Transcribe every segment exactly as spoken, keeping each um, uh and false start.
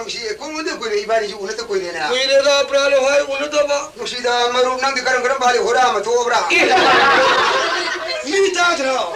ꯁꯤ ꯀꯨꯏꯃꯟꯗ ꯀꯨꯏꯔꯦ, ꯏꯕꯥꯅꯤꯁꯨ ꯎꯅꯗ ꯀꯨꯏꯔꯦꯅꯦ꯫ ꯀꯨꯏꯔꯦꯗ, ꯄ꯭ꯔꯥꯟ ꯍꯣꯏ ꯎꯅꯗꯕ꯫ ꯅꯨꯡꯁꯤꯗ ꯃꯔꯨꯞ, ꯅꯪꯗꯤ ꯀꯔꯝ ꯀꯔꯝ ꯄꯥꯜꯂꯤ? ꯍꯨꯔꯥ ꯑꯃ ꯊꯣꯛꯑꯕ꯭ꯔꯥ? ꯑꯦ! ꯃꯤ ꯇꯥꯗ꯭ꯔꯣ?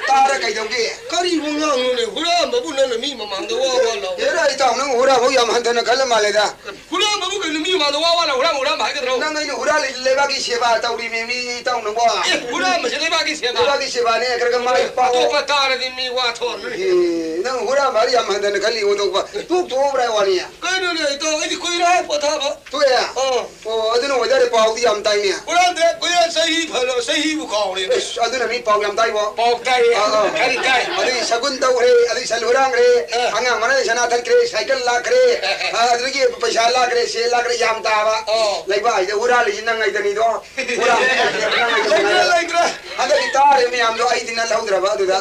ꯇꯥꯔ ꯀꯩꯗꯧꯒꯦ? ꯀꯔꯤꯕꯨ ꯉꯥꯡꯅꯣꯅꯦ? ꯍꯨꯔꯥꯟꯕꯕꯨ ꯅꯪꯅ ꯃꯤ ꯃꯃꯥꯡꯗ ꯋꯥ ꯋꯥ ꯂꯥꯎ꯫ ꯑꯦꯔꯥ, ꯏꯇꯥꯎ, ꯅꯪ ꯍꯨꯔꯥꯟꯕ ꯌꯥꯝ ꯍꯟꯊꯅ ꯈꯜꯂ ꯃꯥꯜꯂꯦꯗ꯫ ꯍꯨꯔꯥꯟꯕꯕꯨ ꯀꯩꯅꯣ ꯃꯤ ꯃꯃꯥꯡꯗ ꯋꯥ ꯋꯥ ꯂꯥꯎ, ꯍꯨꯔꯥꯟꯕ, ꯍꯨꯔꯥꯟꯕ ꯍꯥꯏꯒꯗ꯭ꯔꯣ? ꯅꯪ ꯑꯩꯅ ꯍꯨꯔꯥꯜꯂꯤ ꯂꯩꯕꯥꯛꯀꯤ ꯁꯦꯕꯥ ꯇꯧꯔꯤꯃꯤ, ꯃꯤ ꯏꯇꯥꯎ ꯅꯪꯕꯣ꯫ ꯑꯦ, ꯍꯨꯔꯥꯟꯕꯁꯦ ꯂꯩꯕꯥꯛꯀꯤ ꯁꯦꯕꯥ? ꯂꯩꯕꯥꯛꯀꯤ ꯁꯦꯕꯥꯅꯦ, ꯈꯔ ꯈꯔ ꯃꯥꯏ ꯄꯥꯛꯑꯣ꯫ ꯑꯇꯣꯞꯄ ꯇꯥꯔꯗꯤ ꯃꯤ ꯋꯥ ꯊꯣꯛꯑꯔꯣꯏ꯫ ꯑꯦ, ꯅꯪ ꯍꯨꯔꯥꯟꯕ ꯍꯥꯏꯔ ꯌꯥꯝ ꯍꯟꯊꯅ ꯈꯜꯂꯤ, ꯑꯣꯟꯊꯣꯛꯄ꯫ ꯇꯣꯛ ꯇꯣꯛꯑꯕ꯭ꯔꯥ ꯋꯥꯅꯤ? ꯀꯩꯅꯣꯅꯦ, ꯏꯇꯥꯎ, ꯑꯩꯗꯤ ꯀꯨꯏꯔꯦ ꯄꯣꯊꯥꯕ꯫ ꯇꯣꯛꯑꯦ? ꯑꯥ꯫ ꯑꯣ, ꯑꯗꯨꯅ ꯑꯣꯏꯗꯣꯏꯔꯦ, ꯄꯥꯎꯗꯤ ꯌꯥꯝ ꯇꯥꯏꯅꯦ꯫ ꯍꯨꯔꯥꯟꯗꯦ, ꯀꯨꯏꯔꯦ, ꯆꯍꯤ ꯐꯅ, ꯆꯍꯤꯕꯨ ꯀꯥꯎꯔꯦ꯫ ꯑꯁ, ꯑꯗꯨꯅ ꯃꯤ ꯄꯥꯎ ꯌꯥꯝ ꯇꯥꯏꯕꯣ꯫ ꯄꯥꯎ ꯇꯥꯏꯌꯦ꯫ ꯑꯥ, ꯑꯥ꯫ ꯀꯔꯤ ꯇꯥꯏ? ꯑꯗꯨꯒꯤ ꯁꯒꯨꯟ ꯇꯧꯈ꯭ꯔꯦ, ꯑꯗꯨꯒꯤ ꯁꯟ ꯍꯨꯔꯥꯟꯈ꯭ꯔꯦ, ꯑꯥ꯫ ꯑꯉꯥꯡ ꯃꯔꯥꯏ ꯁꯅꯥ ꯊꯠꯈ꯭ꯔꯦ, ꯁꯥꯏꯀꯜ ꯂꯥꯛꯈ꯭ꯔꯦ, ꯑꯥ, ꯑꯥ꯫ ꯑꯥ, ꯑꯗꯨꯗꯒꯤ ꯄꯩꯁꯥ ꯂꯥꯛꯈ꯭ꯔꯦ, ꯁꯦꯜ ꯂꯥꯛꯈ꯭ꯔꯦ, ꯌꯥꯝ ꯇꯥꯕ꯫ ꯑꯣ꯫ ꯂꯩꯕꯥꯛꯁꯤꯗ ꯍꯨꯔꯥꯜꯂꯤꯁꯤ ꯅꯪ ꯉꯩꯗꯅꯤꯗꯣ꯫ ꯍꯨꯔꯥꯜꯂꯤꯁꯤ ꯅꯪ ꯉꯩꯗꯅꯤꯗꯣ꯫ ꯂꯩꯇ꯭ꯔꯦ, ꯂꯩꯇ꯭ꯔꯦ꯫ ꯍꯟꯗꯛꯀꯤ ꯇꯥꯔꯤꯕ ꯃꯌꯥꯝꯗꯣ ꯑꯩꯗꯤ ꯅꯜꯍꯧꯗ꯭ꯔꯕ ꯑꯗꯨꯗ꯫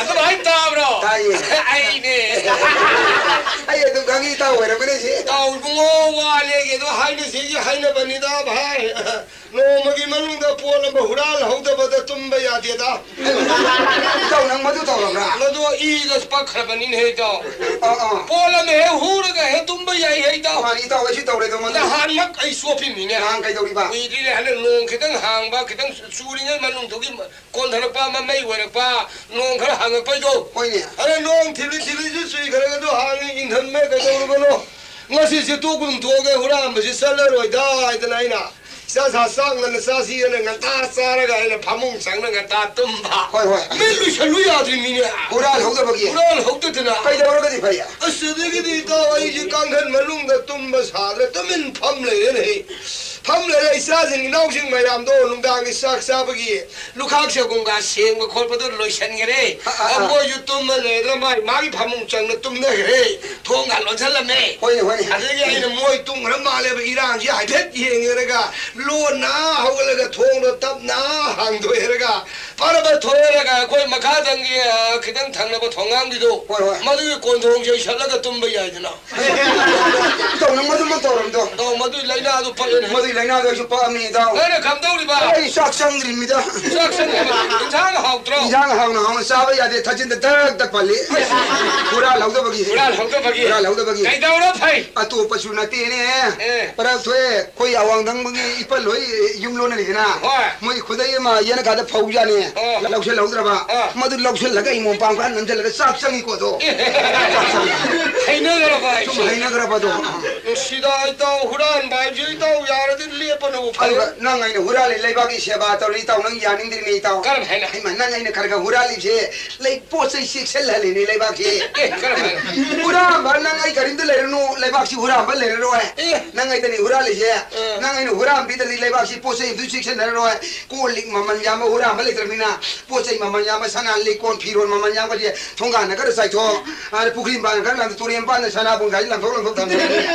ꯑꯗꯨꯃꯥꯏꯅ ꯇꯥꯕ꯭ꯔꯣ? ꯇꯥꯏꯌꯦ꯫ ꯑꯩꯅꯦ꯫ ꯑꯩ ꯑꯗꯨꯝ ꯈꯪꯉꯤ, ꯏꯇꯥꯎ ꯑꯣꯏꯔꯝꯒꯅꯤ ꯁꯤ꯫ ꯏꯇꯥꯎ ꯏꯕꯨꯡꯉꯣ, ꯋꯥ ꯂꯦꯒꯦꯗꯣ ꯍꯥꯏꯅꯁꯤꯒꯤ ꯍꯥꯏꯅꯕꯅꯤꯗ ꯚꯥꯏ꯫ ꯅꯣꯡꯃꯒꯤ ꯃꯅꯨꯡꯗ ꯄꯣꯠ ꯑꯃ ꯍꯨꯔꯥꯜꯍꯧꯗꯕꯗ ꯇꯨꯝꯕ ꯌꯥꯗꯦꯗ꯫ ꯏꯇꯥꯎ, ꯅꯪ ꯃꯗꯨ ꯇꯧꯔꯕ꯭ꯔꯥ? ꯃꯗꯨ ꯏꯗ ꯄꯛꯈ꯭ꯔꯕꯅꯤꯅꯦ, ꯏꯇꯥꯎ꯫ ꯑꯥ, ꯑꯥ꯫ ꯄꯣꯠ ꯑꯃ ꯍꯦꯛ ꯍꯨꯔꯒ ꯍꯦꯛ ꯇꯨꯝꯕ ꯌꯥꯏ, ꯏꯇꯥꯎ꯫ ꯃꯥꯅꯤ, ꯏꯇꯥꯎ, ꯑꯩꯁꯨ ꯇꯧꯔꯦꯗꯣ ꯃꯗꯨ꯫ ꯅꯍꯥꯟꯃꯛ ꯑꯩ ꯆꯣꯞꯄꯤꯃꯤꯅꯦ꯫ ꯅꯍꯥꯟ ꯀꯩꯗꯧꯔꯤꯕ? ꯀꯨꯏꯗ꯭ꯔꯤꯅꯦ, ꯍꯟꯗꯛ ꯅꯣꯡ ꯈꯤꯇꯪ ꯍꯥꯡꯕ, ꯈꯤꯇꯪ ꯆꯨꯔꯤꯉꯩ ꯃꯅꯨꯡꯗꯨꯒꯤ ꯀꯣꯟꯊꯔꯛꯄ ꯑꯃ ꯃꯩ ꯑꯣꯏꯔꯛꯄ, ꯅꯣꯡ ꯈꯔ ꯍꯥꯡꯉꯛꯄꯩꯗꯣ꯫ ꯍꯣꯏꯅꯦ꯫ ꯑꯗ ꯅꯣꯡ ꯊꯤꯂꯤ ꯊꯤꯂꯤꯁꯨ ꯆꯨꯏ, ꯈꯔꯒꯁꯨ ꯍꯥꯡꯉꯤ, ꯏꯪꯊꯝꯃꯦ, ꯀꯩꯗꯧꯔꯕꯅꯣ? ꯉꯁꯤꯁꯦ ꯇꯣꯛ ꯑꯗꯨꯝ ꯊꯣꯛꯑꯒꯦ, ꯍꯨꯔꯥꯟꯕꯁꯤ ꯆꯠꯂꯔꯣꯏꯗ ꯍꯥꯏꯗꯅ ꯑꯩꯅ ꯏꯆꯥ ꯁꯥ ꯆꯥꯛ ꯉꯟꯅ ꯆꯥꯁꯤꯑꯅ ꯉꯟꯇꯥ ꯆꯥꯔꯒ ꯑꯩꯅ ꯐꯃꯨꯡ ꯆꯪꯅ ꯉꯟꯇꯥ ꯇꯨꯝꯕ꯫ ꯍꯣꯏ, ꯍꯣꯏ꯫ ꯃꯤꯠ ꯂꯨꯁꯜꯂꯨ ꯌꯥꯗ꯭ꯔꯤꯃꯤꯅꯦ꯫ ꯍꯨꯔꯥꯜꯍꯧꯗꯕꯒꯤ? ꯍꯨꯔꯥꯜꯍꯧꯗꯗꯅ꯫ ꯀꯩꯗꯧꯔꯒꯗꯤ ꯐꯩ? ꯑꯁ, ꯑꯗꯒꯤꯗꯤ ꯏꯇꯥꯎ ꯑꯩꯁꯦ ꯀꯥꯡꯈꯟ ꯃꯅꯨꯡꯗ ꯇꯨꯝꯕ ꯁꯥꯗ꯭ꯔꯦ, ꯇꯨꯃꯤꯟ ꯐꯝ ꯂꯩꯔꯦꯅꯦ꯫ ꯐꯝ ꯂꯩꯔꯦ, ꯏꯆꯥꯁꯤꯡ ꯏꯅꯥꯎꯁꯤꯡ ꯃꯌꯥꯝꯗꯣ ꯅꯨꯡꯗꯥꯡꯒꯤ ꯆꯥꯛ ꯆꯥꯕꯒꯤ ꯂꯨꯈꯥꯛ ꯆꯒꯨꯝꯒ ꯁꯦꯡꯕ ꯈꯣꯠꯄꯗꯣ ꯂꯣꯏꯁꯟꯈ꯭ꯔꯦ꯫ ꯑ, ꯑ, ꯑ꯫ ꯃꯣꯏꯁꯨ ꯇꯨꯝꯃ ꯂꯩꯔꯗ꯭ꯔꯥ, ꯃꯥꯏ ꯃꯥꯒꯤ ꯐꯃꯨꯡ ꯆꯪꯅ ꯇꯨꯝꯅꯈ꯭ꯔꯦ꯫ ꯊꯣꯡꯒ ꯂꯣꯟꯁꯜꯂꯝꯃꯦ꯫ ꯍꯣꯏꯅꯦ, ꯍꯣꯏꯅꯦ꯫ ꯑꯗꯒꯤ ꯑꯩꯅ ꯃꯣꯏ ꯇꯨꯝꯈ꯭ꯔ ꯃꯥꯜꯂꯦꯕ, ꯏꯔꯥꯡꯁꯤ ꯍꯥꯏꯐꯦꯠ ꯌꯦꯡꯉꯦꯔꯒ ꯂꯣꯟꯅ ꯍꯧꯒꯠꯂꯒ ꯊꯣꯡꯗꯣ ꯇꯞꯅ ꯍꯥꯡꯗꯣꯛꯑꯦꯔꯒ ꯐꯔꯕ ꯊꯣꯛꯑꯦꯔꯒ ꯑꯩꯈꯣꯏ ꯃꯈꯥꯗꯪꯒꯤ, ꯑ, ꯈꯤꯇꯪ ꯊꯪꯅꯕ ꯊꯣꯡꯒꯥꯡꯒꯤꯗꯣ, ꯍꯣꯏ, ꯍꯣꯏ꯫ ꯃꯗꯨꯒꯤ ꯀꯣꯟꯊꯣꯡꯁꯦ ꯏꯁꯜꯂꯒ ꯇꯨꯝꯕ ꯌꯥꯏꯗꯅ꯫ ꯇꯧꯅꯨ, ꯃꯗꯨꯃꯛ ꯇꯧꯔꯝꯗꯣ꯫ ꯑꯧ, ꯃꯗꯨꯏ ꯂꯥꯏꯅꯥꯗꯨ ꯐꯔꯦꯅꯦ꯫ ꯃꯗꯨ ꯂꯥꯏꯅꯥꯗꯣ ꯑꯩꯁꯨ ꯄꯛꯑꯝꯅꯤ, ꯏꯇꯥꯎ꯫ ꯅꯪꯅ ꯀꯝꯗꯧꯔꯤꯕ? ꯑꯩ ꯆꯥꯛ ꯆꯪꯗ꯭ꯔꯤꯃꯤꯗ꯫ ꯆꯥꯛ ꯆꯪꯗ꯭ꯔꯤꯕ? ꯏꯟꯁꯥꯡ ꯍꯥꯎꯇ꯭ꯔꯣ? ꯏꯟꯁꯥꯡ ꯍꯥꯎꯅ ꯍꯥꯎꯅ ꯆꯥꯕ ꯌꯥꯗꯦ, ꯊꯥꯖꯤꯟꯗ ꯗꯛ ꯗꯛ ꯄꯜꯂꯤ꯫ ꯍꯨꯔꯥꯜꯍꯧꯗꯕꯒꯤ? ꯍꯨꯔꯥꯜꯍꯧꯗꯕꯒꯤ꯫ ꯀꯩꯗꯧꯔ ꯐꯩ? ꯑꯇꯣꯞꯄꯁꯨ ꯅꯠꯇꯦꯅꯦ꯫ ꯑꯦ꯫ ꯄꯔꯛ ꯊꯣꯛꯑꯦ, ꯑꯩꯈꯣꯏ ꯑꯋꯥꯡ ꯊꯪꯕꯒꯤ ꯏꯄꯜ ꯍꯣꯏ ꯌꯨꯝ ꯂꯣꯟꯅꯔꯤꯗꯅ꯫ ꯍꯣꯏ꯫ ꯃꯣꯏ ꯈꯨꯗꯩ ꯑꯃ ꯌꯦꯅꯈꯥꯗ ꯐꯧꯖꯥꯠꯅꯤ꯫ ꯑꯣ꯫ ꯂꯧꯁꯤꯜꯍꯧꯗ꯭ꯔꯕ꯫ ꯑꯥ꯫ ꯃꯗꯨ ꯂꯧꯁꯤꯜꯂꯒ ꯑꯩ ꯃꯣꯝꯄꯥꯡ ꯈꯔ ꯅꯝꯁꯤꯜꯂꯒ ꯆꯥꯛ ꯆꯪꯉꯤꯀꯣ ꯑꯗꯣ꯫ ꯑꯦ꯫ ꯆꯥꯛ ꯆꯪꯉꯤ꯫ ꯍꯩꯅꯈ꯭ꯔꯕ ꯍꯥꯏꯁꯦ? ꯁꯨꯝ ꯍꯩꯅꯈ꯭ꯔꯕꯗꯣ꯫ ꯅꯨꯡꯁꯤꯗ ꯏꯇꯥꯎ, ꯍꯨꯔꯥꯟꯕ ꯍꯥꯏꯕꯁꯤ ꯏꯇꯥꯎ ꯌꯥꯔꯗꯤ ꯂꯦꯞꯄꯅꯕꯨ ꯐꯩ꯫ ꯑꯗꯨꯒ ꯅꯪ ꯑꯩꯅ ꯍꯨꯔꯥꯜꯂꯤ ꯂꯩꯕꯥꯛꯀꯤ ꯁꯦꯕꯥ ꯇꯧꯔꯤ ꯏꯇꯥꯎ, ꯅꯪ ꯌꯥꯅꯤꯡꯗ꯭ꯔꯤꯅꯦ ꯏꯇꯥꯎ꯫ ꯀꯔꯝ ꯍꯥꯏꯅ? ꯍꯩꯃꯥ, ꯅꯪ ꯑꯩꯅ ꯈꯔ ꯈꯔ ꯍꯨꯔꯥꯜꯂꯤꯁꯦ ꯂꯩ, ꯄꯣꯠ ꯆꯩ ꯆꯦꯛꯁꯤꯜꯍꯜꯂꯤꯅꯦ ꯂꯩꯕꯥꯛꯁꯤ꯫ ꯑꯦ, ꯀꯔꯝ ꯍꯥꯏꯅ? ꯍꯨꯔꯥꯟꯕ, ꯅꯪ ꯑꯩ ꯀꯔꯤꯝꯇ ꯂꯩꯔꯅꯨ, ꯂꯩꯕꯥꯛꯁꯤ ꯍꯨꯔꯥꯟꯕ ꯂꯩꯔꯔꯣꯏ꯫ ꯑꯦ꯫ ꯅꯪ ꯑꯩꯗꯅꯤ ꯍꯨꯔꯥꯜꯂꯤꯁꯦ꯫ ꯑꯦ꯫ ꯅꯪ ꯑꯩꯅ ꯍꯨꯔꯥꯟꯕꯤꯗ꯭ꯔꯗꯤ ꯂꯩꯕꯥꯛꯁꯤ ꯄꯣꯠ ꯆꯩ ꯑꯝꯇ ꯆꯦꯛꯁꯤꯟꯅꯔꯔꯣꯏ꯫ ꯀꯣꯜ ꯂꯤꯛ ꯃꯃꯜ ꯌꯥꯝꯕ ꯍꯨꯔꯥꯟꯕ ꯂꯩꯇ꯭ꯔꯕꯅꯤꯅ ꯄꯣꯠ ꯆꯩ ꯃꯃꯜ ꯌꯥꯝꯕ, ꯁꯅꯥ ꯂꯤꯛ ꯀꯣꯟ ꯐꯤꯔꯣꯜ ꯃꯃꯜ ꯌꯥꯝꯕꯁꯦ ꯊꯣꯡꯒꯥꯟꯗ ꯈꯔ ꯆꯥꯏꯊꯣꯛ, ꯑ, ꯄꯨꯈ꯭ꯔꯤ ꯃꯄꯥꯟꯗ ꯈꯔ ꯂꯪꯊꯣꯛ, ꯇꯨꯔꯦꯟ ꯃꯄꯥꯟꯗ ꯁꯅꯥꯕꯨꯟ ꯈꯥꯏꯁꯤ ꯂꯪꯊꯣꯛ ꯂꯪꯊꯣꯛ ꯊꯝꯃꯦ꯫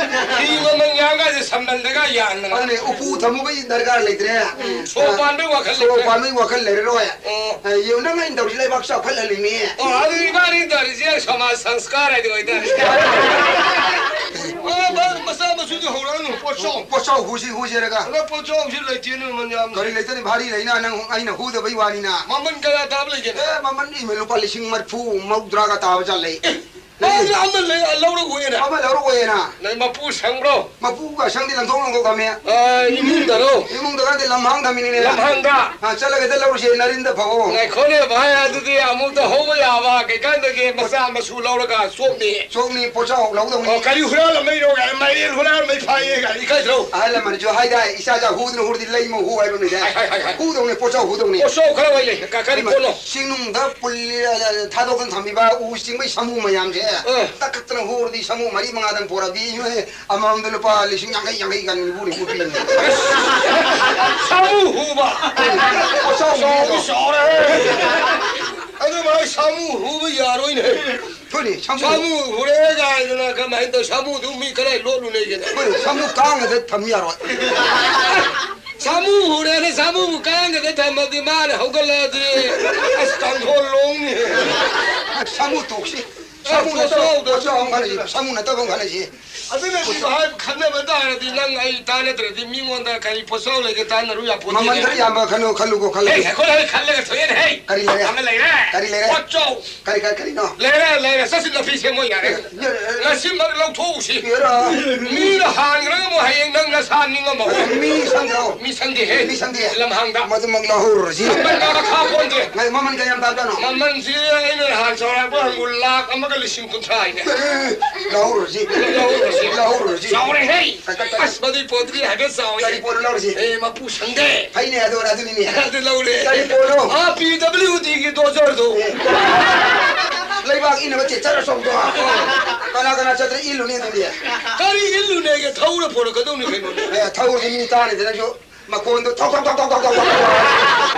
ꯐꯤ ꯃꯃꯜ ꯌꯥꯝꯒꯥꯏꯁꯦ ꯁꯝꯕꯜꯗꯒ ꯌꯥꯟꯗꯅ꯫ ꯑꯗꯨꯅꯦ, ꯎꯄꯨ ꯊꯝꯃꯨꯕꯒꯤ ꯗꯔꯀꯥꯔ ꯂꯩꯇ꯭ꯔꯦ꯫ ꯎꯝ, ꯁꯣ ꯄꯥꯟꯕꯩ ꯋꯥꯈꯜ ꯁꯣ ꯂꯩꯇ꯭ꯔꯦ꯫ ꯄꯥꯟꯕꯩ ꯋꯥꯈꯜ ꯂꯩꯔꯔꯣꯏ꯫ ꯑꯣ꯫ ꯑ, ꯌꯦꯡꯉꯨ, ꯅꯪ ꯑꯩꯅ ꯇꯧꯔꯤꯁꯤ ꯂꯩꯕꯥꯛ ꯆꯥꯎꯈꯠꯍꯜꯂꯤꯅꯦ꯫ ꯑꯣ, ꯑꯗꯨ ꯏꯕꯥꯅꯤ ꯇꯧꯔꯤꯁꯦ ꯁꯃꯥꯖ ꯁꯪꯁꯀꯥꯔ ꯍꯥꯏꯗꯣ ꯑꯣꯏꯇꯥꯔꯦ꯫ ꯑ, ꯃ-, ꯃꯆꯥ ꯃꯁꯨꯗꯤ ꯍꯧꯔꯛꯑꯅꯨ, ꯄꯣꯠꯆꯥꯎ꯫ ꯄꯣꯠꯆꯥꯎ ꯍꯨꯁꯤ ꯍꯨꯁꯤꯔꯒ꯫ ꯑꯗ ꯄꯣꯠꯆꯥꯎꯁꯤ ꯂꯩꯇꯦꯅꯦ, ꯃꯃꯜ ꯌꯥꯝꯅ꯫ ꯀꯔꯤ ꯂꯩꯇꯅꯤ, ꯚꯥꯔꯤ ꯂꯩꯅ ꯅꯪ ꯑꯩꯅ ꯍꯨꯗꯕꯩ ꯋꯥꯅꯤꯅ꯫ ꯃꯃꯜ ꯀꯌꯥ ꯇꯥꯕ ꯂꯩꯒꯦꯅꯦ? ꯑꯦ, ꯃꯃꯜ ꯏꯃꯦ ꯂꯨꯄꯥ ꯂꯤꯁꯤꯡ ꯃꯔꯤꯐꯨ, ꯃꯧꯗ꯭ꯔꯥꯒ ꯇꯥꯕ ꯖꯥꯠ ꯂꯩ꯫ ꯑꯩ ꯑꯃ ꯂꯩ, ꯂꯧꯔꯒ ꯍꯨꯏꯅꯦ꯫ ꯑꯃ ꯂꯧꯔꯒ ꯍꯨꯏꯅ꯫ ꯅꯣꯏ ꯃꯄꯨ ꯁꯪꯕ꯭ꯔꯣ? ꯃꯄꯨꯒ ꯁꯪꯗꯤ ꯂꯪꯊꯣꯛ ꯂꯪꯊꯣꯛ ꯊꯝꯃꯦ꯫ ꯑ, ꯏꯃꯨꯡꯗꯔꯣ? ꯏꯃꯨꯡꯗ ꯈꯪꯗꯦ, ꯂꯝꯍꯥꯡ ꯊꯝꯃꯤꯅꯤꯅꯦ꯫ ꯂꯝꯍꯥꯡꯗ? ꯑ, ꯆꯠꯂꯒ ꯍꯦꯛꯇ ꯂꯧꯔꯨꯁꯦ, ꯅꯔꯤꯟꯗ ꯐꯥꯎꯑꯣ꯫ ꯉꯥꯏꯈꯣꯅꯦ ꯚꯥꯏ, ꯑꯗꯨꯗꯤ ꯑꯃꯨꯛꯇ ꯍꯧꯕ ꯌꯥꯕ ꯀꯩꯀꯥꯟꯗꯒꯤ ꯃꯆꯥ ꯃꯁꯨ ꯂꯧꯔꯒ ꯆꯣꯞꯅꯤ꯫ ꯆꯣꯞꯅꯤ, ꯄꯣꯠꯆꯥꯎ ꯂꯧꯗꯧꯅꯤ꯫ ꯑꯣ, ꯀꯔꯤ ꯍꯨꯔꯥꯜꯂꯝꯃꯩꯅꯣ ꯀꯥꯏ, ꯃꯥꯏꯔꯦꯟ ꯍꯨꯔꯥꯜꯂꯝꯃꯩ ꯐꯥꯏꯌꯦ ꯀꯥꯏ, ꯏꯀꯥꯏꯗ꯭ꯔꯣ? ꯑꯍꯜ ꯂꯃꯟꯁꯨ ꯍꯥꯏꯗꯥꯏ, ꯏꯆꯥ ꯆꯥ ꯍꯨꯗꯅ ꯍꯨꯔꯗꯤ ꯂꯩꯃ ꯍꯨ ꯍꯥꯏꯕ ꯂꯩꯗꯥꯏ? ꯍꯥꯏ, ꯍꯥꯏ, ꯍꯥꯏ, ꯍꯥꯏ꯫ ꯍꯨꯗꯧꯅꯤ, ꯄꯣꯠꯆꯥꯎ ꯍꯨꯗꯧꯅꯤ꯫ ꯄꯣꯠꯆꯥꯎ ꯈꯔ ꯋꯥꯏ ꯂꯩ, ꯀ-, ꯀꯔꯤ ꯄꯣꯠꯅꯣ? ꯆꯤꯡꯅꯨꯡꯗ ꯄꯨꯜꯂꯤ, ꯑ, ꯑ, ꯊꯥꯗꯣꯛꯇꯅ ꯊꯝꯃꯤꯕ ꯎ ꯆꯤꯡꯕꯩ ꯁꯥꯃꯨ ꯃꯌꯥꯝꯁꯦ ꯑ꯫ ꯇꯛꯈꯠꯇꯅ ꯍꯨꯔꯗꯤ ꯁꯥꯃꯨ ꯃꯔꯤ ꯃꯉꯥꯗꯪ ꯄꯣꯔꯛꯑꯗꯤ, ꯏꯃꯥꯏ, ꯑꯃꯃꯝꯗ ꯂꯨꯄꯥ ꯂꯤꯁꯤꯡ ꯌꯥꯡꯈꯩ, ꯌꯥꯡꯈꯩ ꯀꯥꯟ ꯅꯤꯐꯨ, ꯅꯤꯐꯨ ꯄꯤꯔꯤꯅꯦ꯫ ꯁꯥꯃꯨ ꯍꯨꯕ꯫ ꯄꯣꯠꯆꯥꯎ ꯆꯥꯎꯗꯤ ꯍꯨꯕ꯫ ꯆꯥꯎꯔꯦ꯫ ꯑꯗꯨ ꯃꯥꯏ ꯁꯥꯃꯨ ꯍꯨꯕ ꯌꯥꯔꯣꯏꯅꯦ꯫ ꯍꯣꯏꯅꯦ, ꯁꯥꯃꯨ꯫ ꯁꯥꯃꯨ ꯍꯨꯔꯦ ꯀꯥꯏꯗꯅ ꯀꯃꯥꯏꯅ ꯇꯧ? ꯁꯥꯃꯨꯗꯨ ꯃꯤ ꯀꯗꯥꯏ ꯂꯣꯠꯂꯨꯅꯦꯒꯦꯅꯦ? ꯍꯣꯏꯅꯦ, ꯁꯥꯃꯨ ꯀꯥꯡꯒꯗ ꯊꯝ ꯌꯥꯔꯣꯏ꯫ ꯁꯥꯃꯨ ꯍꯨꯔꯦꯅ ꯁꯥꯃꯨ ꯀꯥꯡꯒꯗ ꯊꯝꯃꯗꯤ ꯃꯥꯅ ꯍꯧꯒꯠꯂꯛꯑꯗꯤ ꯑꯁ ꯀꯥꯡꯊꯣꯜ ꯂꯣꯡꯅꯤ꯫ ꯁꯥꯃꯨ ꯇꯣꯛꯁꯤ꯫ ꯁꯥꯃꯨ ꯅꯠꯇꯕ ꯄꯣꯠꯆꯥꯎ ꯑꯃ ꯈꯜꯂꯁꯤ, ꯁꯥꯃꯨ ꯅꯠꯇꯕ ꯑꯃ ꯈꯜꯂꯁꯤ꯫ ꯑꯗꯨꯅ ꯁꯤꯕꯨ ꯍꯥꯏ ꯈꯟꯅꯕ ꯇꯥꯔꯗꯤ ꯅꯪ ꯑꯩ ꯇꯥꯟꯅꯗ꯭ꯔꯗꯤ ꯃꯤꯉꯣꯟꯗ ꯀꯔꯤ ꯄꯣꯠꯆꯥꯎ ꯂꯩꯒꯦ ꯇꯥꯟꯅꯔꯨ ꯌꯥꯄꯣꯠꯇꯦꯅꯦ꯫ ꯃꯃꯜ ꯈꯔ ꯌꯥꯝꯕ ꯈꯜꯂꯨ, ꯈꯜꯂꯨꯀꯣ, ꯈꯜꯂꯁꯤ꯫ ꯑꯦ, ꯑꯩꯈꯣꯏ ꯑꯩ ꯈꯜꯂꯒ ꯊꯣꯛꯑꯦꯅꯦ, ꯍꯦ꯫ ꯀꯔꯤ ꯂꯩꯔꯦ? ꯑꯃ ꯂꯩꯔꯦ꯫ ꯀꯔꯤ ꯂꯩꯔꯦ? ꯄꯣꯠꯆꯥꯎ꯫ ꯀꯔꯤ, ꯀꯔꯤ, ꯀꯔꯤꯅꯣ? ꯂꯩꯔꯦ, ꯂꯩꯔꯦ꯫ ꯆꯠꯁꯤ, ꯂꯝꯕꯤ ꯁꯦꯝꯃꯣ ꯌꯥꯔꯦ꯫ ꯌꯥꯔꯦ꯫ ꯉꯁꯤꯃꯛ ꯂꯧꯊꯣꯛꯎꯁꯤ꯫ ꯌꯥꯔꯦ꯫ ꯃꯤꯅ ꯍꯥꯟꯈ꯭ꯔꯒ ꯑꯃꯨꯛ ꯍꯌꯦꯡ ꯅꯪ ꯅꯁꯥ ꯅꯤꯡꯉꯝꯃꯣ꯫ ꯃꯤ ꯁꯪꯗ꯭ꯔꯣ? ꯃꯤ ꯁꯪꯗꯦꯍꯦ꯫ ꯃꯤ ꯁꯪꯗꯦ꯫ ꯂꯝꯍꯥꯡꯗ꯫ ꯃꯗꯨꯃꯛ ꯂꯧꯍꯧꯔꯁꯤ꯫ ꯃꯃꯜ ꯀꯥ ꯈꯥ ꯄꯣꯟꯗꯦ꯫ ꯉꯥꯏ, ꯃꯃꯜ ꯀꯌꯥꯝ ꯇꯥꯕꯖꯥꯠꯅꯣ? ꯃꯃꯜꯁꯤ ꯑꯩꯅ ꯅꯍꯥꯟ ꯆꯥꯎꯔꯥꯛꯄ ꯍꯪꯕ ꯂꯥꯛ ꯑꯃꯒ ꯂꯤꯁꯤꯡ ꯀꯨꯟꯊ꯭ꯔꯥ ꯍꯥꯏꯅꯦ꯫ ꯂꯧꯍꯧꯔꯁꯤ꯫ ꯂꯧꯍꯧꯔꯁꯤ꯫ ꯂꯧꯍꯧꯔꯁꯤ꯫ ꯆꯥꯎꯔꯦꯍꯦ꯫ ꯀ-, ꯀ-, ꯀ-, ꯑꯁ, ꯃꯗꯨꯏ ꯄꯣꯠꯇꯨꯗꯤ ꯍꯥꯏꯐꯦꯠ ꯆꯥꯎꯔꯦ꯫ ꯀꯔꯤ ꯄꯣꯠꯅꯣ ꯂꯧꯔꯤꯁꯤ? ꯑꯦ, ꯃꯄꯨ ꯁꯪꯗꯦ꯫ ꯐꯩꯅꯦ, ꯑꯗꯨ, ꯑꯗꯨꯅꯤꯅꯦ꯫ ꯑꯗꯨ ꯂꯧꯔꯦ꯫ ꯀꯔꯤ ꯄꯣꯠꯅꯣ? ꯑꯥ, ꯄꯤ ꯗꯕ꯭ꯂꯤꯎ ꯗꯤꯒꯤ ꯗꯣꯖꯔꯗꯣ꯫ ꯑꯦ꯫ ꯂꯩꯕꯥꯛ ꯏꯅꯕ ꯆꯦꯆꯔ ꯑꯆꯧꯕꯗꯣ꯫ ꯀꯅꯥ ꯀꯅꯥ ꯆꯠꯇꯅ ꯏꯜꯂꯨꯅꯤ ꯑꯗꯨꯗꯤ? ꯀꯔꯤ ꯏꯜꯂꯨꯅꯦꯒꯦ? ꯊꯧꯔ ꯄꯣꯔꯛꯀꯗꯧꯅꯤ ꯀꯩꯅꯣꯅꯦ꯫ ꯑꯦ, ꯊꯧꯔꯗꯤ ꯃꯤ ꯇꯥꯅꯤꯗ ꯅꯪꯁꯨ꯫ ꯃꯈꯣꯟꯗꯣ ꯊꯧ, ꯊꯧ, ꯊꯧ꯫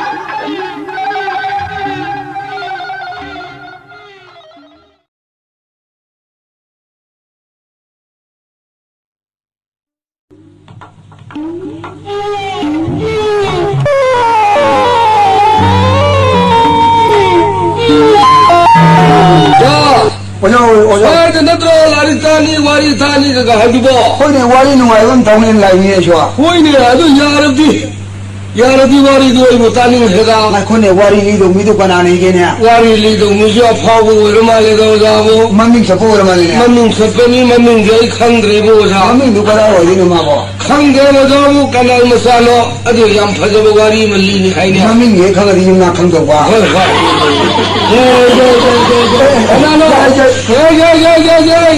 ꯑꯣꯖꯥ, ꯑꯣꯖꯥ꯫ ꯁ꯭ꯋꯥꯏꯗ ꯅꯠꯇ꯭ꯔꯣ ꯂꯥꯏꯔꯤꯛ ꯇꯥꯅꯤ, ꯋꯥꯔꯤ ꯇꯥꯅꯤ ꯀꯀꯥ ꯍꯥꯏꯗꯨꯕꯣ? ꯍꯣꯏꯅꯦ, ꯋꯥꯔꯤ ꯅꯨꯡꯉꯥꯏꯕ ꯑꯃ ꯇꯧꯅꯦꯅ ꯂꯥꯛꯏꯅꯦ ꯑꯩꯁꯨ꯫ ꯍꯣꯏꯅꯦ, ꯑꯗꯨ ꯌꯥꯔꯗꯤ꯫ ꯌꯥꯔꯗꯤ ꯋꯥꯔꯤꯗꯨ ꯑꯩꯕꯨ ꯇꯥꯅꯤꯡꯈ꯭ꯔꯦꯗ꯫ ꯉꯥꯏꯈꯣꯅꯦ, ꯋꯥꯔꯤ ꯂꯤꯗꯧ ꯃꯤꯗꯨ ꯀꯅꯥꯅ ꯏꯒꯦꯅꯦ? ꯋꯥꯔꯤ ꯂꯤꯗꯧ ꯃꯤꯁꯨ ꯑꯐꯥꯎꯕ ꯑꯣꯏꯔ ꯃꯥꯜꯂꯦꯗ, ꯑꯣꯖꯥꯕꯨ꯫ ꯃꯃꯤꯡ ꯆꯠꯄ ꯑꯣꯏꯔ ꯃꯥꯜꯂꯦꯅꯦ꯫ ꯃꯃꯤꯡ ꯆꯠꯄꯅꯤ, ꯃꯃꯤꯡꯗꯤ ꯑꯩ ꯈꯪꯗ꯭ꯔꯦꯕꯨ, ꯑꯣꯖꯥ꯫ ꯃꯃꯤꯡꯗꯨ ꯀꯗꯥꯏ ꯑꯣꯏꯗꯣꯏꯅꯣ ꯃꯥꯕꯣ? ꯈꯪꯗꯦ, ꯑꯣꯖꯥꯕꯨ, ꯀꯅꯥꯏ ꯃꯆꯥꯅꯣ? ꯑꯗꯨ ꯌꯥꯝ ꯐꯖꯕ ꯋꯥꯔꯤ ꯑꯃ ꯂꯤꯅꯤ ꯍꯥꯏꯅꯦ꯫ ꯃꯃꯤꯡ ꯍꯦꯛ ꯈꯪꯉꯗꯤ ꯌꯨꯝ ꯅꯥ ꯈꯪꯗꯧꯕ꯫ ꯍꯣꯏ, ꯍꯣꯏ꯫ ꯀꯅꯥꯅꯣ? ꯌꯥꯏ, ꯌꯥꯏ꯫ ꯌꯥꯏ, ꯌꯥꯏ, ꯌꯥꯏ, ꯌꯥꯏ,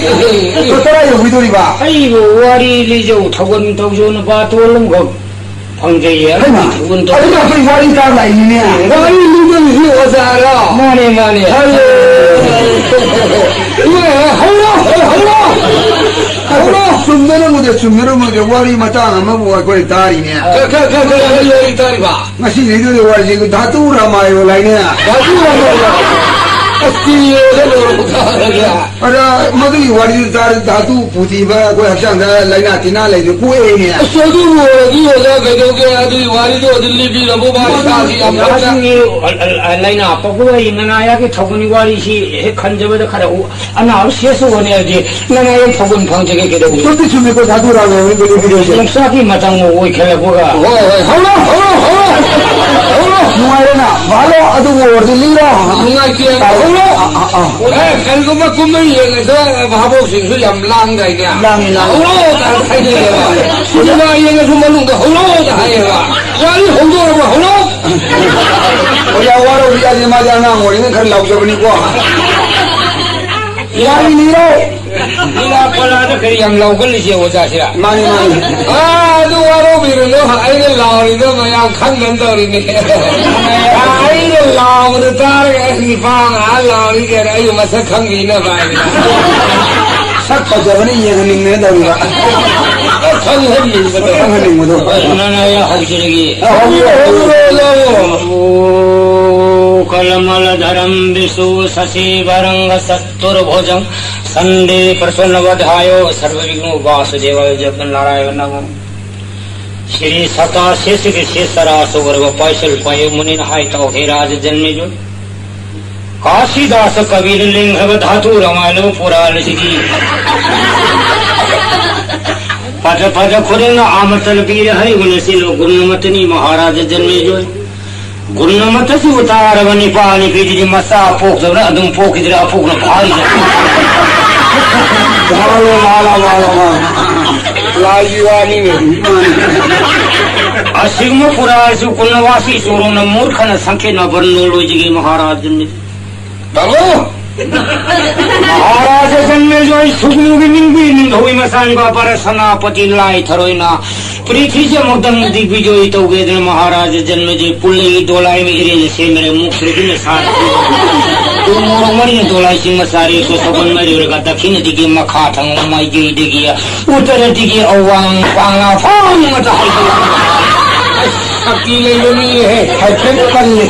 ꯌꯥꯏ꯫ ꯀꯗꯥꯏ ꯌꯧꯈꯤꯗꯣꯔꯤꯕ? ꯑꯩꯕꯨ ꯋꯥꯔꯤ ꯂꯤꯖꯧ ꯊꯧꯒꯟ ꯇꯧꯖꯧ ꯅꯨꯄꯥ ꯇꯣꯜ ꯑꯃꯈꯛ ꯐꯪꯖꯩꯌꯦ꯫ ꯍꯩꯃꯥ, ꯑꯗꯨꯒꯤ ꯊꯧꯒꯟ ꯇꯧ- ꯑꯗꯨꯅ ꯑꯩꯈꯣꯏ ꯋꯥꯔꯤ ꯇꯥ ꯂꯥꯛꯏꯅꯤꯅꯦ꯫ ꯋꯥꯔꯤ ꯂꯤꯕꯒꯤꯁꯤ ꯑꯣꯖꯥꯔꯣ? ꯃꯥꯅꯦ, ꯃꯥꯅꯦ꯫ ꯍꯜꯂꯣ꯫ ꯍꯧꯔꯣ, ꯍꯧꯔꯣ, ꯍꯧꯔꯣ꯫ ꯍꯧꯔꯣ꯫ ꯆꯨꯝꯅꯔꯝꯃꯨꯗ, ꯆꯨꯝꯅꯔꯝꯃꯨꯗ, ꯋꯥꯔꯤ ꯃꯇꯥꯡ ꯑꯃꯕꯨ ꯑꯩꯈꯣꯏ ꯇꯥꯔꯤꯅꯦ꯫ ꯀ-, ꯀ-, ꯀ-, ꯀ-, ꯀꯔꯤ ꯋꯥꯔꯤ ꯇꯥꯔꯤꯕ? ꯉꯁꯤ ꯂꯤꯗꯣꯔꯤ ꯋꯥꯔꯤꯁꯤ ꯙꯥꯇꯨ ꯔꯥꯃꯥꯌꯣꯟ ꯍꯥꯏꯅꯦ꯫ ꯙꯥꯇꯨ ꯔꯥꯃꯥꯌꯣꯟ? ꯀꯤꯔꯦꯗ ꯂꯣꯏꯔꯕ ꯀꯥꯟꯗꯗꯤ꯫ ꯑꯗ ꯃꯗꯨꯒꯤ ꯋꯥꯔꯤꯗꯨ ꯇꯥꯔꯗꯤ ꯙꯥꯇꯨ ꯄꯨꯊꯤꯕ ꯑꯩꯈꯣꯏ ꯍꯛꯆꯥꯡꯗ ꯂꯥꯏꯅꯥ ꯇꯤꯟꯅꯥ ꯂꯩꯕꯗꯨ ꯀꯣꯛꯑꯦꯅꯦ꯫ ꯑꯁ, ꯑꯗꯨꯕꯨ ꯑꯣꯏꯔꯗꯤ ꯑꯣꯖꯥ ꯀꯩꯗꯧꯒꯦ? ꯑꯗꯨꯒꯤ ꯋꯥꯔꯤꯗꯣ ꯑꯗꯨꯝ ꯂꯤꯕꯤꯔꯕꯣ? ꯃꯥ ꯏꯁꯥꯁꯤ ꯌꯥꯝ ꯀꯟꯅ ꯂꯥꯏꯅꯥ ꯄꯣꯛꯄ ꯋꯥꯔꯤ, ꯅꯅꯥꯌꯥꯒꯤ ꯊꯧꯒꯜꯒꯤ ꯋꯥꯔꯤꯁꯤ ꯍꯦꯛ ꯈꯟꯖꯕꯗ ꯈꯔ ꯎ-, ꯑꯅꯥꯕ ꯁꯦꯁꯁꯨ ꯍꯣꯠꯅꯔꯗꯤ ꯅꯅꯥꯌꯥꯒꯤ ꯊꯧꯒꯜ ꯐꯪꯖꯒꯦ ꯀꯩꯗꯧꯒꯦ? ꯆꯨꯝꯗꯤ ꯆꯨꯝꯃꯤꯀꯣ, ꯙꯥꯇꯨ ꯔꯥꯝ ꯔꯥꯝ ꯂꯤꯕꯤꯔꯤꯁꯦ꯫ ꯌꯣꯡꯆꯥꯛꯀꯤ ꯃꯇꯝ ꯑꯣꯏꯈꯠꯂꯛꯄꯒ꯫ ꯍꯣꯏ, ꯍꯣꯏ, ꯍꯧꯔꯣ, ꯍꯧꯔꯣ, ꯍꯧꯔꯣ, ꯍꯧꯔꯣ꯫ ꯅꯨꯡꯉꯥꯏꯔꯦꯅ, ꯚꯥꯂꯣ ꯑꯗꯨꯕꯨ ꯑꯣꯏꯔꯗꯤ ꯂꯤꯔꯣ꯫ ꯅꯨꯡꯉꯥꯏꯇꯦ, ꯍꯧꯔꯣ꯫ ꯑꯥ, ꯑꯥ, ꯑꯥ꯫ ꯑꯦ, ꯀꯔꯤꯒꯨꯝꯕ ꯀꯨꯝꯍꯩ ꯌꯦꯡꯉꯁꯨ ꯚꯥꯕꯣꯛꯁꯤꯡꯁꯨ ꯌꯥꯝ ꯂꯥꯡꯗꯥꯏꯅꯦ꯫ ꯂꯥꯡꯉꯤ, ꯂꯥꯡꯉꯤ꯫ ꯍꯧꯔꯣ ꯀꯥꯏꯅ ꯍꯥꯏꯅꯩꯌꯦꯕ꯫ ꯁꯤꯅꯦꯃꯥ ꯌꯦꯡꯉꯁꯨ ꯃꯅꯨꯡꯗ ꯍꯧꯔꯣ ꯀꯥꯏꯅ ꯍꯥꯏꯌꯦꯕ꯫ ꯋꯥꯔꯤ ꯍꯧꯗꯣꯔꯕ ꯍꯧꯔꯣ꯫ ꯑꯣꯖꯥ ꯋꯥꯔꯧꯕ ꯌꯥꯗꯦ, ꯃꯥꯗꯤ ꯑꯉꯥꯡ ꯑꯣꯏꯔꯤꯉꯩ ꯈꯔ ꯂꯥꯎꯖꯕꯅꯤꯀꯣ꯫ ꯋꯥꯔꯤ ꯂꯤꯔꯣ꯫ ꯂꯤꯂꯥ ꯄꯂꯥꯗ ꯀꯔꯤ ꯌꯥꯝ ꯂꯥꯎꯒꯜꯂꯤꯁꯦ ꯑꯣꯖꯥꯁꯤꯔ? ꯃꯥꯅꯤ, ꯃꯥꯅꯤ꯫ ꯑꯥ, ꯑꯗꯨ ꯋꯥꯔꯧꯕꯤꯔꯨꯅꯨ, ꯑꯩꯅ ꯂꯥꯎꯔꯤꯗꯣ ꯃꯌꯥꯝ ꯈꯪꯗꯅ ꯇꯧꯔꯤꯅꯦ꯫ ꯑꯩꯅ ꯂꯥꯎꯕꯗꯣ ꯇꯥꯔꯒ ꯑꯁ ꯅꯤꯄꯥ ꯉꯥꯏꯍꯥꯛ ꯂꯥꯎꯔꯤ ꯀꯩꯅꯣ, ꯑꯩꯕꯨ ꯃꯁꯛ ꯈꯪꯕꯤꯅꯕ ꯍꯥꯏꯅ꯫ ꯁꯛ ꯐꯖꯕꯅ ꯌꯦꯡꯍꯟꯅꯤꯡꯗꯅ ꯇꯧꯔꯤꯕ꯫ ꯈꯪꯍꯟꯅꯤꯡꯕꯗꯣ꯫ ꯈꯪꯍꯟꯅꯤꯡꯕꯗꯣ꯫ ꯅꯪ ꯑꯩ ꯍꯧꯖꯔꯒꯦ꯫ ꯑ, ꯍꯧꯔꯣ, ꯍꯧꯔꯣ, ꯍꯧꯔꯣ, ꯍꯧꯔꯣ꯫ ꯀꯂꯃꯂ ꯙꯔꯝ ꯕꯤꯁꯨ ꯁꯁꯤ ꯚꯔꯪꯒ ꯆꯇꯨꯔꯚꯨꯖꯪ ꯁꯟꯗꯦ ꯄ꯭ꯔꯁꯣꯟꯅ ꯋꯙꯥꯌꯣ ꯁꯔ꯭ꯕ ꯕꯤꯘ꯭ꯅꯣ ꯕꯥꯁꯨꯗꯦꯕ ꯖꯒꯟ ꯅꯥꯔꯥꯌ ꯅꯃꯣ꯫ ꯁ꯭ꯔꯤ ꯁꯇꯥ ꯁꯦꯁꯒꯤ ꯁꯦꯁ ꯆꯔꯥ ꯁꯨꯒ꯭ꯔꯕ ꯄꯥꯏꯁꯜ ꯄꯥꯏꯌꯨ ꯃꯨꯅꯤꯅ ꯍꯥꯏ ꯇꯧ ꯍꯦ ꯔꯥꯖ ꯖꯟꯃꯦꯖꯣꯏ꯫ ꯀꯥꯁꯤꯗꯥꯁ ꯀꯕꯤꯔ ꯂꯤꯡꯈ꯭ꯔꯕ ꯙꯥꯇꯨ ꯔꯃꯥꯏꯅꯕ ꯄꯨꯔꯥꯜ ꯑꯁꯤꯗꯤ ꯄꯗ ꯄꯗ ꯈꯨꯗꯤꯡꯅ ꯑꯃꯇ ꯄꯤꯔꯦ ꯍꯥꯏꯔꯤꯕꯅ ꯁꯤꯂꯣ ꯒꯨꯔꯨꯅꯃꯇꯅꯤ ꯃꯍꯥꯔꯥꯖ ꯖꯟꯃꯦꯖꯣꯏ꯫ ꯒꯨꯔꯨꯅꯃꯇꯁꯤꯕꯨ ꯇꯥꯔꯕ ꯅꯤꯄꯥ ꯅꯤꯄꯤꯗꯨꯗꯤ ꯃꯆꯥ ꯄꯣꯛꯇꯕꯅ ꯑꯗꯨꯝ ꯄꯣꯛꯈꯤꯗ꯭ꯔꯦ ꯑꯄꯣꯛꯅ ꯐꯥꯔꯤꯁꯦ꯫ ꯃꯥꯅꯣ, ꯃꯥꯅꯣ, ꯃꯥꯅꯣ, ꯃꯥꯅꯣ꯫ ꯂꯥꯏꯒꯤ ꯋꯥꯅꯤꯅꯦ꯫ ꯑꯁꯤꯒꯨꯝꯕ ꯄꯨꯔꯥ ꯑꯁꯤ ꯀꯨꯟꯅ ꯋꯥꯁꯤ ꯆꯣꯔꯣꯅ ꯃꯨꯔꯈꯅ ꯁꯪꯈꯦꯠꯅ ꯕꯔꯅꯣ ꯂꯣꯏꯖꯒꯦ ꯃꯍꯥꯔꯥꯖ ꯖꯟꯃꯦꯖꯣꯏ꯫ ꯇꯥꯃꯣ! ꯃꯍꯥꯔꯥꯖ ꯖꯟꯃꯦꯖꯣꯏ ꯁꯨꯒꯅꯨꯒꯤ ꯅꯤꯡꯕꯤ ꯅꯤꯡꯊꯧꯒꯤ ꯃꯆꯥꯅꯤꯄꯥ ꯄꯔ ꯁꯅꯥꯄꯇꯤ ꯂꯥꯏ ꯊꯔꯣꯏꯅ ꯄ꯭ꯔꯤꯊꯤꯁꯦ ꯑꯃꯨꯛꯇꯪ ꯗꯤꯒꯕꯤꯖꯣꯏ ꯇꯧꯒꯦꯗꯅ ꯃꯍꯥꯔꯥꯖ ꯖꯟꯃꯦꯖꯣꯏ ꯄꯨꯜꯂꯩꯒꯤ ꯗꯣꯂꯥꯏ ꯑꯃ ꯏꯔꯦꯟꯅ ꯁꯦꯝꯕꯔꯦ ꯃꯨꯛꯁ꯭ꯔꯤꯕꯤꯅ ꯁꯥꯔ꯫ ꯇꯨ ꯃꯣꯔꯣꯛ ꯃꯔꯤꯅ ꯗꯣꯂꯥꯏ ꯆꯤꯡ ꯃꯆꯥꯔꯤ ꯁꯣ ꯁꯒꯣꯜ ꯃꯔꯤꯔꯒ ꯗꯛꯈꯤꯅꯗꯒꯤ ꯃꯈꯥ ꯊꯪꯕ ꯃꯥꯏꯀꯩꯗꯒꯤ ꯎꯠꯇꯔꯗꯒꯤ ꯑꯋꯥꯡ ꯄꯥꯡꯂꯥ ꯐꯥꯎꯅ ꯇꯥꯍꯩ꯫ ꯑꯁ, ꯁꯛꯇꯤ ꯂꯩꯕ ꯃꯤꯅꯦꯍꯦ꯫ ꯍꯥꯏꯐꯦꯠ ꯀꯜꯂꯤ꯫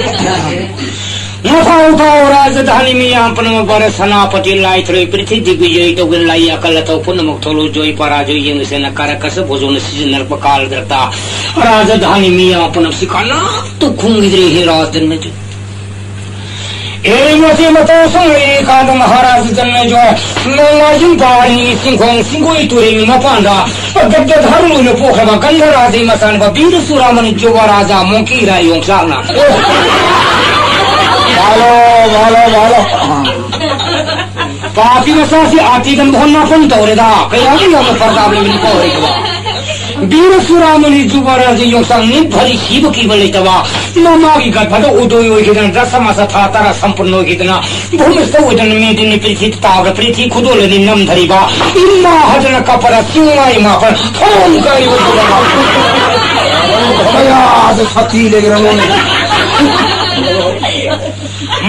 ꯃꯊꯧ ꯇꯧ ꯔꯥꯖꯙꯥꯅꯤ ꯃꯤꯌꯥꯝ ꯄꯨꯝꯅꯃꯛ ꯚꯥꯔꯠ ꯁꯦꯅꯥꯄꯇꯤ ꯂꯥꯏꯊ꯭ꯔꯣꯏ ꯄ꯭ꯔꯤꯊꯤꯕꯤꯒꯤ ꯖꯣꯏ ꯇꯧꯒꯦ ꯂꯥꯏ ꯑꯀꯜ ꯑꯊꯧ ꯄꯨꯝꯅꯃꯛ ꯊꯣꯛꯂꯨ ꯖꯣꯏ ꯄꯔꯥꯖꯣꯏ ꯌꯦꯡꯉꯁꯦꯅ ꯀꯥꯔꯛꯀꯁ ꯚꯣꯖꯣꯅ ꯁꯤꯖꯤꯟꯅꯔꯛꯄ ꯀꯥꯜꯗ꯭ꯔꯛꯇ ꯔꯥꯖꯙꯥꯅꯤ ꯃꯤꯌꯥꯝ ꯄꯨꯝꯅꯃꯛꯁꯤ ꯀꯅꯥꯝꯇ ꯈꯨꯝꯈꯤꯗ꯭ꯔꯦ ꯍꯦ ꯔꯥꯖꯟ ꯃꯆꯨ꯫ ꯑꯦ ꯃꯁꯤ ꯃꯇꯧ ꯁꯨꯝ ꯂꯩꯔꯤꯀꯥꯟꯗ ꯃꯍꯥꯔꯥꯖ ꯖꯟꯃꯦꯖꯣꯏ ꯅꯣꯡꯃꯥꯏꯖꯤꯡ ꯄꯥꯔꯤ ꯆꯤꯡꯈꯣꯡ ꯆꯤꯡꯒꯣꯏ ꯇꯨꯔꯦꯜꯒꯤ ꯃꯄꯥꯟꯗ ꯒꯗꯒꯗ ꯍꯔꯨꯅ ꯄꯣꯛꯈ꯭ꯔꯕ ꯒꯟꯙꯔꯥꯖꯒꯤ ꯃꯆꯥꯅꯨꯄꯥ ꯕꯤꯔ ꯆꯨꯔꯥꯃꯅꯤ ꯖꯨꯕꯔꯥꯖꯥ ꯃꯣꯡꯀꯤ ꯔꯥꯏ ꯌꯣꯡꯆꯥꯛꯅ꯫ ꯚꯥꯂꯣ, ꯚꯥꯂꯣ, ꯚꯥꯂꯣ꯫ ꯄꯥꯄꯤ ꯃꯆꯥꯁꯤ ꯑꯥꯇꯤꯗ ꯃꯍꯣꯟ ꯅꯥꯄꯟ ꯇꯧꯔꯦꯗ꯫ ꯀꯌꯥꯃꯨꯛ ꯌꯥꯝꯅ ꯄ꯭ꯔꯇꯥꯞ ꯂꯩꯕꯅꯤ ꯀꯣ ꯍꯧꯖꯤꯛꯄꯣ꯫ ꯕꯤꯔ ꯆꯨꯔꯥꯃꯅꯤ ꯖꯨꯕꯔꯥꯖ ꯌꯣꯡꯆꯥꯛ ꯅꯤꯠ ꯐꯔꯤ ꯁꯤꯕ ꯀꯤꯕ ꯂꯩꯇꯕ꯫ ꯃꯃꯥꯒꯤ ꯒꯠꯐꯗ ꯎꯗꯣꯏ ꯑꯣꯏꯈꯤꯗꯅ ꯗ꯭ꯔꯁ ꯃꯥꯁ ꯊꯥ ꯇꯔꯥ ꯁꯝꯄꯨꯔꯟ ꯑꯣꯏꯈꯤꯗꯅ ꯚꯨꯃꯤꯁꯇ ꯑꯣꯏꯗꯅ ꯃꯤꯗꯤ ꯅꯤꯄꯤꯔꯤꯊꯤ ꯇꯥꯕꯗ ꯄ꯭ꯔꯤꯊꯤ ꯈꯨꯗꯣꯜꯂꯅꯤ ꯅꯝꯊꯔꯤꯕ ꯏꯃꯥ ꯍꯥꯏꯗꯅ ꯀꯞꯄꯗ ꯆꯤꯡꯃꯥꯏ ꯃꯥꯄꯟ ꯊꯣꯡ ꯀꯥꯏꯕ ꯀꯌꯥꯗ ꯁꯥꯊꯤ ꯂꯩꯈ꯭ꯔꯕꯅꯤ꯫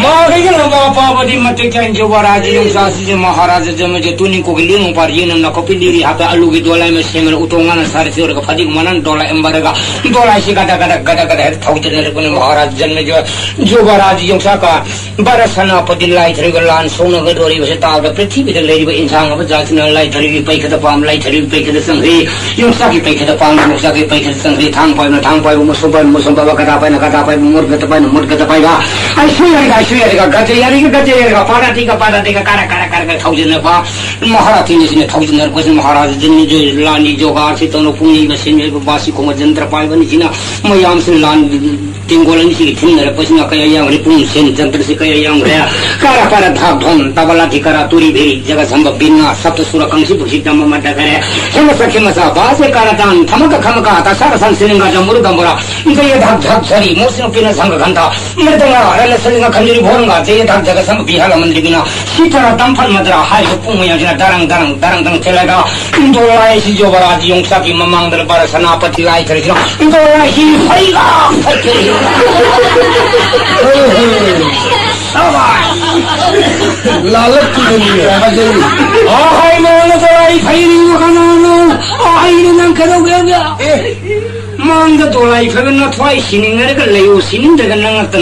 ꯃꯥꯒꯩꯒ ꯂꯝꯕꯥ ꯄꯥꯕꯗꯤ ꯃꯇꯤꯛ ꯆꯥꯏ ꯖꯨꯕꯔꯥꯖ ꯌꯣꯡꯆꯥꯛꯁꯤꯁꯦ ꯃꯍꯥꯔꯥꯖ ꯖꯃꯖ ꯇꯨꯅꯤ ꯀꯣꯒꯤ ꯂꯤꯡ ꯄꯥꯔ ꯌꯦꯡꯅ ꯅꯥꯀꯨꯞꯄꯤ ꯂꯤꯔꯤ ꯍꯥꯞꯄ ꯑꯂꯨꯒꯤ ꯗꯣꯂꯥꯏ ꯑꯃ ꯁꯦꯝꯃꯅ ꯎꯇꯣꯡ ꯉꯥꯅ ꯁꯥꯔ ꯆꯣꯔꯒ ꯐꯗꯤꯒ ꯃꯅꯥꯟ ꯗꯣꯂꯥꯏ ꯑꯃꯔꯒ ꯗꯣꯂꯥꯏꯁꯤ ꯒꯗ ꯒꯗ ꯒꯗ ꯒꯗ ꯍꯦꯛ ꯊꯧꯖꯤꯟꯅꯔꯛꯄꯅꯤ ꯃꯍꯥꯔꯥꯖ ꯖꯟꯃꯦꯖꯣꯏ ꯖꯨꯕꯔꯥꯖ ꯌꯣꯡꯆꯥꯛꯀ ꯚꯥꯔꯠ ꯁꯦꯅꯥꯄꯇꯤ ꯂꯥꯏꯊ꯭ꯔꯒ ꯂꯥꯟ ꯁꯣꯛꯅꯒꯗꯧꯔꯤꯕꯁꯦ ꯇꯥꯕꯗ ꯄ꯭ꯔꯤꯊꯤꯕꯤꯗ ꯂꯩꯔꯤꯕ ꯏꯟꯁꯥꯡ ꯑꯃ ꯖꯥꯠꯁꯤꯅ ꯂꯥꯏꯊ꯭ꯔꯒꯤ ꯄꯩꯈꯗ ꯄꯥꯝ ꯂꯥꯏꯊ꯭ꯔꯒꯤ ꯄꯩꯈꯗ ꯆꯪꯈ꯭ꯔꯤ꯫ ꯌꯣꯡꯆꯥꯛꯀꯤ ꯄꯩꯈꯗ ꯄꯥꯝ ꯌꯣꯡꯆꯥꯛꯀꯤ ꯄꯩꯈꯗ ꯆꯪꯈ꯭ꯔꯤ꯫ ꯊꯥꯡ ꯄꯥꯏꯕꯅ ꯊꯥꯡ ꯄꯥꯏꯕ, ꯃꯨꯁꯨꯝ ꯄꯥꯏꯕꯅ ꯃꯨꯁꯨꯝ ꯄꯥꯏꯕ, ꯀꯗꯥ ꯄꯥꯏꯅ ꯀꯗꯥ ꯄꯥꯏꯕ, ꯃꯨꯠ ꯀꯗ ꯄꯥꯏꯕ꯫ ꯑꯩꯁꯨ ꯌꯥꯔꯤꯒ ꯑꯩꯁꯨ ꯌꯥꯔꯤꯒ ꯒꯖ ꯌꯥꯔꯤꯒ ꯒꯖ ꯌꯥꯔꯤꯒ ꯄꯥꯔꯇꯤꯒ ꯄꯥꯔꯇꯤꯒ ꯀꯥꯔ ꯀꯥꯔ ꯀꯥꯔꯒ ꯊꯧꯖꯤꯟꯅꯕ꯫ ꯃꯍꯥꯔꯥꯖ ꯇꯤꯅꯤꯁꯤꯅ ꯊꯧꯖꯤꯟꯅꯔꯛꯄꯁꯤꯅ ꯃꯍꯥꯔꯥꯖ ꯖꯟꯃꯦꯖꯣꯏ ꯂꯥꯟꯒꯤ ꯖꯣꯒꯥꯔꯁꯤ ꯇꯧꯅ ꯄꯨꯡꯌꯩꯕ ꯁꯤꯟꯌꯩꯕ ꯕꯥꯁꯤ ꯈꯣꯡꯕ ꯖꯟꯇ꯭ꯔ ꯄꯥꯏꯕꯅꯤꯁꯤꯅ ꯃꯌꯥꯝꯁꯤ ꯂꯥꯟ ꯇꯦꯡꯒꯣꯜ ꯑꯅꯤꯁꯤꯒꯤ ꯊꯤꯟꯅꯔꯛꯄꯁꯤꯅ ꯀꯌꯥ ꯌꯥꯝꯈ꯭ꯔꯦ, ꯄꯨꯡ ꯁꯦꯟ ꯖꯟꯇ꯭ꯔꯁꯤ ꯀꯌꯥ ꯌꯥꯝꯈ꯭ꯔꯦ꯫ ꯀꯥꯔꯥ ꯄꯥꯔꯥ ꯙꯥꯛ ꯙꯣꯟ ꯇꯕꯂꯥ ꯊꯤꯀꯥꯔꯥ ꯇꯨꯔꯤ ꯚꯦꯔꯤ ꯖꯒ ꯁꯝꯕ ꯕꯤꯟꯅ ꯁꯞꯇ ꯁꯨꯔ ꯀꯪꯁꯤ ꯕꯨꯛꯁꯤ ꯇꯝꯕ ꯃꯇ ꯈꯔꯦ꯫ ꯍꯦꯃ ꯁꯈꯤ ꯃꯁꯥ ꯕꯥꯁꯦ ꯀꯥꯔꯥ ꯇꯥꯟ ꯊꯃ ꯀ ꯈꯃ ꯀ ꯇ ꯁꯥꯔ ꯁꯟ ꯁꯤꯂꯤꯡꯒ ꯖꯃꯨꯔ ꯒꯝꯕꯔꯥ ꯒꯌꯦ ꯙꯥꯛ ꯙꯥꯛ ꯁꯔꯤ ꯃꯣꯁꯤꯅ ꯄꯤꯅ ꯁꯪꯒ ꯈꯟꯊ ꯃ꯭ꯔꯗꯪꯒ ꯔꯅ ꯁꯤꯂꯤꯡꯒ ꯈꯟꯖꯨꯔꯤ ꯚꯣꯔꯪꯒ ꯖꯌꯦ ꯙꯥꯛ ꯖꯒ ꯁꯝꯕ ꯕꯤꯍꯥꯔ ꯂꯃꯟ ꯂꯤꯕꯤꯅ ꯁꯤꯇꯔꯥ ꯇꯝꯐꯜ ꯃꯗ꯭ꯔꯥ ꯍꯥꯏꯔꯤꯕ ꯄꯨꯡ ꯃꯌꯥꯝꯁꯤꯅ ꯗꯔꯪ ꯗꯔꯪ ꯗꯔꯪ ꯗꯔꯪ ꯊꯤꯜꯂꯒ ꯏꯟꯗꯣ ꯂꯥꯏꯁꯤ ꯌꯣꯕꯔꯥꯖ ꯌꯣꯡꯆꯥꯛꯀꯤ ꯃꯃꯥꯡꯗ ꯚꯥꯔꯠ ꯁꯦꯅꯥꯄꯇꯤ ꯂꯥꯏꯊꯔꯤꯁꯤꯅ ꯏꯟꯗꯣ ꯂꯥꯏꯁꯤ ꯐꯩꯒ ꯐꯠꯇꯦ꯫ ꯁꯕꯥꯁ! ꯂꯥꯜꯂꯛꯇꯨꯗꯅꯤꯅꯦ ꯐꯖꯩ꯫ ꯑꯍꯥꯏ ꯃꯉꯣꯟꯗ ꯂꯥꯏ ꯐꯩꯔꯤꯕ ꯀꯅꯥꯅꯣ? ꯑꯍꯩꯅ ꯅꯪ ꯀꯩꯗꯧꯒꯦ? ꯑꯦ, ꯃꯥꯡꯗ ꯗꯣꯂꯥꯏ ꯐꯕ ꯅꯊ꯭ꯋꯥꯏ ꯁꯤꯅꯤꯡꯅꯔꯒ ꯂꯩꯌꯨ, ꯁꯤꯅꯤꯡꯗ꯭ꯔꯒ ꯅꯉꯛꯇ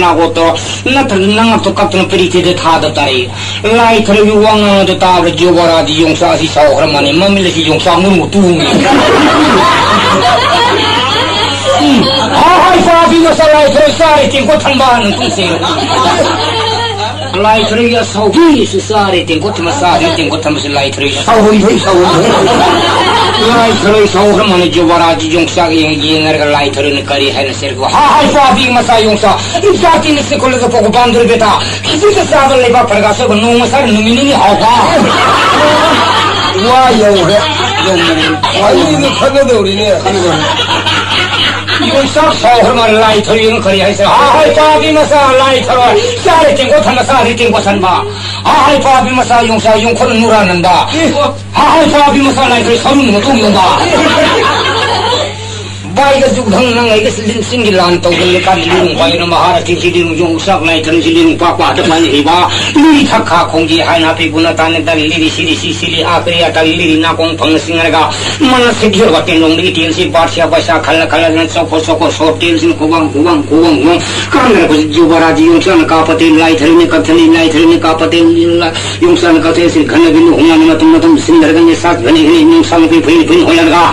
ꯅꯥꯒꯣꯠꯇꯣ, ꯅꯠꯇ꯭ꯔꯒ ꯅꯉꯛꯇꯣ ꯀꯛꯇꯨꯅ ꯄ꯭ꯔꯤꯊꯤꯗ ꯊꯥꯗ ꯇꯥꯔꯛꯏ꯫ ꯂꯥꯏ ꯊꯔꯣꯏꯒꯤ ꯋꯥꯉꯥꯡ ꯑꯗꯨ ꯇꯥꯕꯗ ꯖꯨꯕꯔꯥꯗꯤ ꯌꯣꯡꯆꯥꯛ ꯑꯁꯤ ꯁꯥꯎꯈ꯭ꯔ ꯃꯥꯜꯂꯦ, ꯃꯃꯤꯠ ꯑꯁꯤ ꯌꯣꯡꯆꯥꯛ ꯃꯔꯨ ꯇꯨꯡꯉꯤ꯫ ꯎꯝ, ꯍꯥ ꯍꯥꯏ ꯄꯥꯄꯤ ꯃꯆꯥ ꯂꯥꯏ ꯊꯔꯣꯏ ꯆꯥꯔꯦ ꯇꯦꯡꯀꯣꯠ ꯊꯟꯕ ꯍꯥꯟꯅ ꯇꯨꯡ ꯆꯦꯔꯣ꯫ ꯂꯥꯏ ꯊꯔꯣꯏꯒꯤ ꯑꯁꯥꯎꯕꯤꯁꯨ ꯆꯥꯔꯦ ꯇꯦꯡꯀꯣꯠ ꯊꯟꯕ ꯆꯥꯔꯦ ꯇꯦꯡꯀꯣꯠ ꯊꯟꯕꯁꯨ ꯂꯥꯏ ꯊꯔꯣꯏ ꯁꯥꯎꯍꯟꯊꯣꯏ ꯁꯥꯎꯍꯟꯊꯣꯏ꯫ ꯂꯥꯏ ꯊꯔꯣꯏ ꯁꯥꯎꯈ꯭ꯔ ꯃꯥꯜꯂꯦ ꯖꯨꯕꯔꯥꯗꯤ ꯌꯣꯡꯆꯥꯛ ꯌꯦꯡ-, ꯌꯦꯡꯅꯔꯒ ꯂꯥꯏ ꯊꯔꯣꯏꯅ ꯀꯔꯤ ꯍꯥꯏꯅ ꯆꯦꯔꯒ ꯍꯥ ꯍꯥꯏ ꯄꯥꯄꯤ ꯃꯆꯥ ꯌꯣꯡꯆꯥꯛ ꯏꯆꯥ ꯇꯤꯟ ꯑꯁꯤ ꯀꯣꯜꯂꯒ ꯄꯣꯛꯄ ꯄꯥꯝꯗꯣꯔꯤ ꯕꯦꯇꯥ꯫ ꯈꯤꯖꯤꯛꯇ ꯆꯥꯕ ꯂꯩꯕꯥꯛ ꯐꯔꯒ ꯑꯁꯣꯏꯕ ꯅꯣꯡꯃ ꯆꯥꯔ ꯅꯨꯃꯤꯠ ꯅꯤꯅꯤ ꯍꯥꯎꯕ꯫ ꯋꯥ ꯌꯧꯔꯦ꯫ ꯌꯧꯔꯦ꯫ ꯑꯅꯤꯗꯨ ꯈꯠꯅꯗꯧꯔꯤꯅꯦ꯫ ꯌꯣꯡꯆꯥꯛ ꯁꯥꯎꯈ꯭ꯔ ꯃꯥꯜꯂꯦ ꯂꯥꯏ ꯊꯔꯣꯏꯅ ꯀꯔꯤ ꯍꯥꯏꯁꯤꯔ? ꯍꯥ ꯍꯥꯏ ꯄꯥꯄꯤ ꯃꯆꯥ ꯂꯥꯏ ꯊꯔꯣꯏ ꯆꯥꯔꯦ ꯇꯦꯡꯀꯣꯠ ꯊꯟꯕ ꯆꯥꯔꯦ ꯇꯦꯡꯀꯣꯠ ꯊꯟꯕ꯫ ꯍꯥ ꯍꯥꯏ ꯄꯥꯄꯤ ꯃꯆꯥ ꯌꯣꯡꯆꯥꯛ ꯌꯣꯡꯈꯣꯠ ꯅꯨꯔꯥ ꯅꯟꯕ꯫ ꯍꯥ ꯍꯥꯏ ꯄꯥꯄꯤ ꯃꯆꯥ ꯂꯥꯏ ꯊꯔꯣꯏ ꯁꯔꯨꯅ ꯃꯇꯣꯡ ꯌꯣꯟꯕ꯫ ꯕꯥꯏꯒ ꯖꯨꯒ ꯙꯪ ꯅꯪ ꯑꯩꯒ ꯁꯤꯂꯤꯟ ꯁꯤꯡꯒꯤ ꯂꯥꯟ ꯇꯧꯗꯅ ꯀꯥꯟꯗ ꯂꯤꯔꯨꯡ ꯄꯥꯏꯅ ꯃꯍꯥꯔꯥꯇꯤ ꯁꯤ ꯂꯤꯔꯨꯡ ꯌꯣꯡꯆꯥꯛ ꯂꯥꯏ ꯊꯔꯣꯏ ꯁꯤ ꯂꯤꯔꯨꯡ ꯄꯥꯛ ꯄꯥꯛꯇ ꯄꯥꯏꯅ ꯍꯤꯕ꯫ ꯂꯤꯔꯤ ꯊꯛ ꯈꯥ ꯈꯣꯡꯒꯤ ꯍꯥꯏꯅ ꯑꯄꯤꯛꯄꯅ ꯇꯥꯅ ꯇꯥꯅ ꯂꯤꯔꯤ ꯁꯤꯔꯤ ꯁꯤ ꯁꯤꯔꯤ ꯑꯥ ꯀꯔꯤ ꯑꯇꯥ ꯂꯤꯔꯤ ꯅꯥꯀꯣꯡ ꯐꯪꯅ ꯁꯤꯡꯅꯔꯒ ꯃꯅ ꯁꯤꯛ ꯌꯣꯔꯕ ꯇꯦꯟꯂꯣꯡꯗꯒꯤ ꯇꯦꯟꯁꯤ ꯕꯥꯔꯁꯤꯌꯥ ꯄꯩꯁꯥ ꯈꯜꯂ ꯈꯜꯂꯗꯅ ꯆꯣꯀꯣ ꯆꯣꯀꯣ ꯁꯣꯔ ꯇꯦꯟꯁꯤꯅ ꯈꯨꯕꯥꯡ ꯈꯨꯕꯥꯡ ꯈꯨꯕꯥꯡ ꯈꯨꯕꯥꯡ ꯀꯥꯟꯅꯔꯛꯄꯁꯤ ꯖꯨꯕꯔꯥꯖ ꯌꯣꯡꯆꯥꯛꯅ ꯀꯥꯞꯄ ꯇꯦꯟ ꯂꯥꯏ ꯊꯔꯣꯏꯅ ꯀꯛꯊꯠꯂꯤ ꯂꯥꯏ ꯊꯔꯣꯏꯅ ꯀꯥꯞꯄ ꯇꯦꯟ ꯌꯣꯡꯆꯥꯛꯅ ꯀꯛꯊꯠꯂꯤ ꯁꯤꯜ ꯈꯟꯅꯕꯤ ꯂꯨꯍꯣꯡꯅꯅ ꯃꯇꯨꯡ ꯃꯇꯨꯡ ꯁꯤꯟꯗꯔꯒ ꯅꯤꯁꯥ ꯐꯅꯤ ꯍꯅꯤ ꯅꯨꯡꯁꯥ ꯃꯄꯤ ꯐꯨꯏ ꯐꯨꯏ ꯍꯣꯏꯂꯔꯒ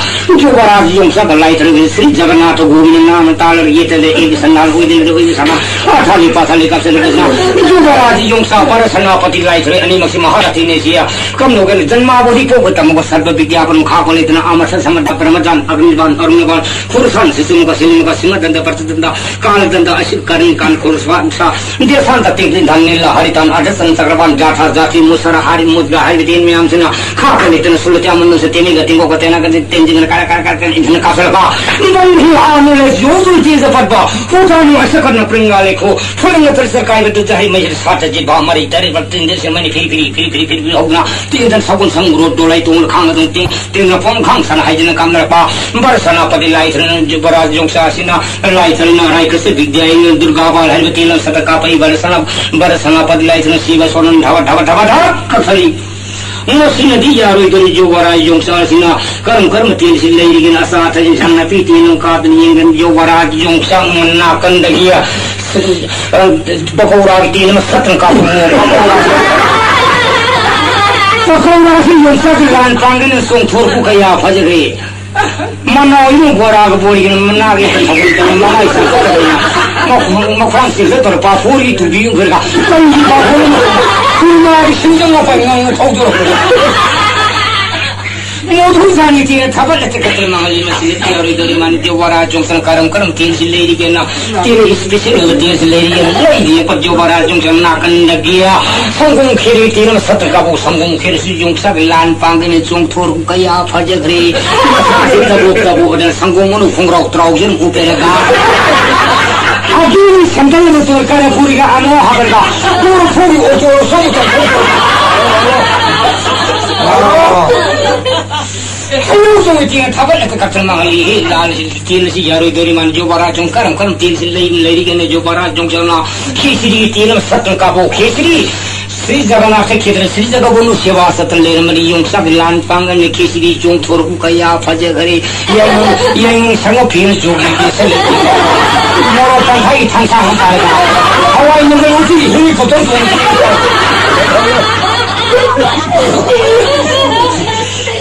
ꯖꯨꯕꯔꯥꯖ ꯌꯣꯡꯆꯥꯛꯀ ꯂꯥꯏ ꯊꯔꯣꯏ ꯁ꯭ꯔꯤ ꯖꯒꯟꯅꯥꯊ ꯒꯣꯕꯤꯟꯗ ꯅꯥꯃ ꯇꯥꯂꯔ ꯌꯦꯇꯗ ꯑꯦꯒꯤ ꯁꯟꯗꯥꯜ ꯑꯣꯏꯗꯅ ꯑꯣꯏꯕ ꯁꯥꯅ ꯑꯊꯥꯂꯤ ꯄꯥꯊꯥꯂꯤ ꯀꯥꯞꯆꯠꯂꯒ ꯖꯨꯕꯔꯥꯖ ꯌꯣꯡꯆꯥꯛ ꯚꯥꯔꯠ ꯁꯦꯅꯥꯄꯇꯤ ꯂꯥꯏ ꯊꯔꯣꯏ ꯑꯅꯤꯃꯛꯁꯤ ꯃꯍꯥꯔꯥꯊꯤꯅꯦ ꯁꯤꯌꯥ ꯀꯝꯗꯧꯒꯅ ꯖꯟꯃꯥꯕꯣꯙꯤ ꯄꯣꯛꯄ ꯇꯝꯃꯒ ꯁꯔꯕ ꯕꯤꯗ꯭ꯌꯥ ꯄꯨꯝ ꯈꯥ ꯀꯣꯂꯦꯇꯅ ꯑꯃ ꯁ ꯁꯃꯗ ꯄ꯭ꯔꯃꯖꯥꯟ ꯑꯔꯨꯟꯕꯥꯟ ꯑꯔꯨꯟꯕꯥꯟ ꯈꯨꯔꯁꯥꯟ ꯁꯤꯁꯨꯃꯨꯒ ꯁꯤꯂꯤꯃꯨꯒ ꯁꯤꯃꯗꯟꯗ ꯄ꯭ꯔꯆꯗꯟꯗ ꯀꯥꯂꯗꯟꯗ ꯑꯁꯤꯛ ꯀꯔꯤꯡ ꯀꯥꯟ ꯈꯨꯔꯁꯥꯟ ꯁꯥ ꯗꯦꯁꯥꯟꯇ ꯇꯤꯡ ꯇꯤꯡ ꯊꯥꯡ ꯅꯤꯜꯂ ꯍꯔꯤꯇꯥꯟ ꯑꯥꯔꯗꯁꯟ ꯆꯀ꯭ꯔꯕꯥꯟ ꯖꯥꯊꯥ ꯖꯥꯇꯤ ꯃꯨꯁꯔ ꯍꯥꯔꯤ ꯃꯨꯗ꯭ꯔ ꯍꯥꯏꯕ ꯇꯦꯟ ꯃꯌꯥꯝꯁꯤꯅ ꯈꯥꯛꯄ ꯂꯩꯇꯅ ꯁꯨꯂꯇꯤ ꯑꯃꯟꯗꯁꯨ ꯇꯦꯟꯃꯤꯒ ꯇꯤꯡꯒꯣꯛꯀ ꯇꯦꯅꯒ ꯇꯦꯟꯖꯤꯡꯒꯅ ꯀꯥꯔ ꯀꯥꯔ ꯀꯥꯔ ꯀꯥꯔ ꯏꯟꯊꯅ ꯀꯥꯞꯁꯤꯜꯂꯒ ꯕꯟꯙꯤ ꯑꯥꯅꯨ ꯂꯦ ꯌꯣꯡꯁꯨ ꯇꯦꯖ ꯄꯠꯄ ꯄꯨꯊꯥꯅꯨ ꯑꯁꯀꯠꯅ ꯄ꯭ꯔꯤꯡꯒꯥ ꯂꯩꯈꯣ ꯐꯨꯂꯤꯡꯒ ꯇꯔꯤꯁꯔ ꯀꯥꯏꯕ ꯇꯨꯖ ꯍꯩ ꯃꯩꯁꯤꯗ ꯁꯥꯠꯇ ꯖꯤꯕꯥ ꯃꯔꯩ ꯇꯔꯤꯕ ꯇꯤꯟꯗ ꯁꯦꯝꯃꯅꯤ ꯐꯤꯔꯤ ꯐꯤꯔꯤ ꯐꯤꯔꯤ ꯐꯤꯔꯤ ꯐꯤꯔꯤ ꯍꯧꯗꯨꯅ ꯇꯤꯟꯗ ꯁꯒꯣꯜ ꯁꯪ ꯔꯣꯠ ꯗꯣꯂꯥꯏ ꯇꯣꯡꯂ ꯈꯥꯡ ꯑꯗꯨꯝ ꯇꯤꯡ ꯇꯤꯡꯅ ꯐꯣꯡ ꯈꯥꯡ ꯁꯅ ꯍꯥꯏꯗꯅ ꯀꯥꯝꯅꯔꯛꯄ ꯕꯔ ꯁꯅꯥꯄꯇꯤ ꯂꯥꯏ ꯊꯔꯅ ꯖꯨꯕꯔꯥꯖ ꯌꯣꯡꯁꯥ ꯑꯁꯤꯅ ꯂꯥꯏ ꯊꯔꯅ ꯔꯥꯏ ꯀ꯭ꯔꯤꯁꯅ ꯕꯤꯗ꯭ꯌꯥ ꯏꯪꯅ ꯗꯨꯔꯒꯥ ꯕꯥꯜ ꯍꯥꯏꯕ ꯇꯦꯟ ꯂꯝ ꯁꯠꯇ ꯀꯥꯞꯄꯛꯏ ꯕꯔ ꯁꯅꯥ ꯕꯔ ꯁꯅꯥꯄꯇꯤ ꯂꯥꯏ ꯊꯔꯅ ꯁꯤꯕ ꯁꯣꯔꯅ ꯙꯕ ꯙꯕ ꯙꯕ ꯙꯕ ꯀꯛꯊꯠꯂꯤ꯫ ꯃꯁꯤꯅꯗꯤ ꯌꯥꯔꯣꯏꯗꯣꯔꯤ꯫ ꯌꯨꯕꯔꯥꯖ ꯌꯣꯡꯆꯥꯛꯁꯤꯅ ꯀꯔꯝ ꯀꯔꯝꯕ ꯇꯦꯜꯁꯤ ꯂꯩꯔꯤꯒꯦꯅ ꯑꯆꯥ ꯑꯊꯛ ꯏꯟꯁꯥꯡ ꯅꯥꯄꯤ ꯇꯦꯟ ꯅꯨꯡ ꯀꯥꯞꯇꯅ ꯌꯦꯡꯒꯅꯤ꯫ ꯌꯨꯕꯔꯥꯖ ꯌꯣꯡꯆꯥꯛ ꯅꯥꯀꯟꯗꯒꯤ, ꯑ, ꯄꯀꯧꯔꯥꯒꯤ ꯇꯦꯟ ꯑꯃ ꯁꯠꯇꯅ ꯀꯥꯞꯄ꯫ ꯄꯀꯧꯔꯥꯁꯤ ꯌꯣꯡꯆꯥꯛꯀꯤ ꯂꯥꯟ ꯄꯥꯡꯒꯅ ꯆꯣꯡꯊꯣꯔꯛꯄ ꯀꯌꯥ ꯐꯖꯈ꯭ꯔꯦ꯫ ꯃꯅꯥꯎ ꯏꯕꯨꯡ ꯕꯣꯔꯥꯒ ꯕꯣꯔꯤꯒꯅ ꯃꯅꯥꯒꯤ ꯊꯕꯛꯇꯅ ꯃꯃꯥꯏ ꯆꯪꯁꯤꯜꯂꯛꯄꯅꯤꯅ ꯃꯈ꯭ꯋꯥꯡ ꯆꯤꯡꯈꯠꯇꯧꯔ ꯄꯥꯐꯣꯔꯒꯤ ꯇꯨꯕꯤ ꯎꯈ꯭ꯔꯒ ꯀꯔꯤꯒꯤ ꯄꯥꯐꯣꯔꯅꯣ? ꯁꯤꯅꯦꯃꯥꯒꯤ ꯁꯤꯡꯖꯪ ꯃꯄꯥꯏ ꯉꯥꯡꯅ ꯊꯧꯗꯣꯔꯛꯄꯗ ꯃꯣꯙꯨ ꯖꯥꯅꯤꯇꯤꯅ ꯊꯕꯛ ꯑꯇ ꯈꯛꯇ ꯃꯥꯡꯍꯜꯂꯤ꯫ ꯃꯁꯤꯗꯤ ꯌꯥꯔꯣꯏꯗꯧꯔꯤ꯫ ꯃꯥꯅ ꯗꯦꯋꯥꯔꯥ ꯖꯣꯡꯁꯟ ꯀꯔꯝ ꯀꯔꯝ ꯇꯦꯟꯁꯤ ꯂꯩꯔꯤꯒꯦꯅ, ꯇꯦꯟ ꯏꯁꯄꯤꯁꯤꯡ ꯑꯣꯏꯕ ꯇꯦꯟꯁꯤ ꯂꯩꯔꯤꯒꯦꯅ ꯂꯩꯔꯤ꯫ ꯗꯦꯋꯥꯔꯥ ꯖꯣꯡꯁꯟ ꯅꯥꯀꯟꯗꯒꯤ ꯁꯪꯒꯣꯝ ꯈꯦꯔꯤ ꯇꯦꯟ ꯑꯃ ꯁꯠꯇ꯭ꯔ ꯀꯥꯕꯨ ꯁꯪꯒꯣꯝ ꯈꯦꯔꯤꯁꯤ ꯌꯣꯡꯆꯥꯛ ꯂꯥꯟ ꯄꯥꯡꯒꯅꯤ ꯆꯣꯡꯊꯣꯔꯛꯎ꯫ ꯀꯌꯥ ꯐꯖꯈ꯭ꯔꯦ꯫ ꯃꯁꯥꯁꯤ ꯇꯕꯣꯛ ꯇꯕꯣꯛ ꯑꯗꯨꯅ ꯁꯪꯒꯣꯝ ꯃꯅꯨꯡ ꯈꯣꯡꯒ꯭ꯔꯥꯎ ꯇ꯭ꯔꯥꯎꯖꯔ ꯎꯞꯄꯦꯔꯒ꯫ ꯑꯗꯨꯒꯤ ꯁꯦꯟꯗꯜ ꯑꯃ ꯇꯣꯜ ꯀꯥꯔꯦ ꯄꯨꯔꯤꯒ ꯑꯃꯣ ꯍꯥꯏꯕꯗ ꯄꯨꯔ ꯐꯨꯔꯤ ꯑꯣꯇꯣ ꯁꯣꯝ ꯇꯧꯊꯣꯛ꯫ ꯍꯩꯅꯧ ꯆꯣꯡꯉꯤ ꯇꯦꯡ ꯊꯥꯕꯠꯂꯒ ꯀꯛꯇꯅ ꯃꯥꯡꯍꯜꯂꯤ꯫ ꯍꯦ ꯂꯥꯜꯁꯤ ꯇꯦꯜ ꯑꯁꯤ ꯌꯥꯔꯣꯏꯗꯧꯔꯤ꯫ ꯃꯥꯅ ꯖꯣꯕꯥꯔꯥ ꯆꯣꯡ ꯀꯔꯝ ꯀꯔꯝ ꯇꯦꯜꯁꯤ ꯂꯩ ꯂꯩꯔꯤꯒꯦꯅ ꯖꯣꯕꯥꯔꯥ ꯆꯣꯡ ꯆꯪꯅ ꯈꯦꯆ꯭ꯔꯤ ꯇꯦꯜ ꯑꯃ ꯁꯠꯇꯅ ꯀꯥꯞꯄꯣ꯫ ꯈꯦꯆ꯭ꯔꯤ ꯁ꯭ꯔꯤ ꯖꯒꯟꯅꯥꯊ ꯈꯦꯇ꯭ꯔ ꯁ꯭ꯔꯤ ꯖꯒꯕꯣꯟꯗꯨ ꯁꯦꯕꯥ ꯆꯠꯇꯅ ꯂꯩꯔꯝꯕꯅꯤ꯫ ꯌꯣꯡꯆꯥꯛꯀꯤ ꯂꯥꯟ ꯄꯥꯡꯒꯅꯤ꯫ ꯈꯦꯆ꯭ꯔꯤ ꯆꯣꯡꯊꯣꯔꯛꯎ꯫ ꯀꯌꯥ ꯐꯖꯈ꯭ꯔꯦ꯫ ꯌꯥꯏꯉꯪ, ꯌꯥꯏꯉꯪ ꯁꯪꯒꯣ ꯐꯤꯅ ꯆꯣꯛꯂꯤ ꯀꯦꯁꯜꯂꯤ꯫ ꯃꯣꯔꯣꯛ ꯇꯪꯈꯥꯏꯒꯤ ꯊꯥꯡꯁꯥꯡ ꯍꯟꯇꯥꯔꯒ ꯍꯋꯥꯏ ꯃꯪꯒꯜ ꯎꯇꯤꯒꯤ ꯍꯦꯂꯤꯀꯣꯞꯇꯔ ꯇꯣꯡꯉꯤ꯫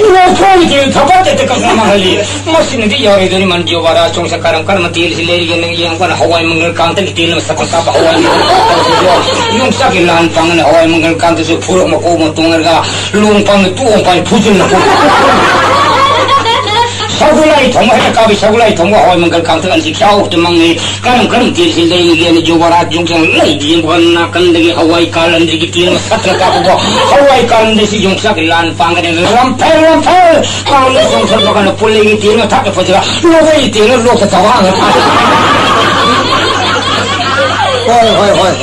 ꯃꯣꯔꯣꯛ ꯊꯣꯡꯒꯤ ꯊꯕꯛ ꯇꯦꯛꯇ ꯀꯛꯅ ꯃꯥꯡꯍꯜꯂꯤ꯫ ꯃꯁꯤꯅꯗꯤ ꯌꯥꯔꯣꯏꯗꯣꯔꯤ꯫ ꯃꯟ ꯖꯣꯕꯥꯔꯥ ꯆꯣꯡꯁ ꯀꯔꯝ ꯀꯔꯝꯕ ꯇꯦꯜꯁꯤ ꯂꯩꯔꯤꯒꯦꯅ ꯌꯦꯡꯕꯅ ꯍꯋꯥꯏ ꯃꯪꯒꯜ ꯀꯥꯡꯇꯛꯀꯤ ꯇꯦꯜ ꯑꯃ ꯁꯛꯄ ꯀꯥꯞꯄ ꯍꯋꯥꯏ ꯃꯪꯒꯜ ꯀꯥꯡꯇꯛꯁꯤꯁꯨ ꯌꯣꯡꯆꯥꯛꯀꯤ ꯂꯥꯟ ꯄꯥꯡꯒꯅ ꯍꯋꯥꯏ ꯃꯪꯒꯜ ꯀꯥꯡꯇꯛꯁꯨ ꯐꯨꯔꯛ ꯃꯀꯣꯛ ꯑꯃ ꯇꯣꯡꯉꯒ ꯂꯣꯡ ꯄꯥꯟꯗ ꯇꯣꯛ ꯄꯥꯏ ꯐꯨꯖꯤꯜꯂꯛꯄ꯫ ꯁꯒꯣꯜ ꯂꯥꯏ ꯊꯣꯡꯕ ꯍꯦꯛꯇ ꯀꯥꯞꯄꯤ꯫ ꯁꯒꯣꯜ ꯂꯥꯏ ꯊꯣꯡꯕ ꯍꯋꯥꯏ ꯃꯪꯒꯜ ꯀꯥꯡꯇꯛ ꯑꯅꯤꯁꯤ ꯈ꯭ꯌꯥꯎ ꯍꯦꯛꯇ ꯃꯪꯉꯤ꯫ ꯀꯔꯝ ꯀꯔꯝ ꯇꯦꯜꯁꯤ ꯂꯩꯔꯤꯒꯦꯅ ꯖꯣꯕꯥꯔꯥ ꯌꯣꯡꯆꯥꯛ ꯂꯩ ꯌꯦꯡꯕ ꯅꯥꯀꯟꯗꯒꯤ ꯍꯋꯥꯏ ꯀꯥꯂꯟꯗ꯭ꯔꯤꯒꯤ ꯇꯦꯜ ꯑꯃ ꯁꯠꯇ꯭ꯔ ꯀꯥꯞꯄꯕ ꯍꯋꯥꯏ ꯀꯥꯂꯟꯗ꯭ꯔꯤꯁꯤ ꯌꯣꯡꯆꯥꯛꯀꯤ ꯂꯥꯟ ꯄꯥꯡꯒꯅꯤ꯫ ꯔꯝꯐꯦꯜ ꯔꯝꯐꯦꯜ ꯀꯥꯡꯗ ꯆꯣꯡꯊꯠꯄ ꯀꯥꯟꯗ ꯄꯨꯜꯂꯩꯒꯤ ꯇꯦꯜ ꯑꯃ ꯊꯛꯅ ꯐꯖꯕ ꯂꯣꯛꯂꯩꯒꯤ ꯇꯦꯜ ꯑꯃ ꯂꯣꯛꯇ ꯇꯧꯍꯥꯡꯉ ꯊꯥ꯫ ꯍꯣꯏ, ꯍꯣꯏ, ꯍꯣꯏ꯫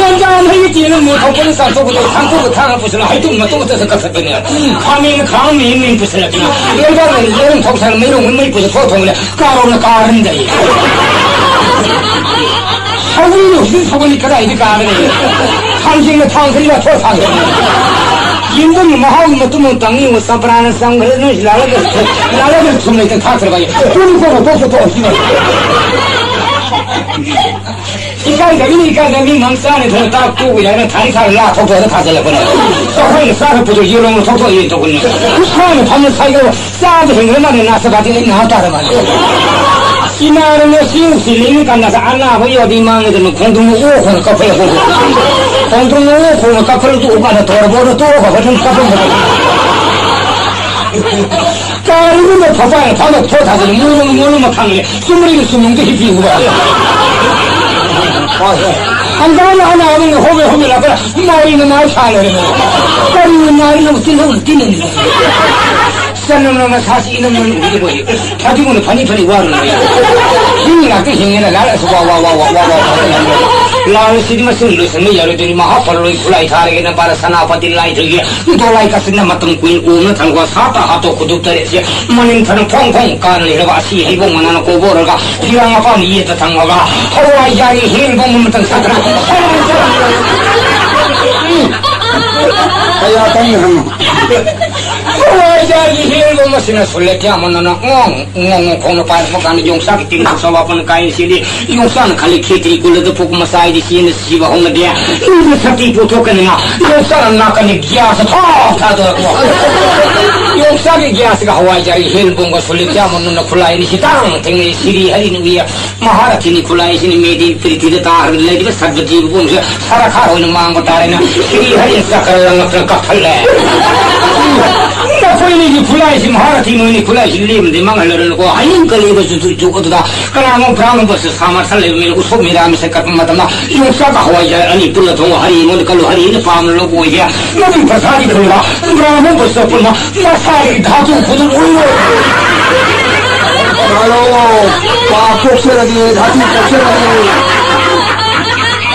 ꯀꯣꯟꯖꯥ ꯃꯩ ꯇꯦꯜ ꯑꯃ ꯊꯣꯛꯄꯅ ꯆꯥꯊꯣꯛꯄꯗꯣ ꯊꯥꯡꯊꯣꯛꯄ ꯊꯥꯡꯅ ꯄꯨꯁꯤꯜꯂ ꯍꯩꯇꯨꯝ ꯃꯇꯨꯝ ꯑꯃꯇ ꯀꯛꯊꯠꯄꯅꯦ꯫ ꯈꯥꯃꯦꯟ ꯈꯥꯡ ꯃꯤ ꯃꯤ ꯄꯨꯁꯤꯜꯂꯛꯇꯅ ꯂꯩꯕꯥꯛꯅ ꯌꯦꯔꯨꯝ ꯊꯣꯛꯁꯥꯅ ꯃꯩꯔꯣꯡ ꯃꯩ ꯄꯨꯁꯤꯜꯂ ꯊꯣꯛ ꯊꯣꯡꯂꯦ꯫ ꯀꯥꯔꯣꯝꯅ ꯀꯥꯔꯟꯗ ꯁꯧꯒ꯭ꯔꯤꯅ ꯍꯧꯖꯤꯛ ꯁꯧꯒ꯭ꯔꯤ ꯀꯗꯥꯏꯗ ꯀꯥꯔꯒ ꯂꯩ? ꯊꯥꯡꯖꯤꯡꯅ ꯊꯥꯡ ꯈꯔ ꯊꯣꯛ ꯊꯥꯡꯖꯤꯡ꯫ ꯆꯤꯡꯒꯨꯝꯒꯤ ꯃꯍꯥꯎꯒꯤ ꯃꯇꯨꯝ ꯑꯃ ꯇꯪꯉꯤ꯫ ꯆꯝꯄ꯭ꯔꯥꯅ ꯆꯪꯈ꯭ꯔꯦ, ꯅꯣꯏꯁꯤ ꯂꯥꯜꯂꯒ, ꯂꯥꯜꯂꯒ ꯊꯨꯝ ꯂꯩꯇ ꯊꯥꯛꯈ꯭ꯔꯕ ꯑꯩ꯫ ꯇꯨꯝ ꯀꯣꯛꯅ ꯇꯣꯛ ꯇꯣꯛ ꯇꯣꯛ ꯁꯤꯅ꯫ ꯏꯀꯥꯏꯗꯕꯤꯅ ꯏꯀꯥꯏꯗꯕꯤ ꯃꯪ ꯆꯥꯅꯤ ꯊꯣꯡ ꯇꯥꯛ ꯇꯣꯛꯄ ꯌꯥꯏꯅ ꯊꯥꯔꯤ ꯊꯥꯔ ꯂꯥ ꯊꯣꯛꯇꯣꯛꯑꯒ ꯊꯥꯖꯤꯜꯂꯛꯄꯅꯦ꯫ ꯑꯩꯈꯣꯏꯅ ꯆꯥꯔꯛꯄꯗꯣ ꯌꯦꯔꯨꯝ ꯊꯣꯛꯇꯣꯛꯑꯦ ꯇꯧꯕꯅꯦ꯫ ꯈꯨꯠꯁꯥꯅ ꯐꯝꯅ ꯁꯥꯏꯒ ꯆꯥꯕ ꯍꯦꯟꯈ꯭ꯔ ꯃꯥꯜꯂꯦ ꯅꯥꯁꯄꯥꯇꯤ ꯑꯩ ꯅꯥ ꯇꯥꯔ ꯃꯥꯜꯂꯦ꯫ ꯏꯃꯥꯅ ꯉꯁꯤ ꯎꯁꯤꯜꯂꯤꯉꯩ ꯀꯥꯟꯗ ꯑꯅꯥꯕ ꯌꯥꯎꯗꯤ ꯃꯥꯡꯉꯦꯗꯅ ꯈꯣꯡꯗ꯭ꯔꯨꯝ ꯑꯣ ꯈꯣꯡꯅ ꯀꯞꯐꯩ ꯑꯩꯈꯣꯏꯁꯨ꯫ ꯈꯣꯡꯗ꯭ꯔꯨꯝ ꯑꯣ ꯈꯣꯡꯅ ꯀꯞꯐꯜ ꯇꯣꯛꯑ ꯀꯥꯟꯗ ꯇꯧꯔꯕꯣꯗ ꯇꯣꯛꯑꯒ ꯐꯖꯅ ꯀꯞꯐꯝꯕꯗꯣ꯫ ꯀꯔꯤꯒꯨꯝꯕ ꯐꯄꯥꯏꯅ ꯐꯥꯅ ꯊꯣꯛ ꯊꯥꯗꯅ ꯃꯣꯏꯅ ꯃꯣꯏꯅ ꯃꯈꯥꯡꯅꯦ ꯆꯨꯝꯔꯤꯒ ꯆꯨꯝꯅꯨꯡꯗ ꯍꯤꯞꯄꯤꯕ꯫ ꯍꯣꯏ, ꯍꯣꯏ꯫ ꯍꯪꯒꯥꯝꯅ ꯑꯅꯥꯕꯅ ꯍꯣꯕꯦ ꯍꯣꯕꯦ ꯂꯥꯛꯄꯗ ꯃꯥꯔꯤꯅ ꯃꯥꯔꯤ ꯁꯥꯟꯅꯔꯦ꯫ ꯀꯔꯤꯅ ꯃꯥꯔꯤꯅ ꯇꯤꯜꯍꯧꯅ ꯇꯤꯟꯅꯅꯤ꯫ ꯆꯅꯝꯅ ꯃꯁꯥꯁꯤ ꯏꯅꯝꯅ ꯎꯗꯕ ꯑꯣꯏ꯫ ꯐꯗꯤꯒꯨꯝꯅ ꯐꯅꯤ ꯐꯅꯤ ꯋꯥꯔꯨꯅ ꯂꯩ꯫ ꯍꯤꯡ ꯉꯥꯛꯇ ꯍꯤꯡꯉꯦꯅ ꯂꯥꯜꯂꯛꯑꯁꯨ ꯋꯥ ꯋꯥ ꯋꯥ ꯋꯥ ꯋꯥ ꯋꯥ ꯋꯥ꯫ ꯂꯥꯜꯂꯁꯤꯗꯤ ꯃꯁꯤꯡ ꯂꯣꯏꯁꯟꯕ ꯌꯥꯔꯣꯏꯗꯣꯏꯅꯤ꯫ ꯃꯍꯥ ꯐꯔꯔꯣꯏ ꯈꯨꯠꯂꯥꯏ ꯊꯥꯔꯒꯦꯅ ꯄꯥꯔ ꯁꯅꯥꯄꯇꯤ ꯂꯥꯏꯊꯣꯏꯒꯤ ꯗꯣꯂꯥꯏ ꯀꯥꯆꯤꯟꯅ ꯃꯇꯝ ꯀꯨꯏꯅ ꯎꯅ ꯊꯝꯈꯣ ꯁꯥꯇ ꯍꯥꯠꯇꯣ ꯈꯨꯗꯨꯞ ꯇꯔꯦꯠꯁꯦ ꯃꯅꯤꯡ ꯊꯅ ꯐꯣꯡ ꯐꯣꯡ ꯀꯥꯅ ꯂꯩꯔꯕ ꯑꯁꯤ ꯍꯩꯕꯣꯡ ꯃꯅꯥꯅ ꯀꯣꯕꯣꯔꯒ ꯐꯤꯔꯥꯡ ꯃꯄꯥꯟ ꯌꯦꯠꯇ ꯊꯝꯃꯒ ꯍꯋꯥꯏꯖꯥꯔꯒꯤ ꯍꯦꯟꯕ ꯃꯇꯝ ꯁꯥꯇ꯭ꯔ ꯀꯌꯥ ꯇꯝꯃꯤ ꯍꯪꯉꯨ꯫ ꯍꯋꯥꯏꯖꯥꯔꯒꯤ ꯍꯦꯟꯕ ꯃꯁꯤꯅ ꯁꯨꯜꯂꯦ ꯀꯌꯥꯃꯅꯅ ꯉꯣꯡ ꯉꯣꯡ ꯉꯣꯡ ꯈꯣꯡꯅ ꯄꯥꯏꯔꯛꯄ ꯀꯥꯟꯗ ꯌꯣꯡꯆꯥꯛꯀꯤ ꯇꯤꯟ ꯆꯥꯎꯕ ꯄꯟ ꯀꯥꯏꯅ ꯁꯤꯗꯤ ꯌꯣꯡꯆꯥꯛꯅ ꯈꯜꯂꯤ ꯈꯦꯇ꯭ꯔꯤ ꯀꯨꯜꯂꯗ ꯄꯣꯛꯄ ꯃꯆꯥ ꯍꯥꯏꯗꯤ ꯁꯤꯅ ꯁꯤꯕ ꯍꯧꯅꯗꯦ꯫ ꯃꯤꯅ ꯁꯛꯇꯤ ꯄꯨꯊꯣꯛꯀꯅꯤꯅ ꯌꯣꯡꯆꯥꯛꯅ ꯅꯥꯀꯟꯗ ꯒ꯭ꯌꯥꯁ ꯊꯥꯎ ꯊꯥꯗꯣꯔꯛꯄ꯫ ꯌꯣꯡꯆꯥꯛꯀꯤ ꯒ꯭ꯌꯥꯁꯀ ꯍꯋꯥꯏꯖꯥꯔꯒꯤ ꯍꯦꯟ ꯄꯨꯝꯒ ꯁꯨꯂꯤꯠ ꯆꯥꯃꯝꯅ ꯈꯨꯠꯂꯥꯏꯅꯤ ꯁꯤꯇꯥꯡ ꯊꯦꯡꯅꯩ ꯁꯤꯔꯤ ꯍꯔꯤꯅ ꯎꯏꯌꯦ꯫ ꯃꯍꯥꯔꯊꯤꯅꯤ ꯈꯨꯠꯂꯥꯏꯁꯤꯅ ꯃꯦꯗꯤ ꯄ꯭ꯔꯤꯊꯤꯗ ꯇꯥꯔꯒ ꯂꯩꯔꯤꯕ ꯁꯔꯕ ꯖꯤꯕ ꯄꯨꯝꯕꯁꯦ ꯁꯔꯈꯥ ꯑꯣꯏꯅ ꯃꯥꯡꯕ ꯇꯥꯔꯦꯅ ꯁꯤꯔꯤ ꯍꯔꯤꯅ ꯆꯀ꯭ꯔ ꯂꯪꯉꯛꯇꯅ ꯀꯥꯞꯊꯠꯂꯦ꯫ ꯅꯈꯣꯏ ꯑꯅꯤꯒꯤ ꯈꯨꯠꯂꯥꯏꯁꯤ ꯃꯍꯥꯔꯊꯤ ꯅꯣꯏꯅꯤ ꯈꯨꯠꯂꯥꯏꯁꯤ ꯂꯦꯝꯗꯤ ꯃꯥꯡꯍꯜꯂꯔꯅꯨꯀꯣ ꯍꯌꯦꯡ ꯀꯂꯤꯕꯁꯨ ꯇꯨ ꯖꯨꯛ ꯑꯗꯨꯗ ꯀꯅꯥꯒꯨꯝꯕ ꯕ꯭ꯔꯥꯍꯃꯟ ꯕꯁ ꯁꯥꯃꯔꯁꯟ ꯂꯩꯕ ꯃꯤꯅ ꯎꯁꯣꯞ ꯃꯤꯔꯥ ꯃꯤꯁꯛ ꯀꯠꯄ ꯃꯇꯝꯗ ꯌꯣꯡꯆꯥꯛ ꯍꯋꯥꯏꯖꯥꯔ ꯑꯅꯤ ꯄꯨꯜꯂ ꯊꯣꯡꯉꯣ ꯍꯔꯤ ꯑꯩꯉꯣꯟꯗ ꯀꯜꯂꯨ ꯍꯔꯤꯅ ꯄꯥꯝꯅ ꯂꯧꯕ ꯑꯣꯏꯒꯦ꯫ ꯅꯕꯤ ꯄ꯭ꯔꯁꯥꯗꯤ ꯈꯨꯟꯕ ꯕ꯭ꯔꯥꯍꯃꯟ ꯕꯁ ꯄꯨꯟꯕ ꯃꯁꯥꯒꯤ ꯙꯥꯇꯨ ꯈꯨꯗꯨ ꯑꯣꯏꯔꯣꯏ꯫ ꯍꯜꯂꯣ, ꯄꯥꯞ ꯄꯣꯛꯆꯔꯒꯦ, ꯙꯥꯇꯨ ꯄꯣꯛꯆꯔꯒꯦ꯫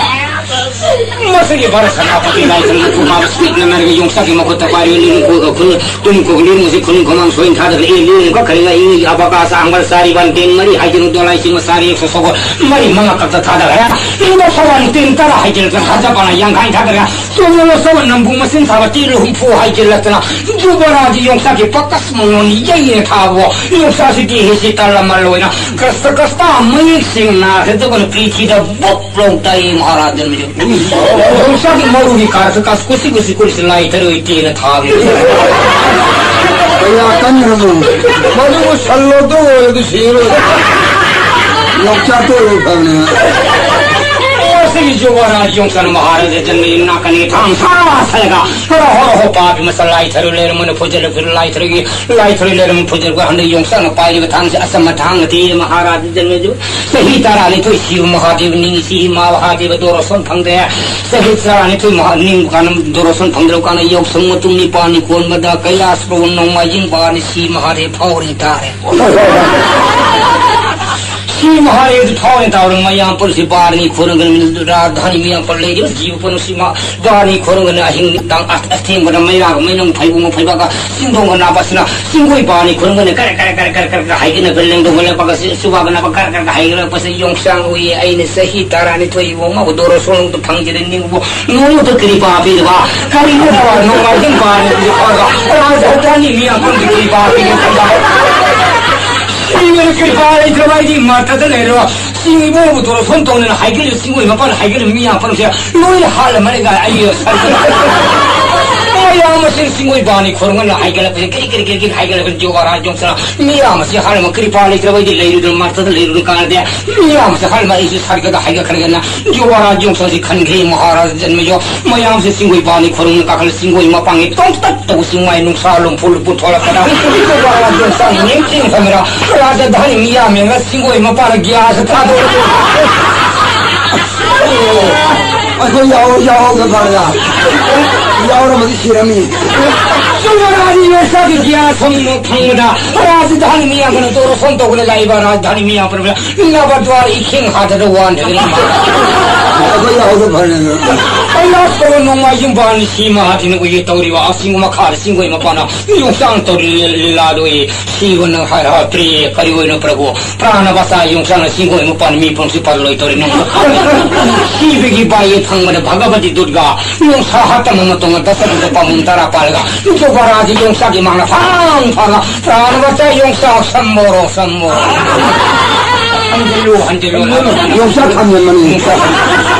ꯃꯁꯤꯒꯤ ꯚꯥꯔꯠ ꯁꯦꯅꯥꯄꯇꯤ ꯂꯥꯏꯁ꯭ꯔꯝꯅ ꯈꯨꯄꯥꯛ ꯁꯤꯛꯅ ꯅꯔꯒ ꯌꯣꯡꯆꯥꯛꯀꯤ ꯃꯈꯨꯠꯇ ꯄꯥꯏꯔꯤꯕ ꯂꯤꯔꯨꯡ ꯈꯨ-, ꯈꯨ-, ꯇꯨꯝ ꯈꯨꯒ ꯂꯤꯔꯨꯡ ꯑꯁꯤ ꯈꯨꯅꯤꯡ ꯈꯨꯃꯥꯡ ꯁꯣꯏꯅ ꯊꯥꯗꯕ ꯑꯦ ꯂꯤꯔꯨꯡ ꯀꯛꯈꯔꯤꯉꯩ ꯏꯉꯩꯒꯤ ꯑꯕꯀꯥꯁ ꯑꯥꯡꯕꯜ ꯆꯥꯔꯤꯕ ꯇꯦꯟ ꯃꯔꯤ ꯍꯥꯏꯖꯤꯜꯂꯨ ꯗꯣꯂꯥꯏ ꯆꯤꯡ ꯃꯆꯥꯔꯤ ꯁꯣꯁꯣꯒꯣ ꯃꯔꯤ ꯃꯉꯥ ꯀꯛꯇ ꯊꯥꯗꯈ꯭ꯔꯦ꯫ ꯏꯪꯗ ꯁꯣꯒꯟ ꯇꯦꯟ ꯇꯔꯥ ꯍꯥꯏꯖꯤꯜꯂꯛꯇꯅ ꯍꯖꯄꯅ ꯌꯥꯡꯈꯩ ꯊꯥꯗꯈ꯭ꯔꯦ꯫ ꯇꯣꯝꯅ ꯁꯣꯒꯟ ꯅꯝꯕꯨ ꯃꯆꯤꯟ ꯊꯥꯕ ꯇꯦ ꯂꯨꯍꯨꯝꯐꯨ ꯍꯥꯏꯖꯤꯜꯂꯛꯇꯅ ꯖꯨꯕꯔꯥꯖ ꯌꯣꯡꯆꯥꯛꯀꯤ ꯄꯀꯁ ꯃꯉꯣꯟ ꯌꯩꯅ ꯊꯥꯕꯣ꯫ ꯌꯣꯡꯆꯥꯛꯁꯤꯗꯤ ꯍꯤꯁꯤ ꯇꯜꯂꯝꯃ ꯂꯣꯏꯅ ꯀ꯭ꯔꯁꯇ ꯀ꯭ꯔꯁꯇ ꯃꯌꯦꯛ ꯁꯦꯡꯅ ꯍꯦꯛꯇ ꯄ꯭ꯔꯤꯊꯤꯗ ꯕꯨꯞ ꯂꯧ ꯇꯥꯏ ꯃꯍꯥꯔꯥꯖ ꯖꯟꯃꯦꯖꯌ꯫ ꯌꯣꯡꯆꯥꯛꯀꯤ ꯃꯔꯨꯒꯤ ꯀꯥꯔꯁꯨ ꯀꯥꯁ ꯀꯨꯁꯤ ꯀꯨꯁꯤ ꯀꯨꯁꯤ ꯂꯥꯏ ꯊꯔꯣꯏ ꯇꯦꯅ ꯊꯥꯕꯅꯤ꯫ ꯀꯌꯥ ꯀꯟꯈ꯭ꯔꯕ? ꯃꯗꯨꯕꯨ ꯁꯜꯂꯣꯗꯣ ꯑꯣꯏꯔꯗꯤ ꯁꯤꯔꯣꯏ꯫ ꯌꯣꯡꯆꯥꯛꯇꯣ ꯑꯣꯏꯔꯗꯤ ꯐꯕꯅꯦ꯫ ꯃꯁꯤꯒꯤ ꯖꯨꯕꯔꯥꯖ ꯌꯣꯡꯆꯥꯛ ꯃꯍꯥꯔꯥꯖ ꯖꯟꯃꯦꯖꯌ ꯅꯥꯀꯟꯒꯤ ꯊꯥꯡ ꯁꯥ ꯁꯥꯏꯒ ꯍꯣꯔꯣ ꯍꯣꯔꯣ ꯍꯣ ꯄꯥꯄꯤ ꯃꯆꯥ ꯂꯥꯏ ꯊꯔꯣꯏ ꯂꯩꯔꯝꯃꯅ ꯐꯨꯖꯜꯂꯛꯄ ꯂꯥꯏ ꯊꯔꯣꯏꯒꯤ ꯂꯥꯏ ꯊꯔꯣꯏ ꯂꯩꯔꯝꯃꯅ ꯐꯨꯖꯜꯂꯛꯄ ꯍꯟꯗꯛ ꯌꯣꯡꯆꯥꯛꯅ ꯄꯥꯏꯔꯤꯕ ꯊꯥꯡꯁꯦ ꯑꯁ ꯃꯊꯥꯡ ꯅꯠꯇꯦ ꯃꯍꯥꯔꯥꯖ ꯖꯟꯃꯦꯖꯌ꯫ ꯆꯍꯤ ꯇꯔꯥꯅꯤꯊꯣꯏ ꯁꯤꯕ ꯃꯍꯥꯗꯦꯕ ꯅꯤꯡꯉꯤ ꯁꯤ ꯃꯍꯥꯗꯦꯕ ꯗꯣꯔꯣꯁꯣꯟ ꯐꯪꯗꯦ꯫ ꯆꯍꯤ ꯇꯔꯥꯅꯤꯊꯣꯏ ꯃꯍꯥ ꯅꯤꯡꯕ ꯀꯥꯟꯗ ꯗꯣꯔꯣꯁꯣꯟ ꯐꯪꯗ꯭ꯔꯕ ꯀꯥꯟꯗ ꯌꯥꯎꯁꯪ ꯃꯇꯨꯡ ꯅꯤꯄꯥꯜꯅꯤ ꯀꯣꯟꯕꯗ ꯀꯩꯂꯥꯁ ꯄ꯭ꯔꯚꯨ ꯅꯣꯡꯃꯥꯏꯖꯤꯡ ꯕꯥꯔꯅꯤ ꯁꯤ ꯃꯍꯥꯗꯦꯕ ꯐꯥꯎꯔꯤ ꯇꯥꯔꯦ꯫ ꯁꯤ ꯃꯍꯥꯗꯦꯕ ꯐꯥꯎꯔꯤ ꯇꯥꯔꯦ ꯃꯌꯥꯝ ꯄꯨꯝꯁꯤ ꯕꯥꯔꯅꯤ ꯈꯨꯔꯨꯝꯒꯅꯤ ꯔꯥꯖꯙꯥꯅꯤ ꯃꯌꯥꯝ ꯄꯨꯝ ꯂꯩꯔꯤꯕ ꯖꯤꯕ ꯄꯨꯝꯅꯃꯛꯁꯤ ꯃꯥ ꯕꯥꯔꯅꯤ ꯈꯨꯔꯨꯝꯒꯅꯤ ꯑꯍꯤꯡ ꯅꯨꯃꯤꯗꯥꯡ ꯑꯊꯦꯡꯕꯗ ꯃꯩꯔꯥꯒ ꯃꯩꯅꯨꯡ ꯐꯩꯕꯨꯡ ꯐꯩꯕꯥꯛꯀ ꯆꯤꯡꯗꯣꯡꯒ ꯅꯥꯕꯁꯤꯅ ꯆꯤꯡꯒꯣꯏ ꯕꯥꯔꯅꯤ ꯈꯨꯔꯨꯝꯒꯅꯤ ꯀꯔ ꯀꯔ ꯀꯔ ꯀꯔ ꯀꯔ ꯀꯔ ꯍꯥꯏꯒꯠꯅꯕ ꯂꯦꯡꯗꯣꯡꯒ ꯂꯩꯕꯥꯛꯀ ꯆꯨꯕꯥꯛꯀ ꯅꯥꯕ ꯀꯔ ꯀꯔ ꯀꯔ ꯍꯥꯏꯒꯠꯂꯛꯄꯁꯤ ꯌꯣꯡꯆꯥꯡ ꯎꯏ ꯑꯩꯅ ꯆꯍꯤ ꯇꯔꯥꯅꯤꯊꯣꯏ ꯏꯕꯣ ꯃꯥꯕꯨ ꯗꯣꯔꯣ ꯁꯣꯂꯣꯡꯗ ꯐꯪꯖꯔꯦ ꯅꯤꯡꯕꯨ ꯅꯣꯡꯃꯇ ꯀ꯭ꯔꯤꯄꯥ ꯄꯤꯗꯕ ꯀꯔꯤꯒꯨꯝꯕ ꯅꯣꯡꯃꯥꯏꯖꯤꯡ ꯄꯥꯟꯕ ꯐꯥꯎꯕ ꯔꯥꯖꯙꯥꯅꯤ ꯃꯤꯌꯥꯝ ꯄꯨꯝꯅꯃꯛꯀꯤ ꯀ꯭ꯔꯤꯄꯥ ꯄꯤꯗꯕ ꯁꯤꯕꯅ ꯀ꯭ꯔꯤꯄꯥ ꯂꯩꯇ꯭ꯔꯕ ꯑꯩꯗꯤ ꯃꯔꯛꯇꯗ ꯂꯩꯔꯣ ꯆꯤꯡ ꯏꯕꯣꯕꯨ ꯗꯣꯔꯣ ꯁꯣꯟ ꯇꯧꯗꯅ ꯍꯥꯏꯒꯠꯂꯤꯕ ꯆꯤꯡꯒꯣꯏ ꯃꯄꯥꯟ ꯍꯥꯏꯒꯠꯂꯤꯕ ꯃꯤꯌꯥꯝ ꯄꯨꯝꯅꯃꯛꯁꯦ ꯂꯣꯏꯅ ꯍꯥꯠꯂꯝꯃꯅꯤ ꯀꯥꯏ ꯑꯩ ꯁꯔꯀꯥꯔ ꯃꯌꯥꯝ ꯑꯁꯤ ꯆꯤꯡꯒꯣꯏ ꯕꯥꯔꯅꯤ ꯈꯨꯔꯨꯝꯒꯅ ꯍꯥꯏꯒꯠꯂꯛꯄꯁꯦ ꯀꯔꯤ ꯀꯔꯤ ꯀꯔꯤ ꯀꯔꯤ ꯍꯥꯏꯒꯠꯂꯛꯄꯁꯦ ꯖꯣꯒꯥꯔꯥ ꯌꯣꯡꯆꯥ ꯃꯤꯌꯥꯝ ꯑꯁꯤ ꯍꯥꯏꯔꯝꯃ ꯀ꯭ꯔꯤꯄꯥ ꯂꯩꯇ꯭ꯔꯕ ꯑꯩꯗꯤ ꯂꯩꯔꯨꯗꯅ ꯃꯔꯛꯇꯗ ꯂꯩꯔꯨꯗꯅ ꯀꯥꯟꯅꯗꯦ ꯃꯤꯌꯥꯝ ꯑꯁꯤ ꯍꯥꯏꯔꯝꯃ ꯑꯩꯁꯨ ꯁꯔꯒꯗ ꯍꯥꯏꯒꯠꯈ꯭ꯔꯒꯦꯅ ꯌꯣꯒꯥꯔꯥ ꯌꯣꯡꯆꯥꯁꯤ ꯈꯟꯈ꯭ꯔꯦ ꯃꯍꯥꯔꯥꯖ ꯖꯟꯃꯌꯣ ꯃꯌꯥꯝꯁꯤ ꯆꯤꯡꯒꯣꯏ ꯕꯥꯔꯅꯤ ꯈꯨꯔꯨꯝꯅ ꯀꯥꯈꯠꯂ ꯆꯤꯡꯒꯣꯏ ꯃꯄꯥꯡꯒꯤ ꯇꯣꯡꯇꯛ ꯇꯧꯕ ꯆꯤꯡꯃꯥꯏ ꯅꯨꯡꯁꯥ ꯂꯨꯝꯐꯨ ꯂꯨꯝꯐꯨ ꯊꯣꯛꯂꯛꯄꯗ ꯌꯣꯒꯥꯔꯥ ꯌꯣꯡꯆꯥꯅ ꯅꯤꯡꯊꯤꯅ ꯈꯪꯗꯅ ꯔꯥꯖꯙꯥꯅꯤ ꯃꯤꯌꯥꯝ ꯌꯦꯡꯂ ꯆꯤꯡꯒꯣꯏ ꯃꯄꯥꯅ ꯒ꯭ꯌꯥꯁ ꯊꯥꯗꯣꯛꯑꯦ ꯑꯩꯈꯣꯏ ꯌꯥꯎ ꯌꯥꯎꯍꯧꯗ ꯐꯔꯦ ꯌꯥꯎꯔꯝꯃꯗꯤ ꯁꯤꯔꯝꯃꯤ ꯔꯥꯖ ꯌꯣꯡꯆꯥꯛꯀꯤ ꯒ꯭ꯌꯥꯟ ꯁꯨꯝ ꯐꯪꯕꯗ ꯔꯥꯖꯙꯥꯅꯤ ꯃꯤꯌꯥꯝꯒꯅ ꯇꯧꯔ ꯁꯣꯝ ꯇꯧꯕꯗ ꯂꯥꯛꯏꯕ ꯔꯥꯖꯙꯥꯅꯤ ꯃꯤꯌꯥꯝ ꯄꯨꯝꯅꯃꯛ ꯅꯕ ꯗ꯭ꯋꯥꯔ ꯏꯈꯤꯡ ꯍꯥꯗꯗ ꯋꯥꯟꯗꯒꯅꯤ꯫ ꯑꯩꯈꯣꯏ ꯌꯥꯍꯧꯗ ꯐꯔꯦꯅ꯫ ꯀꯩꯂꯥꯁ ꯀꯧꯕ ꯅꯣꯡꯃꯥꯏꯖꯤꯡ ꯕꯥꯟ ꯁꯤ ꯃꯍꯥꯗꯤꯅ ꯎꯏꯌꯦ ꯇꯧꯔꯤꯕ ꯑꯁꯤꯡ ꯃꯈꯥꯗ ꯆꯤꯡꯒꯣꯏ ꯃꯄꯥꯅ ꯌꯣꯡꯆꯥꯛ ꯇꯧꯔꯤ ꯂꯤꯂꯥꯗꯣ ꯎꯏꯌꯦ꯫ ꯁꯤꯕꯨ ꯅꯪ ꯍꯥꯏꯔ ꯄ꯭ꯔꯤꯌꯦ ꯀꯔꯤ ꯑꯣꯏꯅꯣ ꯄ꯭ꯔꯚꯨ? ꯄ꯭ꯔꯥꯅ ꯕꯆꯥ ꯌꯣꯡꯆꯥꯛꯅ ꯆꯤꯡꯒꯣꯏ ꯃꯄꯥꯟ ꯃꯤ ꯄꯨꯝꯁꯤ ꯄꯥꯜꯂꯣꯏ ꯇꯧꯔꯤ ꯅꯪ꯫ ꯁꯤꯕꯒꯤ ꯕꯥꯏꯌꯦ ꯐꯪꯕꯗ ꯚꯒꯕꯇꯤ ꯗꯨꯔꯒꯥ ꯌꯣꯡꯆꯥꯛ ꯍꯥꯠꯇꯃ ꯃꯇꯨꯡꯗ ꯗꯁꯔꯊ ꯄꯥꯕꯨꯡ ꯇꯔꯥ ꯄꯥꯜꯂꯒ ꯌꯨꯕꯔꯥꯖꯤ ꯌꯣꯡꯆꯥꯛꯀꯤ ꯃꯥꯡꯗ ꯐꯥꯡ ꯐꯥꯡꯉ ꯄ꯭ꯔꯥꯅ ꯕꯆꯥ ꯌꯣꯡꯆꯥꯛ ꯁꯝꯃꯣꯔꯣ ꯁꯝꯃꯣꯔꯣ꯫ ꯍꯟꯖꯤꯜꯂꯨ ꯍꯟꯖꯤꯜꯂꯨ ꯌꯣꯡꯆꯥꯛ ꯊꯝꯖꯟꯕꯅꯤ꯫ ꯌꯣꯡꯆꯥꯛ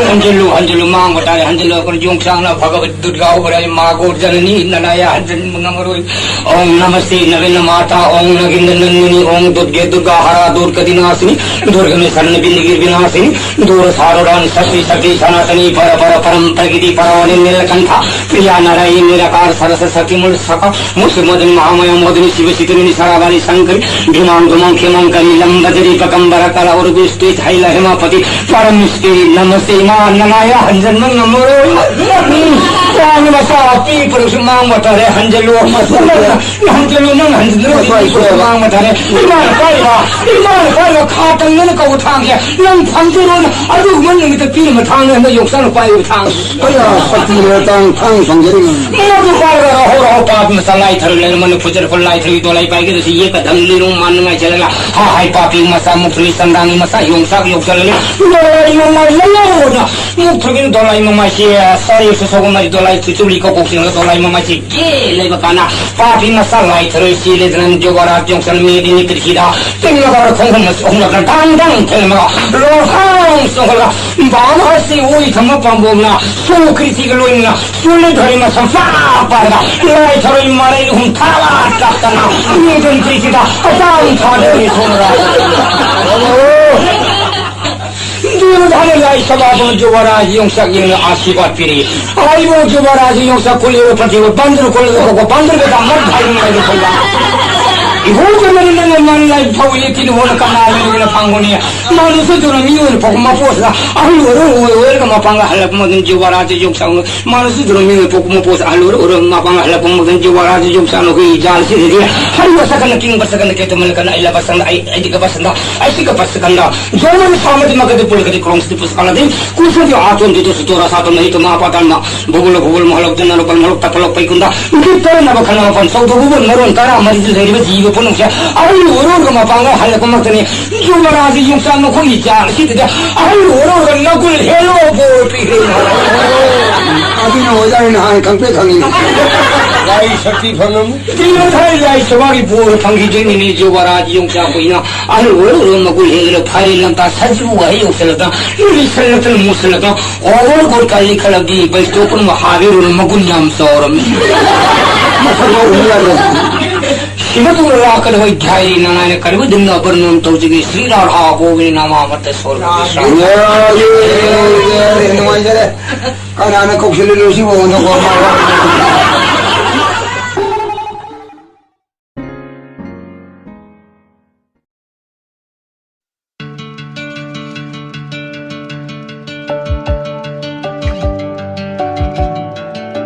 ꯍꯟꯖꯤꯜꯂꯨ ꯍꯟꯖꯤꯜꯂꯨ ꯃꯥꯡꯕ ꯇꯥꯔꯦ ꯍꯟꯖꯤꯜꯂꯨ ꯑꯩꯈꯣꯏ ꯌꯣꯡꯆꯥꯛꯅ ꯐꯒꯕ ꯗꯨꯔꯒꯥ ꯎꯕꯔꯥꯏ ꯃꯥꯒꯣ ꯖꯅꯅꯤ ꯅꯅꯥꯌꯥ ꯍꯟꯖꯤꯟꯕ ꯉꯝꯃꯔꯣꯏ꯫ ॐ नमस्ते नवीन माता, ॐ नगिंद नंदिनी, ॐ दुर्गे दुर्गा हरा दुर्गति नाशिनी, दुर्ग में शरण बिंद गिर विनाशिनी, दूर सारो रानी शक्ति शक्ति सनातनी, पर पर परम प्रकृति परानी नीलकंठा, प्रिया नारायणी निराकार सरस शक्ति मूल सका, मुसुमदन महामाया मोदिनी, शिव शिखरिणी सरावाली शंकरी, भीमांग दुमांग खेमांग करी, लंबजरी पकंबर कला और विस्तृत हैला हेमापति, परम स्त्री नमस्ते माँ ननाया हंजन मंग मोरो। ꯃꯆꯥ ꯄꯤ ꯄꯨꯔꯛꯁꯨ ꯃꯥꯡꯕ ꯇꯥꯔꯦ ꯍꯟꯖꯜꯂꯨ꯫ ꯅꯪ ꯍꯟꯖꯜꯂꯨ, ꯅꯪ ꯍꯟꯖꯜꯂꯨ, ꯃꯥꯡꯕ ꯇꯥꯔꯦ꯫ ꯏꯃꯥꯅ ꯄꯥꯏꯔꯤꯕ, ꯏꯃꯥꯅ ꯄꯥꯏꯔꯤꯕ ꯈꯥ ꯇꯪꯗꯅ ꯀꯧꯕ ꯊꯥꯡꯁꯦ ꯅꯪ ꯐꯪꯖꯔꯣꯅ ꯑꯗꯨꯒꯨꯝꯕ ꯅꯨꯃꯤꯠꯇ ꯄꯤꯔꯝꯕ ꯊꯥꯡꯅꯦ ꯍꯟꯗꯛ ꯌꯣꯡꯆꯥꯛꯅ ꯄꯥꯏꯔꯤꯕ ꯊꯥꯡ꯫ ꯑꯩꯌꯥ, ꯁꯛꯇꯤ ꯂꯩꯔ ꯇꯥꯡ ꯊꯥꯡ ꯐꯪꯖꯔꯤꯅꯤ꯫ ꯃꯗꯨ ꯄꯥꯏꯔꯒ ꯔꯥꯍꯧ ꯔꯥꯍꯧ ꯄꯥꯞ ꯃꯆꯥ ꯂꯥꯏ ꯊꯔꯨ ꯂꯩꯔꯝꯃꯅꯤ ꯐꯨꯖꯔ ꯐꯨꯜ ꯂꯥꯏ ꯊꯔꯨ ꯗꯣꯂꯥꯏ ꯄꯥꯏꯒꯗꯁꯤ ꯌꯦꯛꯀ ꯙꯝ ꯂꯤꯔꯨꯡ ꯃꯥꯟꯅꯉꯥꯏ ꯆꯠꯂꯒ ꯍꯥ ꯍꯥꯏ ꯄꯥꯄꯤ ꯃꯆꯥ ꯃꯨꯛꯊ꯭ꯔꯨꯕꯤ ꯆꯟꯗꯥꯡꯒꯤ ꯃꯆꯥ ꯌꯣꯡꯆꯥꯛ ꯌꯣꯛꯆꯔꯅꯤ꯫ ꯗꯣꯂꯥꯏ ꯅꯣꯡꯃꯥꯏ ꯂꯩꯌꯧꯅ ꯃꯨꯛꯊ꯭ꯔꯨꯕꯤꯅ ꯗꯣꯂꯥꯏ ꯃꯃꯥꯏꯁꯦ ꯁꯥꯔꯦꯁꯨ ꯁꯧꯒꯝꯃꯗꯤ ꯗꯣꯂꯥꯏ ꯆꯨꯆꯨꯂꯤ ꯀꯧꯀꯣꯛꯁꯤꯡꯅ ꯗꯣꯂꯥꯏ ꯃꯃꯥꯏꯁꯦ ꯒꯦ ꯂꯩꯕ ꯀꯥꯟꯗ ꯄꯥꯄꯤ ꯃꯆꯥ ꯂꯥꯏ ꯊꯔꯣꯏ ꯆꯦꯜꯂꯦꯗꯅ ꯌꯣꯒꯥꯔꯥꯖ ꯌꯣꯡꯆꯜ ꯃꯦꯗꯤꯅꯤ ꯄ꯭ꯔꯤꯊꯤꯗ ꯇꯤꯡꯂꯒ ꯈꯣꯡꯐꯝ ꯑꯁꯤ ꯑꯍꯨꯝꯂꯛ ꯗꯥꯡ ꯗꯥꯡ ꯊꯦꯡꯂꯒ ꯂꯣꯡꯈꯥꯡ ꯆꯣꯡꯍꯜꯂꯒ ꯕꯥꯃ ꯑꯁꯤ ꯑꯣꯏ ꯊꯝꯕ ꯄꯥꯝꯕꯣꯝꯅ ꯁꯣ ꯀ꯭ꯔꯤꯊꯤꯒ ꯂꯣꯏꯅꯅ ꯆꯨꯂꯦ ꯊꯔꯣꯏ ꯃꯁꯝ ꯄꯥ ꯄꯥꯔꯒ ꯂꯥꯏ ꯊꯔꯣꯏ ꯃꯔꯩ ꯑꯍꯨꯝ ꯊꯥꯕ ꯇꯥꯛꯇꯅ ꯃꯦꯗꯤꯅꯤ ꯄ꯭ꯔꯤꯊꯤꯗ ꯑꯇꯥꯡ ꯊꯥꯗꯔꯤ ꯁꯣꯝꯔꯥ꯫ ꯗꯨꯔ ꯙꯅ ꯂꯥꯏ ꯁꯚꯥꯕꯨ ꯖꯨꯕꯔꯥꯖ ꯌꯣꯡꯆꯥꯛ ꯌꯦꯡꯅ ꯑꯥꯁꯤꯔꯕꯥꯗ ꯄꯤꯔꯤ꯫ ꯑꯩꯕꯨ ꯖꯨꯕꯔꯥꯖ ꯌꯣꯡꯆꯥꯛ ꯀꯨꯂꯤꯕ ꯄ꯭ꯔꯊꯤꯕ ꯕꯟꯗ꯭ꯔ ꯀꯨꯂꯤꯕ ꯀꯣꯛꯄ ꯕꯟꯗ꯭ꯔꯒ ꯗꯥꯃꯔ ꯍꯥꯏꯅ ꯂꯩꯕ ꯈꯨꯜꯂꯥ꯫ ꯏꯍꯧꯗꯅ ꯅꯪꯅ ꯃꯥꯅ ꯂꯥꯏ ꯐꯧ ꯌꯦꯛꯇꯤꯅ ꯍꯣꯠꯅ ꯀꯅꯥ ꯂꯩꯔꯨꯅ ꯐꯪꯒꯅꯤ? ꯃꯥꯅꯁꯨ ꯑꯗꯨꯅ ꯃꯤꯑꯣꯏꯅ ꯐꯥꯎ ꯃꯄꯣꯠꯁꯤꯗ ꯑꯍꯜ ꯑꯣꯏꯔ ꯑꯣꯏ ꯑꯣꯏꯔꯒ ꯃꯄꯥꯡꯒ ꯍꯜꯂꯛꯄ ꯃꯇꯝ ꯖꯤꯕ ꯔꯥꯖ ꯌꯣꯡꯆꯥꯛꯅ ꯃꯥꯅꯁꯨ ꯑꯗꯨꯅ ꯃꯤꯑꯣꯏꯅ ꯐꯥꯎ ꯃꯄꯣꯠꯁꯤꯗ ꯑꯍꯜ ꯑꯣꯏꯔ ꯑꯣꯏꯔꯒ ꯃꯄꯥꯡꯒ ꯍꯜꯂꯛꯄ ꯃꯇꯝ ꯖꯤꯕ ꯔꯥꯖ ꯌꯣꯡꯆꯥꯛꯅ ꯑꯩꯈꯣꯏꯒꯤ ꯏꯖꯥꯜꯁꯤꯗꯗꯤ ꯍꯜꯂꯛꯄ ꯁꯀꯟꯗ ꯀꯤꯡꯕ ꯁꯀꯟꯗ ꯀꯦꯇꯨꯃꯜ ꯀꯟꯗ ꯑꯩ ꯂꯕ ꯁꯟꯗ ꯑꯩ ꯑꯩꯗꯤ ꯀꯕ ꯁꯟꯗ ꯑꯩ ꯁꯤ ꯀꯕ ꯁꯀꯟꯗ ꯖꯣꯃꯟ ꯁꯥꯃꯗꯤ ꯃꯀꯗꯤ ꯄꯨꯂꯒꯗꯤ ꯀ꯭ꯔꯣꯡꯁꯤꯗꯤ ꯄꯨꯁꯀꯥꯂꯗꯤ ꯀꯨꯁꯗꯤ ꯑꯥꯇꯣꯟꯗꯤ ꯇꯨꯁꯨ ꯇꯣꯔꯥ ꯁꯥꯇꯣꯟ ꯍꯩꯇꯨ ꯃꯥ ꯄꯥꯇꯥꯟ ꯃꯥ ꯕꯨꯕꯨꯂ ꯕꯨꯕꯨꯜ ꯃꯍꯂꯣꯛ ꯖꯅ ꯔꯨꯄꯜ ꯃꯍꯂꯣꯛ ꯇꯄꯂꯣꯛ ꯄꯩꯀꯨꯟꯗ ꯒꯤꯇꯔ ꯅꯕ ꯈꯅ ꯃꯐꯝ ꯆꯧꯗ ꯕꯨꯕꯨꯜ ꯃꯔꯣꯟ ꯇꯔꯥ ꯃꯔꯤꯗꯨ ꯂꯩꯔꯤꯕ ꯖꯤꯕ ꯄꯨꯝꯅꯃꯛꯁꯦ ꯑꯍꯜ ꯑꯣꯏꯔꯣꯔꯒ ꯃꯄꯥꯡꯒꯜ ꯍꯜꯂꯛꯄꯃꯛꯇꯅꯤ꯫ ꯌꯨꯕꯔꯥꯖ ꯌꯣꯡꯆꯥꯛ ꯃꯈꯣꯏꯒꯤ ꯖꯥꯠ ꯑꯁꯤꯗꯨꯗ ꯑꯍꯜ ꯑꯣꯏꯔꯣꯔꯒ ꯅꯒꯨꯜ ꯍꯦꯜꯂꯣ ꯕꯣꯔ ꯄꯤꯈ꯭ꯔꯦ꯫ ꯑꯗꯨꯅ ꯑꯣꯖꯥ ꯑꯩꯅ ꯍꯥꯟꯅ ꯈꯪꯄ꯭ꯔꯦꯛ ꯈꯪꯉꯤꯅꯤ꯫ ꯂꯥꯏ ꯁꯛꯇꯤ ꯐꯪꯉꯝꯃꯤ꯫ ꯖꯤꯕ ꯊꯥꯏ ꯂꯥꯏ ꯁꯋꯥꯒꯤ ꯕꯣꯔ ꯐꯪꯈꯤꯗꯣꯏꯅꯤꯅꯦ꯫ ꯌꯨꯕꯔꯥꯖ ꯌꯣꯡꯆꯥꯛ ꯀꯨꯏꯅ ꯑꯍꯜ ꯑꯣꯏꯔꯣꯔꯒ ꯃꯒꯨꯜ ꯍꯦꯜꯂꯣ ꯐꯥꯏꯔꯦꯜ ꯂꯝꯇꯥ ꯁꯖꯤꯕꯨ ꯋꯥꯍꯩ ꯌꯧꯁꯜꯂꯛꯇ ꯂꯤꯁꯜꯂꯛꯇꯅ ꯃꯨꯁꯜꯂꯛꯇꯅ ꯑꯣꯚꯔ ꯕꯣꯠ ꯀꯥꯂꯤ ꯈꯜꯂꯛꯇꯤ ꯕꯩꯁꯇꯣꯛꯄꯅ ꯃꯍꯥꯕꯤꯔꯨꯅ ꯃꯒꯨꯟ ꯌꯥꯝ ꯆꯥꯎꯔꯝꯃꯤ꯫ ꯃꯁꯛ ꯃꯒꯨꯟ ꯌꯥꯝꯅ ꯁꯤꯕ ꯇꯨꯡꯗ ꯂꯥꯛꯀꯗꯕ ꯙꯥꯏꯔꯤ ꯅꯉꯥꯏꯅ ꯀꯔꯤꯕ ꯗꯤꯟꯅ ꯕꯔꯅꯣꯟ ꯇꯧꯖꯒꯦ ꯁ꯭ꯔꯤ ꯔꯥꯙꯥ ꯒꯣꯕꯤꯟ ꯅꯃꯥ ꯑꯃꯠꯇ ꯁꯣꯜꯂꯒꯦ ꯁ꯭ꯔꯥ꯫ ꯌꯥꯔꯦ, ꯌꯥꯔꯦ, ꯅꯨꯡꯉꯥꯏꯖꯔꯦ꯫ ꯀꯅꯥꯅ ꯀꯧꯁꯤꯜꯂꯤꯅꯣ ꯁꯤꯕꯨ?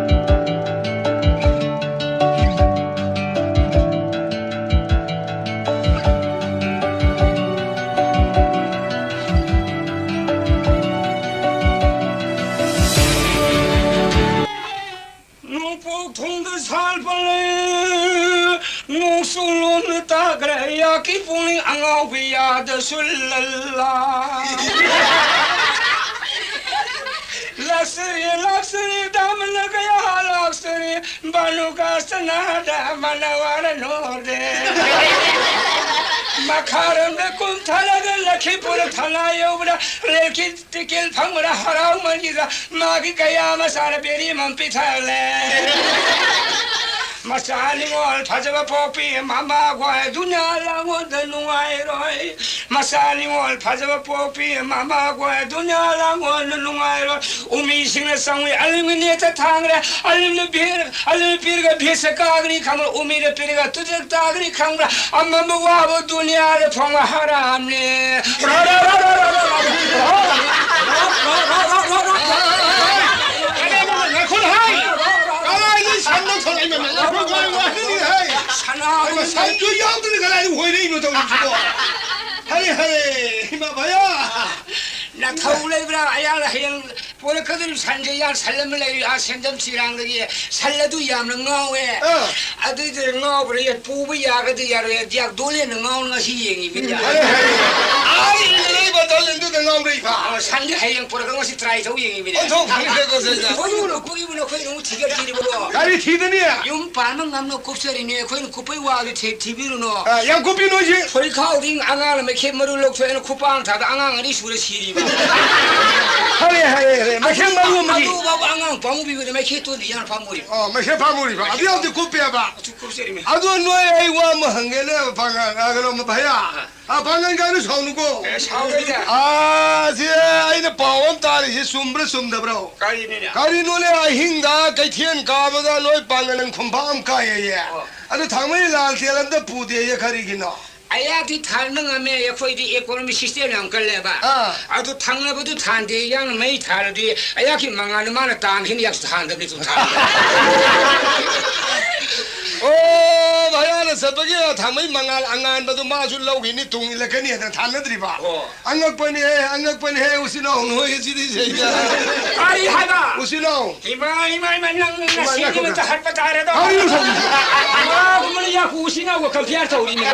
ꯅꯣꯡꯄꯣꯛ ꯊꯣꯡꯗ ꯁꯥꯠꯄ ꯂꯩ, ꯅꯣꯡꯆꯨ ꯂꯣꯝꯅ ꯇꯥꯈ꯭ꯔꯦ, ꯑꯩꯍꯥꯛꯀꯤ ꯄꯨꯛꯅꯤꯡ ꯑꯉꯥꯎꯕꯤ ꯌꯥꯗ ꯁꯨꯜꯂꯜꯂꯥ꯫ ꯂꯥꯛꯆꯔꯤ, ꯂꯥꯛꯆꯔꯤ, ꯗꯥꯃꯅ ꯀꯌꯥ ꯂꯥꯛꯆꯔꯤ, ꯕꯥꯂꯨꯀꯥ ꯁꯅꯥꯗ ꯃꯅꯋꯥꯔ ꯅꯣꯔꯦ꯫ ꯃꯈꯥꯔꯣꯝꯗ ꯀꯨꯝꯊꯔꯒ ꯂꯈꯤꯄꯨꯔ ꯊꯅꯥ ꯌꯧꯕꯗ ꯔꯦꯜꯒꯤ ꯇꯤꯀꯦꯠ ꯐꯪꯕꯗ ꯍꯔꯥꯎꯃꯟꯈꯤꯗ ꯃꯥꯒꯤ ꯀꯌꯥ ꯃꯆꯥꯅ ꯕꯦꯔꯤ ꯑꯃ ꯄꯤꯊꯛꯂꯦ꯫ ꯃꯆꯥ ꯅꯤꯉꯣꯜ ꯐꯖꯕ ꯄꯣꯛꯄꯤ ꯃꯃꯥ ꯈꯣꯏ ꯗꯨꯅꯤꯌꯥ ꯂꯥꯡꯒꯣꯜꯗ ꯅꯨꯡꯉꯥꯏꯔꯣꯏ꯫ ꯃꯆꯥ ꯅꯤꯉꯣꯜ ꯐꯖꯕ ꯄꯣꯛꯄꯤ ꯃꯃꯥ ꯈꯣꯏ ꯗꯨꯅꯤꯌꯥ ꯂꯥꯡꯒꯣꯜꯗ ꯅꯨꯡꯉꯥꯏꯔꯣꯏ꯫ ꯎꯃꯤꯁꯤꯡꯅ ꯆꯪꯉꯨꯏ ꯑꯂꯤꯝꯒꯤ ꯅꯦꯠꯇ ꯊꯥꯡꯈ꯭ꯔꯦ꯫ ꯑꯂꯤꯝꯅ ꯄꯤꯔ-, ꯑꯂꯤꯝꯅ ꯄꯤꯔꯒ ꯚꯦꯁ ꯀꯥꯒꯅꯤ ꯈꯪꯕ꯭ꯔꯥ? ꯎꯃꯤꯅ ꯄꯤꯔꯒ ꯇꯨꯖꯛ ꯇꯥꯒꯅꯤ ꯈꯪꯕ꯭ꯔꯥ? ꯑꯃꯝꯕ ꯋꯥꯕ ꯗꯨꯅꯤꯌꯥꯗ ꯐꯪꯕ ꯍꯔꯥꯝꯅꯦ꯫ ꯉꯥꯏꯈꯣ ꯍꯥꯏ꯫ ꯀꯗꯥꯏꯗꯒꯤ ꯁꯟꯅꯣ ꯊꯣꯛꯂꯛꯏꯅꯣ? ꯉꯥꯏꯈꯣ, ꯉꯥꯏꯈꯣ, ꯉꯥꯏꯈꯣ ꯍꯥꯏ꯫ ꯁꯅꯥꯕꯨ ꯍꯩꯃꯥ, ꯁꯟꯁꯨ ꯌꯥꯎꯗꯅ ꯀꯗꯥꯏꯗ ꯍꯣꯏꯔꯛꯏꯅꯣ ꯇꯧꯔꯤꯁꯤꯕꯣ? ꯍꯔꯦ, ꯍꯔꯦ, ꯏꯃꯥ ꯚꯌꯥ꯫ ꯅꯊꯧ ꯂꯩꯕ꯭ꯔꯥ? ꯑꯩꯍꯥꯛꯅ ꯍꯌꯦꯡ ꯄꯣꯔꯛꯀꯗꯧꯔꯤꯕ ꯁꯟꯁꯦ, ꯌꯥ ꯁꯟ ꯑꯃ ꯂꯩꯔꯤ, ꯑꯥ ꯁꯦꯟꯖꯝ ꯁꯤꯔꯥꯡꯗꯒꯤ꯫ ꯁꯟ ꯑꯗꯨ ꯌꯥꯝꯅ ꯉꯥꯎꯋꯦ꯫ ꯑꯥ꯫ ꯑꯗꯨꯏꯗꯨꯅ ꯉꯥꯎꯕ꯭ꯔꯥ, ꯌꯥ ꯄꯨꯕ ꯌꯥꯒꯗ꯭ꯔꯥ ꯌꯥꯔꯣꯏ, ꯌꯥ ꯗꯣꯂꯦꯟꯅ ꯉꯥꯎꯅ ꯉꯁꯤ ꯌꯦꯡꯉꯤꯕꯅꯤ꯫ ꯍꯔꯦ, ꯍꯔꯦ꯫ ꯑꯥ, ꯏꯜꯂ ꯂꯩꯕ ꯗꯣꯂꯦꯟꯗꯨꯗ ꯉꯥꯎꯔꯛꯏꯕ꯫ ꯑꯥ, ꯁꯟꯗꯤ ꯍꯌꯦꯡ ꯄꯣꯔꯛꯀ ꯉꯁꯤ ꯇ꯭ꯔꯥꯏ ꯇꯧ ꯌꯦꯡꯉꯤꯕꯅꯤ꯫ ꯑꯣꯟꯊꯣꯛ ꯐꯔꯦ, ꯀꯣ, ꯀꯣ, ꯀꯣ, ꯀꯣ꯫ ꯀꯣꯏꯕꯨ ꯅꯣꯛ-, ꯀꯣꯏꯕꯨ ꯅꯈꯣꯏꯅ ꯑꯃꯨꯛ ꯊꯤꯒꯠꯈꯤꯔꯤꯕꯀꯣ꯫ ꯀꯔꯤ ꯊꯤꯗꯅꯤ? ꯌꯨꯝ ꯄꯥꯟꯕ ꯉꯝꯅ ꯀꯨꯞꯆꯔꯤꯅꯦ, ꯑꯩꯈꯣꯏꯅ ꯀꯨꯞꯄꯩ ꯋꯥꯗꯨ ꯊꯤ-, ꯊꯤꯕꯤꯔꯨꯅꯣ꯫ ꯑ, ꯌꯥꯝ ꯀꯨꯞꯄꯤ ꯅꯣꯏꯁꯤ꯫ ꯐꯨꯔꯤꯠꯈꯥꯎꯗꯤ ꯑꯉꯥꯡꯅ ꯃꯩꯈꯦꯠ ꯃꯔꯨ ꯂꯧꯊꯣꯛꯑꯦꯅ ꯈꯨꯄꯥꯡ ꯊꯥꯗ ꯑꯉꯥꯡ ꯑꯅꯤ ꯁꯨꯔ ꯁꯤꯔꯤꯕ꯫ ꯍꯔꯦ, ꯍꯔꯦ, ꯍꯔꯦ꯫ ꯃꯩꯈꯦꯠ ꯃꯔꯨ ꯑꯃꯒꯤ꯫ ꯑꯗꯨ ꯐꯥꯎꯕ ꯑꯉꯥꯡ ꯄꯥꯝꯃꯨꯕꯤꯕꯗ ꯃꯩꯈꯦꯠ ꯇꯣꯟꯗꯤ ꯌꯥꯝ ꯄꯥꯝꯃꯨꯔꯤꯕ꯫ ꯑ, ꯃꯩꯈꯦꯠ ꯄꯥꯝꯃꯨꯔꯤꯕ꯫ ꯑꯗꯨ ꯌꯥꯝꯗꯤ ꯀꯨꯞꯄꯦꯕ꯫ ꯑꯗꯨ ꯀꯨꯞꯆꯔꯤꯃꯦ꯫ ꯑꯗꯣ ꯅꯣꯏ ꯑꯩ ꯋꯥ ꯑꯃ ꯍꯪꯒꯦꯅꯦ, ꯄꯥꯡꯒꯜ, ꯑ, ꯀꯩꯅꯣ, ꯚꯩꯌꯥ꯫ ꯑ, ꯄꯥꯡꯒꯜ ꯀꯥꯏꯅ ꯁꯥꯎꯅꯨꯀꯣ꯫ ꯑꯦ, ꯁꯥꯎꯔꯣꯏꯗ꯫ ꯑ, ꯁꯤ ꯑꯩꯅ ꯄꯥꯎ ꯑꯃ ꯇꯥꯔꯤꯁꯤ ꯆꯨꯝꯕ꯭ꯔꯥ ꯆꯨꯝꯗꯕ꯭ꯔꯣ? ꯀꯔꯤꯅꯣꯅꯦ? ꯀꯔꯤꯅꯣꯅꯦ, ꯑꯍꯤꯡꯗ ꯀꯩꯊꯦꯜ ꯀꯥꯕꯗ ꯅꯣꯏ ꯄꯥꯡꯒꯜ ꯈꯨꯝꯐꯥ ꯑꯃ ꯀꯥꯏꯌꯦꯌꯦ꯫ ꯑꯣ꯫ ꯑꯗꯨ ꯊꯥꯡꯃꯩ ꯂꯥꯜ ꯇꯦꯜ ꯑꯝꯇ ꯄꯨꯗꯦꯌꯦ, ꯀꯔꯤꯒꯤꯅꯣ? ꯑꯩꯍꯥꯛꯇꯤ ꯊꯥꯟꯕ ꯉꯝꯃꯦ, ꯑꯩꯈꯣꯏꯗꯤ economy system ꯌꯥꯝ ꯀꯜꯂꯦꯕ꯫ ꯑꯥ꯫ ꯑꯗꯨ ꯊꯪꯅꯕꯗꯨ ꯊꯥꯟꯗꯦ, ꯌꯥꯝꯅ ꯃꯩ ꯊꯥꯔꯗꯤ ꯑꯩꯍꯥꯛꯀꯤ ꯃꯉꯥꯜꯗꯨ ꯃꯥꯅ ꯇꯥꯟꯈꯤꯅꯤ, ꯑꯩꯍꯥꯛꯁꯨ ꯊꯥꯟꯗꯕꯅꯤ, ꯑꯗꯨꯝ ꯊꯥꯟꯗꯦ꯫ ꯑꯣ, ꯚꯩꯌꯥꯅ ꯆꯠꯄꯒꯤ ꯊꯥꯡꯃꯩ ꯃꯉꯥꯜ ꯑꯉꯥꯟꯕꯗꯨ ꯃꯥꯁꯨ ꯂꯧꯈꯤꯅꯤ, ꯇꯨꯡ ꯏꯜꯂꯛꯀꯅꯤ ꯍꯥꯏꯗꯅ ꯊꯥꯅꯗ꯭ꯔꯤꯕ? ꯑꯣ꯫ ꯑꯉꯛꯄꯅꯤꯍꯦ, ꯑꯉꯛꯄꯅꯤꯍꯦ, ꯎꯆꯤꯟ ꯅꯥꯎ ꯅꯣꯏ ꯑꯁꯤꯗꯤ ꯁꯩꯗ꯫ ꯀꯔꯤ ꯍꯥꯏꯕ? ꯎꯆꯤꯟ ꯅꯥꯎ꯫ ꯏꯃꯥ, ꯏꯃꯥ, ꯏꯃꯥ, ꯅꯪ ꯏꯃꯥ, ꯉꯁꯤꯒꯤ ꯉꯥꯏꯈꯣ, ꯅꯨꯃꯤꯠꯇ ꯉꯥꯏꯈꯣ꯫ ꯍꯠꯄ ꯇꯥꯔꯦꯗꯣ꯫ ꯀꯔꯤꯅꯣ ꯇꯧꯔꯤꯁꯦ? ꯏꯃꯥꯒꯨꯝꯕꯅ ꯌꯥꯈꯨ ꯎꯆꯤꯟ ꯅꯥꯎꯒ compare ꯇꯧꯔꯤꯅꯦ꯫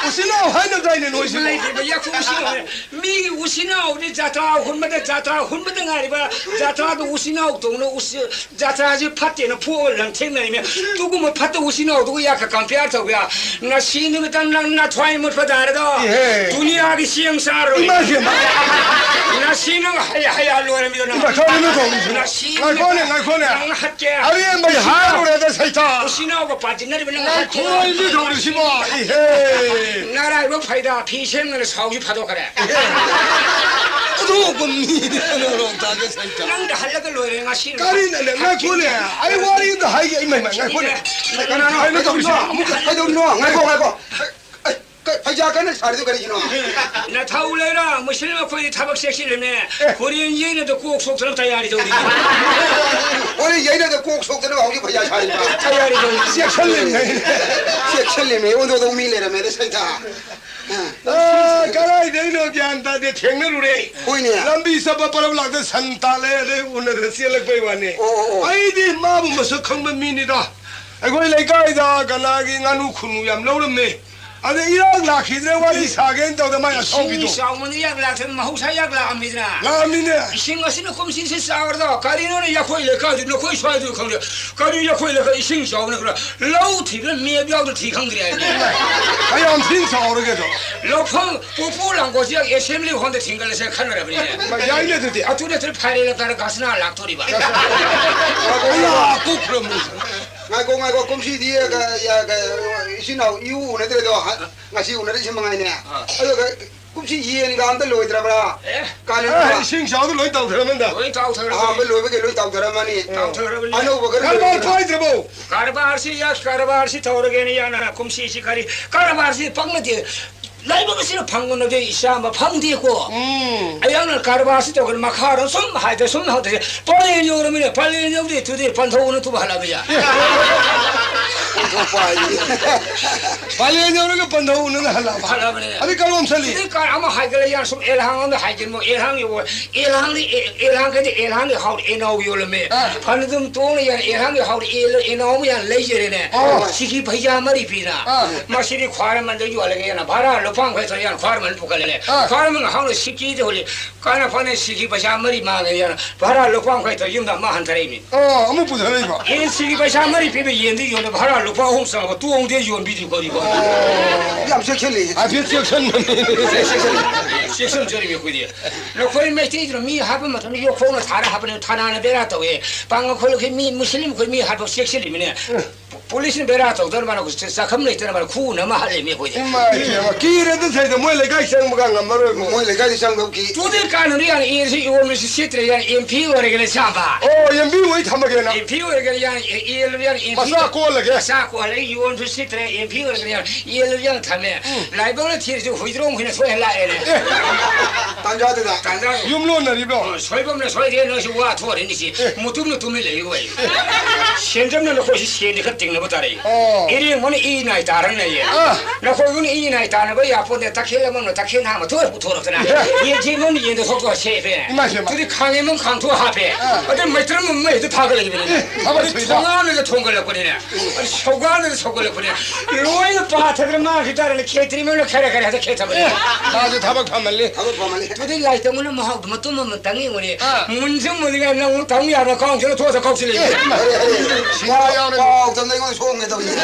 ꯎꯆꯤꯟ ꯅꯥꯎ ꯍꯥꯏꯅꯗꯥꯏꯅꯦ ꯅꯣꯏꯁꯤꯕꯣ? ꯏꯃꯥꯏ ꯄꯦꯝꯃ, ꯌꯥꯈꯨ ꯎꯆꯤꯟ ꯅꯥꯎ ꯍꯥꯏ꯫ ꯃꯤꯒꯤ ꯎꯆꯤꯟ ꯅꯥꯎꯗꯤ ꯖꯇ꯭ꯔꯥ ꯍꯨꯟꯕꯗ, ꯖꯇ꯭ꯔꯥ ꯍꯨꯟꯕꯗ ꯉꯥꯏꯔꯤꯕ, ꯖꯇ꯭ꯔꯥꯗ ꯎꯆꯤꯟ ꯅꯥꯎ ꯇꯧꯅ ꯎꯆꯤ-, ꯖꯇ꯭ꯔꯥꯁꯤ ꯐꯠꯇꯦꯅ ꯐꯨꯛꯑꯒ ꯂꯪꯊꯦꯡꯅꯔꯤꯃꯦ꯫ ꯑꯗꯨꯒꯨꯝꯕ ꯐꯠꯇ ꯎꯆꯤꯟ ꯅꯥꯎꯗꯨꯒ ꯌꯥꯒ compare ꯇꯧꯕ ꯌꯥ? ꯉꯁꯤ ꯅꯨꯃꯤꯠꯇ ꯅꯪ ꯅꯊ꯭ꯋꯥꯏ ꯃꯨꯠꯄ ꯇꯥꯔꯦꯗꯣ꯫ ꯏꯍꯦ꯫ ꯗꯨꯅꯤꯌꯥꯒꯤ ꯆꯦꯡ ꯆꯥꯔꯣꯏ꯫ ꯏꯃꯥ ꯏꯕꯦꯝꯃ꯫ ꯉꯁꯤ ꯅꯪ ꯍꯌꯥ ꯍꯌꯥ ꯂꯣꯏꯔꯝꯃꯤꯗꯣ ꯅꯪ꯫ ꯏꯃꯥ, ꯀꯔꯤꯅꯣ ꯇꯧꯔꯤꯁꯤꯕꯣ? ꯉꯁꯤ ꯉꯥꯏꯈꯣꯅꯦ, ꯉꯥꯏꯈꯣꯅꯦ꯫ ꯅꯪ ꯍꯠꯀꯦ꯫ ꯑꯔꯦꯝꯕꯩ ꯍꯥꯏꯔꯨꯔꯦꯗ ꯁꯩꯇꯥ꯫ ꯎꯆꯤꯟ ꯅꯥꯎꯒ ꯄꯥꯖꯤꯟꯅꯔꯤꯕ ꯅꯪ ꯍꯠꯀꯦ꯫ ꯉꯥꯏꯈꯣ, ꯑꯩꯁꯨ ꯇꯧꯔꯤꯁꯤꯕꯣ꯫ ꯏꯍꯦ꯫ ꯅꯔꯥꯏꯕꯛ ꯐꯩꯗ, ꯐꯤ ꯁꯦꯝꯗꯅ ꯁꯥꯎꯁꯤ ꯐꯥꯗꯣꯛꯈ꯭ꯔꯦ꯫ ꯑꯗꯨꯒꯨꯝ ꯃꯤꯗꯤ ꯀꯅꯥꯅꯣ ꯇꯥꯒꯦ ꯁꯩꯇ? ꯅꯪꯗ ꯍꯜꯂꯒ ꯂꯣꯏꯔꯦ ꯉꯁꯤ꯫ ꯀꯔꯤꯅꯣꯅꯦ? ꯉꯥꯏꯈꯣꯅꯦ꯫ ꯑꯩ ꯋꯥꯔꯤ ꯑꯝꯇ ꯍꯥꯏꯒꯦ꯫ ꯏꯃꯥꯏ, ꯏꯃꯥꯏ, ꯉꯥꯏꯈꯣꯅꯦ꯫ ꯀꯅꯥꯅꯣ? ꯀꯩꯅꯣ ꯇꯧꯔꯤꯁꯦ? ꯑꯃꯨꯛ ꯀꯩꯗꯧꯔꯤꯅꯣ? ꯉꯥꯏꯈꯣ, ꯉꯥꯏꯈꯣ꯫ ꯑꯩ, ꯀꯩ, ꯐꯩꯖꯥꯛ ꯀꯟꯅ ꯁꯥꯔꯤꯗꯣ ꯀꯔꯤꯒꯤꯅꯣ? ꯅꯊꯧ ꯂꯩꯔ ꯃꯨꯁꯂꯤꯝ ꯑꯩꯈꯣꯏꯗꯤ ꯊꯕꯛ ꯆꯦꯛꯁꯤꯜꯂꯤꯅꯦ꯫ ꯍꯣꯔꯦꯟ ꯌꯩꯅꯗ ꯀꯣꯛ ꯁꯣꯛꯇꯅ ꯇꯌꯥꯔꯤ ꯇꯧꯔꯤ꯫ ꯍꯣꯔꯦꯟ ꯌꯩꯅꯗ ꯀꯣꯛ ꯁꯣꯛꯇꯅ ꯍꯧꯖꯤꯛ ꯐꯩꯖꯥꯛ ꯁꯥꯔꯤꯕ꯫ ꯇꯌꯥꯔꯤ ꯇꯧꯔꯤ꯫ ꯆꯦꯛꯁꯤꯜꯂꯤꯅꯦ꯫ ꯆꯦꯛꯁꯤꯜꯂꯤꯅꯦ꯫ ꯑꯣꯟꯊꯣꯛꯇꯧ ꯃꯤ ꯂꯩꯔꯝꯃꯦꯗ ꯁꯩꯇ꯫ ꯑ, ꯀꯗꯥꯏꯗꯩꯅꯣ ꯒ꯭ꯌꯥꯟ ꯇꯥꯗꯦ, ꯊꯦꯡꯅꯔꯨꯔꯦ꯫ ꯍꯣꯏꯅꯦ꯫ ꯂꯝꯕꯤ ꯆꯠꯄ ꯄꯔꯞ ꯂꯥꯛꯇ ꯁꯟ ꯇꯥꯜꯂꯦ, ꯑꯗꯩ ꯎꯅꯗꯅ ꯆꯦꯜꯂꯛꯄꯩ ꯋꯥꯅꯤ꯫ ꯑꯣ, ꯑꯣ, ꯑꯣ꯫ ꯑꯩꯗꯤ ꯃꯥꯕꯨ ꯃꯁꯛ ꯈꯪꯕ ꯃꯤꯅꯤꯗ꯫ ꯑꯩꯈꯣꯏ ꯂꯩꯀꯥꯏꯗ ꯀꯅꯥꯒꯤ ꯉꯥꯅꯨ ꯈꯨꯅꯨ ꯌꯥꯝ ꯂꯧꯔꯝꯃꯦ꯫ ꯑꯗ ꯏꯔꯥꯡ ꯂꯥꯛꯈꯤꯗ꯭ꯔꯦ, ꯋꯥꯔꯤ ꯁꯥꯒꯦꯅ ꯇꯧꯗ ꯃꯥꯏ ꯏꯁꯤꯡ ꯑꯁꯣꯝꯒꯤꯗꯣ꯫ ꯆꯥꯎꯃꯟꯗꯅ ꯏꯔꯥꯡ ꯂꯥꯛꯇ꯭ꯔꯦ, ꯃꯍꯧꯁꯥ ꯏꯔꯥꯡ ꯂꯥꯛꯑꯝꯃꯤꯗꯅ꯫ ꯂꯥꯛꯑꯝꯃꯤꯅꯦ꯫ ꯏꯁꯤꯡ ꯑꯁꯤꯅ ꯀꯨꯝꯁꯤꯁꯤ ꯆꯥꯎꯔꯗꯣ, ꯀꯔꯤꯅꯣꯅꯦ, ꯑꯩꯈꯣꯏ ꯂꯩꯀꯥꯏꯗꯨ ꯅꯈꯣꯏ ꯁ꯭ꯋꯥꯏꯗꯨ ꯈꯪꯗꯦ꯫ ꯀꯔꯤ ꯑꯩꯈꯣꯏ ꯂꯩꯀꯥꯏ ꯏꯁꯤꯡ ꯆꯥꯎꯕꯅ ꯈꯔ ꯂꯧ ꯊꯤꯕꯗ ꯃꯦꯞ ꯌꯥꯎꯗ ꯊꯤ ꯈꯪꯗ꯭ꯔꯦ ꯍꯥꯏꯅꯦ꯫ ꯀꯌꯥꯝ ꯊꯤꯅ ꯆꯥꯎꯔꯒꯦꯗꯣ? ꯂꯧꯐꯝ ꯄꯨꯄꯨ ꯂꯥꯡꯒꯣꯜꯁꯤ assembly hall ꯗ ꯊꯤꯡꯒꯠꯂꯁꯦ ꯈꯟꯅꯔꯕꯅꯤꯅꯦ꯫ ꯌꯥꯏꯅꯦ ꯑꯗꯨꯗꯤ꯫ ꯑꯗꯨ ꯅꯠꯇ꯭ꯔꯗꯤ ꯐꯥꯏꯔꯦꯜ ꯂꯝꯇꯥꯗ ꯒꯥꯁꯅꯥ ꯂꯥꯛꯇꯣꯔꯤꯕ꯫ ꯑꯌꯥ, ꯀꯣꯛ ꯐꯨꯔꯝꯃꯤ꯫ ꯉꯥꯏꯈꯣ, ꯉꯥꯏꯈꯣ, ꯀꯨꯝꯁꯤꯗꯤ ꯀ-, ꯌꯥ-, ꯀ-, ꯏꯆꯤꯟ ꯏꯅꯥꯎ ꯏꯎ ꯎꯅꯗ꯭ꯔꯦꯗꯣ, ꯍ-, ꯉꯁꯤ ꯎꯅꯔꯤꯁꯤ ꯃꯉꯥꯏꯅꯦ꯫ ꯑꯥ꯫ ꯑꯗꯨꯒ ꯀꯨꯝꯁꯤ ꯌꯦꯟꯒ ꯑꯝꯇ ꯂꯣꯏꯗ꯭ꯔꯕ꯭ꯔꯥ? ꯑꯦ꯫ ꯀꯥꯂꯦꯟ ꯑꯦ, ꯊꯥ꯫ ꯏꯁꯤꯡ ꯆꯥꯎꯗ ꯂꯣꯏ ꯇꯥꯎꯊꯔꯝꯃꯅꯤꯗ꯫ ꯂꯣꯏ ꯇꯥꯎꯊꯔꯕꯅꯤ꯫ ꯑꯍꯥꯟꯕ ꯂꯣꯏꯕꯒꯤ ꯂꯣꯏ ꯇꯥꯎꯊꯔꯝꯃꯅꯤ꯫ ꯇꯥꯎꯊꯔꯕꯅꯤ꯫ ꯑꯅꯧꯕꯒ ꯀꯔꯕꯥꯔ ꯂꯣꯏꯗ꯭ꯔꯕ꯭ꯔꯥ? ꯄꯥꯏꯗ꯭ꯔꯕꯣ? ꯀꯔꯕꯥꯔꯁꯤ, ꯌꯥ, ꯀꯔꯕꯥꯔꯁꯤ ꯇꯧꯔꯒꯦꯅ ꯌꯥꯅ ꯀꯨꯝꯁꯤꯁꯤ ꯀꯔꯤ ꯀꯔꯕꯥꯔꯁꯤ ꯄꯪꯅꯗꯦ꯫ ꯂꯥꯏꯕꯛ ꯑꯁꯤꯅ ꯐꯪꯕꯅꯗꯤ ꯏꯆꯥꯝꯕ ꯐꯪꯗꯦꯀꯣ꯫ ꯎꯝ꯫ ꯑꯩꯍꯥꯛꯅ ꯀꯔꯕꯥꯔꯁꯤ ꯇꯧꯒꯅꯤ ꯃꯈꯥꯔꯣꯝ ꯁꯨꯝ ꯍꯥꯏꯗ ꯁꯨꯝ ꯍꯧꯗ꯭ꯔꯦ꯫ ꯄꯂꯦꯟ ꯌꯧꯔꯃꯤꯅ ꯄꯂꯦꯟ ꯌꯧꯗꯦ ꯇꯨꯗꯦ ꯄꯟꯊꯧꯅ ꯇꯨꯕ ꯍꯜꯂꯛꯑꯕ ꯌꯥ꯫ ꯄꯥꯏ꯫ ꯄꯥꯂꯦꯟ ꯌꯧꯔꯒ ꯄꯟꯊꯧ ꯎꯅꯅ ꯍꯜꯂꯛꯑꯕ꯫ ꯍꯜꯂꯛꯑꯕꯅꯦ꯫ ꯑꯗꯩ ꯀꯔꯣꯝ ꯆꯠꯂꯤ? ꯑꯗꯩ ꯀꯥꯔ ꯑꯃ ꯍꯥꯏꯒꯠꯂꯦ, ꯌꯥꯝ ꯁꯨꯝ ꯑꯦꯜꯍꯥꯡ ꯑꯃꯗ ꯍꯥꯏꯖꯤꯟꯕ, ꯑꯦꯜꯍꯥꯡ ꯌꯧꯕ, ꯑꯦꯜꯍꯥꯡꯗꯤ, ꯑꯦ-, ꯑꯦꯜꯍꯥꯡ ꯀꯩꯗꯤ ꯑꯦꯜꯍꯥꯡꯒꯤ ꯍꯥꯎꯔ ꯑꯦꯅꯥꯎ ꯌꯣꯜꯂꯝꯃꯦ꯫ ꯑꯥ꯫ ꯐꯅ ꯑꯗꯨꯝ ꯇꯣꯡꯅ ꯌꯥꯅ ꯑꯦꯜꯍꯥꯡꯒꯤ ꯍꯥꯎꯔ ꯑꯦꯜ-, ꯑꯦꯅꯥꯎ ꯑꯃ ꯌꯥꯅ ꯂꯩꯖꯔꯦꯅꯦ꯫ ꯑꯥ꯫ ꯁꯤꯒꯤ ꯐꯩꯖꯥ ꯃꯔꯤ ꯄꯤꯅ꯫ ꯑꯥ꯫ ꯃꯁꯤꯗꯤ ꯈ꯭ꯋꯥꯏꯔꯝꯕꯟꯗ ꯌꯣꯜꯂꯒꯦꯅ ꯚꯔꯥ ꯂꯨꯄꯥ ꯌꯥꯡꯈꯩ ꯇꯧꯔ ꯌꯥꯅ ꯈ꯭ꯋꯥꯏꯔꯝꯕꯟ ꯄꯨꯈꯠꯂꯦ꯫ ꯑꯥ꯫ ꯈ꯭ꯋꯥꯏꯔꯝꯕꯟ ꯍꯥꯎꯅ ꯁꯤꯀꯤꯗ ꯍꯣꯜꯂꯤ꯫ ꯀꯥꯟꯅ ꯐꯅ ꯁꯤꯒꯤ ꯄꯩꯁꯥ ꯃꯔꯤ ꯃꯥꯡꯉꯦ ꯌꯥꯅ ꯚꯔꯥ ꯂꯨꯄꯥ ꯌꯥꯡꯈꯩ ꯇꯧꯔ ꯌꯨꯝꯗ ꯑꯃ ꯍꯟꯊꯔꯛꯏꯅꯤ꯫ ꯑꯣ, ꯑꯃꯨꯛ ꯄꯨꯊꯔꯛꯏꯕ? ꯌꯦꯟ ꯁꯤꯒꯤ ꯄꯩꯁꯥ ꯃꯔꯤ ꯄꯤꯕ ꯌꯦꯟꯗꯤ ꯌꯣꯟꯗ ꯚꯔꯥ ꯂꯨꯄꯥ ꯑꯍꯨꯝ ꯆꯪꯉꯕ ꯇꯣꯡꯗꯦ ꯌꯣꯟꯕꯤꯗ꯭ꯔꯤ ꯀꯣꯔꯤ ꯀꯣꯔꯤ꯫ ꯌꯥꯝ ꯆꯦꯛꯁꯤꯜꯂꯤ꯫ ꯍꯥꯏꯐꯦꯠ ꯆꯦꯛꯁꯤꯟꯕꯅꯤ꯫ ꯆꯦꯛꯁꯤꯟꯖꯔꯤꯕ ꯑꯩꯈꯣꯏꯗꯤ꯫ ꯅꯈꯣꯏ ꯃꯩꯇꯩꯗꯨꯅ ꯃꯤ ꯍꯥꯠꯄ ꯃꯇꯝꯗ ꯌꯣꯠꯈꯣꯡꯅ ꯊꯥꯔ ꯍꯥꯞꯄꯅꯦ, ꯊꯥꯅꯥꯅ ꯕꯦꯔꯥ ꯇꯧꯋꯦ꯫ ꯄꯥꯡꯒꯜ ꯈꯣꯜꯂꯈꯩ ꯃꯤ ꯃꯨꯁꯂꯤꯝ ꯑꯩꯈꯣꯏ ꯃꯤ ꯍꯥꯠꯄ ꯆꯦꯛꯁꯤꯜꯂꯤꯕꯅꯦ꯫ ꯄꯨꯂꯤꯁꯅ ꯕꯦꯔꯥ ꯇꯧꯗꯅ ꯃꯥꯅ ꯆ-, ꯆꯥꯛꯈꯨꯝ ꯂꯩꯇꯅ ꯃꯥꯅ ꯈꯨꯅ ꯑꯃ ꯍꯥꯠꯂꯦꯃꯤ ꯑꯩꯈꯣꯏꯗꯤ꯫ ꯏꯃꯥ ꯏꯕꯦꯝꯃ, ꯀꯤꯔꯦꯗ ꯊꯩꯗ ꯃꯣꯏ ꯂꯩꯀꯥꯏ ꯆꯪꯕꯒ ꯉꯝꯃꯔꯣꯏꯕ꯫ ꯃꯣꯏ ꯂꯩꯀꯥꯏꯗꯤ ꯆꯪꯗꯧ ꯀꯤ꯫ ꯇꯨꯗꯤ ꯀꯥꯟꯅꯅꯤ ꯌꯥꯅꯤ, ꯑꯦꯟꯁꯤ ꯌꯣꯟꯕꯁꯤ ꯁꯤꯠꯇ꯭ꯔꯦ ꯌꯥꯅꯤ, ꯑꯦꯝ ꯄꯤ ꯑꯣꯏꯔꯒꯅ ꯆꯥꯕ꯫ ꯑꯣ, ꯑꯦꯝ ꯄꯤ ꯑꯣꯏ ꯊꯝꯃꯒꯦꯅ꯫ ꯑꯦꯝ ꯄꯤ ꯑꯣꯏꯔꯒꯅ ꯌꯥꯅꯤ, ꯑꯦ, ꯑꯦꯜ ꯌꯥꯅꯤ, ꯑꯦꯝ ꯄꯤ ꯃꯆꯥ ꯀꯣꯜꯂꯒꯦ꯫ ꯃꯆꯥ ꯀꯣꯜꯂꯒ ꯌꯣꯟꯕꯁꯨ ꯁꯤꯠꯇ꯭ꯔꯦ, ꯑꯦꯝ ꯄꯤ ꯑꯣꯏꯔꯒꯅ ꯌꯥꯅꯤ, ꯑꯦꯜ ꯌꯥꯅꯤ ꯊꯝꯃꯦ꯫ ꯎꯝ꯫ ꯂꯥꯏꯕꯛꯅ ꯊꯤꯔꯁꯨ ꯍꯨꯏꯗ꯭ꯔꯣꯝ ꯍꯨꯏꯅ ꯁꯣꯏꯍꯟ ꯂꯥꯛꯑꯦꯅꯦ꯫ ꯑꯦ꯫ ꯇꯥꯟꯖꯥꯗꯨꯗ꯫ ꯇꯥꯟꯖꯥ꯫ ꯌꯨꯝ ꯂꯣꯟꯅꯔꯤꯕ꯭ꯔꯣ? ꯑꯣ, ꯁꯣꯏꯕꯝꯅ ꯁꯣꯏꯔꯦ, ꯅꯣꯏꯁꯨ ꯋꯥ ꯊꯣꯛꯑꯔꯅꯤ ꯁꯤ꯫ ꯑꯦ꯫ ꯃꯇꯨꯝꯅ ꯇꯨꯝꯃꯤ ꯂꯩꯌꯨ ꯑꯩ꯫ ꯁꯦꯟꯖꯝꯅ ꯅꯈꯣꯏꯁꯤ ꯁꯦꯟꯗꯤ ꯈꯔ ꯇꯤꯡꯅꯕ ꯇꯥꯔꯦ꯫ ꯑꯣ꯫ ꯏꯔꯦꯡꯕꯅ ꯏ ꯅꯥꯏ ꯇꯥꯔꯅ ꯂꯩꯌꯦ꯫ ꯑꯥ꯫ ꯅꯈꯣꯏꯕꯨꯅ ꯏ ꯅꯥꯏ ꯇꯥꯅꯕ ꯌꯥꯄꯣꯠꯅꯦ, ꯇꯈꯦꯜ ꯑꯃꯅ ꯇꯈꯦꯜ ꯅꯍꯥ ꯃꯊꯣꯏ ꯄꯨꯊꯣꯔꯛꯇꯅ꯫ ꯑꯦ꯫ ꯌꯦꯟ ꯊꯦꯡꯕꯅ ꯌꯦꯟꯗ ꯊꯣꯛꯇꯣ ꯁꯦꯞꯄꯦ꯫ ꯏꯃꯥ ꯏꯕꯦꯝꯃ꯫ ꯑꯗꯨꯗꯤ ꯈꯥꯡꯉꯦ ꯑꯃ ꯈꯥꯡꯊꯣꯛ ꯍꯥꯞꯄꯦ꯫ ꯑꯥ꯫ ꯑꯗꯨ ꯃꯩꯇ꯭ꯔꯝ ꯑꯃ ꯃꯩꯗ ꯊꯥꯒꯠꯂꯛꯏꯕꯅꯤꯅꯦ꯫ ꯑꯦ, ꯊꯕꯛ ꯑꯗꯨ ꯊꯨꯏꯗ꯫ ꯊꯣꯡꯒꯥꯟꯗ ꯊꯣꯡꯒꯠꯂꯛꯄꯅꯤꯅꯦ꯫ ꯑꯗꯨ ꯁꯧꯒꯥꯟꯗ ꯁꯧꯒꯠꯂꯛꯄꯅꯦ꯫ ꯂꯣꯏꯅ ꯄꯥꯊꯗꯅ ꯃꯥꯡꯈꯤ ꯇꯥꯔꯦꯅꯦ꯫ ꯈꯦꯇ꯭ꯔꯤ ꯃꯣꯏꯅ ꯈꯔ ꯈꯔ ꯍꯦꯛꯇ ꯈꯦꯊꯕꯅꯦ꯫ ꯑꯦ, ꯃꯥꯁꯨ ꯊꯕꯛ ꯐꯃꯜꯂꯤ꯫ ꯊꯕꯛ ꯐꯃꯜꯂꯤ꯫ ꯑꯗꯨꯗꯤ ꯂꯥꯏꯇꯪꯉꯨꯅ ꯃꯍꯥꯎꯗꯣ ꯃꯇꯨꯝ ꯑꯃ ꯇꯪꯉꯤꯉꯨꯅꯦ꯫ ꯑꯥ꯫ ꯃꯨꯟꯁꯨ ꯃꯨꯟꯅꯤꯡꯉꯥꯏ ꯅꯪ ꯇꯪ ꯌꯥꯕ꯭ꯔꯥ? ꯀꯥꯎꯟꯁꯤꯜꯗ ꯊꯣꯛꯑꯒ ꯀꯥꯎꯁꯤꯜꯂꯛꯏ꯫ ꯑꯦ, ꯑꯔꯦ, ꯑꯔꯦ꯫ ꯁꯤꯡꯒꯥ ꯌꯥꯎꯅ ꯄꯥꯎ ꯇꯝꯅ ꯑꯩꯉꯣꯟꯗ ꯁꯣꯡꯒꯦ ꯇꯧꯔꯤꯅꯦ꯫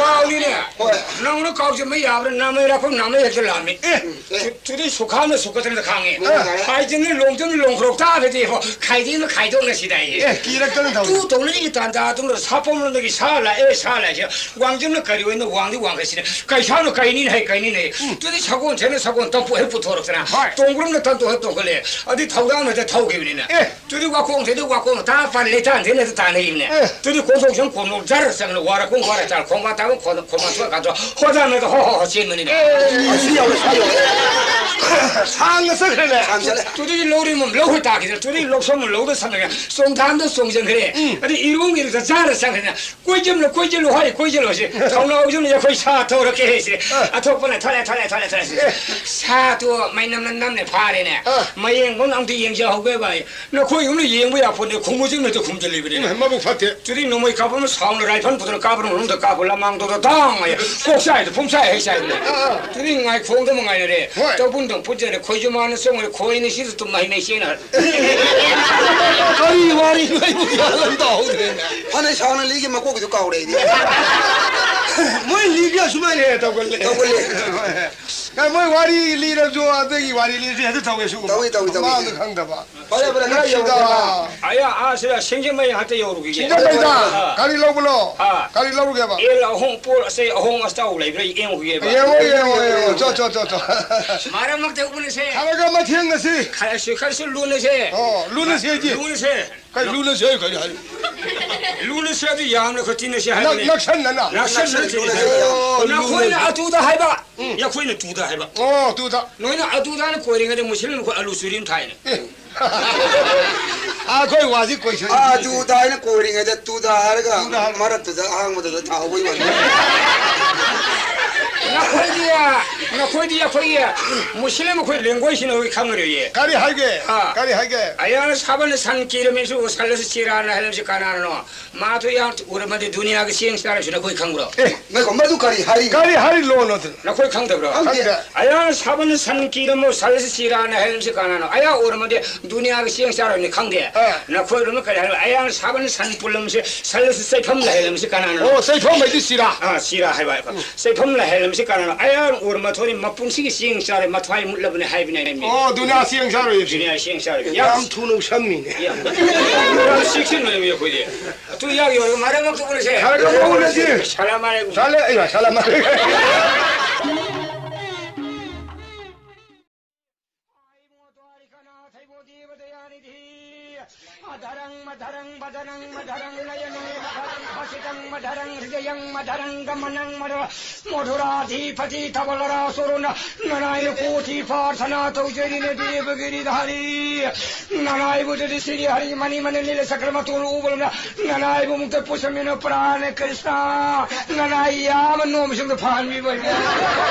ꯄꯥꯎꯅꯤꯅꯦ꯫ ꯍꯣꯏ꯫ ꯅꯪꯅ ꯀꯥꯎꯁꯤꯟꯕ ꯌꯥꯕ꯭ꯔꯥ? ꯅꯥꯃꯩ ꯂꯥꯛꯐꯝ ꯅꯥꯃꯩ ꯍꯦꯛꯇ ꯂꯥꯝꯃꯤ꯫ ꯑꯦ꯫ ꯑꯦ꯫ ꯇꯨ-, ꯇꯨꯗꯤ ꯁꯨꯈꯥꯝꯅ ꯁꯨꯀꯠꯇꯅ ꯈꯥꯡꯉꯤ꯫ ꯑꯦ꯫ ꯍꯥꯏꯗꯅ ꯂꯣꯡꯗꯨꯅ ꯂꯣꯡꯈ꯭ꯔꯣꯛ ꯇꯥꯕꯗꯤ ꯏꯕꯣ, ꯈꯥꯏꯗꯦꯅ ꯈꯥꯏꯗꯣꯛꯅ ꯁꯤꯗꯥꯏꯌꯦ꯫ ꯑꯦ, ꯀꯤꯔꯛꯇꯅ ꯇꯧꯔꯤ꯫ ꯇꯨ ꯇꯧꯅꯔꯤꯒꯤ ꯇꯥꯟꯖꯥ ꯑꯗꯨꯝꯅ ꯁꯥꯄꯣꯝꯂꯣꯝꯗꯒꯤ ꯁꯥ ꯂꯥꯛꯑꯦ, ꯁꯥ ꯂꯥꯛꯑꯦ꯫ ꯋꯥꯡꯖꯝꯅ ꯀꯔꯤ ꯑꯣꯏꯅ ꯋꯥꯡꯗꯤ ꯋꯥꯡꯈꯠꯁꯤꯅ, ꯀꯩꯁꯥꯅ ꯀꯩꯅꯤꯅ ꯍꯩ ꯀꯩꯅꯤꯅ ꯍꯩ꯫ ꯎꯝ꯫ ꯇꯨꯗꯤ ꯁꯒꯣꯜ ꯁꯦꯅ ꯁꯒꯣꯜ ꯇꯝꯄꯨ ꯍꯦꯛ ꯄꯨꯊꯣꯔꯛꯇꯅ, ꯍꯣꯏ꯫ ꯇꯣꯡꯕ꯭ꯔꯝꯅ ꯇꯝꯇꯨ ꯍꯦꯛ ꯇꯣꯡꯈꯠꯂꯦ꯫ ꯑꯗꯨꯗꯤ ꯊꯧꯗꯥꯡꯅ ꯍꯦꯛꯇ ꯊꯧꯈꯤꯕꯅꯤꯅ꯫ ꯑꯦ꯫ ꯇꯨꯗꯤ ꯋꯥꯈꯣꯡ ꯊꯦꯡꯗ ꯋꯥꯈꯣꯡ ꯇꯥ ꯄꯥꯟ ꯂꯩꯇꯥꯟ ꯊꯦꯡꯅ ꯇꯥꯟꯅꯩꯅꯦ꯫ ꯑꯦ꯫ ꯇꯨꯗꯤ ꯀꯣꯟꯊꯣꯛ ꯁꯪ ꯀꯣꯟꯊꯣꯛ ꯖꯥꯠ ꯆꯪꯅ ꯋꯥꯔ ꯀꯨꯝ ꯋꯥꯔ ꯆꯥꯔ ꯈꯣꯡꯕꯥꯟ ꯇꯥꯕ ꯈꯣꯡ-, ꯈꯣꯡꯕꯥꯟ ꯊꯣꯛꯑ ꯀꯥꯟꯗ ꯍꯣꯗꯥ ꯃꯦꯗ ꯍꯣ ꯍꯣ ꯍꯣ ꯆꯦꯟꯕꯅꯤꯅꯦ꯫ ꯑꯦ, ꯁꯤ ꯌꯧꯔꯦ, ꯁꯤ ꯌꯧꯔꯦ꯫ ꯁꯥꯡꯅ ꯆꯠꯈ꯭ꯔꯦꯅꯦ꯫ ꯁꯥꯡ ꯆꯠꯂꯦ꯫ ꯇꯨꯗꯤ ꯂꯧꯔꯤ ꯃꯝ-, ꯂꯧ ꯍꯣꯏ ꯇꯥꯈꯤꯗꯅ ꯇꯨꯗꯤ ꯂꯧꯁꯣꯝ ꯂꯧꯗ ꯁꯝꯂꯒ ꯆꯣꯡꯊꯥꯝꯗ ꯆꯣꯡꯁꯤꯟꯈ꯭ꯔꯦ꯫ ꯎꯝ꯫ ꯑꯗꯩ ꯏꯔꯨꯡ ꯏꯔꯨꯗ ꯆꯥꯔ ꯆꯪꯈ꯭ꯔꯦꯅ ꯀꯣꯏꯖꯜꯂꯨ, ꯀꯣꯏꯖꯜꯂꯨ ꯍꯥꯏ, ꯀꯣꯏꯖꯜꯂꯨ ꯍꯥꯏꯁꯦ꯫ ꯊꯧꯅꯥꯎꯖꯝꯅ ꯑꯩꯈꯣꯏ ꯁꯥ ꯊꯧꯔꯛꯀꯦ ꯍꯥꯏꯁꯦ꯫ ꯑ꯫ ꯑꯊꯣꯛꯄꯅ ꯊꯣꯛꯂꯛꯑꯦ, ꯊꯣꯛꯂꯛꯑꯦ, ꯊꯣꯛꯂꯛꯑꯦ, ꯊꯣꯛꯂꯛꯑꯦ ꯍꯥꯏꯁꯦ꯫ ꯑꯦ꯫ ꯁꯥꯗꯣ ꯃꯩ ꯅꯝꯅ ꯅꯝꯅ ꯐꯥꯔꯦꯅꯦ꯫ ꯑ꯫ ꯃꯌꯦꯡꯕꯨ ꯑꯝꯇ ꯌꯦꯡꯖꯍꯧꯒꯦ ꯚꯥꯏ꯫ ꯅꯈꯣꯏ ꯌꯨꯝꯗ ꯌꯦꯡꯕ ꯌꯥꯄꯣꯠꯅꯦ, ꯈꯨꯝꯃꯨ ꯆꯤꯡꯅꯁꯨ ꯈꯨꯝꯖꯤꯜꯂꯤꯕꯅꯤꯅꯦ꯫ ꯏꯃꯥ, ꯃꯕꯨꯛ ꯐꯠꯇꯦ꯫ ꯆꯨꯔꯤ ꯅꯣꯡꯃꯩ ꯀꯥꯞꯄ ꯑꯃ ꯁꯥꯎꯅ ꯔꯥꯏꯐꯜ ꯄꯨꯗꯨꯅ ꯀꯥꯞꯄ ꯃꯅꯨꯡꯗ ꯀꯥꯞꯄ ꯂꯃꯥꯡꯗꯣꯗ ꯇꯥꯡ ꯍꯥꯏ꯫ ꯀꯣꯛ ꯆꯥꯏꯗ ꯄꯨꯡꯆꯥꯏ ꯍꯦꯛ ꯆꯥꯏꯕꯅꯦ꯫ ꯑꯥ, ꯑꯥ꯫ ꯆꯨꯔꯤ ꯉꯥꯏꯈꯣꯡꯗ ꯑꯃ ꯉꯥꯏꯅꯔꯦ꯫ ꯍꯣꯏ꯫ ꯇꯧꯕꯨꯟꯗꯪ ꯐꯨꯠꯖꯔꯦ, ꯈꯣꯏꯁꯨ ꯃꯥꯅ ꯆꯣꯡꯉꯔꯦ, ꯈꯣꯏꯅꯤ ꯁꯤꯁꯨ ꯇꯨꯝ ꯃꯍꯩ ꯃꯩ ꯆꯦꯅ꯫ ꯀꯔꯤ ꯋꯥꯔꯤꯅꯣ ꯑꯩꯕꯨ ꯒ꯭ꯌꯥꯟ ꯑꯃ ꯇꯥꯍꯧꯗ꯭ꯔꯦꯅꯦ꯫ ꯐꯅ ꯁꯥꯎꯅ ꯂꯤꯒꯦ ꯃꯀꯣꯛꯀꯤꯗꯨ ꯀꯥꯎꯔꯦ ꯑꯩꯗꯤ꯫ ꯃꯣꯏ ꯂꯤꯒꯦ ꯑꯁꯨꯃꯥꯏꯅ ꯍꯦꯛ ꯇꯧꯒꯜꯂꯦ꯫ ꯇꯧꯒꯜꯂꯦ꯫ ꯀꯩ ꯃꯣꯏ ꯋꯥꯔꯤ ꯂꯤꯔꯁꯨ ꯑꯗꯨꯒꯤ ꯋꯥꯔꯤ ꯂꯤꯔꯁꯨ ꯍꯦꯛꯇ ꯇꯧꯋꯦ ꯁꯤꯒꯨꯝꯕ꯫ ꯇꯧꯏ, ꯇꯧꯏ, ꯇꯧꯏ꯫ ꯃꯃꯥꯡꯗ ꯈꯪꯗꯕ꯫ ꯐꯔꯦ, ꯐꯔꯦ, ꯈꯔ ꯅꯨꯡꯁꯤꯗ꯫ ꯌꯧꯔꯛꯑꯣ꯫ ꯑꯌꯥ, ꯑꯥ, ꯁꯤꯗ ꯁꯤꯡꯖꯃꯩ ꯍꯟꯇ ꯌꯧꯔꯨꯈꯤꯒꯦ꯫ ꯁꯤꯡꯖꯃꯩꯗ ꯑꯥ꯫ ꯒꯥꯔꯤ ꯂꯧꯕꯂꯣ? ꯑꯥ꯫ ꯒꯥꯔꯤ ꯂꯧꯔꯨꯒꯦꯕ? ꯑꯦꯜ ꯑꯍꯣꯡ ꯄꯣꯠ ꯑꯁꯦ ꯑꯍꯣꯡ ꯑꯆꯥꯎ ꯂꯩꯕ꯭ꯔꯥ ꯌꯦꯡꯉꯨꯈꯤꯒꯦꯕ꯫ ꯌꯦꯡꯉꯣ, ꯌꯦꯡꯉꯣ, ꯌꯦꯡꯉꯣ꯫ ꯆꯣ, ꯆꯣ, ꯆꯣ, ꯆꯣ꯫ ꯃꯔꯛ ꯃꯔꯛꯇ ꯎꯅꯁꯦ꯫ ꯈꯔꯒ ꯃꯊꯦꯡꯅꯁꯤ꯫ ꯈꯔꯁꯨ, ꯈꯔꯁꯨ ꯂꯨꯅꯁꯦ꯫ ꯑꯣ, ꯂꯨꯅꯁꯦ ꯍꯥꯏꯗꯤ? ꯂꯨꯅꯁꯦ꯫ ꯀꯩ ꯂꯨꯅꯁꯦ ꯍꯥꯏ ꯀꯔꯤ ꯍꯥꯏ? ꯂꯨꯅꯁꯦ ꯑꯗꯨ ꯌꯥꯝꯅ ꯈꯣꯏ ꯇꯤꯟꯅꯁꯦ ꯅꯛ-, ꯍꯥꯏꯕꯅꯦ꯫ ꯅꯛꯁꯟꯅꯅ? ꯅꯛꯁꯟꯅ ꯇꯤꯟꯅꯁꯦ꯫ ꯑꯣ, ꯅꯈꯣꯏꯅ ꯂꯨꯅꯁꯦ꯫ ꯑꯗꯨꯗ ꯍꯥꯏꯕ, ꯎꯝ꯫ ꯑꯩꯈꯣꯏꯅ ꯇꯨꯗ ꯍꯥꯏꯕ꯫ ꯑꯣ, ꯇꯨꯗ꯫ ꯅꯣꯏꯅ ꯑꯗꯨꯗ ꯍꯥꯏꯅ ꯀꯣꯏꯔꯤꯉꯩꯗ ꯃꯨꯁꯂꯤꯝ ꯑꯩꯈꯣꯏ ꯑꯂꯨ ꯆꯨꯔꯤ ꯑꯃ ꯊꯥꯏꯅꯦ꯫ ꯑꯦ꯫ ꯑꯩꯈꯣꯏ ꯋꯥꯁꯤ ꯀꯣꯏꯁꯟ ꯑꯥ, ꯄꯤꯗꯦ꯫ ꯑꯗꯨꯗ ꯍꯥꯏꯅ ꯀꯣꯏꯔꯤꯉꯩꯗ ꯇꯨꯗ ꯍꯥꯏꯔꯒ ꯇꯨꯗ ꯍꯥꯏꯔꯒ꯫ ꯃꯔꯛꯇꯨꯗ ꯑꯍꯥꯡꯕꯗꯨꯗ ꯊꯥꯍꯧꯕꯩ ꯋꯥꯅꯤ꯫ ꯅꯈꯣꯏꯗꯤ, ꯅꯈꯣꯏꯗꯤ ꯑꯩꯈꯣꯏꯒꯤ ꯃꯨꯁꯂꯤꯝ ꯑꯩꯈꯣꯏ languageꯁꯤꯅ ꯑꯩꯈꯣꯏ ꯈꯪꯉꯔꯣꯏꯌꯦ꯫ ꯀꯔꯤ ꯍꯥꯏꯒꯦ? ꯑꯥ꯫ ꯀꯔꯤ ꯍꯥꯏꯒꯦ? ꯑꯌꯥꯅ ꯁꯥꯕꯅ ꯁꯟ ꯀꯤꯔꯝꯃꯤꯁꯨ ꯁꯜꯂꯁꯨ ꯆꯤꯔꯥꯅ ꯍꯥꯏꯔꯝꯃꯤꯁꯤ ꯀꯅꯥꯅꯅꯣ? ꯃꯥꯗꯨ ꯌꯥꯝ ꯎꯔꯝꯃꯗꯤ ꯗꯨꯅꯤꯌꯥꯒꯤ ꯆꯦꯡ ꯆꯥꯔꯁꯨ ꯅꯈꯣꯏ ꯈꯪꯕ꯭ꯔꯣ? ꯑꯦ, ꯉꯥꯏꯈꯣ, ꯃꯗꯨ ꯀꯔꯤ ꯍꯥꯏꯔꯤ? ꯀꯔꯤ ꯍꯥꯏꯔꯤ ꯂꯣꯟ ꯑꯗꯨ? ꯅꯈꯣꯏ ꯈꯪꯗꯕ꯭ꯔꯣ? ꯈꯪꯗꯦ꯫ ꯑꯌꯥ ꯁꯥꯕꯅ ꯁꯟ ꯀꯤꯔꯝꯃꯣ, ꯁꯜꯂꯁꯤ ꯆꯤꯔꯥꯅ ꯍꯥꯏꯔꯝꯁꯤ ꯀꯅꯥꯅꯣ? ꯑꯌꯥ ꯎꯔꯝꯃꯗꯤ ꯗꯨꯅꯤꯌꯥꯒꯤ ꯆꯦꯡ ꯆꯥꯔꯣꯏꯅꯤ ꯈꯪꯗꯦ꯫ ꯑꯥ꯫ ꯅꯈꯣꯏ ꯂꯣꯟꯅ ꯀꯔꯤ ꯍꯥꯏꯔꯤ? ꯑꯌꯥ ꯁꯥꯕꯅ ꯁꯟ ꯄꯨꯜꯂꯝꯁꯤ, ꯁꯜꯂꯁꯤ ꯆꯩꯐꯝ ꯂꯩꯍꯜꯂꯝꯁꯤ ꯀꯅꯥꯅꯣ? ꯑꯣ, ꯆꯩꯐꯝ ꯍꯥꯏꯗꯤ ꯆꯤꯔꯥ꯫ ꯑꯥ, ꯆꯤꯔꯥ ꯍꯥꯏꯕ ꯍꯥꯏꯕ꯫ ꯎꯝ꯫ ꯆꯩꯐꯝ ꯂꯩꯍꯜꯂꯝꯁꯤ ꯀꯅꯥꯅꯣ? ꯑꯌꯥ ꯎꯔꯝꯃꯊꯣꯏꯅꯤ ꯃꯄꯨꯟꯁꯤꯒꯤ ꯆꯦꯡ ꯆꯥꯔꯣꯏ, ꯃꯊ꯭ꯋꯥꯏ ꯃꯨꯠꯂꯕꯅꯤ ꯍꯥꯏꯕꯅꯤ ꯍꯥꯏꯕꯅꯤ꯫ ꯑꯣ, ꯗꯨꯅꯤꯌꯥ ꯆꯦꯡ ꯆꯥꯔꯣꯏ꯫ ꯗꯨꯅꯤꯌꯥ ꯆꯦꯡ ꯆꯥꯔꯣꯏ꯫ ꯌꯥꯝ ꯊꯨꯅ ꯎꯁꯝꯃꯤꯅꯦ꯫ ꯌꯥꯝ, ꯌꯥꯝ ꯆꯦꯛꯁꯤꯟꯕꯅꯦ ꯑꯩꯈꯣꯏꯗꯤ꯫ ꯇꯨ ꯌꯥꯎ ꯌꯥꯎ ꯃꯔꯛ ꯑꯃ ꯎꯅꯁꯦ꯫ ꯃꯔꯛ ꯑꯃ ꯎꯅꯁꯤ꯫ ꯁꯂꯥꯝ ꯑꯂꯩꯀꯨꯝ꯫ ꯁꯂꯥꯝ-, ꯑꯦ, ꯁꯂꯥꯝ ꯑꯂꯩꯀꯨꯝ꯫ ꯃꯙꯔꯪ ꯍ꯭ꯔꯤꯗꯌꯪ ꯃꯙꯔꯪ ꯒꯃꯅꯪ ꯃꯙꯨꯔ ꯃꯙꯨꯔꯥꯙꯤꯄꯇꯤ ꯙꯕꯂꯔꯥꯁꯣꯔꯣꯅ ꯅꯅꯥꯏꯅ ꯀꯣꯊꯤ ꯄ꯭ꯔꯥꯔꯊꯅꯥ ꯇꯧꯖꯔꯤꯅꯦ ꯗꯦꯕꯒꯤꯔꯤꯙꯥꯔꯤ꯫ ꯅꯅꯥꯏꯕꯨ ꯗꯨꯗꯤ ꯁꯤꯔꯤ ꯍꯔꯤ ꯃꯅꯤ ꯃꯅꯤ ꯅꯤꯂ ꯁꯀ꯭ꯔ ꯃꯇꯣꯜ ꯎꯕꯂꯝꯅ ꯅꯅꯥꯏꯕꯨ ꯃꯨꯛꯇ ꯄꯨꯁꯃꯤꯅ ꯄ꯭ꯔꯥꯅ ꯀ꯭ꯔꯤꯁꯅ ꯅꯅꯥꯏ ꯌꯥꯝ ꯅꯣꯝꯁꯤꯡꯗ ꯐꯍꯟꯕꯤꯕ꯫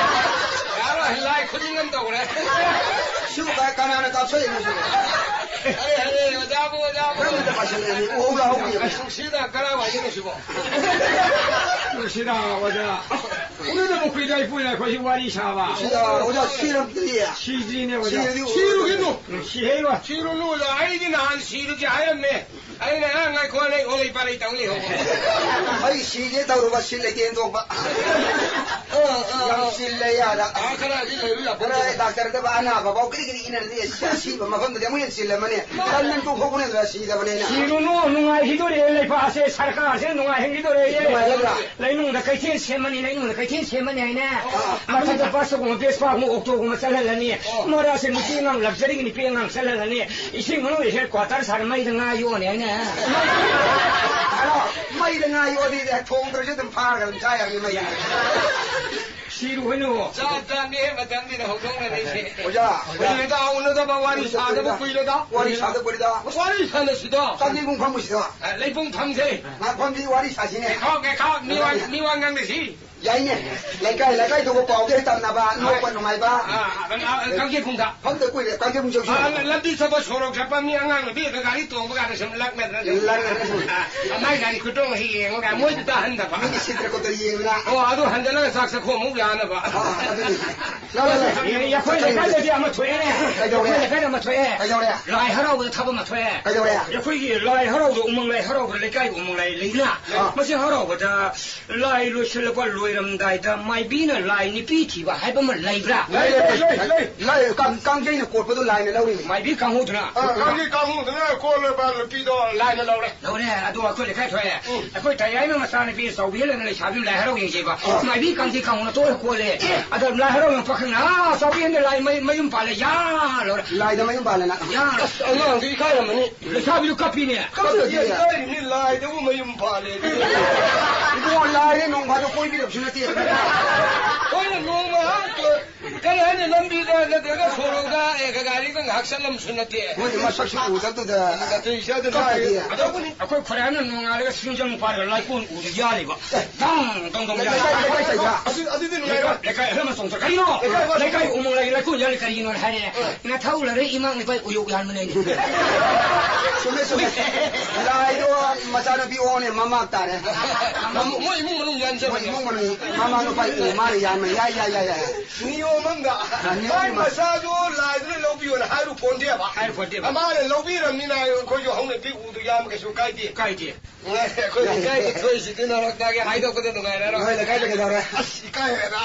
ꯌꯥꯔꯣꯏ, ꯂꯥꯏ ꯈꯨꯗꯤꯡ ꯑꯃ ꯇꯧꯔꯦ꯫ ꯁꯤꯕꯨ ꯀ-, ꯀꯅꯥꯅ ꯀꯥꯞꯁꯜꯂꯤꯅꯣ ꯁꯤꯕꯨ? ꯑꯔꯦ, ꯑꯔꯦ, ꯑꯣꯖꯥꯕꯨ, ꯑꯣꯖꯥꯕꯨ꯫ ꯀꯔꯝꯕꯗ ꯀꯥꯞꯁꯜꯂꯛꯏꯅꯣ? ꯎꯍꯧ ꯂꯥꯍꯧꯗꯦꯕ꯫ ꯑꯁ, ꯅꯨꯡꯁꯤꯗ, ꯀꯔꯥꯏꯋꯥꯏꯗꯅꯣ ꯁꯤꯕꯣ? ꯅꯨꯡꯁꯤꯗ, ꯑꯣꯖꯥ꯫ ꯎꯅꯗꯕ ꯀꯨꯏꯔꯦ, ꯏꯄꯨꯅ ꯑꯩꯈꯣꯏꯁꯤ ꯋꯥꯔꯤ ꯁꯥꯕ꯫ ꯁꯤꯗ, ꯑꯣꯖꯥ, ꯁꯤꯔꯝꯗ꯭ꯔꯤ꯫ ꯁꯤꯗ꯭ꯔꯤꯅꯦ, ꯑꯣꯖꯥ꯫ ꯁꯤꯔꯗꯤ ꯁꯤꯔꯨꯈꯤꯅꯨ꯫ ꯎꯝ, ꯁꯤꯍꯩꯔꯣꯏ꯫ ꯁꯤꯔꯨꯅꯨ, ꯑꯣꯖꯥ꯫ ꯑꯩꯗꯤ ꯅꯍꯥꯟ ꯁꯤꯔꯨꯁꯤ ꯍꯥꯏꯔꯝꯃꯦ꯫ ꯑꯩꯅ, "ꯑ, ꯉꯥꯏꯈꯣ, ꯂꯩ, ꯑꯣ, ꯂꯩ, ꯄꯥ, ꯂꯩ, ꯇꯧ, ꯂꯩ, ꯍꯣ, ꯍꯣ꯫" ꯑꯩ ꯁꯤꯒꯦ ꯇꯧꯔꯨꯕ ꯁꯤꯜ ꯂꯩꯇꯦ ꯊꯣꯛꯄ꯫ ꯑ, ꯑ, ꯌꯥꯝ ꯑ꯫ ꯆꯤꯜꯂꯦ ꯌꯥꯗ꯫ ꯑ, ꯈꯔꯗꯤ ꯂꯩꯔꯨ ꯌꯥꯄꯣꯠꯇꯦ꯫ ꯈꯔ ꯗꯥꯛꯇꯔꯗꯕ ꯑꯅꯥꯕ ꯐꯥꯎ ꯀꯔꯤ ꯀꯔꯤ ꯏꯅꯔꯗꯤ ꯑꯁꯤꯕ ꯃꯐꯝꯗꯨꯗꯤ ꯑꯃꯨꯛ ꯍꯦꯟꯅ ꯆꯤꯜꯂꯝꯃꯅꯤ꯫ ꯇꯟꯗꯟ ꯇꯣꯛꯊꯣꯛꯄꯅ ꯁꯤꯗꯕꯅꯤꯅ꯫ ꯁꯤꯔꯨꯅꯨ, ꯅꯨꯡꯉꯥꯏꯈꯤꯗꯣꯔꯦ, ꯂꯩꯄꯥꯛꯁꯦ, ꯁꯔꯀꯥꯔꯁꯦ ꯅꯨꯡꯉꯥꯏꯍꯟꯈꯤꯗꯣꯔꯦ꯫ ꯅꯨꯡꯉꯥꯏꯒꯗ꯭ꯔꯥ? ꯂꯩꯅꯨꯡꯗ ꯀꯩꯊꯦꯜ ꯁꯦꯝꯃꯅꯤ, ꯂꯩꯅꯨꯡꯗ ꯀꯩꯊꯦꯜ ꯁꯦꯝꯃꯅꯤ ꯍꯥꯏꯅꯦ꯫ ꯑꯥ꯫ ꯃꯊꯛꯇ ꯕꯁꯇꯒꯨꯝꯕ, ꯕꯦꯁꯄꯥꯒꯨꯝꯕ, ꯑꯣꯛꯇꯣꯒꯨꯝꯕ ꯆꯠꯍꯜꯂꯅꯤ꯫ ꯑꯣ꯫ ꯃꯔꯛꯁꯦ ꯅꯨꯄꯤ ꯑꯉꯥꯡ ꯂꯛꯖꯔꯤꯒꯤ ꯅꯨꯄꯤ ꯑꯉꯥꯡ ꯆꯠꯍꯜꯂꯅꯤ꯫ ꯏꯁꯤꯡ ꯃꯅꯨꯡꯗ ꯍꯦꯗ ꯀ꯭ꯋꯥꯇꯔ ꯁꯥꯔ ꯃꯩꯗ ꯉꯥ ꯌꯣꯛꯑꯅꯤ ꯍꯥꯏꯅꯦ꯫ ꯍꯜꯂꯣ, ꯃꯩꯗ ꯉꯥ ꯌꯣꯛꯑꯗꯤ ꯊꯣꯡꯗ꯭ꯔꯁꯨ ꯑꯗꯨꯝ ꯐꯥꯔꯒ ꯑꯗꯨꯝ ꯆꯥ ꯌꯥꯕꯅꯤ ꯃꯩꯗ꯫ ꯁꯤꯔꯨ ꯍꯣꯏꯅꯣ꯫ ꯆꯥ ꯆꯥꯅꯤ ꯃꯇꯝꯁꯤꯗ ꯍꯧꯗꯣꯛꯅꯔꯤꯁꯦ꯫ ꯑꯣꯖꯥ, ꯑꯣꯖꯥ꯫ ꯀꯨꯏꯔꯦꯗ, ꯎꯅꯗꯕ ꯋꯥꯔꯤ ꯁꯥꯗꯕ ꯀꯨꯏꯔꯦꯗ꯫ ꯋꯥꯔꯤ ꯁꯥꯗꯕ ꯀꯨꯏꯔꯦꯗ꯫ ꯋꯥꯔꯤ ꯁꯥꯟꯅꯁꯤꯗ꯫ ꯆꯥꯛ ꯂꯩꯕꯨꯡ ꯐꯝꯃꯨꯁꯤꯗ꯫ ꯑ, ꯂꯩꯕꯨꯡ ꯐꯝꯁꯦ꯫ ꯉꯥꯏꯍꯥꯛ ꯐꯝꯁꯤ, ꯋꯥꯔꯤ ꯁꯥꯁꯤꯅꯦ꯫ ꯉꯥꯏꯈꯣ, ꯉꯥꯏꯈꯣ, ꯃꯤ ꯋꯥ, ꯃꯤ ꯋꯥ ꯉꯥꯡꯅꯁꯤ꯫ ꯌꯥꯏꯅꯦ꯫ ꯂꯩꯀꯥꯏ ꯂꯩꯀꯥꯏ ꯊꯣꯛꯄ ꯄꯥꯎꯗꯤ ꯍꯦꯛ ꯇꯝꯅꯕ, ꯅꯣꯛꯄ ꯅꯨꯡꯉꯥꯏꯕ꯫ ꯑ, ꯑ, ꯑ, ꯀꯥꯡꯖꯩꯕꯨꯡꯗ꯫ ꯐꯝꯗ ꯀꯨꯏꯔꯦ, ꯀꯥꯡꯖꯩꯕꯨꯡ ꯆꯧꯁꯤ꯫ ꯑ, ꯂ-, ꯂꯝꯕꯤ ꯆꯠꯄ, ꯁꯣꯔꯣꯛ ꯆꯠꯄ ꯃꯤ ꯑꯉꯥꯡ ꯅꯨꯄꯤ ꯑꯗ ꯒꯥꯔꯤ ꯇꯣꯡꯕ ꯀꯥꯟꯗ ꯁꯨꯝ ꯂꯛꯅꯗꯅ ꯁꯨꯝ꯫ ꯂꯛꯅꯗꯅ ꯁꯨꯝ꯫ ꯑ, ꯃꯥꯏ ꯒꯥꯔꯤ ꯈꯨꯇꯣꯡ ꯍꯦꯛ ꯌꯦꯡꯉꯒ ꯃꯣꯏꯗ ꯇꯥꯍꯟꯗꯕ꯫ ꯃꯤꯒꯤ ꯁꯤꯠꯇ꯭ꯔ ꯈꯣꯠꯇ꯭ꯔ ꯌꯦꯡꯗꯅ꯫ ꯑꯣ, ꯑꯗꯨ ꯍꯟꯖꯜꯂꯒ ꯆꯥꯛ ꯆꯥꯛꯈꯣꯝ ꯑꯃꯨꯛ ꯌꯥꯅꯕ꯫ ꯑ, ꯑꯗꯨꯅꯤ꯫ ꯂꯥ, ꯂꯥ, ꯂꯥ꯫ ꯑꯦ, ꯑꯩꯈꯣꯏ ꯂꯩꯀꯥꯏꯗꯗꯤ ꯑꯃ ꯊꯣꯛꯑꯦꯅꯦ꯫ ꯀꯩꯗꯧꯔꯦ? ꯑꯩꯈꯣꯏ ꯂꯩꯀꯥꯏꯗ ꯑꯃ ꯊꯣꯛꯑꯦ꯫ ꯀꯩꯗꯧꯔꯦ? ꯂꯥꯏ ꯍꯔꯥꯎꯕꯗ ꯊꯕꯛ ꯑꯃ ꯊꯣꯛꯑꯦ꯫ ꯀꯩꯗꯧꯔꯦ? ꯑꯩꯈꯣꯏꯒꯤ ꯂꯥꯏ ꯍꯔꯥꯎꯕꯗ, ꯎꯃꯪ ꯂꯥꯏ ꯍꯔꯥꯎꯕꯗ, ꯂꯩꯀꯥꯏꯒꯤ ꯎꯃꯪ ꯂꯥꯏ ꯂꯩꯗꯅ, ꯑꯥ꯫ ꯃꯁꯤ ꯍꯔꯥꯎꯕꯗ ꯂꯥꯏ ꯂꯣꯏꯁꯤꯜꯂꯛꯄ ꯂꯣꯏ ꯂꯣꯏꯔꯝꯗꯥꯏꯗ ꯃꯥꯏꯕꯤꯅ ꯂꯥꯏ ꯅꯨꯄꯤ ꯊꯤꯕ ꯍꯥꯏꯕ ꯑꯃ ꯂꯩꯕ꯭ꯔꯥ? ꯂꯩ, ꯂꯩ, ꯂꯩ, ꯂꯩ꯫ ꯂꯥꯏ, ꯀꯥꯡ-, ꯀꯥꯡꯖꯩꯅ ꯀꯣꯠꯄꯗꯣ ꯂꯥꯏꯅ ꯂꯧꯔꯤꯅꯤ꯫ ꯃꯥꯏꯕꯤ ꯀꯥꯡꯍꯧꯗꯨꯅ? ꯑ, ꯀꯥꯡꯖꯩ ꯀꯥꯡꯍꯧꯗꯨꯅ ꯀꯣꯜꯂꯕ ꯅꯨꯄꯤꯗꯣ ꯂꯥꯏꯅ ꯂꯧꯔꯦ꯫ ꯂꯧꯔꯦ, ꯑꯗꯣ ꯑꯩꯈꯣꯏ ꯂꯩꯀꯥꯏ ꯊꯣꯛꯑꯦ꯫ ꯎꯝ꯫ ꯑꯩꯈꯣꯏ ꯇꯌꯥꯏꯃ ꯃꯆꯥꯅꯨꯄꯤ ꯆꯥꯎꯕꯤꯍꯜꯂꯅ ꯂꯩꯁꯥꯕꯤ ꯂꯥꯏ ꯍꯔꯥꯎ ꯌꯦꯡꯖꯦꯕ꯫ ꯑ꯫ ꯃꯥꯏꯕꯤ ꯀꯥꯡꯖꯩ ꯀꯥꯡꯍꯧꯅ ꯇꯣꯛꯑ ꯀꯣꯜꯂꯦ꯫ ꯑꯦ꯫ ꯑꯗ ꯂꯥꯏ ꯍꯔꯥꯎ ꯌꯦꯡ ꯄꯥꯈꯪꯅ, "ꯑꯥ, ꯆꯥꯎꯕꯤꯍꯟꯗ ꯂꯥꯏ ꯃꯩ-, ꯃꯌꯨꯝ ꯄꯥꯜꯂꯦ, ꯌꯥ!" ꯂꯧꯔꯦ꯫ ꯂꯥꯏꯗ ꯃꯌꯨꯝ ꯄꯥꯜꯂꯦꯅ꯫ ꯌꯥ! ꯑꯁ, ꯑꯉꯥꯡꯗꯨ ꯏꯀꯥꯏꯔꯝꯃꯅꯤ꯫ ꯂꯩꯁꯥꯕꯤꯗꯨ ꯀꯞꯄꯤꯅꯦ꯫ ꯀꯞꯇ꯭ꯔꯗꯤ ꯀꯞꯇ꯭ꯔꯗꯤ꯫ ꯏꯀꯥꯏꯔꯤꯕꯅꯤ, ꯂꯥꯏꯗꯕꯨ ꯃꯌꯨꯝ ꯄꯥꯜꯂꯦ꯫ ꯏꯕꯨꯡꯉꯣ, ꯂꯥꯏꯔꯦ ꯅꯣꯡ ꯐꯥꯗꯣꯛ ꯀꯣꯏꯕꯤꯔꯛꯄꯁꯨ ꯅꯠꯇꯦ꯫ ꯍꯣꯏꯅꯦ, ꯅꯣꯡꯃ ꯉꯥꯏꯍꯥꯛ ꯀꯔꯤ ꯍꯥꯏꯅꯤ, ꯂꯝꯕꯤꯗ ꯅꯠꯇ꯭ꯔꯒ ꯁꯣꯔꯣꯛꯇ, ꯑꯦ, ꯒꯥꯔꯤꯗ ꯉꯥꯏꯍꯥꯛ ꯆꯠꯂꯝꯁꯨ ꯅꯠꯇꯦ꯫ ꯃꯣꯏꯗꯤ ꯃꯁꯛꯁꯨ ꯎꯗꯕꯗꯨꯗ꯫ ꯅꯠꯇꯦ, ꯏꯆꯥꯗ ꯀꯞꯄꯗꯤ꯫ ꯂꯥꯏꯔꯦ꯫ ꯑꯗꯣ ꯑꯩꯈꯣꯏ ꯈꯨꯔꯥꯏꯅ ꯅꯣꯡꯉꯥꯜꯂꯒ ꯁꯤꯡꯖꯃꯩ ꯄꯥꯏꯔꯒ ꯂꯥꯏꯀꯣꯟ ꯎꯗ ꯌꯥꯜꯂꯤꯕ꯫ ꯗꯪ, ꯗꯪ, ꯗꯪ ꯌꯥꯜꯂꯤ꯫ ꯂꯩꯀꯥꯏ, ꯂꯩꯀꯥꯏ ꯆꯠꯄ꯭ꯔꯥ? ꯑꯗꯨ-, ꯑꯗꯨꯗꯤ ꯅꯨꯡꯉꯥꯏꯔꯣꯏ꯫ ꯂꯩꯀꯥꯏ ꯑꯍꯜ ꯑꯃ ꯆꯣꯡꯊꯣꯛ-, ꯀꯔꯤꯅꯣ? ꯂꯩꯀꯥꯏ ꯑꯃ ꯂꯩꯀꯥꯏ ꯎꯃꯪ ꯂꯥꯏꯒꯤ ꯂꯥꯏꯀꯣꯟ ꯌꯥꯜꯂꯤ ꯀꯔꯤꯒꯤꯅꯣ ꯍꯥꯏꯔꯦ꯫ ꯑ꯫ ꯅꯊꯧ ꯂꯩꯔꯦ ꯏꯃꯥ ꯏꯄꯥ ꯎꯌꯣꯛ ꯌꯥꯟꯕꯅꯦ꯫ ꯆꯨꯝꯃꯦ, ꯆꯨꯝꯃꯦ꯫ ꯂꯥꯏꯗꯣ ꯃꯆꯥꯅꯨꯄꯤ ꯑꯣꯅꯦ ꯃꯃꯥ ꯇꯥꯔꯦ꯫ ꯃꯣꯏ ꯏꯃꯨꯡ ꯃꯅꯨꯡ ꯌꯥꯟꯖꯕꯅꯦ꯫ ꯃꯣꯏ ꯏꯃꯨꯡ ꯃꯅꯨꯡ ꯃꯃꯥ ꯅꯨꯄꯥ ꯎ ꯃꯥꯅ ꯌꯥꯟꯕ꯫ ꯌꯥꯏ, ꯌꯥꯏ, ꯌꯥꯏ, ꯌꯥꯏ꯫ ꯅꯤꯌꯣꯝ ꯑꯃꯗ ꯑ, ꯅꯤꯌꯣꯝ ꯃꯥꯏ ꯑꯃ꯫ ꯃꯆꯥꯗꯣ ꯂꯥꯏꯗꯨꯅ ꯂꯧꯕꯤꯌꯣꯅ ꯍꯥꯏꯔꯨ ꯄꯣꯟꯗꯦꯕ꯫ ꯍꯥꯏꯔꯨ ꯄꯣꯟꯗꯦꯕ꯫ ꯃꯃꯥꯅ ꯂꯧꯕꯤꯔꯝꯅꯤꯅ ꯑꯩꯈꯣꯏꯁꯨ ꯍꯧꯅꯕꯤ ꯎꯗꯨ ꯌꯥꯝꯕ ꯀꯩꯁꯨ ꯀꯥꯏꯗꯦ꯫ ꯀꯥꯏꯗꯦ꯫ ꯑꯩꯈꯣꯏ ꯂꯩꯀꯥꯏꯗ ꯊꯣꯛꯏꯁꯤꯗꯤ ꯅꯔꯛꯇꯒꯤ ꯍꯥꯏꯗꯣꯛꯄꯗ ꯅꯨꯡꯉꯥꯏꯔꯔꯣꯏ꯫ ꯅꯣꯏ ꯂꯩꯀꯥꯏꯗ ꯀꯩꯗꯧꯔꯦ? ꯑꯁ, ꯏꯀꯥꯏꯔꯦꯗ꯫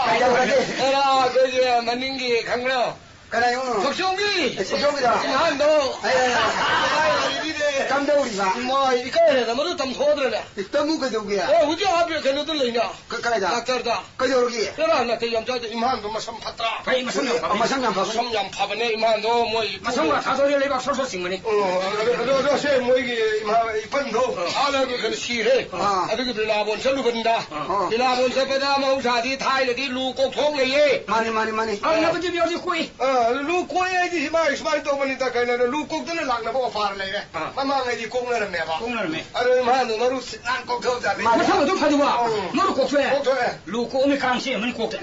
ꯀꯩꯗꯧꯔꯒꯦ? ꯑꯦꯔꯥ, ꯑꯩꯈꯣꯏꯒꯤ ꯃꯅꯤꯡꯒꯤ ꯈꯪꯕ꯭ꯔꯣ? ꯀꯅꯥ ꯌꯦꯡꯉꯨꯅꯣ? ꯊꯣꯛꯆꯣꯝꯒꯤ꯫ ꯑꯦ, ꯊꯣꯛꯆꯣꯝꯒꯤꯗꯣ? ꯏꯝꯐꯥꯜꯗꯣ꯫ ꯑꯦ, ꯑꯦ, ꯑꯦ꯫ ꯀꯗꯥꯏ ꯂꯩꯔꯤꯅꯦ? ꯀꯝꯗꯧꯔꯤꯕ? ꯏꯃꯥ, ꯏꯀꯥꯏꯔꯦꯗ, ꯃꯗꯨ ꯇꯝꯊꯣꯛꯑꯗ꯭ꯔꯅꯦ? ꯇꯝꯃꯨ ꯀꯩꯗꯧꯒꯦ? ꯑꯦ, ꯍꯧꯖꯤꯛ ꯑꯥ ꯀꯩꯅꯣꯗ ꯂꯩꯅ꯫ ꯀ-, ꯀꯗꯥꯏꯗ? ꯗꯥꯛꯇꯔꯗ꯫ ꯀꯩꯗꯧꯔꯒꯦ? ꯉꯔꯥꯡ ꯅꯥꯇꯩ ꯌꯥꯝ ꯆꯥꯗꯦ, ꯏꯝꯐꯥꯜꯗꯣ ꯃꯁꯝ ꯐꯠꯇ꯭ꯔꯥ? ꯐꯩ, ꯃꯁꯝ ꯌꯥꯝ ꯐꯕꯅꯤ꯫ ꯃꯁꯝ ꯌꯥꯝ ꯐꯕꯅꯤ꯫ ꯃꯁꯝ ꯌꯥꯝ ꯐꯕꯅꯦ, ꯏꯝꯐꯥꯜꯗꯣ ꯃꯣꯏ ꯃꯁꯝꯒ ꯊꯥꯗꯣꯛꯑꯗꯤ ꯂꯩꯕꯥꯛ ꯁꯣꯔ ꯁꯣꯔ ꯆꯤꯡꯕꯅꯤ꯫ ꯑꯣ, ꯑꯗꯣ, ꯑꯗꯣ, ꯑꯗꯣ, ꯁꯦ ꯃꯣꯏꯒꯤ ꯏꯝꯐꯥꯜ ꯏꯄꯟꯗꯣ ꯑꯥ꯫ ꯍꯥꯟꯅ ꯀꯩꯅꯣ ꯁꯤꯔꯦ꯫ ꯑꯥ꯫ ꯑꯗꯨꯒꯤ ꯕ꯭ꯔꯤꯟꯗꯥꯕꯣꯟ ꯆꯠꯂꯨꯕꯅꯤꯗ꯫ ꯑꯥ꯫ ꯕ꯭ꯔꯤꯟꯗꯥꯕꯣꯟ ꯆꯠꯄꯗ ꯃꯍꯧꯁꯥꯗꯤ ꯊꯥꯏꯅꯗꯤ ꯂꯨ ꯀꯣꯛꯊꯣꯛ ꯂꯩꯌꯦ꯫ ꯃꯥꯅꯤ, ꯃꯥꯅꯤ, ꯃꯥꯅꯤ꯫ ꯑ, ꯅꯕꯨꯗꯤ ꯍꯧꯖꯤꯛ ꯀꯣꯛꯏ꯫ ꯑ, ꯂꯨ ꯀꯣꯛꯑꯦ ꯍꯥꯏꯗꯤ ꯁꯨꯃꯥꯏ, ꯁꯨꯃꯥꯏꯅ ꯇꯧꯕꯅꯤꯗ, ꯀꯩꯅꯣꯗ ꯂꯨ ꯀꯣꯛꯇꯅ ꯂꯥꯛꯅꯕ ꯑꯣꯐꯔ ꯂꯩꯔꯦ꯫ ꯑꯥ꯫ ꯃꯃꯥꯡꯉꯩꯗꯤ ꯀꯣꯛꯅꯔꯝꯃꯦꯕ꯫ ꯀꯣꯛꯅꯔꯝꯃꯦ꯫ ꯑꯗꯣ ꯏꯝꯐꯥꯜꯗꯣ ꯃꯔꯨ ꯁꯤꯠ ꯅꯥꯟ ꯀꯣꯛꯊꯣꯛꯑꯖꯥꯠꯅꯤ꯫ ꯃꯥꯅꯤ꯫ ꯃꯁꯝ ꯑꯗꯨꯝ ꯐꯗꯧꯕ꯫ ꯑꯧ꯫ ꯃꯔꯨ ꯀꯣꯛꯊꯣꯛꯑꯦ꯫ ꯀꯣꯛꯊꯣꯛꯑꯦ꯫ ꯂꯨ ꯀꯣꯛꯑꯝꯃꯤ ꯀꯥꯡꯁꯤ ꯑꯃꯅꯤ ꯀꯣꯛꯇꯦ꯫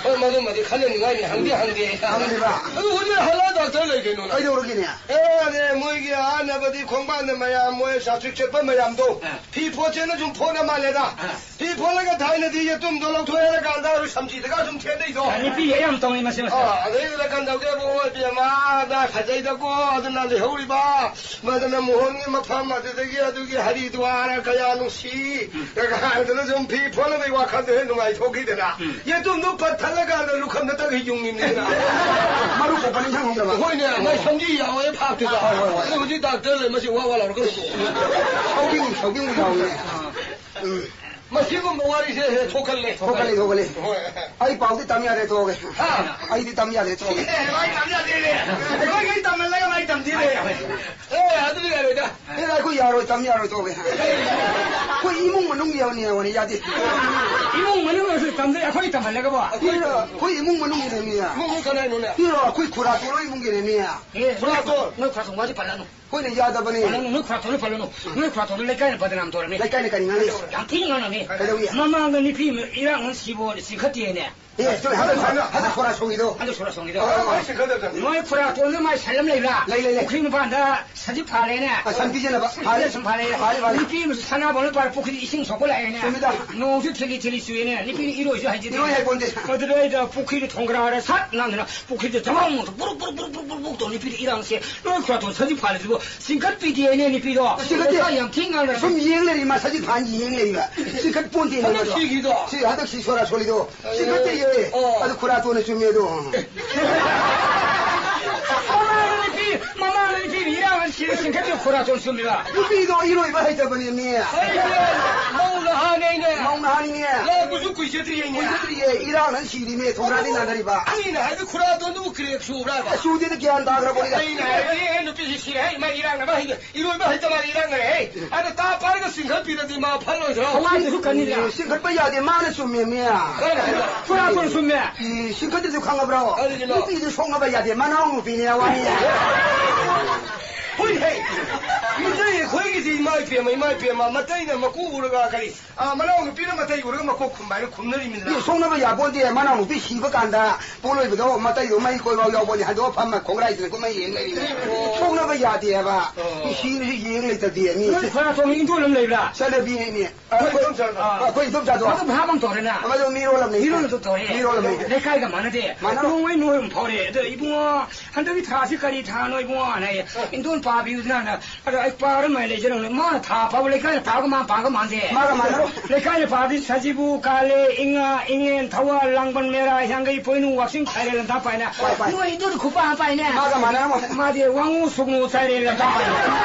ꯍꯣꯏ, ꯃꯗꯨꯃꯗꯤ ꯈꯟꯅꯅꯤꯡꯉꯥꯏꯅꯤ, ꯍꯪꯗꯤ ꯍꯪꯗꯦ꯫ ꯍꯪꯗ꯭ꯔꯤꯕ? ꯑꯗꯨ ꯍꯧꯖꯤꯛ ꯍꯜꯂꯛꯑ ꯗꯥꯛꯇꯔ ꯂꯩ ꯀꯩꯅꯣ ꯅꯪ? ꯀꯩꯗꯧꯔꯒꯦꯅꯦ? ꯑꯦ, ꯃꯣꯏꯒꯤ ꯑꯥꯅꯕꯗꯤ ꯈꯣꯡꯕꯥꯟꯗ ꯃꯌꯥꯝ ꯃꯣꯏ ꯆꯥꯇ꯭ꯔꯤꯛ ꯆꯠꯄ ꯃꯌꯥꯝꯗꯣ ꯑꯥ꯫ ꯐꯤ ꯐꯣꯠꯁꯦꯅ ꯁꯨꯝ ꯐꯣꯠꯅ ꯃꯥꯜꯂꯦꯗ꯫ ꯑꯥ꯫ ꯐꯤ ꯐꯣꯠꯂꯒ ꯊꯥꯏꯅꯗꯤ ꯌꯦꯇꯨꯝꯗꯣ ꯂꯧꯊꯣꯛꯑꯦ ꯍꯥꯏꯔꯀꯥꯟꯗ ꯁꯝꯖꯤꯗꯒ ꯁꯨꯝ ꯊꯦꯠꯅꯩꯗꯣ꯫ ꯑꯥ, ꯅꯨꯄꯤ ꯌꯥꯝ ꯇꯧꯅꯩ ꯃꯁꯤ ꯃꯁꯤ꯫ ꯑꯥ, ꯑꯗꯩꯗꯨꯗ ꯀꯝꯗꯧꯒꯦꯕꯨ, ꯏꯕꯦꯝꯃ, ꯅꯥ ꯐꯖꯩꯗꯀꯣ, ꯑꯗꯨꯅ ꯂꯩꯍꯧꯔꯤꯕ ꯃꯗꯨꯅ ꯃꯣꯍꯟꯒꯤ ꯃꯐꯝ ꯑꯗꯨꯗꯒꯤ ꯑꯗꯨꯒꯤ ꯍꯔꯤꯗ꯭ꯋꯥꯔ ꯀꯌꯥ ꯅꯨꯡꯁꯤ꯫ ꯎꯝ꯫ ꯀꯥꯏꯗꯅ ꯁꯨꯝ ꯐꯤ ꯐꯣꯠꯅꯕꯒꯤ ꯋꯥꯈꯜꯗꯣ ꯍꯦꯛ ꯅꯨꯡꯉꯥꯏꯊꯣꯛꯈꯤꯗꯅ꯫ ꯎꯝ꯫ ꯌꯦꯇꯨꯝꯗꯨ ꯄꯠꯊꯠꯂꯀꯥꯟꯗ ꯂꯨꯈꯝꯗ ꯇꯛꯈꯤ ꯌꯨꯡꯉꯤꯕꯅꯤꯅ꯫ ꯃꯔꯨ ꯀꯣꯛꯄ ꯅꯤꯡꯁꯤꯡꯍꯧꯗ꯭ꯔꯕ? ꯍꯣꯏꯅꯦ, ꯃꯥꯏ ꯁꯝꯖꯤ ꯌꯥꯎꯋꯦ ꯐꯥꯛꯇꯨꯗ꯫ ꯍꯣꯏ, ꯍꯣꯏ, ꯍꯣꯏ꯫ ꯑꯗꯨ ꯍꯧꯖꯤꯛ ꯗꯥꯛꯇꯔ ꯂꯩ, ꯃꯁꯤ ꯋꯥ ꯋꯥ ꯂꯥꯎꯔꯛꯀꯅꯨꯀꯣ꯫ ꯁꯧꯕꯤꯡ, ꯁꯧꯕꯤꯡ ꯌꯥꯎꯋꯦ꯫ ꯎꯝ꯫ ꯃꯁꯤꯒꯨꯝꯕ ꯋꯥꯔꯤꯁꯦ ꯍꯦꯛ ꯊꯣꯛꯀꯜꯂꯦ꯫ ꯊꯣꯛꯀꯜꯂꯤ, ꯊꯣꯛꯀꯜꯂꯤ꯫ ꯍꯣꯏ꯫ ꯑꯩ ꯄꯥꯎꯗꯤ ꯇꯝ ꯌꯥꯔꯦ, ꯇꯣꯛꯑꯒꯦ꯫ ꯍꯥ? ꯑꯩꯗꯤ ꯇꯝ ꯌꯥꯔꯦ, ꯇꯣꯛꯑꯒꯦ꯫ ꯑꯦ, ꯃꯥꯏ ꯇꯝ ꯌꯥꯗꯦꯅꯦ꯫ ꯑꯩꯈꯣꯏꯒꯤ ꯇꯝꯍꯜꯂꯒ ꯃꯥꯏ ꯇꯝꯗꯦꯅꯦ꯫ ꯑꯦ, ꯑꯗꯨꯗꯤ ꯌꯥꯔꯣꯏꯗ꯫ ꯑꯦ, ꯑꯩꯈꯣꯏ ꯌꯥꯔꯣꯏ, ꯇꯝ ꯌꯥꯔꯣꯏ, ꯇꯣꯛꯑꯒꯦ꯫ ꯑꯩꯈꯣꯏ ꯏꯃꯨꯡ ꯃꯅꯨꯡꯒꯤ ꯌꯥꯎꯅꯤ ꯍꯥꯏꯕꯅꯤ, ꯌꯥꯗꯦ꯫ ꯏꯃꯨꯡ ꯃꯅꯨꯡ ꯑꯣꯏꯔꯁꯨ ꯇꯝꯗꯦ, ꯑꯩꯈꯣꯏ ꯇꯝꯍꯜꯂꯒꯕꯣ? ꯏꯔꯣ, ꯑꯩꯈꯣꯏ ꯏꯃꯨꯡ ꯃꯅꯨꯡꯒꯤꯅꯦ, ꯃꯤ꯫ ꯏꯃꯨꯡ ꯃꯅꯨꯡ ꯀꯅꯥꯏꯅꯣꯅꯦ? ꯏꯔꯣ, ꯑꯩꯈꯣꯏ ꯈꯨꯔꯥ ꯇꯣꯔꯣ ꯏꯃꯨꯡꯒꯤꯅꯦ, ꯃꯤ꯫ ꯑꯦ, ꯈꯨꯔꯥ ꯇꯣꯔꯣ? ꯅꯣꯏ ꯈꯨꯔꯥ ꯇꯣꯔꯣ ꯋꯥꯗꯤ ꯄꯜꯂꯅꯨ꯫ ꯑꯩꯈꯣꯏꯅ ꯌꯥꯗꯕꯅꯤ꯫ ꯄꯜꯂꯅꯨ, ꯅꯣꯏ ꯈꯨꯔꯥ ꯇꯣꯔꯣ ꯄꯜꯂꯅꯨ꯫ ꯅꯣꯏ ꯈꯨꯔꯥ ꯇꯣꯔꯣ ꯂꯩꯀꯥꯏꯅ ꯕꯗꯅꯥꯝ ꯇꯧꯔꯅꯤ꯫ ꯂꯩꯀꯥꯏꯅ ꯀꯔꯤ ꯉꯥꯡꯅꯩ? ꯌꯥꯝ ꯊꯤꯅ ꯉꯥꯡꯅꯕꯅꯤ꯫ ꯀꯩꯗꯧꯏ? ꯃꯃꯥꯡꯗ ꯅꯨꯄꯤ ꯑꯃ ꯏꯔꯥꯡ ꯑꯃ ꯁꯤꯕꯣ ꯆꯤꯡꯈꯠꯇꯦꯅꯦ꯫ ꯑꯦ, ꯆꯨꯝꯃꯦ꯫ ꯍꯟꯗꯛ, ꯍꯟꯗꯛ, ꯍꯟꯗꯛ ꯁꯣꯔꯥ ꯁꯣꯡꯉꯤꯗꯣ꯫ ꯍꯟꯗꯛ ꯁꯣꯔꯥ ꯁꯣꯡꯉꯤꯗꯣ꯫ ꯑꯣ, ꯑꯣ, ꯆꯤꯡꯈꯠꯇꯕꯗ꯫ ꯅꯣꯏ ꯈꯨꯔꯥ ꯇꯣꯟꯗ ꯃꯥꯏ ꯁꯟ ꯑꯃ ꯂꯩꯕ꯭ꯔꯥ? ꯂꯩ, ꯂꯩ, ꯂꯩ꯫ ꯄꯨꯈ꯭ꯔꯤ ꯃꯄꯥꯟꯗ ꯁꯖꯤꯛ ꯐꯥꯜꯂꯦꯅꯦ꯫ ꯑ, ꯁꯟ ꯄꯤꯖꯅꯕ꯫ ꯐꯥꯜꯂꯦ꯫ ꯁꯟ ꯐꯥꯜꯂꯦ꯫ ꯐꯥꯜꯂꯦ, ꯐꯥꯜꯂꯦ꯫ ꯅꯨꯄꯤ ꯑꯃꯁꯨ ꯁꯅꯥꯕꯝ ꯄꯥꯔ ꯄꯨꯈ꯭ꯔꯤꯗ ꯏꯁꯤꯡ ꯁꯣꯛꯄ ꯂꯥꯛꯑꯦꯅꯦ꯫ ꯆꯨꯝꯃꯤꯗ꯫ ꯅꯣꯡꯁꯨ ꯊꯤꯂꯤ ꯊꯤꯂꯤ ꯆꯨꯏꯅꯦ꯫ ꯅꯨꯄꯤꯗꯤ ꯏꯔꯣꯏꯁꯨ ꯍꯩꯖꯗꯦ꯫ ꯏꯔꯣꯏ ꯍꯩꯄꯣꯟꯇꯦ꯫ ꯃꯗꯨꯗꯩꯗ ꯄꯨꯈ꯭ꯔꯤꯗ ꯊꯣꯡꯒ꯭ꯔꯥꯔ ꯁꯠ ꯅꯥꯟꯗꯅ ꯄꯨꯈ꯭ꯔꯤꯗ ꯆꯃꯝ ꯃꯣꯠꯇ ꯕꯨꯔꯨꯛ ꯕꯨꯔꯨꯛ ꯕꯨꯔꯨꯛ ꯕꯨꯔꯨꯛ ꯕꯨꯔꯨꯛ ꯇꯧ ꯅꯨꯄꯤꯗꯤ ꯏꯔꯥꯡꯁꯦ꯫ ꯅꯣꯏ ꯈꯨꯔꯥꯇꯣꯟ ꯁꯖꯤꯛ ꯐꯥꯜꯂꯤꯁꯤꯕꯨ ꯆꯤꯡꯈꯠꯄꯤꯗꯦꯅꯦ ꯅꯨꯄꯤꯗꯣ꯫ ꯆꯤꯡꯈꯠꯇꯦ꯫ ꯃꯁꯥ ꯌꯥꯝ ꯊꯤ ꯉꯥꯡꯅ ꯁꯨꯝ ꯌꯦꯡ ꯂꯩꯔꯤ, ꯃꯥ ꯁꯖꯤꯛ ꯐꯥꯟ ꯌꯦꯡ ꯂꯩꯕ꯫ ꯆꯤꯡꯈꯠ ꯄꯣꯟꯇꯦꯅꯦ ꯍꯟꯗꯛ ꯃꯥꯗꯣ꯫ ꯁꯤꯈꯤꯗꯣ? ꯁꯤ ꯍꯟꯗꯛ ꯁꯤ ꯁꯣꯔꯥ ꯁꯣꯜꯂꯤꯗꯣ꯫ ꯑꯦ꯫ ꯆꯤꯡꯈꯠꯇꯦꯌꯦ꯫ ꯑꯣ꯫ ꯑꯗꯨ ꯈꯨꯔꯥꯇꯣꯟꯅ ꯆꯨꯝꯃꯦ ꯑꯗꯣ꯫ ꯃꯃꯥꯡꯗ ꯅꯨꯄꯤ, ꯃꯃꯥꯡꯗ ꯅꯨꯄꯤ ꯏꯔꯥꯡ ꯁꯤꯔ ꯆꯤꯡꯈꯠꯂꯤꯕ ꯈꯨꯔꯥꯇꯣꯟ ꯆꯨꯝꯃꯤꯕ꯫ ꯅꯨꯄꯤꯗꯣ ꯏꯔꯣꯏꯕ ꯍꯩꯇꯕꯅꯦ ꯃꯤ꯫ ꯍꯩꯇꯦ꯫ ꯃꯧ ꯅꯍꯥꯅꯦ ꯑꯩꯅꯦ꯫ ꯃꯧ ꯅꯍꯥꯅꯤꯅꯦ꯫ ꯂꯥꯛꯄꯁꯨ ꯀꯨꯏꯖꯗ꯭ꯔꯤꯌꯦꯅꯦ꯫ ꯀꯨꯏꯖꯗ꯭ꯔꯤꯌꯦ꯫ ꯏꯔꯥꯡꯅ ꯁꯤꯔꯤꯃꯦ꯫ ꯊꯣꯡꯒ꯭ꯔꯥꯗꯤ ꯅꯥꯟꯊꯔꯤꯕ꯫ ꯑꯩꯅ ꯍꯥꯏꯕ ꯈꯨꯔꯥꯇꯣꯟꯗꯨꯕꯨ crack ꯆꯨꯕ꯭ꯔꯥꯕ? ꯑꯦ, ꯆꯨꯗꯦꯗ ꯒ꯭ꯌꯥꯟ ꯇꯥꯈ꯭ꯔꯕꯅꯤꯗ꯫ ꯑꯩꯅ ꯍꯥꯏꯕꯗꯤ ꯑꯦ ꯅꯨꯄꯤꯁꯤ ꯁꯤꯔꯦ ꯍꯦ, ꯃꯥ ꯏꯔꯥꯡꯅꯕ ꯍꯩ-, ꯏꯔꯣꯏꯕ ꯍꯩꯇꯕ ꯏꯔꯥꯡꯅꯔꯦ ꯍꯦ꯫ ꯑꯗ ꯇꯥ ꯄꯥꯔꯒ ꯆꯤꯡꯈꯠꯄꯤꯔꯗꯤ ꯃꯥ ꯐꯜꯂꯣꯏꯗ꯭ꯔꯣ? ꯊꯋꯥꯏꯗꯨꯁꯨ ꯀꯟꯅꯤꯗ꯫ ꯑꯦ, ꯆꯤꯡꯈꯠꯄ ꯌꯥꯗꯦ, ꯃꯥꯅ ꯆꯨꯝꯃꯦ, ꯃꯤ꯫ ꯀꯅꯥ ꯍꯥꯏꯕ? ꯈꯨꯔꯥꯇꯣꯟ ꯆꯨꯝꯃꯦ꯫ ꯑꯦ, ꯆꯤꯡꯈꯠꯇꯁꯨ ꯈꯪꯉꯕ꯭ꯔꯣ? ꯀꯔꯤꯒꯤꯅꯣ? ꯅꯨꯄꯤꯗꯨ ꯁꯣꯛꯅꯕ ꯌꯥꯗꯦ, ꯃꯅꯥꯎ ꯅꯨꯄꯤꯅꯦ, ꯋꯥꯅꯤ꯫ ꯍꯨꯏ ꯍꯦ! ꯃꯤꯇꯩ ꯑꯩꯈꯣꯏꯒꯤ ꯏꯃꯥ ꯏꯄꯦꯝꯃ, ꯏꯃꯥ ꯏꯄꯦꯝꯃ, ꯃꯇꯩꯅ ꯃꯀꯨ ꯎꯔꯒ ꯀꯔꯤ, ꯑꯥ, ꯃꯅꯥꯎ ꯅꯨꯄꯤꯅ ꯃꯇꯩ ꯎꯔꯒ ꯃꯀꯣꯛ ꯈꯨꯝꯕ ꯍꯥꯏꯅ ꯈꯨꯝꯅꯔꯤꯃꯤꯗꯅ꯫ ꯏ, ꯁꯣꯛꯅꯕ ꯌꯥꯄꯣꯟꯇꯦ꯫ ꯃꯅꯥꯎ ꯅꯨꯄꯤ ꯁꯤꯕ ꯀꯥꯟꯗ ꯄꯣꯠꯂꯣꯏꯕꯗꯣ ꯃꯇꯩꯗꯣ ꯃꯍꯤ ꯀꯣꯏꯕ ꯌꯥꯎꯕꯅꯤ꯫ ꯍꯟꯗꯣꯛꯑ ꯐꯝꯃ ꯈꯣꯡꯒ꯭ꯔꯥꯏꯁꯤꯗ ꯀꯨꯝꯍꯩ ꯌꯦꯡ ꯂꯩꯔꯤꯅꯦ꯫ ꯑꯣ꯫ ꯁꯣꯛꯅꯕ ꯌꯥꯗꯦ ꯍꯥꯏꯕ꯫ ꯑꯣ꯫ ꯏ, ꯁꯤꯅꯁꯨ ꯌꯦꯡ ꯂꯩꯇꯗꯦ ꯃꯤ꯫ ꯅꯣꯏ ꯈꯣꯏꯔꯥ ꯇꯣꯝꯕꯤ ꯏꯟꯗꯣꯜ ꯑꯃ ꯂꯩꯕ꯭ꯔꯥ? ꯆꯠꯅꯕꯤꯅꯦ꯫ ꯑꯩꯈꯣꯏ ꯏꯗꯣꯝꯆꯥꯗꯣ꯫ ꯑꯥ꯫ ꯑꯩꯈꯣꯏ ꯏꯗꯣꯝꯆꯥꯗꯣ꯫ ꯃꯗꯨ ꯚꯥꯞ ꯑꯃ ꯇꯧꯔꯦꯅ꯫ ꯃꯗꯨ ꯃꯤꯔꯣꯜ ꯑꯃꯅꯤ꯫ ꯃꯤꯔꯣꯜ ꯑꯗꯨ ꯇꯧꯔꯦ꯫ ꯃꯤꯔꯣꯜ ꯑꯃꯅꯤ꯫ ꯂꯩꯀꯥꯏꯒ ꯃꯥꯟꯅꯗꯦ꯫ ꯃꯥꯟꯅꯔꯣꯏ꯫ ꯅꯣꯡꯃꯩ ꯅꯣꯏ ꯑꯃ ꯐꯥꯎꯔꯦ꯫ ꯑꯗꯣ ꯏꯕꯨꯡꯉꯣ, ꯍꯟꯗꯛꯀꯤ ꯊꯥꯁꯤ ꯀꯔꯤ ꯊꯥꯅꯣ ꯏꯕꯨꯡꯉꯣ? ꯍꯥꯏꯅ ꯑꯩ, ꯏꯟꯗꯣꯟ ꯄꯥꯕꯤꯌꯨꯗꯅ꯫ ꯑꯗꯣ ꯑꯩ ꯄꯥꯔꯝꯃꯦ ꯂꯩꯖꯔꯝꯅꯦ꯫ ꯃꯥꯅ ꯊꯥ ꯐꯥꯎꯕ ꯂꯩꯀꯥꯏꯅ ꯄꯥꯕꯒ ꯃꯥꯅ ꯄꯥꯕꯒ ꯃꯥꯟꯗꯦ꯫ ꯃꯥꯒ ꯃꯥꯟꯅꯔꯣꯏ꯫ ꯂꯩꯀꯥꯏꯅ ꯄꯥꯕꯗꯤ ꯁꯖꯤꯕꯨ, ꯀꯥꯂꯦ, ꯏꯉꯥ, ꯏꯉꯦꯟ, ꯊꯧꯋꯥꯜ, ꯂꯥꯡꯕꯟ, ꯃꯦꯔꯥ, ꯍꯤꯌꯥꯡꯒꯩ, ꯄꯣꯏꯅꯨ, ꯋꯥꯛꯆꯤꯡ, ꯐꯥꯏꯔꯦꯜ, ꯂꯝꯇꯥ ꯄꯥꯏꯅ꯫ ꯍꯣꯏ, ꯍꯣꯏ꯫ ꯅꯣꯏ ꯏꯟꯗꯣꯟ ꯈꯨꯄꯥ ꯑꯃ ꯄꯥꯏꯅꯦ꯫ ꯃꯥꯒ ꯃꯥꯟꯅꯔꯝꯃꯣꯏ꯫ ꯃꯥꯗꯤ ꯋꯥꯉꯨ ꯁꯨꯛꯅꯨ ꯆꯥꯏꯔꯦꯜ ꯂꯝꯇꯥ ꯄꯥꯏꯅ꯫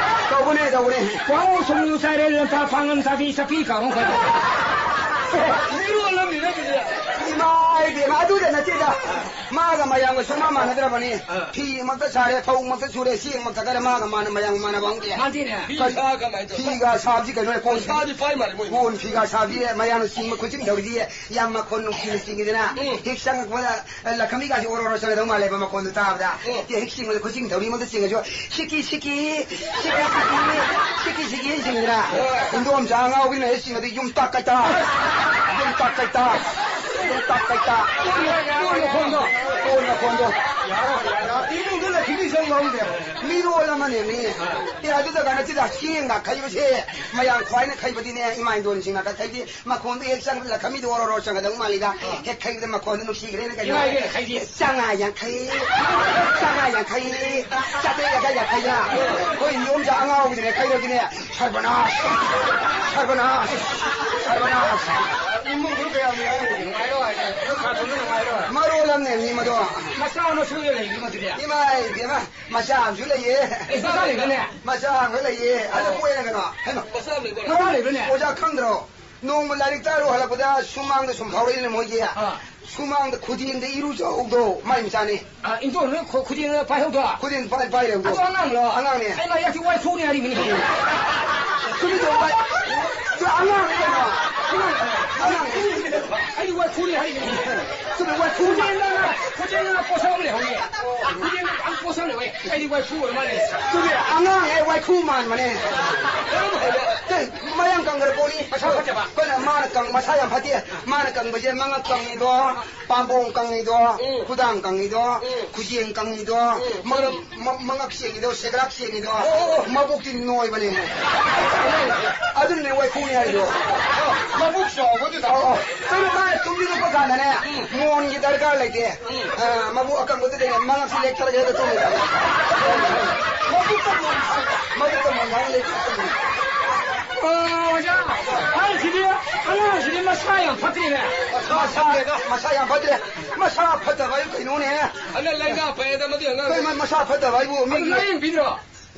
ꯇꯧꯕꯅꯦ, ꯇꯧꯕꯅꯦ꯫ ꯋꯥꯉꯨ ꯁꯨꯛꯅꯨ ꯆꯥꯏꯔꯦꯜ ꯂꯝꯇꯥ ꯄꯥꯡꯉꯝ ꯆꯥꯕꯤ ꯆꯥꯄꯤ ꯀꯥꯎꯔꯝ ꯀꯩꯅꯣ꯫ ꯃꯤꯔꯣꯜ ꯑꯃꯅꯤꯅꯦ ꯑꯗꯨꯗꯤ꯫ ꯏꯃꯥ ꯏꯕꯦꯝꯃ, ꯑꯗꯨꯗ ꯅꯠꯇꯦꯗ꯫ ꯃꯥꯒ ꯃꯌꯥꯝꯒ ꯁꯨꯡꯃꯥꯟ ꯃꯥꯟꯅꯗ꯭ꯔꯕꯅꯤ꯫ ꯑꯥ꯫ ꯐꯤ ꯃꯛꯇ ꯁꯥꯔꯦ, ꯐꯧ ꯃꯛꯇ ꯁꯨꯔꯦ, ꯆꯦꯡ ꯃꯛꯇ ꯀꯔꯦ, ꯃꯥꯒ ꯃꯥꯅ ꯃꯌꯥꯝ ꯃꯥꯟꯅꯕ ꯍꯧꯅꯗꯦ꯫ ꯃꯥꯟꯗꯦꯅꯦ꯫ ꯐꯤ ꯀꯔꯤ? ꯁꯥ ꯀꯃꯥꯏꯅ ꯇꯧꯕ? ꯐꯤꯒ ꯁꯥꯕꯁꯤ ꯀꯩꯅꯣꯅꯦ, ꯀꯣꯟ ꯁꯥꯗꯤ ꯄꯥꯏ ꯃꯥꯜꯂꯦ ꯃꯣꯏ꯫ ꯀꯣꯟ ꯐꯤꯒ ꯁꯥꯕꯁꯤ ꯃꯌꯥꯝꯅ ꯆꯤꯡꯕ ꯈꯨꯠꯆꯤꯡ ꯇꯧꯔꯤꯁꯤ ꯌꯥꯝ ꯃꯈꯣꯟ ꯅꯨꯡꯁꯤꯅ ꯆꯤꯡꯉꯤꯗꯅ꯫ ꯎꯝ꯫ ꯍꯦꯛ ꯆꯪꯉꯛꯄꯗ ꯂꯈꯃꯤꯒꯥꯁꯤ ꯑꯣꯔꯣ ꯑꯣꯔꯣ ꯆꯪꯒꯗꯧ ꯃꯥꯜꯂꯦꯕ ꯃꯈꯣꯟꯗꯣ ꯇꯥꯕꯗ꯫ ꯎꯝ꯫ ꯍꯦꯛ ꯆꯤꯡꯕꯗ ꯈꯨꯠꯆꯤꯡ ꯊꯧꯔꯤ ꯑꯃꯗ ꯆꯤꯡꯉꯁꯨ ꯁꯤꯀꯤ ꯁꯤꯀꯤ, ꯁꯤꯀꯤ ꯁꯤꯀꯤ, ꯁꯤꯀꯤ ꯁꯤꯀꯤ ꯆꯤꯡꯉꯤꯗꯅ꯫ ꯍꯣꯏ꯫ ꯏꯟꯗꯣꯝꯆꯥ ꯑꯉꯥꯎꯕꯤꯅ ꯍꯦꯛ ꯆꯤꯡꯉꯗꯤ ꯌꯨꯝ ꯇꯥꯛ ꯀꯩꯇꯥ, ꯌꯨꯝ ꯇꯥꯛ ꯀꯩꯇꯥ, ꯌꯨꯝ ꯇꯥꯛ ꯀꯩꯇꯥ꯫ ꯀꯣꯟ ꯃꯈꯣꯟꯗꯣ꯫ ꯀꯣꯟ ꯃꯈꯣꯟꯗꯣ꯫ ꯏꯃꯨꯡꯗ ꯂꯈꯃꯤ ꯆꯪꯕ ꯍꯧꯅꯗꯦ꯫ ꯃꯤꯔꯣꯜ ꯑꯃꯅꯦ ꯃꯤ꯫ ꯑꯦ, ꯑꯗꯨꯗ ꯀꯥꯟꯅ ꯁꯤꯗ ꯆꯦꯡꯒ ꯈꯩꯕꯁꯦ ꯃꯌꯥꯝ ꯈ꯭ꯋꯥꯏꯅ ꯈꯩꯕꯗꯤꯅꯦ ꯏꯃꯥ ꯏꯟꯗꯣꯟꯁꯤꯡꯅ ꯈꯩꯗꯤ꯫ ꯃꯈꯣꯟꯗꯣ ꯍꯦꯛ ꯆꯪꯕꯗ ꯂꯈꯃꯤꯗꯣ ꯑꯣꯔꯣ ꯑꯣꯔꯣ ꯆꯪꯒꯗꯧ ꯃꯥꯜꯂꯤꯗ꯫ ꯑꯥ꯫ ꯍꯦꯛ ꯈꯩꯕꯗ ꯃꯈꯣꯟꯗꯣ ꯅꯨꯡꯁꯤꯈ꯭ꯔꯦꯅ ꯀꯩꯅꯣ꯫ ꯏꯃꯥ ꯏꯕꯦꯟꯅ ꯈꯩꯗꯤ꯫ ꯆꯥꯉꯥ ꯌꯥꯡꯈꯩ, ꯆꯥꯉꯥ ꯌꯥꯡꯈꯩ, ꯆꯥꯇ꯭ꯔꯦꯠ ꯌꯥꯡꯈꯩ, ꯌꯥꯡꯈꯩꯗ꯫ ꯑꯩꯈꯣꯏ ꯏꯟꯗꯣꯝꯆꯥ ꯑꯉꯥꯎꯕꯤꯗꯨꯅꯦ ꯈꯩꯗꯧꯒꯤꯅꯦ꯫ ꯁꯔꯕꯅꯥꯁ! ꯁꯔꯕꯅꯥꯁ! ꯁꯔꯕꯅꯥꯁ! ꯏꯃꯨꯡꯗꯨ ꯀꯌꯥꯝ ꯅꯨꯡꯉꯥꯏꯔꯣꯏ? ꯅꯨꯡꯉꯥꯏꯔꯣꯏ ꯍꯥꯏꯁꯦ꯫ ꯅꯣꯏ ꯈꯥ ꯊꯣꯡꯗ ꯅꯨꯡꯉꯥꯏꯔꯣꯏ꯫ ꯃꯔꯣꯜ ꯑꯃꯅꯦ ꯃꯤ ꯃꯗꯣ꯫ ꯃꯆꯥ ꯃꯁꯨ ꯂꯩꯔꯤꯕ ꯃꯗꯨꯗꯤ? ꯏꯃꯥ ꯏꯕꯦꯝꯃ, ꯃꯆꯥ ꯑꯃꯁꯨ ꯂꯩꯌꯦ꯫ ꯑꯦ, ꯃꯆꯥ ꯂꯩꯕ꯭ꯔꯅꯦ? ꯃꯆꯥ ꯑꯃꯁꯨ ꯂꯩꯌꯦ꯫ ꯑꯗꯨ ꯑꯣ꯫ ꯄꯣꯛꯑꯦꯅ ꯀꯩꯅꯣ? ꯍꯩꯃꯥ꯫ ꯃꯆꯥ ꯑꯃ ꯂꯩꯕ꯭ꯔꯣ? ꯃꯆꯥ ꯂꯩꯕ꯭ꯔꯅꯦ? ꯑꯣꯖꯥ ꯈꯪꯗ꯭ꯔꯣ? ꯅꯣꯡꯃ ꯂꯥꯏꯔꯤꯛ ꯇꯥꯔꯨ ꯍꯜꯂꯛꯄꯗ ꯁꯨꯃꯥꯡꯗ ꯁꯨꯝ ꯐꯥꯎꯔꯛꯏꯅꯦ ꯃꯣꯏꯒꯤ꯫ ꯑꯥ꯫ ꯁꯨꯃꯥꯡꯗ ꯈꯨꯗꯦꯡꯗ ꯏꯔꯨꯖꯍꯧꯗꯣ ꯃꯥꯏ ꯃꯆꯥꯅꯤ꯫ ꯑꯥ, ꯏꯟꯗꯣꯟ ꯅꯣꯏ ꯈꯨ-, ꯈꯨꯗꯦꯡꯗ ꯄꯥꯏꯍꯧꯗꯣ? ꯈꯨꯗꯦꯡ ꯄꯥꯏ-, ꯄꯥꯏꯔꯦ ꯍꯧꯗꯣ꯫ ꯑꯗꯣ ꯑꯉꯥꯡꯂꯣ? ꯑꯉꯥꯡꯅꯦ꯫ ꯑꯩ ꯃꯥ ꯌꯥꯛꯇꯤ ꯋꯥꯏ ꯊꯣꯛꯅꯤ ꯍꯥꯏꯔꯤꯕꯅꯤ꯫ ꯆꯨꯝꯃꯤ ꯆꯨꯝꯃꯤ ꯄꯥꯏ-, ꯆꯨ-, ꯑꯉꯥꯡꯅꯤ ꯀꯩꯅꯣ꯫ ꯑꯉꯥꯡ, ꯑꯉꯥꯡ꯫ ꯑꯩꯗꯤ ꯋꯥꯏꯈꯨꯅꯤ ꯍꯥꯏꯔꯤꯅꯤ꯫ ꯆꯨꯝꯃꯦ, ꯋꯥꯏꯈꯨ꯫ ꯈꯨꯖꯦꯡꯗ ꯉꯥ, ꯈꯨꯖꯦꯡꯗ ꯉꯥ ꯄꯣꯠꯁꯛ ꯑꯃ ꯂꯩꯍꯧꯋꯤ꯫ ꯈꯨꯖꯦꯡꯗ ꯌꯥꯝ ꯄꯣꯠꯁꯛ ꯂꯩꯍꯧꯋꯤ꯫ ꯑꯩꯗꯤ ꯋꯥꯏꯈꯨ ꯑꯣꯏꯔ ꯃꯥꯜꯂꯦ꯫ ꯆꯨꯝꯃꯦ, ꯑꯉꯥꯡ ꯑꯦ ꯋꯥꯏꯈꯨ ꯃꯥꯟꯕꯅꯦ꯫ ꯀꯔꯝ ꯍꯩꯕ? ꯑꯦ, ꯃꯌꯥꯡ ꯀꯪꯈ꯭ꯔ ꯄꯣꯠꯅꯤ꯫ ꯃꯁꯥ ꯐꯠꯇꯕ? ꯑꯩꯈꯣꯏꯅ ꯃꯥꯅ ꯀꯪ-, ꯃꯁꯥ ꯌꯥꯝ ꯐꯠꯇꯦ꯫ ꯃꯥꯅ ꯀꯪꯕꯁꯦ ꯃꯉꯛ ꯀꯪꯉꯤꯗꯣ, ꯄꯥꯝꯕꯣꯝ ꯀꯪꯉꯤꯗꯣ, ꯎꯝ꯫ ꯈꯨꯗꯥꯡ ꯀꯪꯉꯤꯗꯣ, ꯎꯝ꯫ ꯈꯨꯖꯦꯡ ꯀꯪꯉꯤꯗꯣ, ꯎꯝ꯫ ꯃꯔꯝ ꯃ-, ꯃꯉꯛ ꯁꯦꯡꯉꯤꯗꯣ, ꯁꯦꯒ꯭ꯔꯥꯛ ꯁꯦꯡꯉꯤꯗꯣ, ꯑꯣ, ꯑꯣ, ꯑꯣ꯫ ꯃꯕꯨꯛꯇꯤ ꯅꯣꯏꯕꯅꯦ꯫ ꯑꯗꯨꯅꯅꯦ ꯋꯥꯏꯈꯨꯅꯤ ꯍꯥꯏꯔꯤꯗꯣ꯫ ꯃꯕꯨꯛ ꯆꯥꯎꯕꯗꯨꯗ꯫ ꯑꯣ, ꯑꯣ꯫ ꯀꯩꯅꯣ ꯃꯥꯅ ꯇꯨꯝꯅꯤꯡꯉꯛꯄ ꯀꯥꯟꯗꯅꯦ, ꯎꯝ꯫ ꯃꯣꯟꯒꯤ ꯗꯔꯀꯥꯔ ꯂꯩꯇꯦ꯫ ꯎꯝ꯫ ꯑ, ꯃꯕꯨꯛ ꯑꯀꯪꯕꯗꯨꯗꯅꯦ ꯃꯉꯛꯁꯤ ꯂꯦꯛꯊꯔꯒ ꯍꯦꯛꯇ ꯇꯨꯝꯃꯤ꯫ ꯃꯕꯨꯛꯇ ꯃꯣꯟ, ꯃꯕꯨꯛꯇ ꯃꯣꯟ ꯊꯥꯔꯒ ꯂꯦꯛꯊꯔꯒ ꯇꯨꯝꯃꯤ꯫ ꯑꯣ, ꯑꯣꯖꯥ, ꯑꯍꯜꯁꯤꯗꯤ, ꯑꯉꯥꯡꯁꯤꯗꯤ ꯃꯁꯥ ꯌꯥꯝ ꯐꯠꯇ꯭ꯔꯤꯅꯦ꯫ ꯃꯁꯥ, ꯃꯁꯥ ꯌꯥꯝ ꯐꯠꯇ꯭ꯔꯦ꯫ ꯃꯁꯥ ꯐꯠꯇꯕ ꯍꯥꯏꯕꯨ ꯀꯩꯅꯣꯅꯦ? ꯍꯟꯗꯛ ꯂꯥꯏꯅꯥ ꯄꯛꯑꯦꯗ ꯃꯗꯨ ꯑꯉꯥꯡ꯫ ꯀꯩ ꯃ-, ꯃꯁꯥ ꯐꯠꯇꯕ ꯍꯥꯏꯕꯨ ꯑꯗꯨ ꯃꯤꯒꯤ ꯂꯥꯏꯌꯦꯡꯕꯤꯗ꯭ꯔꯣ?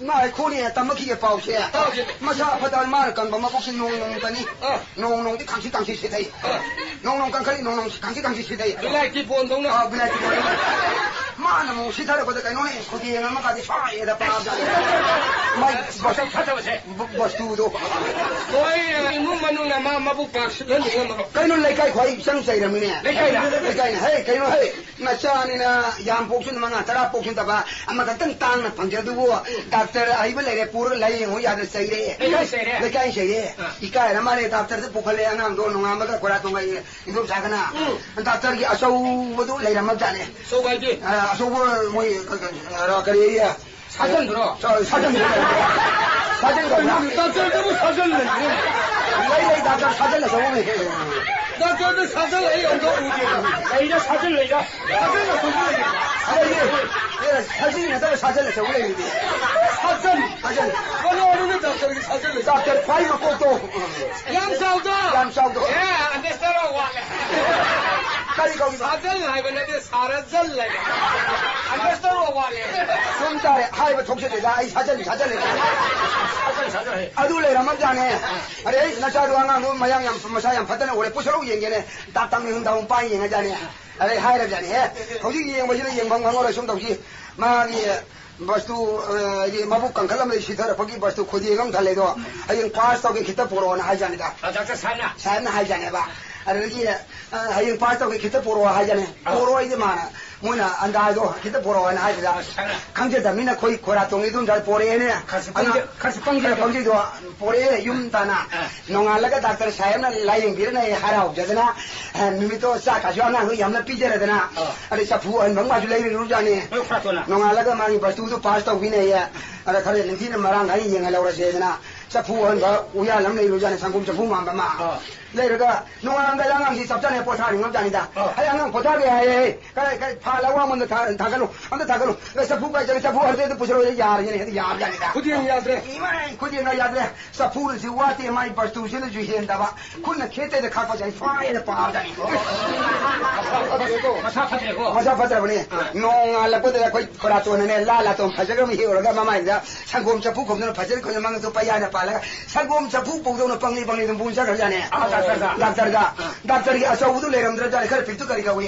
ꯉꯥꯏꯈꯣꯅꯦ, ꯇꯝꯃꯛꯈꯤꯒꯦ ꯄꯥꯎꯁꯦ꯫ ꯇꯥꯎꯁꯦ꯫ ꯃꯁꯥ ꯐꯠꯇꯕ ꯃꯥꯅ ꯀꯪꯕ ꯃꯕꯨꯛꯁꯦ ꯅꯣꯡ ꯅꯣꯡ ꯀꯅꯤ꯫ ꯑꯥ꯫ ꯅꯣꯡ ꯅꯣꯡꯗꯤ ꯈꯪꯁꯤ ꯈꯪꯁꯤ ꯁꯤꯊꯩ꯫ ꯑꯥ꯫ ꯅꯣꯡ ꯅꯣꯡ ꯀꯪꯈꯠꯂꯤ, ꯅꯣꯡ ꯅꯣꯡ ꯈꯪꯁꯤ ꯈꯪꯁꯤ ꯁꯤꯊꯩ꯫ ꯕꯤꯂꯥꯏꯇꯤ ꯕꯣꯟꯗꯧꯅ꯫ ꯑꯥ, ꯕꯤꯂꯥꯏꯇꯤ ꯕꯣꯟꯗꯧꯅ꯫ ꯃꯥꯅ ꯑꯃꯨꯛ ꯁꯤꯊꯔꯛꯄꯗ ꯀꯩꯅꯣꯅꯦ, ꯈꯨꯗꯦꯡ ꯑꯃꯒꯗꯤ ꯁ꯭ꯋꯥꯏꯗ ꯄꯥꯕꯖꯥꯠꯅꯤ꯫ ꯃꯥꯏ ꯃꯁꯛ ꯐꯠꯇꯕꯁꯦ꯫ ꯕ-, ꯕꯁꯇꯨꯗꯣ꯫ ꯍꯣꯏ, ꯏꯃꯨꯡ ꯃꯅꯨꯡꯅ ꯃꯥ ꯃꯕꯨꯛ ꯄꯥꯛ ꯁꯤꯠꯍꯟꯕ ꯉꯝꯃꯔꯣꯏ꯫ ꯀꯩꯅꯣ ꯂꯩꯀꯥꯏ ꯈ꯭ꯋꯥꯏ ꯆꯪ ꯆꯩꯔꯝꯃꯤꯅꯦ꯫ ꯂꯩꯀꯥꯏꯗ? ꯂꯩꯀꯥꯏꯅ, "ꯍꯦ, ꯀꯩꯅꯣ, ꯍꯦ, ꯅꯆꯥꯅꯤꯅ ꯌꯥꯝ ꯄꯣꯛꯁꯅꯨ, ꯃꯉꯥ ꯇꯔꯥ ꯄꯣꯛꯁꯅꯨ ꯇꯕ, ꯑꯃꯈꯛꯇꯪ ꯇꯥꯡꯅ ꯐꯪꯖꯗꯨꯕꯨ ꯗꯥꯛꯇꯔ ꯑꯍꯩꯕ ꯂꯩꯔꯦ, ꯄꯨꯔꯒ ꯂꯥꯏꯌꯦꯡꯉꯨ ꯌꯥꯗꯅ ꯆꯩꯔꯦ"꯫ ꯂꯩꯀꯥꯏ ꯆꯩꯔꯦ? ꯂꯩꯀꯥꯏ ꯆꯩꯔꯦ꯫ ꯑꯥ꯫ ꯏꯀꯥꯏꯔ ꯃꯥꯜꯂꯦ, ꯗꯥꯛꯇꯔꯗ ꯄꯨꯈꯠꯂꯦ ꯑꯉꯥꯡꯗꯣ, ꯅꯣꯡꯉꯥꯟꯕꯒ ꯈꯣꯏꯔꯥ ꯇꯣꯡꯉꯛꯑꯦ꯫ ꯏꯟꯗꯣꯝꯆꯥꯒꯅ ꯎꯝ꯫ ꯗꯥꯛꯇꯔꯒꯤ ꯑꯆꯧꯕꯗꯨ ꯂꯩꯔꯝꯃꯕꯖꯥꯠꯅꯦ꯫ ꯑꯆꯧꯕ ꯍꯥꯏꯗꯤ? ꯑ, ꯑꯆꯧꯕ ꯃꯣꯏ ꯀ-, ꯀ-, ꯀꯔꯤ ꯑꯌꯦ? ꯁꯥꯖꯟꯗꯨꯔꯣ? ꯁꯥ-, ꯁꯥꯖꯟꯗꯨꯔꯣ? ꯁꯥꯖꯟ ꯀꯧꯕ꯭ꯔꯥ? ꯗꯥꯛꯇꯔꯗꯕꯨ ꯁꯥꯖꯟ ꯂꯩꯕ꯭ꯔꯣ? ꯂꯩ, ꯂꯩ, ꯗꯥꯛꯇꯔ ꯁꯥꯖꯟ ꯑꯆꯧꯕ ꯂꯩ꯫ ꯗꯥꯛꯇꯔꯗ ꯁꯥꯖꯟ ꯑꯩ ꯑꯝꯇ ꯎꯗꯦ꯫ ꯂꯩꯗ, ꯁꯥꯖꯟ ꯂꯩꯗ꯫ ꯁꯥꯖꯟ ꯑꯆꯧꯕ ꯂꯩꯌꯦ꯫ ꯑꯗꯩꯗꯤ, ꯑꯦ, ꯁꯥꯖꯟ ꯅꯠꯇꯕ ꯁꯥꯖꯟ ꯑꯆꯧꯕ ꯂꯩꯔꯤꯗꯤ꯫ ꯁꯥꯖꯟ꯫ ꯁꯥꯖꯟ꯫ ꯀꯅꯥꯅꯣꯅꯦ ꯗꯥꯛꯇꯔꯒꯤ ꯁꯥꯖꯟ ꯂꯩ? ꯗꯥꯛꯇꯔ ꯈ꯭ꯋꯥꯏ ꯃꯀꯣꯛꯇꯣ꯫ ꯌꯥꯝ ꯆꯥꯎꯗꯣ? ꯌꯥꯝ ꯆꯥꯎꯗꯣ꯫ ꯑꯦ, ꯑꯟꯗꯔꯁꯇꯦꯟꯗ ꯋꯥꯠꯂꯦ꯫ ꯀꯔꯤ ꯀꯧꯔꯤꯕ? ꯁꯥꯖꯜ ꯍꯥꯏꯕ ꯅꯠꯇꯦ, ꯁꯥꯔꯖꯜ ꯍꯥꯏꯕ꯫ ꯑꯟꯗꯔꯁꯇꯦꯟꯗ ꯋꯥꯠꯂꯦ꯫ ꯆꯨꯝ ꯇꯥꯔꯦ, ꯍꯥꯏꯕ ꯊꯣꯛꯆꯗꯦꯗ, ꯑꯩ ꯁꯥꯖꯜ, ꯁꯥꯖꯜ ꯍꯥꯏ꯫ ꯁꯥꯖꯜ, ꯁꯥꯖꯜ ꯍꯥꯏ꯫ ꯑꯗꯨ ꯂꯩꯔꯝꯃꯕꯖꯥꯠꯅꯦ꯫ ꯑꯗꯩ ꯅꯆꯥꯗꯣ ꯑꯉꯥꯡꯗꯣ ꯃꯌꯥꯡ ꯌꯥꯝ, ꯃꯁꯥ ꯌꯥꯝ ꯐꯠꯇꯅ ꯎꯔꯦ, ꯄꯨꯁꯜꯂꯛꯎ ꯌꯦꯡꯒꯦꯅꯦ꯫ ꯗꯥꯛꯇꯔ ꯃꯤꯍꯨꯟ ꯗꯥꯎꯟ ꯄꯥꯏ ꯌꯦꯡꯉꯖꯥꯠꯅꯦ꯫ ꯑꯗꯩ ꯍꯥꯏꯔꯕꯖꯥꯠꯅꯦ, "ꯑꯦ, ꯍꯧꯖꯤꯛ ꯌꯦꯡꯕꯁꯤꯗ ꯌꯦꯡꯐꯝ ꯈꯪꯉꯔꯣꯏ, ꯁꯨꯝ ꯇꯧꯁꯤ꯫ ꯃꯥꯒꯤ ꯕꯁꯇꯨ, ꯑ, ꯍꯥꯏꯗꯤ ꯃꯕꯨꯛ ꯀꯟꯈꯠꯂꯝꯕꯗꯒꯤ ꯁꯤꯊꯔꯛꯄꯒꯤ ꯕꯁꯇꯨ ꯈꯣꯏꯗꯦꯛ ꯑꯃ ꯊꯜꯂꯦꯗꯣ, ꯍꯌꯦꯡ ꯄꯥꯁ ꯇꯧꯒꯦ ꯈꯤꯇ ꯄꯣꯔꯛꯑꯣꯅ ꯍꯥꯏꯖꯥꯠꯅꯤꯗ꯫ ꯑ, ꯗꯥꯛꯇꯔ ꯁꯥꯍꯦꯕꯅ? ꯁꯥꯍꯦꯕꯅ ꯍꯥꯏꯖꯥꯠꯅꯦꯕ꯫ ꯑꯗꯨꯗꯒꯤ, ꯑ, ꯍꯌꯦꯡ ꯄꯥꯁ ꯇꯧꯒꯦ ꯈꯤꯇ ꯄꯣꯔꯛꯑꯣ ꯍꯥꯏꯖꯥꯠꯅꯤ꯫ ꯑ꯫ ꯄꯣꯔꯛꯑꯣ ꯍꯥꯏꯗꯤ ꯃꯥꯅ, ꯃꯣꯏꯅ ꯑꯟꯗꯥꯖꯗꯣ ꯈꯤꯇ ꯄꯣꯔꯛꯑꯣꯅ ꯍꯥꯏꯕꯗ, ꯑ, ꯁꯥꯍꯦꯕꯅ? ꯈꯪꯖꯗꯕꯅꯤꯅ ꯑꯩꯈꯣꯏ ꯈꯣꯏꯔꯥ ꯇꯣꯡꯉꯤ ꯑꯗꯨꯝ ꯄꯣꯔꯛꯑꯦꯅꯦ꯫ ꯈꯔꯁꯨ ꯄꯪꯖ-, ꯑꯉꯥꯡ ꯈꯔꯁꯨ ꯄꯪꯖꯩ ꯈꯔ ꯍꯥꯏꯕ꯫ ꯄꯪꯖꯩꯗꯣ ꯄꯣꯔꯛꯑꯦ, ꯌꯨꯝ ꯇꯥꯅ꯫ ꯑ꯫ ꯅꯣꯡꯉꯥꯜꯂꯒ ꯗꯥꯛꯇꯔ ꯁꯥꯍꯦꯕꯅ ꯂꯥꯏꯌꯦꯡꯕꯤꯔꯅ ꯑꯩ ꯍꯔꯥꯎꯖꯗꯅ, ꯑ, ꯅꯨꯃꯤꯠꯇꯣ ꯆꯥꯛꯀꯁꯨ ꯑꯉꯥꯡꯗꯣ ꯌꯥꯝꯅ ꯄꯤꯖꯔꯗꯅ, ꯑ꯫ ꯑꯗꯩ ꯆꯐꯨ ꯑꯍꯟꯕ ꯑꯃꯁꯨ ꯂꯩꯔꯨꯔꯖꯥꯠꯅꯤ꯫ ꯍꯣꯏ, ꯈꯣꯏꯔꯥꯇꯣꯟꯅ꯫ ꯅꯣꯡꯉꯥꯜꯂꯒ ꯃꯥꯒꯤ ꯕꯁꯇꯨꯗꯨ ꯄꯥꯁ ꯇꯧꯕꯤꯅꯦꯌꯦ꯫ ꯑꯗ ꯈꯔ ꯅꯤꯡꯊꯤꯅ ꯃꯔꯥꯡ ꯀꯥꯏꯅ ꯌꯦꯡꯍꯜꯍꯧꯔꯁꯦꯗꯅ ꯆꯐꯨ ꯑꯍꯟꯕ ꯎꯌꯥꯜ ꯑꯃ ꯂꯩꯔꯨꯖꯥꯠꯅꯤ, ꯁꯪꯒꯣꯝ ꯆꯐꯨ ꯃꯥꯟꯕ ꯑꯃ꯫ ꯑ꯫ ꯂꯩꯔꯒ ꯅꯣꯡꯉꯥꯜꯂꯝꯗꯥꯏꯗ ꯑꯉꯥꯡꯁꯤ ꯆꯞ ꯆꯥꯅ ꯄꯣꯊꯥꯅꯤꯡꯉꯝꯖꯥꯠꯅꯤꯗ꯫ ꯑ꯫ ꯑꯩ ꯑꯉꯥꯡ ꯄꯣꯊꯥꯒꯦ ꯍꯥꯏꯌꯦ꯫ ꯀꯗꯥꯏ, ꯀꯗꯥꯏ, ꯐꯥꯜ ꯑꯋꯥꯡꯕꯗ ꯊꯥ-, ꯊꯥꯡꯒꯠꯂꯨ꯫ ꯑꯝꯇ ꯊꯥꯡꯒꯠꯂꯨ꯫ ꯑꯦ, ꯆꯐꯨ ꯀꯥꯏ ꯆꯠꯂꯦ? ꯆꯐꯨ ꯍꯟꯗ꯭ꯔꯦꯗ ꯄꯨꯁꯜꯂꯛꯑꯣ꯫ ꯌꯥꯔꯒꯦꯅꯦ, ꯍꯦꯛꯇ ꯌꯥꯕꯖꯥꯠꯅꯤꯗ꯫ ꯈꯨꯗꯦꯡ ꯌꯥꯗ꯭ꯔꯦ꯫ ꯏꯃꯥꯏ, ꯈꯨꯗꯦꯡꯒ ꯌꯥꯗ꯭ꯔꯦ꯫ ꯆꯐꯨꯅꯁꯨ ꯋꯥꯠꯇꯦ, ꯃꯥꯏ ꯕꯁꯇꯨꯁꯤꯅꯁꯨ ꯍꯦꯟꯗꯕ꯫ ꯈꯨꯠꯅ ꯈꯦꯠꯇꯦꯗ ꯈꯥꯛꯄꯁꯦ ꯑꯩ ꯐꯥꯏꯅ ꯄꯥꯕꯖꯥꯠꯅꯤ꯫ ꯃꯁꯥ ꯐꯠꯇ꯭ꯔꯦꯀꯣ? ꯃꯁꯥ ꯐꯠꯇ꯭ꯔꯕꯅꯦ꯫ ꯑꯥ꯫ ꯅꯣꯡꯉꯥꯜꯂꯛꯄꯗ ꯑꯩꯈꯣꯏ ꯈꯣꯏꯔꯥꯇꯣꯟꯅꯅꯦ, ꯂꯥ ꯂꯥꯇꯣꯟ ꯐꯖꯈ꯭ꯔꯕ ꯍꯦꯛꯎꯔꯒ ꯃꯃꯥꯏꯗ ꯁꯪꯒꯣꯝ ꯆꯐꯨ ꯈꯣꯝꯗꯨꯅ ꯐꯖꯅ ꯈꯣꯝꯗꯅ ꯃꯉꯛꯇꯣ ꯄꯩꯌꯥꯅ ꯄꯥꯜꯂꯒ ꯁꯪꯒꯣꯝ ꯆꯐꯨ ꯄꯧꯗꯧꯅ ꯄꯪꯂꯤ ꯄꯪꯂꯤ ꯑꯗꯨꯝ ꯄꯨ ꯆꯠꯈ꯭ꯔꯖꯥꯠꯅꯦ꯫ ꯑꯥ, ꯗꯥꯛꯇꯔꯗ? ꯗꯥꯛꯇꯔꯗ꯫ ꯑꯥ꯫ ꯗꯥꯛꯇꯔꯒꯤ ꯑꯆꯧꯕꯗꯨ ꯂꯩꯔꯝꯗ꯭ꯔꯖꯥꯠꯅꯦ, ꯈꯔ ꯄꯤꯛꯇꯨ ꯀꯔꯤ ꯀꯧꯏ?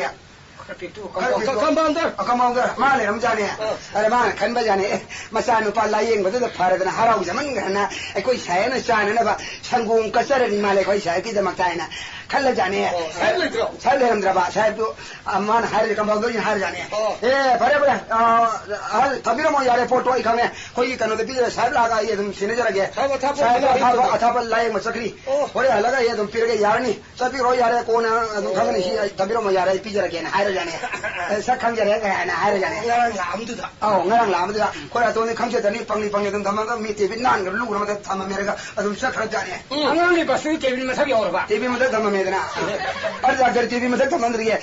ꯈꯔ ꯄꯤꯛꯇꯨ, ꯈꯔ ꯄꯤꯛꯇꯨ꯫ ꯀꯝꯄꯥꯎꯟꯗꯔ꯫ ꯑ, ꯀꯝꯄꯥꯎꯟꯗꯔ꯫ ꯃꯥ ꯂꯩꯔꯝꯖꯥꯠꯅꯦ꯫ ꯑ꯫ ꯑꯗ ꯃꯥꯅ ꯈꯟꯕꯖꯥꯠꯅꯦ, "ꯑꯦ, ꯃꯆꯥꯅꯨꯄꯥ ꯂꯥꯌꯦꯡꯕꯗꯨꯗ ꯐꯔꯗꯅ ꯍꯔꯥꯎꯖꯃꯟꯈ꯭ꯔꯅ ꯑꯩꯈꯣꯏ ꯁꯥꯍꯦꯕꯅ ꯆꯥꯅꯅꯕ ꯁꯪꯒꯣꯝ ꯀꯠꯆꯔꯅꯤ ꯃꯥꯜꯂꯦ ꯑꯩꯈꯣꯏ ꯁꯥꯍꯦꯕꯀꯤꯗꯃꯛꯇ" ꯍꯥꯏꯅ ꯈꯜꯂꯖꯥꯠꯅꯦ꯫ ꯑꯣ, ꯁꯥꯍꯦꯕ ꯂꯩꯇ꯭ꯔꯣ? ꯁꯥꯍꯦꯕ ꯂꯩꯔꯝꯗ꯭ꯔꯕ꯫ ꯁꯥꯍꯦꯕꯇꯨ, ꯑ, ꯃꯥꯅ ꯍꯥꯏꯔꯗꯤ ꯀꯝꯄꯥꯎꯟꯗꯔꯁꯤꯅ ꯍꯥꯏꯔꯖꯥꯠꯅꯦ꯫ ꯑꯣ꯫ "ꯑꯦ, ꯐꯔꯦ, ꯐꯔꯦ, ꯑ, ꯑꯍꯜ, ꯊꯝꯕꯤꯔꯝꯃꯣ, ꯌꯥꯔꯦ, ꯄꯣꯠꯇꯣ ꯑꯩ ꯈꯪꯉꯦ꯫ ꯑꯩꯈꯣꯏꯒꯤ ꯀꯩꯅꯣꯗ ꯄꯤꯖꯔꯦ, ꯁꯥꯍꯦꯕ ꯂꯥꯛꯑꯒ ꯑꯩ ꯑꯗꯨꯝ ꯁꯤꯟꯅꯖꯔꯒꯦ꯫ ꯁꯥꯍꯦꯕ ꯑꯊꯥꯞꯄ ꯁꯥꯍꯦꯕ ꯂꯥꯛꯑꯒ ꯑꯊꯥꯞꯄ, ꯂꯩꯕ꯭ꯔꯣ? ꯑꯊꯥꯞꯄ ꯂꯥꯌꯦꯡꯕ ꯆꯠꯈ꯭ꯔꯤ꯫ ꯑꯣ꯫ ꯍꯣꯔꯦꯟ ꯍꯜꯂꯒ ꯑꯩ ꯑꯗꯨꯝ ꯄꯤꯔꯒꯦ, ꯌꯥꯔꯅꯤ꯫ ꯆꯠꯄꯤꯔꯣ, ꯌꯥꯔꯦ, ꯀꯣꯟꯅ ꯑꯗꯨꯝ ꯈꯪꯒꯅꯤ, ꯁꯤ ꯑꯩ ꯊꯝꯕꯤꯔꯝꯃꯣ, ꯌꯥꯔꯦ, ꯑꯩ ꯄꯤꯖꯔꯒꯦꯅ" ꯍꯥꯏꯔꯖꯥꯠꯅꯦ꯫ "ꯑꯦ, ꯁꯛ ꯈꯪꯖꯔꯦ" ꯀꯥꯏꯅ ꯍꯥꯏꯔꯖꯥꯠꯅꯦ꯫ ꯉꯔꯥꯡ ꯂꯥꯛꯑꯝꯗꯨꯗ꯫ ꯑꯧ, ꯉꯔꯥꯡ ꯂꯥꯛꯑꯝꯗꯨꯗ꯫ ꯈꯣꯏꯔꯥꯇꯣꯟꯗꯤ ꯈꯪꯖꯗꯅꯤ, ꯄꯪꯂꯤ ꯄꯪꯂꯤ ꯑꯗꯨꯝ ꯊꯝꯃꯒ ꯃꯤ ꯇꯦꯕꯤꯟ ꯅꯥꯟꯈ꯭ꯔꯕ ꯂꯨꯈ꯭ꯔꯕ ꯃꯊꯛꯇ ꯊꯝꯃꯝꯃꯦꯔꯒ ꯑꯗꯨꯝ ꯆꯠꯈ꯭ꯔꯖꯥꯠꯅꯦ꯫ ꯎꯝ꯫ ꯑꯉꯥꯡꯒꯤ ꯕꯁꯇꯨꯒꯤ ꯇꯦꯕꯤꯟ ꯃꯊꯛ ꯌꯧꯔꯕ? ꯇꯦꯕꯤꯟ ꯃꯊꯛ ꯊꯝꯃꯝꯃꯦꯗꯅ꯫ ꯑꯗꯨ ꯗꯥꯛꯇꯔ ꯇꯦꯕꯤꯟ ꯃꯊꯛ ꯊꯝꯃꯝꯗ꯭ꯔꯤꯌꯦ꯫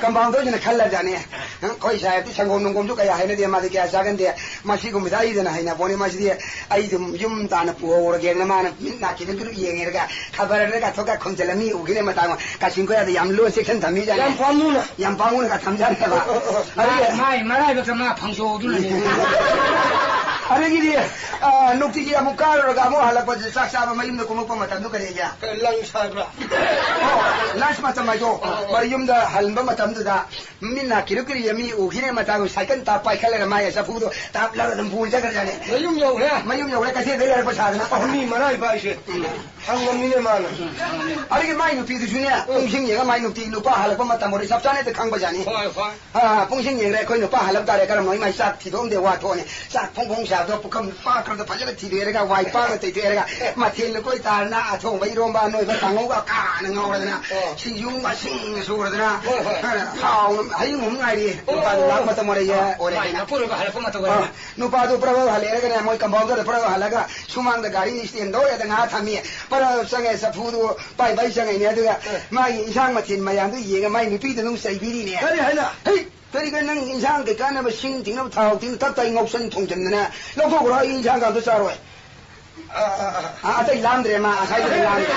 ꯀꯝꯄꯥꯎꯟꯗꯔꯁꯤꯅ ꯈꯜꯂꯖꯥꯠꯅꯦ꯫ ꯑꯩꯈꯣꯏ ꯁꯥꯍꯦꯕꯇꯤ ꯁꯪꯒꯣꯝ ꯅꯨꯡꯒꯣꯝꯁꯨ ꯀꯌꯥ ꯍꯩꯅꯗꯦ, ꯃꯥꯗꯤ ꯀꯌꯥ ꯆꯥꯒꯟꯗꯦ꯫ ꯃꯁꯤꯒꯨꯝꯕꯗ ꯑꯩꯗꯅ ꯍꯩꯅꯄꯣꯠꯅꯤ꯫ ꯃꯁꯤꯗꯤ ꯑꯩ ꯑꯗꯨꯝ ꯌꯨꯝ ꯇꯥꯅ ꯄꯨꯍꯧꯔꯒꯦꯅ ꯃꯥꯅ ꯃꯤꯠ ꯅꯥ ꯈꯤꯇꯪ ꯈꯤꯇꯪ ꯌꯦꯡꯉꯦꯔꯒ ꯈꯕꯔꯗ ꯀꯥꯊꯣꯛꯀ ꯈꯣꯝꯖꯤꯜꯂ ꯃꯤ ꯎꯈꯤꯅꯦ ꯃꯇꯥꯡ꯫ ꯀꯥꯆꯤꯟ ꯀꯣꯏꯌꯥꯗ ꯌꯥꯝ ꯂꯣꯟ ꯆꯦꯛꯁꯤꯟ ꯊꯝꯃꯤꯖꯥꯠꯅꯦ꯫ ꯌꯥꯝ ꯄꯥꯝꯃꯨꯅ꯫ ꯌꯥꯝ ꯄꯥꯝꯃꯨꯅꯒ ꯊꯝꯖꯥꯠꯅꯦꯕ꯫ ꯑꯗꯨꯒꯤ ꯃꯥꯏ ꯃꯔꯥꯏꯕꯛꯇ ꯃꯥ ꯐꯪꯖꯍꯧꯗꯨꯅꯅꯦ꯫ ꯑꯗꯒꯤꯗꯤ, ꯑ, ꯅꯨꯡꯇꯤꯒꯤ ꯑꯃꯨꯛ ꯀꯥꯔꯨꯔꯒ ꯑꯃꯨꯛ ꯍꯜꯂꯛꯄꯁꯦ, ꯆꯥꯛ ꯆꯥꯕ ꯃꯌꯨꯝꯗ ꯀꯨꯝꯃꯛꯄ ꯃꯇꯝꯗꯨ ꯀꯔꯤ ꯍꯥꯏꯒꯦ? ꯀꯩ, lunch ꯍꯥꯏꯕ꯭ꯔꯥ? ꯑꯣ, lunch ꯃꯇꯝ ꯍꯥꯏꯗꯣ, ꯑꯣ, ꯑꯣ꯫ ꯃꯌꯨꯝꯗ ꯍꯟꯕ ꯃꯇꯝꯗꯨꯗ ꯃꯤꯠ ꯅꯥ ꯀꯤꯔꯨ ꯀꯤꯔꯨ ꯌꯦꯡ ꯃꯤ ꯎꯈꯤꯅꯦ ꯃꯇꯥꯒꯨ ꯁꯥꯏꯀꯜ ꯇꯥꯞ ꯄꯥꯏꯈꯠꯂꯒ ꯃꯥꯒꯤ ꯆꯐꯨꯗꯣ ꯇꯥꯞ ꯂꯧꯔ ꯑꯗꯨꯝ ꯄꯨꯔ ꯆꯠꯈ꯭ꯔꯖꯥꯠꯅꯦ꯫ ꯃꯌꯨꯝ ꯌꯧꯈ꯭ꯔꯦ? ꯃꯌꯨꯝ ꯌꯧꯈ꯭ꯔꯦ, ꯀꯩꯊꯦꯜꯗꯩ ꯂꯩꯔꯛꯄ ꯁꯥꯗꯅ꯫ ꯑꯣ, ꯃꯤ ꯃꯔꯥꯏꯕ ꯍꯥꯏꯁꯦ꯫ ꯎꯝ꯫ ꯍꯪꯉꯝꯃꯤꯅꯦ ꯃꯥꯅ꯫ ꯑꯗꯒꯤ ꯃꯥꯏ ꯅꯨꯄꯤꯗꯨꯁꯨꯅꯦ, ꯎꯝ꯫ ꯄꯨꯡꯁꯤꯡ ꯌꯦꯡꯉ ꯃꯥꯏ ꯅꯨꯄꯤ ꯅꯨꯄꯥ ꯍꯜꯂꯛꯄ ꯃꯇꯝ ꯑꯣꯏꯔꯦ, ꯆꯞ ꯆꯥꯅ ꯍꯦꯛꯇ ꯈꯪꯕꯖꯥꯠꯅꯤ꯫ ꯍꯣꯏ, ꯍꯣꯏ꯫ ꯑꯥ, ꯄꯨꯡꯁꯤꯡ ꯌꯦꯡꯈ꯭ꯔꯦ, ꯑꯩꯈꯣꯏ ꯅꯨꯄꯥ ꯍꯜꯂꯛ ꯇꯥꯔꯦ, ꯀꯔꯝꯕ ꯏꯃꯥꯏ ꯆꯥꯛ ꯊꯤꯗꯣꯛꯑꯝꯗꯦ, ꯋꯥ ꯊꯣꯛꯑꯅꯤ꯫ ꯆꯥꯛ ꯐꯣꯡ ꯐꯣꯡ ꯁꯥꯕꯗꯣ ꯄꯨꯈꯝ ꯄꯥꯛꯈ꯭ꯔꯗ ꯐꯖꯅ ꯊꯤꯗꯣꯛꯑꯦꯔꯒ, ꯋꯥꯏ ꯄꯥꯛꯅ ꯇꯩꯊꯣꯛꯑꯦꯔꯒ, ꯃꯊꯦꯜ ꯂꯨꯀꯣꯏ ꯇꯥꯔꯅ, ꯑꯊꯣꯡꯕ ꯏꯔꯣꯝꯕ, ꯑꯅꯣꯏꯕ ꯀꯥꯡꯉꯧꯒ ꯀꯥꯅ ꯉꯧꯔꯗꯅ, ꯑꯣ꯫ ꯁꯤꯡꯖꯨ ꯃꯁꯤꯡ ꯁꯨꯔꯗꯅ, ꯍꯣꯏ, ꯍꯣꯏ꯫ ꯍꯥꯎꯅ ꯍꯩ ꯑꯍꯨꯝ ꯉꯥꯏꯔꯤ꯫ ꯑꯣ꯫ ꯅꯨꯄꯥꯗꯨ ꯂꯥꯛ ꯃꯇꯝ ꯑꯣꯏꯔꯦ, ꯑꯣ, ꯑꯣꯏꯔꯦ ꯃꯥꯏ ꯍꯥꯏꯅ꯫ ꯃꯄꯨꯔꯣꯏꯕ ꯍꯜꯂꯛꯄ ꯃꯇꯝ ꯑꯣꯏꯔꯦ꯫ ꯑꯥ, ꯅꯨꯄꯥꯗꯨ ꯄ꯭ꯔꯚꯨ ꯍꯜꯂꯛꯑꯦꯔꯒꯅꯦ, ꯃꯣꯏ compounderꯗ ꯄ꯭ꯔꯚꯨ ꯍꯜꯂꯒ ꯁꯨꯃꯥꯡꯗ ꯒꯥꯔꯤ stand ꯇꯧꯔꯦꯗ ꯉꯥꯏꯍꯥꯛ ꯊꯝꯃꯤ꯫ ꯄ꯭ꯔꯚꯨ ꯆꯪꯉꯦ, ꯆꯐꯨꯗꯨ ꯄꯥꯏ ꯄꯥꯏ ꯆꯪꯉꯛꯏꯅꯦ꯫ ꯑꯗꯨꯒ ꯑꯦ꯫ ꯃꯥꯒꯤ ꯏꯟꯁꯥꯡ ꯃꯊꯦꯜ ꯃꯌꯥꯝꯗꯨ ꯌꯦꯡꯉ ꯃꯥꯏ ꯅꯨꯄꯤꯗꯨ ꯑꯗꯨꯝ ꯆꯩꯕꯤꯔꯤꯅꯦ꯫ ꯀꯔꯤ ꯍꯥꯏꯅ? ꯍꯩ! ꯀꯔꯤꯒ ꯅꯪ ꯏꯟꯁꯥꯡ ꯀꯩꯀꯥꯟꯅꯕ ꯁꯤꯡ ꯇꯤꯡꯅꯕ ꯊꯥꯎ ꯇꯤꯡꯅ ꯇꯞ ꯇꯥꯏ ꯉꯧꯁꯟ ꯊꯣꯡꯖꯟꯗꯅ ꯂꯧꯊꯣꯛꯈ꯭ꯔꯣ, ꯑꯩ ꯏꯟꯁꯥꯡ ꯀꯥꯡꯇ ꯆꯥꯔꯣꯏ꯫ ꯑ, ꯑ, ꯑ, ꯑ꯫ ꯑ, ꯑꯇꯩ ꯂꯥꯝꯗ꯭ꯔꯦ ꯃꯥ, ꯉꯁꯥꯏꯗꯒꯤ ꯂꯥꯝꯗ꯭ꯔꯦ꯫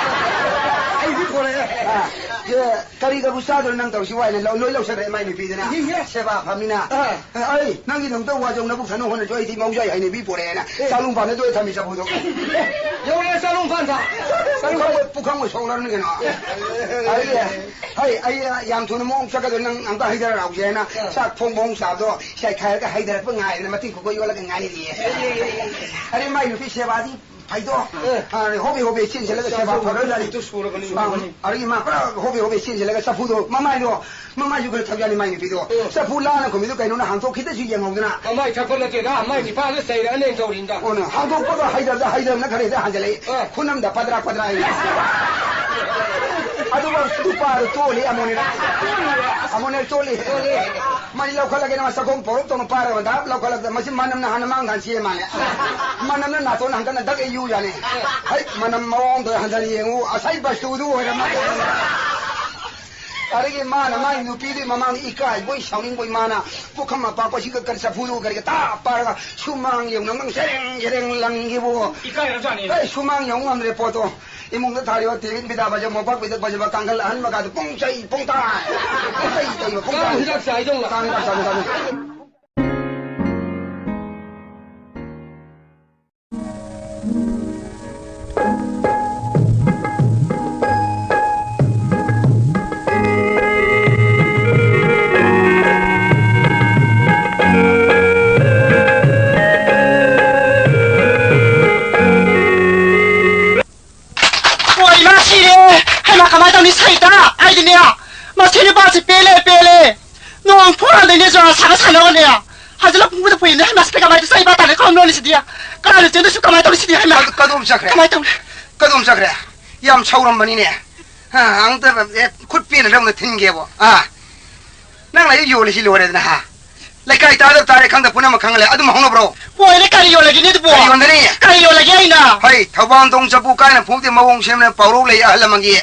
ꯑꯩꯗꯤ ꯄꯨꯔꯛꯑꯦ꯫ ꯑ, ꯁꯦ, ꯀꯔꯤ ꯀꯕꯨ ꯆꯥꯗꯣꯏꯅꯣ ꯅꯪ ꯇꯧꯔꯤꯁꯤ ꯋꯥꯏꯅ ꯂꯧ-, ꯂꯣꯏ ꯂꯧꯁꯟꯈ꯭ꯔꯦ ꯃꯥꯏ ꯅꯨꯄꯤꯗꯨꯅ꯫ ꯏꯍꯦ꯫ ꯁꯦꯕꯥ ꯐꯝꯃꯤꯅ꯫ ꯑ꯫ ꯑ, ꯑꯩ ꯅꯪꯒꯤꯗꯃꯛꯇ ꯋꯥꯖꯧ ꯅꯕꯨꯛ ꯊꯟꯅ ꯍꯣꯠꯅꯖꯧ, ꯑꯩꯗꯤ ꯃꯍꯧꯁꯥ ꯍꯩꯅꯕꯤ ꯄꯨꯔꯛꯑꯦꯅ꯫ ꯑꯦ꯫ ꯆꯥꯛꯂꯨꯡ ꯐꯥꯟꯗ ꯇꯣꯏ ꯊꯝꯃꯤ ꯆꯐꯨꯗꯣ꯫ ꯌꯧꯔꯦ ꯆꯥꯛꯂꯨꯡ ꯐꯥꯟꯗ꯫ ꯆꯥꯛꯂꯨꯡ ꯐꯥꯟꯗ꯫ ꯄꯨꯈꯝ-, ꯄꯨꯈꯝꯒ ꯁꯣꯛꯂꯔꯕꯅꯤ ꯀꯩꯅꯣ꯫ ꯑꯦ꯫ ꯑꯗꯨꯗꯤ ꯍꯩ, ꯑꯩ ꯌꯥꯝ ꯊꯨꯅ ꯃꯑꯣꯡ ꯆꯠꯀꯗꯣꯏ ꯅꯪ ꯑꯝꯇ ꯍꯩꯊꯔꯛꯎꯁꯦꯅ ꯑꯥ꯫ ꯆꯥꯛ ꯐꯣꯡ ꯐꯣꯡ ꯆꯥꯕꯗꯣ ꯁꯥꯏꯈꯥꯏꯔꯒ ꯍꯩꯊꯔꯛꯄ ꯉꯥꯏꯔꯦꯅ ꯃꯇꯤꯟ ꯈꯨꯝꯕ ꯌꯣꯜꯂꯒ ꯉꯥꯏꯔꯤꯌꯦ꯫ ꯑꯦ꯫ ꯑꯔꯦ, ꯃꯥꯏ ꯅꯨꯄꯤ ꯁꯦꯕꯥꯗꯤ ꯐꯩꯗꯣ꯫ ꯑꯦ꯫ ꯑꯥ, ꯍꯣꯕꯦ ꯍꯣꯕꯦ ꯆꯦꯟꯁꯤꯜꯂꯒ ꯁꯦꯕꯥ ꯆꯥꯛꯁꯨ ꯐꯔꯣꯏ ꯂꯥꯏ꯫ ꯃꯇꯤꯛꯇꯨ ꯁꯨꯔꯕꯅꯤ, ꯑꯥ, ꯁꯨꯔꯕꯅꯤ꯫ ꯑꯗꯒꯤ ꯃꯥ ꯄꯨꯔꯥ ꯍꯣꯕꯦ ꯍꯣꯕꯦ ꯆꯦꯟꯁꯤꯜꯂꯒ ꯆꯐꯨꯗꯣ ꯃꯃꯥꯏꯗꯣ, ꯃꯃꯥꯏꯁꯨ ꯈꯔ ꯊꯛ ꯌꯥꯅꯤ ꯃꯥꯏ ꯅꯨꯄꯤꯗꯣ꯫ ꯑꯦ꯫ ꯆꯐꯨ ꯂꯥꯅ ꯈꯨꯝꯃꯤꯗꯣ ꯀꯩꯅꯣꯅ ꯍꯥꯡꯗꯣꯛꯈꯤꯗꯁꯨ ꯌꯦꯡꯍꯧꯗꯅ꯫ ꯃꯃꯥꯏ ꯊꯛꯄ ꯅꯠꯇꯦꯗ, ꯃꯥꯏ ꯅꯤꯄꯥꯗ ꯆꯩꯔꯛꯑꯅꯦꯅ ꯇꯧꯔꯤꯅꯤꯗ꯫ ꯑꯣꯅ ꯍꯥꯡꯗꯣꯛꯄꯒ ꯍꯩꯗꯕꯗ ꯍꯩꯗꯕꯅ ꯈꯔ ꯍꯦꯛꯇ ꯍꯟꯖꯤꯜꯂꯛꯏ꯫ ꯑꯦ꯫ ꯈꯨꯅꯝꯗ ꯄꯗ꯭ꯔꯥ ꯄꯗ꯭ꯔꯥ ꯍꯥꯏꯅ꯫ ꯑꯗꯨꯒ ꯅꯨꯄꯥꯗꯣ ꯇꯣꯜꯂꯤ ꯑꯃꯨꯛꯅꯦ꯫ ꯑꯃꯨꯛꯅꯦ ꯇꯣꯜꯂꯤ꯫ ꯃꯥꯗꯤ ꯂꯧꯈꯠꯂꯒꯦꯅ ꯃꯥ ꯆꯥꯛꯈꯨꯝ ꯄꯣꯔꯣꯞ ꯇꯧꯅ ꯄꯥꯏꯔꯒ ꯗꯥꯞ ꯂꯧꯈꯠꯂꯛꯇ ꯃꯁꯤ ꯃꯅꯝꯅ ꯍꯥꯟꯅ ꯃꯥꯡ ꯊꯥꯟ ꯆꯦ ꯃꯥꯜꯂꯦ꯫ ꯃꯅꯝꯅ ꯅꯥꯇꯣꯟ ꯍꯟꯗꯅ ꯗꯛ ꯏꯌꯨ ꯌꯥꯅꯤ꯫ ꯍꯩ, ꯃꯅꯝ ꯃꯑꯣꯡꯗꯣ ꯍꯟꯗꯅ ꯌꯦꯡꯉꯨ, ꯑꯁꯥꯏ ꯕꯁꯇꯨꯗꯨ ꯑꯣꯏꯔꯝꯃꯦ꯫ ꯑꯗꯒꯤ ꯃꯥꯅ ꯃꯥꯏ ꯅꯨꯄꯤꯗꯨꯒꯤ ꯃꯃꯥꯡꯗ ꯏꯀꯥꯏꯕꯣꯏ ꯁꯥꯎꯅꯤꯡꯕꯣꯏ ꯃꯥꯅ ꯄꯨꯈꯝ ꯑꯄꯥꯛꯄꯁꯤꯒ ꯀꯔꯤ ꯆꯐꯨꯗꯨ ꯀꯔꯤꯒ ꯇꯥ ꯄꯥꯏꯔꯒ ꯁꯨꯃꯥꯡ ꯌꯧꯅ ꯅꯪ ꯁꯦꯔꯦꯡ ꯁꯦꯔꯦꯡ ꯂꯪꯈꯤꯕꯣ꯫ ꯏꯀꯥꯏꯔꯕꯖꯥꯠꯅꯤ꯫ ꯑꯩ ꯁꯨꯃꯥꯡ ꯌꯧ ꯉꯝꯗ꯭ꯔꯦ ꯄꯣꯠꯇꯣ꯫ ꯏꯃꯨꯡꯗ ꯊꯥꯔꯤꯕ ꯇꯦꯕꯤꯟ ꯐꯤꯗꯥ ꯕꯖ, ꯃꯣꯝꯄꯥꯛ ꯐꯤꯗꯛ ꯕꯖꯕ, ꯀꯥꯡꯈꯜ ꯑꯍꯟꯕ ꯀꯥꯗꯨ ꯄꯨꯡ ꯆꯩ ꯄꯨꯡ ꯇꯥꯏ꯫ ꯄꯨꯡ ꯆꯩ ꯆꯩꯕ ꯄꯨꯡ ꯀꯥꯡ ꯇꯥꯏ꯫ ꯍꯤꯗꯥꯛ ꯆꯥꯏꯗꯧꯅ꯫ ꯀꯥꯡ ꯍꯤꯗꯥꯛ ꯆꯥꯏꯗꯧꯅ꯫ ꯏꯔꯦ, ꯍꯩꯃꯥ, ꯀꯃꯥꯏꯅ ꯇꯧꯅꯤ? ꯁꯩꯇ, ꯑꯩꯗꯤꯅꯦ, ꯃꯁꯤ ꯅꯨꯄꯥꯁꯤ ꯄꯦꯜꯂꯦ, ꯄꯦꯜꯂꯦ꯫ ꯅꯣꯡ ꯐꯨꯔꯗꯩꯅꯦ, ꯖ꯭ꯋꯥꯔ ꯁꯥꯒ ꯁꯥꯟꯅꯔꯒꯅꯦ, ꯍꯧꯖꯤꯛꯅ ꯄꯨꯡꯕꯗ ꯄꯨꯏꯅꯦ꯫ ꯍꯩꯃꯥ, ꯁꯤꯗꯤ ꯀꯃꯥꯏꯅ ꯇꯧ-, ꯆꯩ ꯄꯥ ꯇꯥꯅꯤ, ꯀꯔꯝ ꯂꯣꯟꯅꯤ ꯁꯤꯗꯤ? ꯀꯅꯥꯅ ꯆꯦꯟꯗꯣꯏꯁꯨ? ꯀꯃꯥꯏꯅ ꯇꯧꯅꯤ ꯁꯤꯗꯤ? ꯍꯩꯃꯥ, ꯀꯗ-, ꯀꯗꯣꯝ ꯆꯠꯈ꯭ꯔꯦ? ꯀꯃꯥꯏꯅ ꯇꯧꯅꯤ? ꯀꯗꯣꯝ ꯆꯠꯈ꯭ꯔꯦ? ꯌꯥꯝ ꯁꯥꯎꯔꯝꯕꯅꯤꯅꯦ꯫ ꯑ, ꯑꯝꯇ, ꯑꯦ, ꯈꯨꯠ ꯄꯦꯟꯅ ꯂꯧꯅ ꯊꯤꯟꯒꯦꯕꯣ꯫ ꯑ, ꯅꯪꯅ ꯑꯩ ꯌꯣꯜꯂꯤꯁꯤ ꯂꯣꯏꯔꯦꯗꯅ, ꯍꯥ? ꯂꯩꯀꯥꯏ ꯇꯥꯗꯕ ꯇꯥꯔꯦ, ꯈꯪꯗ ꯄꯨꯝꯅꯃꯛ ꯈꯪꯍꯜꯂꯦ꯫ ꯑꯗꯨꯝ ꯍꯧꯅꯕ꯭ꯔꯣ? ꯍꯣꯏꯅꯦ, ꯀꯔꯤ ꯌꯣꯜꯂꯒꯦꯅꯦ ꯑꯗꯨꯕꯣ? ꯀꯔꯤ ꯌꯣꯟꯒꯅꯤ? ꯀꯔꯤ ꯌꯣꯜꯂꯒꯦ ꯑꯩꯅ? ꯍꯩ, ꯊꯧꯕꯥꯟꯊꯣꯡ ꯆꯐꯨ ꯀꯥꯏꯅ ꯐꯨꯗꯦ, ꯃꯑꯣꯡ ꯁꯦꯝꯅ ꯄꯥꯎꯔꯧ ꯂꯩ ꯑꯍꯜ ꯂꯃꯟꯒꯤ꯫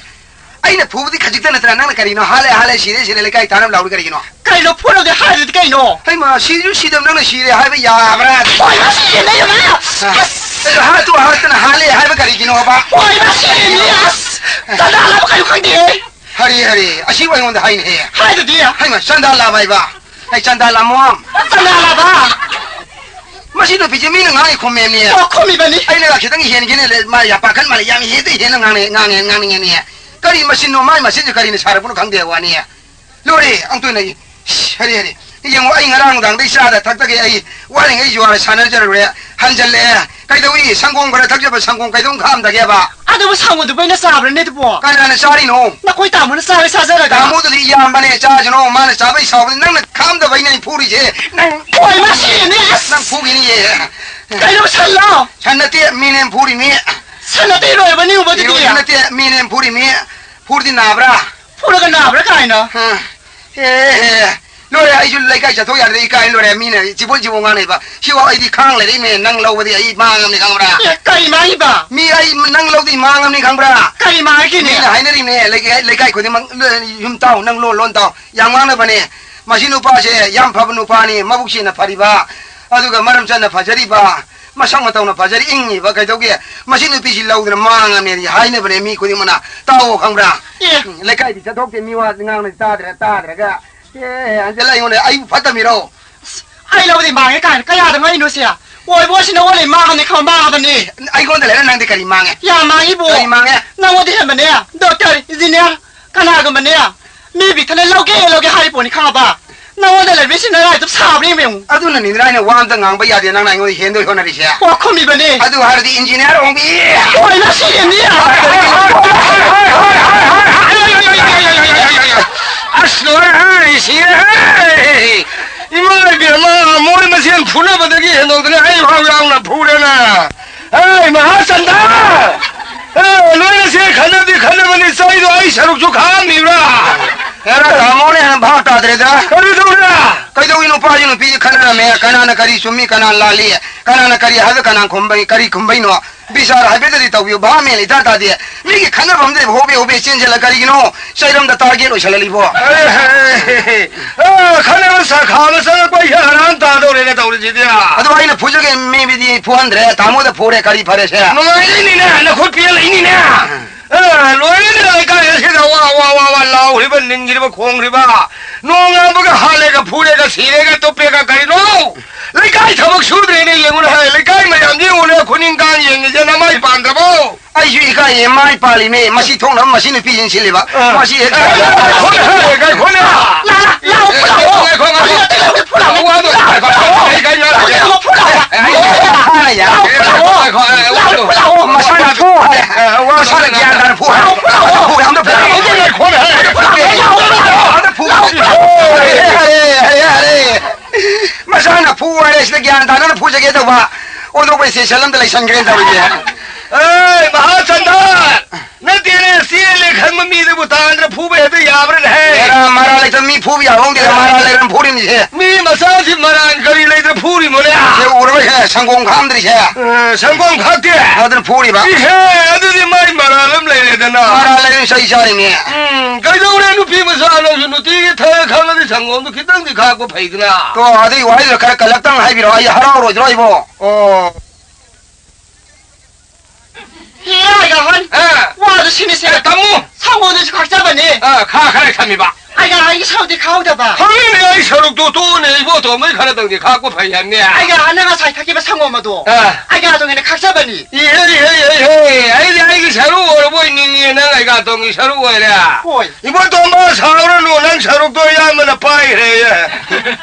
ꯑꯩꯅ ꯐꯨꯕꯗꯤ ꯈꯖꯤꯛꯇ ꯅꯠꯇ꯭ꯔꯥ, ꯅꯪꯅ ꯀꯔꯤꯅꯣ? ꯍꯥꯠꯂꯦ, ꯍꯥꯠꯂꯦ, ꯁꯤꯔꯦ, ꯁꯤꯔꯦ, ꯂꯩꯀꯥꯏ ꯇꯥꯅꯕ ꯂꯥꯎꯔꯤ ꯀꯔꯤꯒꯤꯅꯣ? ꯀꯔꯤꯅꯣ ꯐꯨꯔꯗꯤ ꯍꯥꯏꯔꯗꯤ ꯀꯩꯅꯣ? ꯍꯩꯃꯥ, ꯁꯤꯁꯨ ꯁꯤꯗꯕ ꯅꯪꯅ ꯁꯤꯔꯦ ꯍꯥꯏꯕ ꯌꯥꯕ꯭ꯔꯥ? ꯍꯣꯏ, ꯃꯥ ꯁꯤꯔꯦ, ꯂꯩꯔꯝꯃꯦ꯫ ꯑꯁ! ꯑꯗꯣ ꯍꯥꯠꯇꯨ ꯍꯥꯠꯇꯅ ꯍꯥꯠꯂꯦ ꯍꯥꯏꯕ ꯀꯔꯤꯒꯤꯅꯣꯕ? ꯍꯣꯏ, ꯃꯥ ꯁꯤꯔꯦ, ꯑꯁ! ꯆꯟꯗꯥ ꯂꯥꯕ ꯀꯩꯅꯣ ꯈꯪꯗꯦ꯫ ꯍꯔꯦ, ꯍꯔꯦ, ꯑꯁꯤꯕꯨ ꯑꯩꯉꯣꯟꯗ ꯍꯥꯏꯅꯦꯍꯦ꯫ ꯍꯥꯏꯗꯨꯗꯤ꯫ ꯍꯩꯃꯥ, ꯆꯟꯗꯥ ꯂꯥꯕ ꯍꯥꯏꯕ? ꯑꯩ ꯆꯟꯗꯥ ꯂꯥꯃꯣꯝ꯫ ꯆꯟꯗꯥ ꯂꯥꯕ꯫ ꯃꯁꯤ ꯅꯨꯄꯤꯁꯦ ꯃꯤꯅ ꯉꯥꯡꯉꯤ ꯈꯨꯝꯃꯦꯕꯅꯦ꯫ ꯑꯣ, ꯈꯨꯝꯃꯤꯕꯅꯤ꯫ ꯑꯩꯅꯒ ꯈꯤꯇꯪ ꯍꯦꯟꯒꯦꯅꯦ, ꯃꯥ ꯌꯥꯝ ꯄꯥꯈꯠ ꯃꯥꯜꯂꯦ, ꯌꯥꯝ ꯍꯦꯟꯗ ꯍꯦꯟꯅ ꯉꯥꯡꯅꯦ, ꯉꯥꯡꯉꯦ, ꯉꯥꯡꯅꯤꯡꯉꯦꯅꯦ꯫ ꯀꯔꯤ ꯃꯆꯤꯟꯅꯣ, ꯃꯥꯏ ꯃꯆꯤꯟꯁꯦ ꯀꯔꯤꯅ ꯁꯥꯔꯛꯄꯅꯣ ꯈꯪꯗꯦ ꯋꯥꯅꯤ꯫ ꯂꯣꯏꯔꯦ, ꯑꯃꯨꯛꯇꯣꯏꯅ ꯑꯩ, ꯏꯁ, ꯍꯔꯦ, ꯍꯔꯦ꯫ ꯌꯦꯡꯉꯣ, ꯑꯩ ꯉꯔꯥꯡ ꯅꯨꯡꯗꯥꯡꯗꯩ ꯆꯥꯗ ꯊꯛꯇꯒꯩ ꯑꯩ ꯋꯥꯔꯤꯉꯩ ꯖꯨꯋꯥꯔ ꯁꯥꯟꯅꯖꯔꯨꯔꯦ, ꯍꯟꯖꯜꯂꯛꯑꯦ꯫ ꯀꯩꯗꯧꯏ? ꯁꯪꯒꯣꯝ ꯈꯔ ꯊꯛꯆꯕ, ꯁꯪꯒꯣꯝ ꯀꯩꯗꯧꯝ ꯈꯥꯛꯑꯝꯗꯒꯦꯕ? ꯑꯗꯨꯕꯨ ꯁꯪꯒꯣꯝꯗꯨꯕꯨ ꯑꯩꯅ ꯆꯥꯕ꯭ꯔꯅꯦ ꯑꯗꯨꯕꯣ? ꯀꯅꯥꯅ ꯆꯥꯔꯤꯅꯣ? ꯅꯈꯣꯏ ꯇꯥꯃꯣꯅ ꯆꯥꯔ ꯆꯥꯖꯔꯒ꯫ ꯇꯥꯃꯣꯗꯨꯗꯤ ꯏꯌꯥꯝꯕꯅꯦ, ꯆꯥꯁꯅꯣ, ꯃꯥꯅ ꯆꯥꯕꯩ ꯁꯥꯎꯕꯅꯤ, ꯅꯪꯅ ꯈꯥꯝꯗꯕꯩꯅꯦ ꯑꯩ ꯐꯨꯔꯤꯁꯦ꯫ ꯅꯪ ꯍꯣꯏ, ꯃꯁꯤꯅꯦ, ꯑꯁ! ꯅꯪ ꯐꯨꯈꯤꯅꯤꯌꯦ꯫ ꯀꯩꯅꯣ ꯁꯜꯂꯣ? ꯁꯟ ꯅꯠꯇꯦ, ꯃꯤꯅꯦ ꯐꯨꯔꯤꯅꯤ꯫ ꯁꯟ ꯅꯠꯇꯦ, ꯂꯣꯏꯔꯕꯅꯤ ꯎꯕꯗꯨꯗꯤ꯫ ꯏꯔꯣꯏ ꯅꯠꯇꯦ, ꯃꯤꯅꯦ ꯐꯨꯔꯤꯅꯤ꯫ ꯐꯨꯔꯗꯤ ꯅꯥꯕ꯭ꯔꯥ? ꯐꯨꯔꯒ ꯅꯥꯕ꯭ꯔꯥ ꯀꯥꯏꯅ? ꯑ, ꯑꯦ, ꯑꯦ, ꯂꯣꯏꯔꯦ, ꯑꯩꯁꯨ ꯂꯩꯀꯥꯏ ꯆꯠꯊꯣꯛ ꯌꯥꯗ꯭ꯔꯦ, ꯏꯀꯥꯏ ꯂꯣꯏꯔꯦ, ꯃꯤꯅ ꯆꯤꯕꯣꯟ ꯆꯤꯕꯣꯟ ꯉꯥꯡꯅꯩꯕ꯫ ꯁꯤꯐꯥꯎ ꯑꯩꯗꯤ ꯈꯥꯡ ꯂꯩꯔꯛꯏꯅꯦ, ꯅꯪ ꯂꯧꯕꯗꯤ ꯑꯩ ꯃꯥꯡꯉꯝꯅꯤ ꯈꯪꯕ꯭ꯔꯥ? ꯑꯦ, ꯀꯔꯤ ꯃꯥꯡꯉꯤꯕ? ꯃꯤ ꯑꯩ ꯅꯪ ꯂꯧꯗꯤ ꯃꯥꯡꯉꯝꯅꯤ ꯈꯪꯕ꯭ꯔꯥ? ꯀꯔꯤ ꯃꯥꯡꯉꯒꯦꯅꯦ? ꯃꯤꯅ ꯍꯥꯏꯅꯔꯤꯅꯦ, ꯂꯩꯀꯥꯏ, ꯂꯩꯀꯥꯏ ꯈꯨꯗꯤꯡꯃꯛ, ꯂꯣꯏ ꯌꯨꯝ ꯇꯥꯎ, ꯅꯪ ꯂꯣꯟ ꯂꯣꯟ ꯇꯥꯎ, ꯌꯥꯝ ꯉꯥꯡꯅꯕꯅꯦ꯫ ꯃꯁꯤ ꯅꯨꯄꯥꯁꯦ ꯌꯥꯝ ꯐꯕ ꯅꯨꯄꯥꯅꯤ, ꯃꯕꯨꯛ ꯁꯦꯡꯅ ꯐꯔꯤꯕ, ꯑꯗꯨꯒ ꯃꯔꯝ ꯆꯠꯅ ꯐꯖꯔꯤꯕ, ꯃꯁꯛ ꯃꯇꯧꯅ ꯐꯖꯔꯤ ꯏꯪꯉꯤꯕ, ꯀꯩꯗꯧꯒꯦ? ꯃꯁꯤ ꯅꯨꯄꯤꯁꯤ ꯂꯧꯗꯅ ꯃꯥꯡꯉꯝꯅꯦꯗꯤ ꯍꯥꯏꯅꯕꯅꯦ ꯃꯤ ꯈꯨꯗꯤꯡꯃꯛꯅ꯫ ꯇꯥꯎꯑꯣ ꯈꯪꯕ꯭ꯔꯥ? ꯑꯦ꯫ ꯎꯝ, ꯂꯩꯀꯥꯏꯗꯤ ꯆꯠꯊꯣꯛꯇꯦ, ꯃꯤ ꯋꯥ ꯉꯥꯡꯅ ꯇꯥꯗ꯭ꯔꯦ, ꯇꯥꯗ꯭ꯔꯒ꯫ ꯑꯦ, ꯍꯟꯖꯤꯜꯂ ꯑꯩꯉꯣꯟꯗ ꯑꯩꯕꯨ ꯐꯠꯇꯃꯤꯔꯣ? ꯑꯁ, ꯑꯩ ꯂꯧꯗꯤ ꯃꯥꯡꯉꯦ ꯀꯥꯏꯅ ꯀꯌꯥꯗ ꯉꯛꯏꯅꯣ ꯁꯦ? ꯑꯣꯏꯕ ꯑꯣꯏꯁꯤꯅ ꯑꯣꯜꯂꯦ, ꯃꯥꯡꯉꯅꯤ ꯈꯪꯕ ꯃꯥꯡꯉꯕꯅꯤ꯫ ꯑꯩꯉꯣꯟꯗ ꯂꯩꯔ ꯅꯪꯗꯤ ꯀꯔꯤ ꯃꯥꯡꯉꯦ? ꯌꯥꯝ ꯃꯥꯡꯉꯤꯕꯣ꯫ ꯀꯔꯤ ꯃꯥꯡꯉꯦ? ꯅꯪꯉꯣꯟꯗ ꯍꯦꯟꯕꯅꯦ, ꯗꯣꯛꯇꯔ, ꯏꯟꯖꯤꯅꯤꯌꯥꯔ, ꯀꯅꯥꯒꯨꯝꯕꯅꯦ, ꯃꯤ ꯕꯤꯛꯊꯅ ꯂꯧꯒꯦ, ꯂꯧꯒꯦ ꯍꯥꯏꯔꯤ ꯄꯣꯠꯅꯤ ꯈꯪꯉꯕ? ꯅꯉꯣꯟꯗ ꯂꯩꯔꯝꯃꯤꯁꯤ ꯅꯔꯥꯏꯗꯨ ꯁꯥꯕ꯭ꯔ ꯌꯦꯡꯉꯨ꯫ ꯑꯗꯨꯅꯅꯤꯗꯅ ꯑꯩꯅ ꯋꯥ ꯑꯝꯇ ꯉꯥꯡꯕ ꯌꯥꯗꯦ, ꯅꯪꯅ ꯑꯩꯉꯣꯟꯗ ꯍꯦꯟꯗꯣꯏ ꯍꯣꯠꯅꯔꯤꯁꯦ꯫ ꯑꯣ, ꯈꯨꯝꯃꯤꯕꯅꯤ꯫ ꯑꯗꯨ ꯍꯥꯏꯔꯗꯤ ꯏꯟꯖꯤꯅꯤꯌꯥꯔ ꯑꯣꯡꯕꯤ꯫ ꯍꯣꯏ, ꯃꯁꯤ ꯏꯟꯖꯤꯅꯤꯌꯥꯔ꯫ ꯁꯔꯨꯛꯁꯨ ꯈꯥꯛꯑꯝꯃꯤꯕ꯭ꯔꯥ? ꯍꯦꯔꯥ, ꯇꯥꯃꯣꯅꯦ, ꯍꯦꯟꯅ ꯚꯥꯞ ꯇꯥꯗ꯭ꯔꯦꯗ꯫ ꯀꯔꯤ ꯇꯧꯔꯤꯕ? ꯀꯩꯗꯧꯏ ꯅꯨꯄꯥꯁꯤ ꯅꯨꯄꯤꯁꯤ ꯈꯟꯅꯔꯝꯃꯦ, ꯀꯅꯥꯅ ꯀꯔꯤ ꯆꯨꯝꯃꯤ, ꯀꯅꯥꯅ ꯂꯥꯜꯂꯤ, ꯀꯅꯥꯅ ꯀꯔꯤ ꯍꯥꯏꯕ, ꯀꯅꯥꯅ ꯈꯨꯝꯕꯩ-, ꯀꯔꯤ ꯈꯨꯝꯕꯩꯅꯣ? ꯕꯤꯆꯥꯔ ꯍꯥꯏꯐꯦꯠꯇꯗꯤ ꯇꯧꯕꯤꯌꯨ, ꯚꯥꯞ ꯃꯦꯟ ꯏꯇꯥ ꯇꯥꯗꯦ꯫ ꯃꯤꯒꯤ ꯈꯟꯅꯐꯝꯗ ꯍꯣꯕꯦ ꯍꯣꯕꯦ ꯆꯦꯟꯁꯤꯜꯂ ꯀꯔꯤꯒꯤꯅꯣ? ꯆꯩꯔꯝꯗ ꯇꯥꯔꯒꯦꯠ ꯑꯣꯏꯁꯜꯂꯛꯂꯤꯕꯣ? ꯑꯦ, ꯑꯦ, ꯑꯦ, ꯑꯦ, ꯑꯦ, ꯈꯟꯅꯕ ꯁꯥꯈꯥ ꯑꯃ ꯆꯪꯉꯛꯄ ꯑꯩꯁꯦ ꯍꯔꯥꯟ ꯇꯥꯗꯧꯔꯦꯅꯦ ꯇꯧꯔꯤꯁꯤꯗꯤ꯫ ꯑꯗꯨ ꯑꯩꯅ ꯐꯨꯖꯒꯦ ꯃꯤꯕꯨꯗꯤ ꯐꯨꯍꯟꯗ꯭ꯔꯦ, ꯇꯥꯃꯣꯗ ꯐꯨꯔꯦ, ꯀꯔꯤ ꯐꯔꯦꯁꯦ? ꯅꯨꯡꯉꯥꯏꯔꯤꯅꯤꯅꯦ, ꯅꯈꯨꯠ ꯄꯦꯜꯂꯛꯏꯅꯤꯅꯦ꯫ ꯑ, ꯂꯣꯏꯔꯦꯅꯦ ꯂꯩꯀꯥꯏ ꯑꯁꯤꯗ ꯋꯥ, ꯋꯥ, ꯋꯥ, ꯋꯥ ꯂꯥꯎꯔꯤꯕ, ꯅꯤꯟꯒꯤꯔꯤꯕ, ꯈꯣꯡꯈ꯭ꯔꯤꯕ꯫ ꯅꯣꯡꯉꯥꯟꯕꯒ ꯍꯥꯠꯂꯦꯒ, ꯐꯨꯔꯦꯒ, ꯁꯤꯔꯦꯒ, ꯇꯨꯞꯄꯦꯒ ꯀꯔꯤꯅꯣ? ꯂꯩꯀꯥꯏ ꯊꯕꯛ ꯁꯨꯗ꯭ꯔꯦꯅꯦ, ꯌꯦꯡꯉꯨꯅꯦ, ꯍꯥꯏ, ꯂꯩꯀꯥꯏ ꯃꯌꯥꯝꯁꯤ ꯌꯦꯡꯉꯨꯅꯦ, ꯈꯨꯅꯤꯡ ꯀꯥꯡ ꯌꯦꯡꯉꯤꯁꯦ, ꯅꯃꯥꯏ ꯄꯥꯟꯗ꯭ꯔꯕꯣ? ꯑꯩꯁꯨ ꯏꯀꯥꯏꯌꯦ, ꯃꯥꯏ ꯄꯥꯜꯂꯤꯃꯦ, ꯃꯁꯤ ꯊꯣꯛꯅꯕ ꯃꯁꯤ ꯅꯨꯄꯤ ꯏꯟꯁꯤꯜꯂꯤꯕ꯫ ꯑ꯫ ꯃꯁꯤ ꯍꯦꯛ ꯑ, ꯉꯥꯏꯈꯣꯅꯦ, ꯉꯥꯏꯈꯣꯅꯦ꯫ ꯂꯥꯛꯑꯣ, ꯂꯥꯛꯑꯣ, ꯉꯥꯏꯈꯣ, ꯉꯥꯏꯈꯣ, ꯉꯥꯏꯈꯣ꯫ ꯂꯥꯛꯑꯣ, ꯂꯥꯛꯑꯣ, ꯂꯥꯛꯑꯣ꯫ ꯂꯥꯛꯑꯣ, ꯂꯥꯛꯑꯣ꯫ ꯃꯁꯥꯅ ꯐꯨ ꯍꯥꯏ꯫ ꯑ, ꯋꯥꯗꯣ ꯃꯁꯥꯅ ꯒ꯭ꯌꯥꯟ ꯇꯥꯅ ꯐꯨ ꯍꯥꯏ꯫ ꯂꯥꯛꯑꯣ, ꯂꯥꯛꯑꯣ꯫ ꯐꯨ ꯍꯥꯏ, ꯑꯝꯇ ꯐꯨ ꯍꯥꯏ꯫ ꯂꯥꯛꯑꯣ, ꯉꯥꯏꯈꯣꯅꯦ꯫ ꯑꯝꯇ ꯐꯨ ꯍꯥꯏ꯫ ꯌꯥꯔꯦ, ꯌꯥꯔꯦ, ꯌꯥꯔꯦ꯫ ꯃꯁꯥꯅ ꯐꯨ ꯍꯥꯏꯔꯦ, ꯁꯤꯗ ꯒ꯭ꯌꯥꯟ ꯇꯥꯅꯅ ꯐꯨꯖꯒꯦ ꯇꯧꯕ꯫ ꯑꯣꯟꯊꯣꯛꯄ ꯏꯁꯇꯦꯁꯟ ꯑꯝꯗ ꯂꯩꯁꯟꯈ꯭ꯔꯦꯅ ꯇꯧꯔꯤꯁꯦ꯫ ꯑꯦ, ꯃꯍꯥꯆꯟꯗ꯭ꯔ! ꯅꯠꯇꯦꯅꯦ, ꯆꯦꯜꯂꯦ ꯈꯟꯕ ꯃꯤꯗꯨꯕꯨ ꯇꯥꯟꯗ꯭ꯔ ꯐꯨꯕ ꯍꯦꯛꯇ ꯌꯥꯕ꯭ꯔꯥꯅꯦꯍꯦ? ꯑꯦꯔꯥ, ꯃꯔꯥ ꯂꯩꯇꯕ ꯃꯤ ꯐꯨꯕ ꯌꯥꯕ ꯍꯧꯅꯗꯦꯗ, ꯃꯔꯥ ꯂꯩꯔꯝ ꯐꯨꯔꯤꯕꯅꯤꯁꯦ꯫ ꯃꯤ ꯃꯆꯥꯁꯤ ꯃꯔꯥꯟ ꯀꯔꯤ ꯂꯩꯇ꯭ꯔ ꯐꯨꯔꯤꯃꯣꯅꯦ? ꯁꯦ ꯎꯔꯕ ꯍꯦ, ꯁꯪꯒꯣꯝ ꯈꯥꯝꯗ꯭ꯔꯤꯁꯦ꯫ ꯑ, ꯁꯪꯒꯣꯝ ꯈꯥꯛꯇꯦ? ꯑꯗꯨꯅ ꯐꯨꯔꯤꯕ꯫ ꯏꯍꯦ, ꯑꯗꯨꯗꯤ ꯃꯥꯏ ꯃꯔꯥꯜ ꯑꯃ ꯂꯩꯔꯦꯗꯅ꯫ ꯃꯔꯥ ꯂꯩꯔꯝ ꯆꯩ ꯆꯥꯔꯤꯅꯦ꯫ ꯎꯝ, ꯀꯩꯗꯧꯔꯦ ꯅꯨꯄꯤ ꯃꯆꯥ ꯅꯪꯁꯨ ꯅꯨꯡꯇꯤꯒꯤ ꯊꯛꯑꯦ ꯈꯜꯂꯗꯤ ꯁꯪꯒꯣꯝꯗꯣ ꯈꯤꯇꯪꯗꯤ ꯈꯥꯛꯄ ꯐꯩꯗꯅ꯫ ꯇꯣ, ꯑꯗꯨꯒꯤ ꯋꯥꯍꯩꯗꯣ ꯈꯔ ꯀꯜꯂꯛꯇꯪ ꯍꯥꯏꯕꯤꯔꯣ, ꯑꯩ ꯍꯔꯥꯎꯔꯣꯏꯗ꯭ꯔꯣ ꯑꯩꯕꯣ? ꯑꯣ꯫ ꯍꯦ, ꯑꯩꯒ ꯍꯟ꯫ ꯑ꯫ ꯋꯥꯗꯨ ꯁꯤꯃꯤꯁꯦ꯫ ꯑ, ꯇꯝꯃꯨ꯫ ꯁꯪꯒꯣꯝꯗꯨꯁꯨ ꯈꯥꯛꯆꯕꯅꯤ꯫ ꯑ, ꯈꯥ ꯈꯔ ꯊꯝꯃꯤꯕ꯫ ꯑꯩꯒ ꯍꯟꯒꯤ ꯁꯔꯨꯛꯇꯤ ꯈꯥꯎꯗꯕ꯫ ꯈꯪꯉꯤꯅꯦ, ꯑꯩ ꯁꯔꯨꯛꯇꯨ ꯇꯣꯛꯑꯣꯅꯦ, ꯏꯕꯣꯇꯣꯟ ꯃꯩ ꯈꯔꯗꯪꯗꯤ ꯈꯥꯛꯄ ꯐꯩ ꯍꯥꯏꯕꯅꯦ꯫ ꯑꯩꯒ ꯍꯟꯅ ꯉꯁꯥꯏ ꯊꯛꯈꯤꯕ ꯁꯪꯒꯣꯝ ꯑꯗꯣ꯫ ꯑ꯫ ꯑꯩꯒ ꯑꯗꯨꯒꯤꯅꯦ ꯈꯥꯛꯆꯕꯅꯤ꯫ ꯏꯍꯦ, ꯏꯍꯦ, ꯏꯍꯦ, ꯏꯍꯦ꯫ ꯑꯩꯗꯤ ꯑꯩꯒꯤ ꯁꯔꯨ ꯑꯣꯏꯔꯕꯣꯏ ꯅꯤꯡꯉꯤ, ꯅꯪ ꯑꯩꯒꯥꯇꯣꯟꯒꯤ ꯁꯔꯨ ꯑꯣꯏꯔꯦ꯫ ꯍꯣꯏ꯫ ꯏꯕꯣꯇꯣꯝꯕ, ꯁꯥꯎꯔꯅꯨ, ꯅꯪ ꯁꯔꯨꯛꯇꯣ ꯑꯌꯥꯝꯕꯅ ꯄꯥꯏꯈ꯭ꯔꯦ꯫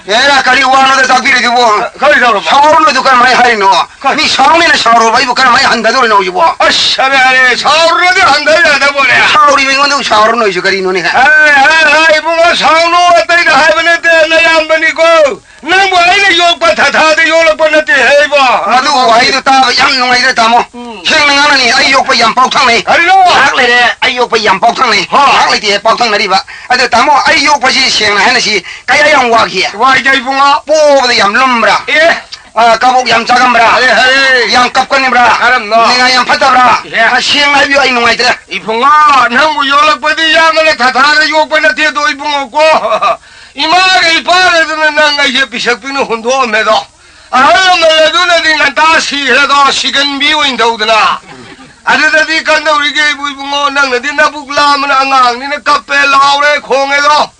ꯑꯦꯔꯥ, ꯀꯔꯤ ꯋꯥꯅꯣꯗ ꯇꯥꯛꯄꯤꯔꯤꯗꯨꯕꯣ? ꯀꯔꯤ ꯇꯧꯔꯕ? ꯁꯥꯎꯔꯅꯨ ꯑꯗꯨ ꯀꯔꯝꯍꯥꯏꯅ ꯍꯥꯏꯔꯤꯅꯣ? ꯀꯔꯤ? ꯃꯤ ꯁꯥꯎꯅꯤꯅ ꯁꯥꯎꯔꯨꯕ ꯑꯩꯕꯨ ꯀꯔꯝꯍꯥꯏꯅ ꯍꯟꯊꯗꯣꯔꯤꯅꯣ ꯍꯧꯖꯤꯛꯄꯣ? ꯑꯁ, ꯑꯔꯦ, ꯑꯔꯦ, ꯁꯥꯎꯔꯨꯔꯗꯤ ꯍꯟꯊ ꯌꯥꯗꯕꯣꯅꯦ꯫ ꯁꯥꯎꯔꯤ ꯑꯩꯉꯣꯟꯗ ꯁꯥꯎꯔꯨꯅꯨ, ꯑꯩꯁꯨ ꯀꯔꯤꯅꯣꯅꯦ? ꯍꯥꯏ, ꯍꯥꯏ, ꯍꯥꯏ, ꯏꯕꯨꯡꯉꯣ, ꯁꯥꯎꯅꯨ, ꯑꯇꯩꯅ ꯍꯥꯏꯕ ꯅꯠꯇꯦ, ꯅꯌꯥꯝꯕꯅꯤꯀꯣ꯫ ꯅꯪꯕꯨ ꯑꯩꯅ ꯌꯣꯛꯄ ꯊꯥꯊꯥꯗ ꯌꯣꯛꯂꯛꯄ ꯅꯠꯇꯦ ꯍꯦ ꯏꯕꯣ꯫ ꯃꯗꯨ ꯋꯥꯍꯩꯗꯨ ꯇꯥꯕ ꯌꯥꯝ ꯅꯨꯡꯉꯥꯏꯖꯔꯦ, ꯇꯥꯃꯣ꯫ ꯎꯝ꯫ ꯁꯦꯡꯅ ꯉꯥꯡꯅꯅꯤ, ꯑꯩ ꯌꯣꯛꯄ ꯌꯥꯝ ꯄꯥꯎꯊꯪꯅꯩ꯫ ꯀꯔꯤꯅꯣ? ꯉꯥꯏꯍꯥꯛ ꯂꯩꯔꯦ, ꯑꯩ ꯌꯣꯛꯄ ꯌꯥꯝ ꯄꯥꯎꯊꯪꯅꯩ꯫ ꯍꯣ꯫ ꯉꯥꯏꯍꯥꯛ ꯂꯩꯇꯦ, ꯄꯥꯎꯊꯪꯅꯔꯤꯕ꯫ ꯑꯗꯣ ꯇꯥꯃꯣ, ꯑꯩ ꯌꯣꯛꯄꯁꯤ ꯁꯦꯡꯅ ꯍꯥꯏꯅꯁꯤ ꯀꯌꯥ ꯌꯥꯝ ꯋꯥꯈꯤ? ꯋꯥꯏꯗ ꯏꯕꯨꯡꯉꯣ꯫ ꯄꯣꯕꯗ ꯌꯥꯝ ꯂꯨꯝꯕ꯭ꯔꯥ? ꯑꯦ꯫ ꯑ, ꯀꯕꯣꯛ ꯌꯥꯝ ꯆꯥꯒꯟꯕ꯭ꯔꯥ? ꯑꯔꯦ, ꯑꯔꯦ꯫ ꯌꯥꯝ ꯀꯞꯀꯟꯕ꯭ꯔꯥ? ꯀꯔꯝꯅꯣ? ꯅꯤꯡꯉꯥꯏ ꯌꯥꯝ ꯐꯠꯇꯕ꯭ꯔꯥ? ꯏꯍꯦ꯫ ꯑ, ꯁꯦꯡꯅ ꯍꯥꯏꯕꯤꯌꯨ, ꯑꯩ ꯅꯨꯡꯉꯥꯏꯇ꯭ꯔꯦ꯫ ꯏꯕꯨꯡꯉꯣ, ꯅꯪꯕꯨ ꯌꯣꯜꯂꯛꯄꯗꯤ ꯌꯥꯝꯅ ꯊꯥꯊꯥꯗ ꯌꯣꯛꯄ ꯅꯠꯇꯦꯗꯣ ꯏꯕꯨꯡꯉꯣ ꯀꯣ꯫ ꯏꯃꯥꯒ ꯏꯄꯥꯒꯗꯨꯅ ꯅꯪ ꯑꯩꯁꯦ ꯄꯤꯁꯛ ꯄꯤꯛꯅ ꯍꯨꯟꯗꯣꯛꯑꯝꯃꯦꯗꯣ꯫ ꯑꯍꯜ ꯂꯃꯟ ꯑꯗꯨꯅꯗꯤ ꯉꯟꯇꯥ ꯁꯤꯈ꯭ꯔꯦꯗꯣ, ꯁꯤꯒꯟꯕꯤ ꯑꯣꯏꯅ ꯇꯧꯗꯅ꯫ ꯑꯗꯨꯗꯗꯤ ꯀꯝꯗꯧꯔꯤꯒꯦ ꯏꯕꯨ ꯏꯕꯨꯡꯉꯣ, ꯅꯪꯅꯗꯤ ꯅꯕꯨꯛ ꯂꯥꯝꯕꯅ ꯑꯉꯥꯡꯅꯤꯅ ꯀꯞꯄꯦ ꯂꯥꯎꯔꯦ ꯈꯣꯡꯉꯦꯗꯣ꯫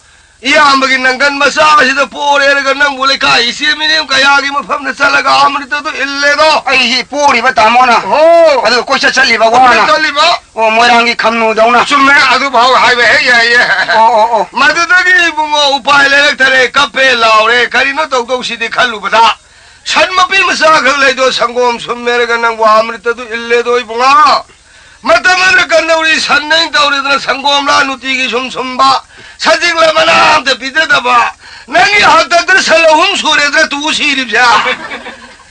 ꯏꯌꯥꯝꯕꯒꯤ ꯅꯪꯒꯟ ꯃꯆꯥ ꯑꯁꯤꯗ ꯄꯣꯔꯦꯔꯒ ꯅꯪꯕꯨ ꯂꯩꯀꯥꯏ ꯏꯆꯦ ꯃꯤꯅꯦꯝ ꯀꯌꯥꯒꯤ ꯃꯐꯝꯗ ꯆꯠꯂꯒ ꯑꯃ꯭ꯔꯤꯇꯗꯨ ꯏꯜꯂꯦꯗꯣ꯫ ꯑꯩꯁꯤ ꯄꯣꯔꯤꯕ ꯇꯥꯃꯣꯅ꯫ ꯑꯣ꯫ ꯑꯗꯨꯒ ꯀꯣꯏꯆꯠ ꯆꯠꯂꯤꯕ ꯋꯥꯅ꯫ ꯀꯣꯏꯆꯠ ꯆꯠꯂꯤꯕ꯫ ꯑꯣ, ꯃꯣꯏꯔꯥꯡꯒꯤ ꯈꯝꯅꯨꯗꯧꯅ꯫ ꯆꯨꯝꯃꯦ, ꯑꯗꯨꯐꯥꯎ ꯍꯥꯏꯕ ꯍꯦꯛ ꯌꯥꯏꯌꯦ꯫ ꯑꯣ, ꯑꯣ, ꯑꯣ꯫ ꯃꯗꯨꯗꯒꯤ ꯏꯕꯨꯡꯉꯣ ꯎꯄꯥꯏ ꯂꯩꯔꯛꯇꯔꯦ, ꯀꯞꯄꯦ ꯂꯥꯎꯔꯦ, ꯀꯔꯤꯅꯣ ꯇꯧꯗꯧꯁꯤꯗꯤ ꯈꯜꯂꯨꯕꯗ꯫ ꯁꯟ ꯃꯄꯤ ꯃꯆꯥ ꯈꯛ ꯂꯩꯗꯣ ꯁꯪꯒꯣꯝ ꯁꯨꯝꯃꯦꯔꯒ ꯅꯪꯕꯨ ꯑꯃ꯭ꯔꯤꯇꯗꯨ ꯏꯜꯂꯦꯗꯣ ꯏꯕꯨꯡꯉꯣ꯫ ꯃꯇꯝ ꯑꯃꯗ ꯀꯝꯗꯧꯔꯤ ꯁꯟ ꯅꯩꯅ ꯇꯧꯔꯤꯗꯅ ꯁꯪꯒꯣꯝꯂꯥ ꯅꯨꯡꯇꯤꯒꯤ ꯁꯨꯝ ꯁꯨꯝꯕ, ꯁꯖꯤꯛꯂ ꯃꯅꯥ ꯑꯝꯇ ꯄꯤꯖꯗꯕ, ꯅꯪꯒꯤ ꯍꯥꯛꯇꯛꯇ ꯁꯟ ꯑꯍꯨꯝ ꯁꯨꯔꯦꯗꯅ ꯇꯨ ꯁꯤꯔꯤꯕꯁꯦ꯫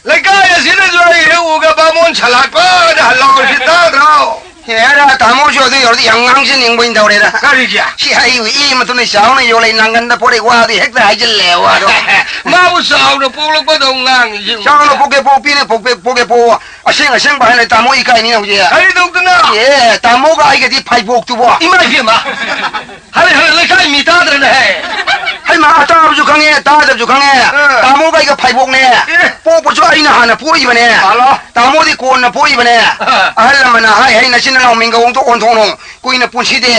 ꯂꯩꯀꯥꯏ ꯑꯁꯤꯗꯁꯨ ꯑꯩ ꯍꯦꯛ ꯎꯒ ꯕꯥꯃꯣꯟ ꯁꯂꯥꯛꯄꯅ ꯍꯜꯂꯥꯎꯔꯤꯁꯤ ꯇꯥꯗ꯭ꯔꯣ? ꯍꯦꯔꯥ, ꯇꯥꯃꯣꯁꯨ ꯑꯗꯨ ꯌꯧꯔꯗꯤ ꯌꯥꯝ ꯉꯥꯡꯖꯅꯤꯡꯕ ꯑꯣꯏꯅ ꯇꯧꯔꯦꯗ꯫ ꯀꯔꯤꯒꯤ? ꯁꯤ ꯑꯩ ꯏ ꯃꯇꯨꯡꯗ ꯆꯥꯎꯅ ꯌꯣꯜꯂꯦ, ꯅꯪꯒꯟꯗ ꯄꯣꯔꯦ, ꯋꯥꯗꯤ ꯍꯦꯛꯇ ꯍꯥꯏꯖꯤꯜꯂꯦ, ꯋꯥꯗꯣ꯫ ꯃꯥꯕꯨ ꯆꯥꯎꯅ ꯄꯣꯛꯂꯛꯄꯗꯧ ꯉꯥꯡꯉꯤꯁꯤ꯫ ꯆꯥꯎꯅ ꯄꯣꯛꯀꯦ ꯄꯣꯛꯄꯤꯅꯦ, ꯄꯣꯛꯄꯦ-, ꯄꯣꯛꯀꯦ ꯄꯣꯛꯑꯣ꯫ ꯑꯁꯦꯡ ꯑꯁꯦꯡꯕ ꯍꯥꯏꯅ ꯇꯥꯃꯣ ꯏꯀꯥꯏꯅꯤ ꯍꯧꯖꯤꯛ꯫ ꯀꯔꯤ ꯇꯧꯗꯅ? ꯑꯦ, ꯇꯥꯃꯣꯒ ꯑꯩꯒꯗꯤ ꯐꯥꯏꯕꯣꯛꯇꯨꯕꯣ꯫ ꯏꯃꯥ ꯏꯕꯦꯝꯃ! ꯍꯔꯦ ꯍꯔꯦ, ꯂꯩꯀꯥꯏ ꯃꯤ ꯇꯥꯗ꯭ꯔꯅꯦ ꯍꯦ? ꯍꯩꯃꯥ, ꯇꯥꯕꯁꯨ ꯈꯪꯉꯦ, ꯇꯥꯗꯕꯁꯨ ꯈꯪꯉꯦ꯫ ꯑꯥ꯫ ꯇꯥꯃꯣꯒ ꯑꯩꯒ ꯐꯥꯏꯕꯣꯛꯅꯦ꯫ ꯑꯦ꯫ ꯄꯣꯛꯄꯁꯨ ꯑꯩꯅ ꯍꯥꯟꯅ ꯄꯣꯛꯏꯕꯅꯦ꯫ ꯍꯜꯂꯣ꯫ ꯇꯥꯃꯣꯗꯤ ꯀꯣꯟꯅ ꯄꯣꯛꯏꯕꯅꯦ꯫ ꯑꯥ꯫ ꯑꯍꯜ ꯂꯃꯟꯅ ꯍꯥꯏ ꯍꯥꯏ ꯅꯆꯤꯟ ꯅꯅꯥꯎ ꯃꯤꯡꯒ ꯑꯣꯟꯊꯣꯛ ꯑꯣꯟꯊꯣꯛꯅꯧ꯫ ꯀꯨꯏꯅ ꯄꯨꯟꯁꯤꯗꯦ,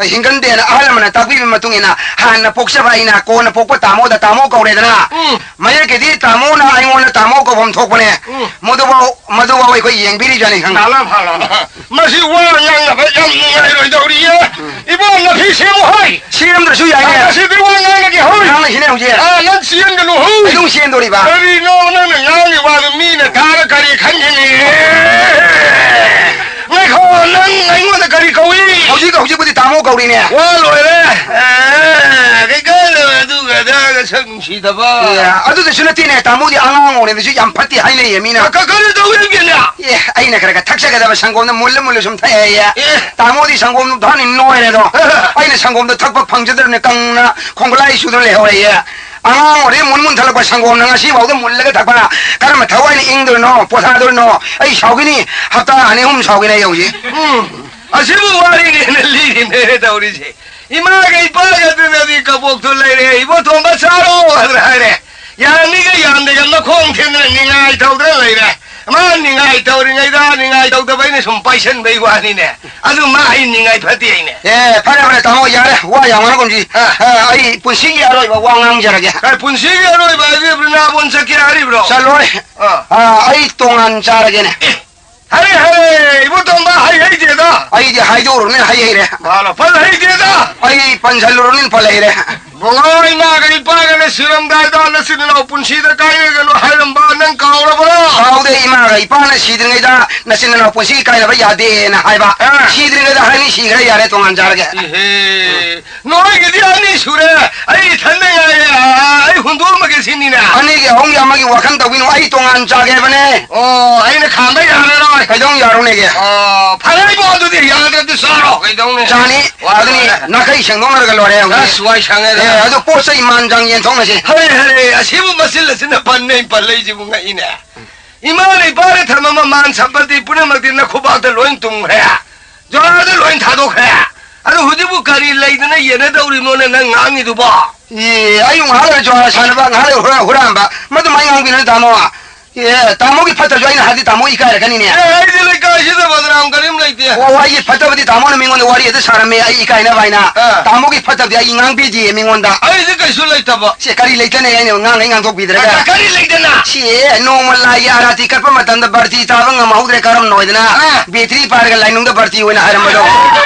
ꯍꯤꯡꯒꯟꯗꯦꯅ ꯑꯍꯜ ꯂꯃꯟꯅ ꯇꯥꯛꯄꯤꯕꯒꯤ ꯃꯇꯨꯡ ꯏꯟꯅ ꯍꯥꯟꯅ ꯄꯣꯛꯆꯕ ꯑꯩꯅ ꯀꯣꯟꯅ ꯄꯣꯛꯄ ꯇꯥꯃꯣꯗ ꯇꯥꯃꯣ ꯀꯧꯔꯦꯗꯅ꯫ ꯎꯝ꯫ ꯃꯌꯦꯛꯀꯤꯗꯤ ꯇꯥꯃꯣꯅ ꯑꯩꯉꯣꯟꯗ ꯇꯥꯃꯣ ꯀꯧꯐꯝ ꯊꯣꯛꯄꯅꯦ꯫ ꯎꯝ꯫ ꯃꯗꯨꯐꯥꯎ, ꯃꯗꯨꯐꯥꯎ ꯑꯩꯈꯣꯏ ꯌꯦꯡꯕꯤꯔꯤꯕꯅꯤ ꯈꯪꯉꯤ꯫ ꯇꯥꯂꯥ ꯐꯥꯂꯥ꯫ ꯃꯁꯤ ꯋꯥ ꯉꯥꯡꯅꯕ ꯌꯥꯝ ꯅꯨꯡꯉꯥꯏꯔꯣꯏꯗꯧꯔꯤꯌꯦ꯫ ꯎꯝ꯫ ꯏꯕꯣ, ꯅꯥꯐꯤ ꯁꯦꯝꯃꯨ ꯍꯥꯏ꯫ ꯁꯦꯝꯗ꯭ꯔꯁꯨ ꯌꯥꯏꯅꯦ꯫ ꯑ, ꯉꯁꯤꯗꯤ ꯋꯥ ꯉꯥꯡꯂꯒꯦ ꯍꯣꯏ꯫ ꯉꯥꯡꯂꯁꯤꯅꯦ ꯍꯧꯖꯤꯛ꯫ ꯑ, ꯅꯪ ꯆꯦꯟꯒꯅꯨ ꯍꯣꯏ꯫ ꯑꯩ ꯑꯗꯨꯝ ꯆꯦꯟꯗꯣꯔꯤꯕ꯫ ꯀꯔꯤꯅꯣ ꯅꯪꯅ ꯉꯥꯡꯉꯤ ꯋꯥꯗꯨ ꯃꯤꯅ ꯇꯥꯔ ꯀꯔꯤ ꯈꯟꯒꯅꯤ? ꯉꯥꯏꯈꯣ, ꯅꯪ ꯑꯩꯉꯣꯟꯗ ꯀꯔꯤ ꯀꯧꯏ? ꯍꯧꯖꯤꯛ, ꯍꯧꯖꯤꯛ ꯇꯥꯃꯣ ꯀꯧꯔꯤꯅꯦ꯫ ꯋꯥ ꯂꯣꯏꯔꯦ꯫ ꯑꯦ, ꯀꯩꯀꯥꯟꯗ ꯑꯗꯨꯒ ꯑꯗꯥꯒ ꯁꯛ ꯅꯨꯡꯁꯤꯗꯕ꯫ ꯑꯦ, ꯑꯗꯨꯗꯁꯨ ꯅꯠꯇꯦꯅꯦ, ꯇꯥꯃꯣꯗꯤ ꯑꯉꯥꯡ ꯑꯣꯏꯔꯤꯉꯩꯗꯁꯨ ꯌꯥꯝ ꯐꯠꯇꯦ ꯍꯥꯏꯅꯩꯌꯦ ꯃꯤꯅ꯫ ꯀ-, ꯀ-, ꯀꯔꯤ ꯇꯧꯔꯤꯒꯦꯅꯦ? ꯑꯦ, ꯑꯩꯅ ꯈꯔ ꯈꯔ ꯊꯛꯆꯒꯗꯕ ꯁꯪꯒꯣꯝꯗ ꯃꯨꯜꯂ ꯃꯨꯜꯂ ꯁꯨꯝ ꯊꯛꯑꯦꯌꯦ꯫ ꯑꯦ꯫ ꯇꯥꯃꯣꯗꯤ ꯁꯪꯒꯣꯝꯗꯣ ꯊꯛꯑꯅꯤ ꯅꯣꯏꯔꯦꯗꯣ꯫ ꯑꯩꯅ ꯁꯪꯒꯣꯝꯗꯣ ꯊꯛꯄ ꯐꯪꯖꯗ꯭ꯔꯕꯅꯦ, ꯀꯪꯅ ꯈꯣꯡꯒꯂꯥꯏ ꯆꯨꯗꯅ ꯂꯩꯍꯧꯔꯦꯌꯦ꯫ ꯑꯉꯥꯡ ꯑꯣꯏꯔꯤꯉꯩ ꯃꯨꯟ ꯃꯨꯟ ꯊꯛꯂꯛꯄ ꯁꯪꯒꯣꯝꯅ ꯉꯁꯤ ꯐꯥꯎꯗ ꯃꯨꯜꯂꯒ ꯊꯛꯄ꯫ ꯀꯔꯝꯕ ꯊꯋꯥꯏꯅ ꯏꯪꯗꯣꯏꯅꯣ, ꯄꯣꯊꯥꯗꯣꯏꯅꯣ? ꯑꯩ ꯁꯥꯎꯈꯤꯅꯤ, ꯍꯞꯇꯥ ꯑꯅꯤ ꯑꯍꯨꯝ ꯁꯥꯎꯈꯤꯅꯤ ꯑꯩ ꯍꯧꯖꯤꯛ꯫ ꯎꯝ, ꯑꯁꯤꯕꯨ ꯋꯥꯔꯤꯅꯦꯅ ꯂꯤꯔꯤꯅꯦ ꯇꯧꯔꯤꯁꯦ꯫ ꯏꯃꯥꯒ ꯏꯄꯥꯒ ꯑꯗꯨꯅꯗꯤ ꯀꯕꯣꯛꯇꯣ ꯂꯩꯔꯦ, "ꯏꯕꯣꯇꯣꯝꯕ ꯆꯥꯔꯣ" ꯍꯥꯏꯗꯅ ꯍꯥꯏꯔꯦ꯫ ꯌꯥꯝꯃꯤꯒ ꯌꯥꯝꯗꯦꯒ ꯃꯈꯣꯡ ꯊꯦꯡꯗꯅ ꯅꯤꯡꯉꯥꯏ ꯇꯧꯗꯅ ꯂꯩꯔꯦ꯫ ꯃꯥ ꯅꯤꯡꯉꯥꯏ ꯇꯧꯔꯤꯉꯩꯗ ꯅꯤꯡꯉꯥꯏ ꯇꯧꯗꯕ ꯑꯩꯅ ꯁꯨꯝ ꯄꯥꯏꯁꯟꯕꯩ ꯋꯥꯅꯤꯅꯦ꯫ ꯑꯗꯨ ꯃꯥ ꯑꯩ ꯅꯤꯡꯉꯥꯏ ꯐꯠꯇꯦ ꯍꯥꯏꯅꯦ꯫ ꯑꯦ, ꯐꯔꯦ, ꯐꯔꯦ, ꯇꯥꯃꯣ, ꯌꯥꯔꯦ꯫ ꯋꯥ ꯌꯥꯝ ꯉꯥꯡꯉꯛꯀꯨꯝꯁꯤ꯫ ꯑꯥ꯫ ꯑꯥ, ꯑꯩ ꯄꯨꯟꯁꯤꯒꯤ ꯑꯔꯣꯏꯕ ꯋꯥ ꯉꯥꯡꯖꯔꯒꯦ꯫ ꯑꯦ, ꯄꯨꯟꯁꯤꯒꯤ ꯑꯔꯣꯏꯕ ꯍꯥꯏꯕꯤꯕ꯭ꯔꯣ? ꯅꯥꯕꯣꯟ ꯆꯠꯀꯦ ꯍꯥꯏꯔꯤꯕ꯭ꯔꯣ? ꯆꯠꯂꯣꯏ꯫ ꯑꯥ꯫ ꯑꯥ, ꯑꯩ ꯇꯣꯉꯥꯟ ꯆꯥꯔꯒꯦꯅꯦ꯫ ꯑꯦ, ꯍꯔꯦ, ꯍꯔꯦ, ꯏꯕꯣꯇꯣꯝꯕ, ꯍꯩ ꯍꯩꯗꯦꯗ꯫ ꯑꯩꯗꯤ ꯍꯥꯏꯗꯣꯛꯎꯔꯕꯅꯤꯅ ꯍꯩ ꯍꯩꯔꯦ꯫ ꯃꯥꯅ ꯐꯜ ꯍꯩꯗꯦꯗ꯫ ꯑꯩ ꯄꯟꯁꯜꯂꯨꯔꯕꯅꯤꯅ ꯐꯜ ꯍꯩꯔꯦ꯫ ꯕꯣꯂꯣ, ꯏꯃꯥꯒ ꯏꯄꯥꯒꯅ ꯁꯤꯔꯝꯗꯥꯏꯗ ꯅꯆꯤꯟ ꯅꯅꯥꯎ ꯄꯨꯟꯁꯤꯗ ꯀꯥꯏꯅꯒꯅꯨ ꯍꯥꯏꯔꯝꯕ ꯅꯪ ꯀꯥꯎꯔꯕ꯭ꯔꯣ? ꯀꯥꯎꯗꯦ, ꯏꯃꯥꯒ ꯏꯄꯥꯅ ꯁꯤꯗ꯭ꯔꯤꯉꯩꯗ ꯅꯆꯤꯟ ꯅꯅꯥꯎ ꯄꯨꯟꯁꯤ ꯀꯥꯏꯅꯕ ꯌꯥꯗꯦꯅ ꯍꯥꯏꯕ꯫ ꯑꯥ꯫ ꯁꯤꯗ꯭ꯔꯤꯉꯩꯗ ꯍꯥꯏꯅꯤ, ꯁꯤꯈ꯭ꯔꯦ, ꯌꯥꯔꯦ, ꯇꯣꯉꯥꯟ ꯆꯥꯔꯒꯦ꯫ ꯏꯍꯦ, ꯅꯣꯏꯒꯤꯗꯤ ꯑꯅꯤ ꯁꯨꯔꯦ, ꯑꯩ ꯏꯊꯟꯗ ꯉꯥꯏꯔꯦ꯫ ꯑꯥ, ꯑꯩ ꯍꯨꯟꯗꯣꯛꯑꯝꯃꯒꯦ ꯁꯤꯅꯤꯅꯦ꯫ ꯑꯅꯤꯒꯤ ꯑꯍꯨꯝꯒꯤ ꯑꯃꯒꯤ ꯋꯥꯈꯜ ꯇꯧꯕꯤꯅꯨ, ꯑꯩ ꯇꯣꯉꯥꯟ ꯆꯥꯒꯦ ꯍꯥꯏꯕꯅꯦ꯫ ꯑꯣ, ꯑꯩꯅ ꯈꯥꯝꯕ ꯌꯥꯔꯔꯣꯏ꯫ ꯀꯩꯗꯧ ꯌꯥꯔꯣꯏꯅꯦꯒꯦ? ꯑꯣ, ꯐꯔꯦ ꯏꯕꯣ, ꯑꯗꯨꯗꯤ ꯌꯥꯗ꯭ꯔꯗꯤ ꯆꯥꯔꯣ, ꯀꯩꯗꯧꯅꯤ? ꯆꯥꯅꯤ꯫ ꯋꯥꯔꯦ, ꯑꯗꯨꯅꯤ, ꯋꯥꯔꯦ꯫ ꯅꯥꯈꯩ ꯁꯦꯡꯗꯣꯛꯅꯔꯒ ꯂꯣꯏꯔꯦ ꯍꯧꯖꯤꯛ꯫ ꯑꯁ, ꯋꯥꯏ ꯁꯪꯉꯦꯗ꯫ ꯑꯦ, ꯑꯗꯨ ꯄꯣꯠ ꯆꯩ ꯃꯥꯟ ꯆꯥꯡ ꯌꯦꯟꯊꯣꯛꯅꯁꯤ꯫ ꯍꯔꯦ, ꯍꯔꯦ, ꯑꯁꯤꯕꯨ ꯃꯆꯤꯜ ꯑꯁꯤꯅ ꯄꯟꯅꯩ ꯄꯜꯂꯛꯏꯁꯤꯕꯨ ꯉꯛꯏꯅꯦ꯫ ꯏꯃꯥꯅ ꯏꯄꯥꯅ ꯊꯝꯃꯝꯕ ꯃꯥꯟ ꯁꯝꯄꯇꯤ ꯄꯨꯝꯅꯃꯛꯇꯤ ꯅꯈꯨꯕꯥꯛꯇ ꯂꯣꯏ ꯇꯨꯝꯈ꯭ꯔꯦ꯫ ꯖꯣꯔꯥꯗ ꯂꯣꯏ ꯊꯥꯗꯣꯛꯈ꯭ꯔꯦ꯫ ꯑꯗꯨ ꯍꯧꯖꯤꯛꯄꯨ ꯀꯔꯤ ꯂꯩꯗꯅ ꯌꯦꯟꯅꯗꯧꯔꯤꯕꯅꯣꯅꯦ ꯅꯪ ꯉꯥꯡꯉꯤꯗꯨꯕꯣ? ꯑꯦ, ꯑꯌꯨꯛ ꯉꯥꯏꯍꯥꯛ ꯂꯩꯔ ꯖꯣꯔꯥ ꯁꯥꯟꯅꯕ, ꯉꯥꯏꯍꯥꯛ ꯂꯩꯔ ꯍꯨꯔꯥ-, ꯍꯨꯔꯥꯟꯕ꯫ ꯃꯗꯨꯃꯥꯏꯅ ꯉꯥꯡꯕꯤꯅꯨ ꯇꯥꯃꯣ꯫ ꯑꯦ, ꯇꯥꯃꯣꯒꯤ ꯐꯠꯇꯕꯁꯨ ꯑꯩꯅ ꯍꯥꯏꯗꯤ ꯇꯥꯃꯣ ꯏꯀꯥꯏꯔꯛꯀꯅꯤꯅꯦ꯫ ꯑꯦ, ꯑꯩꯗꯤ ꯂꯩꯀꯥꯏꯁꯤꯗ ꯕꯗꯅꯥꯝ ꯀꯔꯤꯝ ꯂꯩꯇꯦ꯫ ꯑꯣ, ꯑꯩꯒꯤ ꯐꯠꯇꯕꯗꯤ ꯇꯥꯃꯣꯅ ꯃꯤꯉꯣꯟꯗ ꯋꯥꯔꯤ ꯍꯦꯛꯇ ꯁꯥꯔꯝꯃꯦ, ꯑꯩ ꯏꯀꯥꯏꯅꯕ ꯍꯥꯏꯅ꯫ ꯑꯥ꯫ ꯇꯥꯃꯣꯒꯤ ꯐꯠꯇꯕꯗꯤ ꯑꯩ ꯉꯥꯡꯕꯤꯗꯦ ꯃꯤꯉꯣꯟꯗ꯫ ꯑꯩꯗꯤ ꯀꯩꯁꯨ ꯂꯩꯇꯕ꯫ ꯁꯦ, ꯀꯔꯤ ꯂꯩꯇꯅ ꯑꯩꯅ ꯉꯥꯡꯈꯩ ꯉꯥꯡꯊꯣꯛꯄꯤꯗ꯭ꯔꯒ? ꯀ-, ꯀꯔꯤ ꯂꯩꯇꯅ? ꯁꯤ ꯅꯣꯡꯃ ꯂꯥꯏꯒꯤ ꯑꯥꯔꯥꯇꯤ ꯀꯠꯄ ꯃꯇꯝꯗ ꯕꯥꯔꯇꯤ ꯇꯥꯕ ꯉꯝꯍꯧꯗ꯭ꯔꯦ, ꯀꯔꯝꯅ ꯑꯣꯏꯗꯅ ꯑꯥ꯫ ꯕꯦꯇ꯭ꯔꯤ ꯄꯥꯏꯔꯒ ꯂꯥꯏꯅꯨꯡꯗ ꯕꯥꯔꯇꯤ ꯑꯣꯏꯅ ꯍꯥꯏꯔꯝꯕꯗꯣ꯫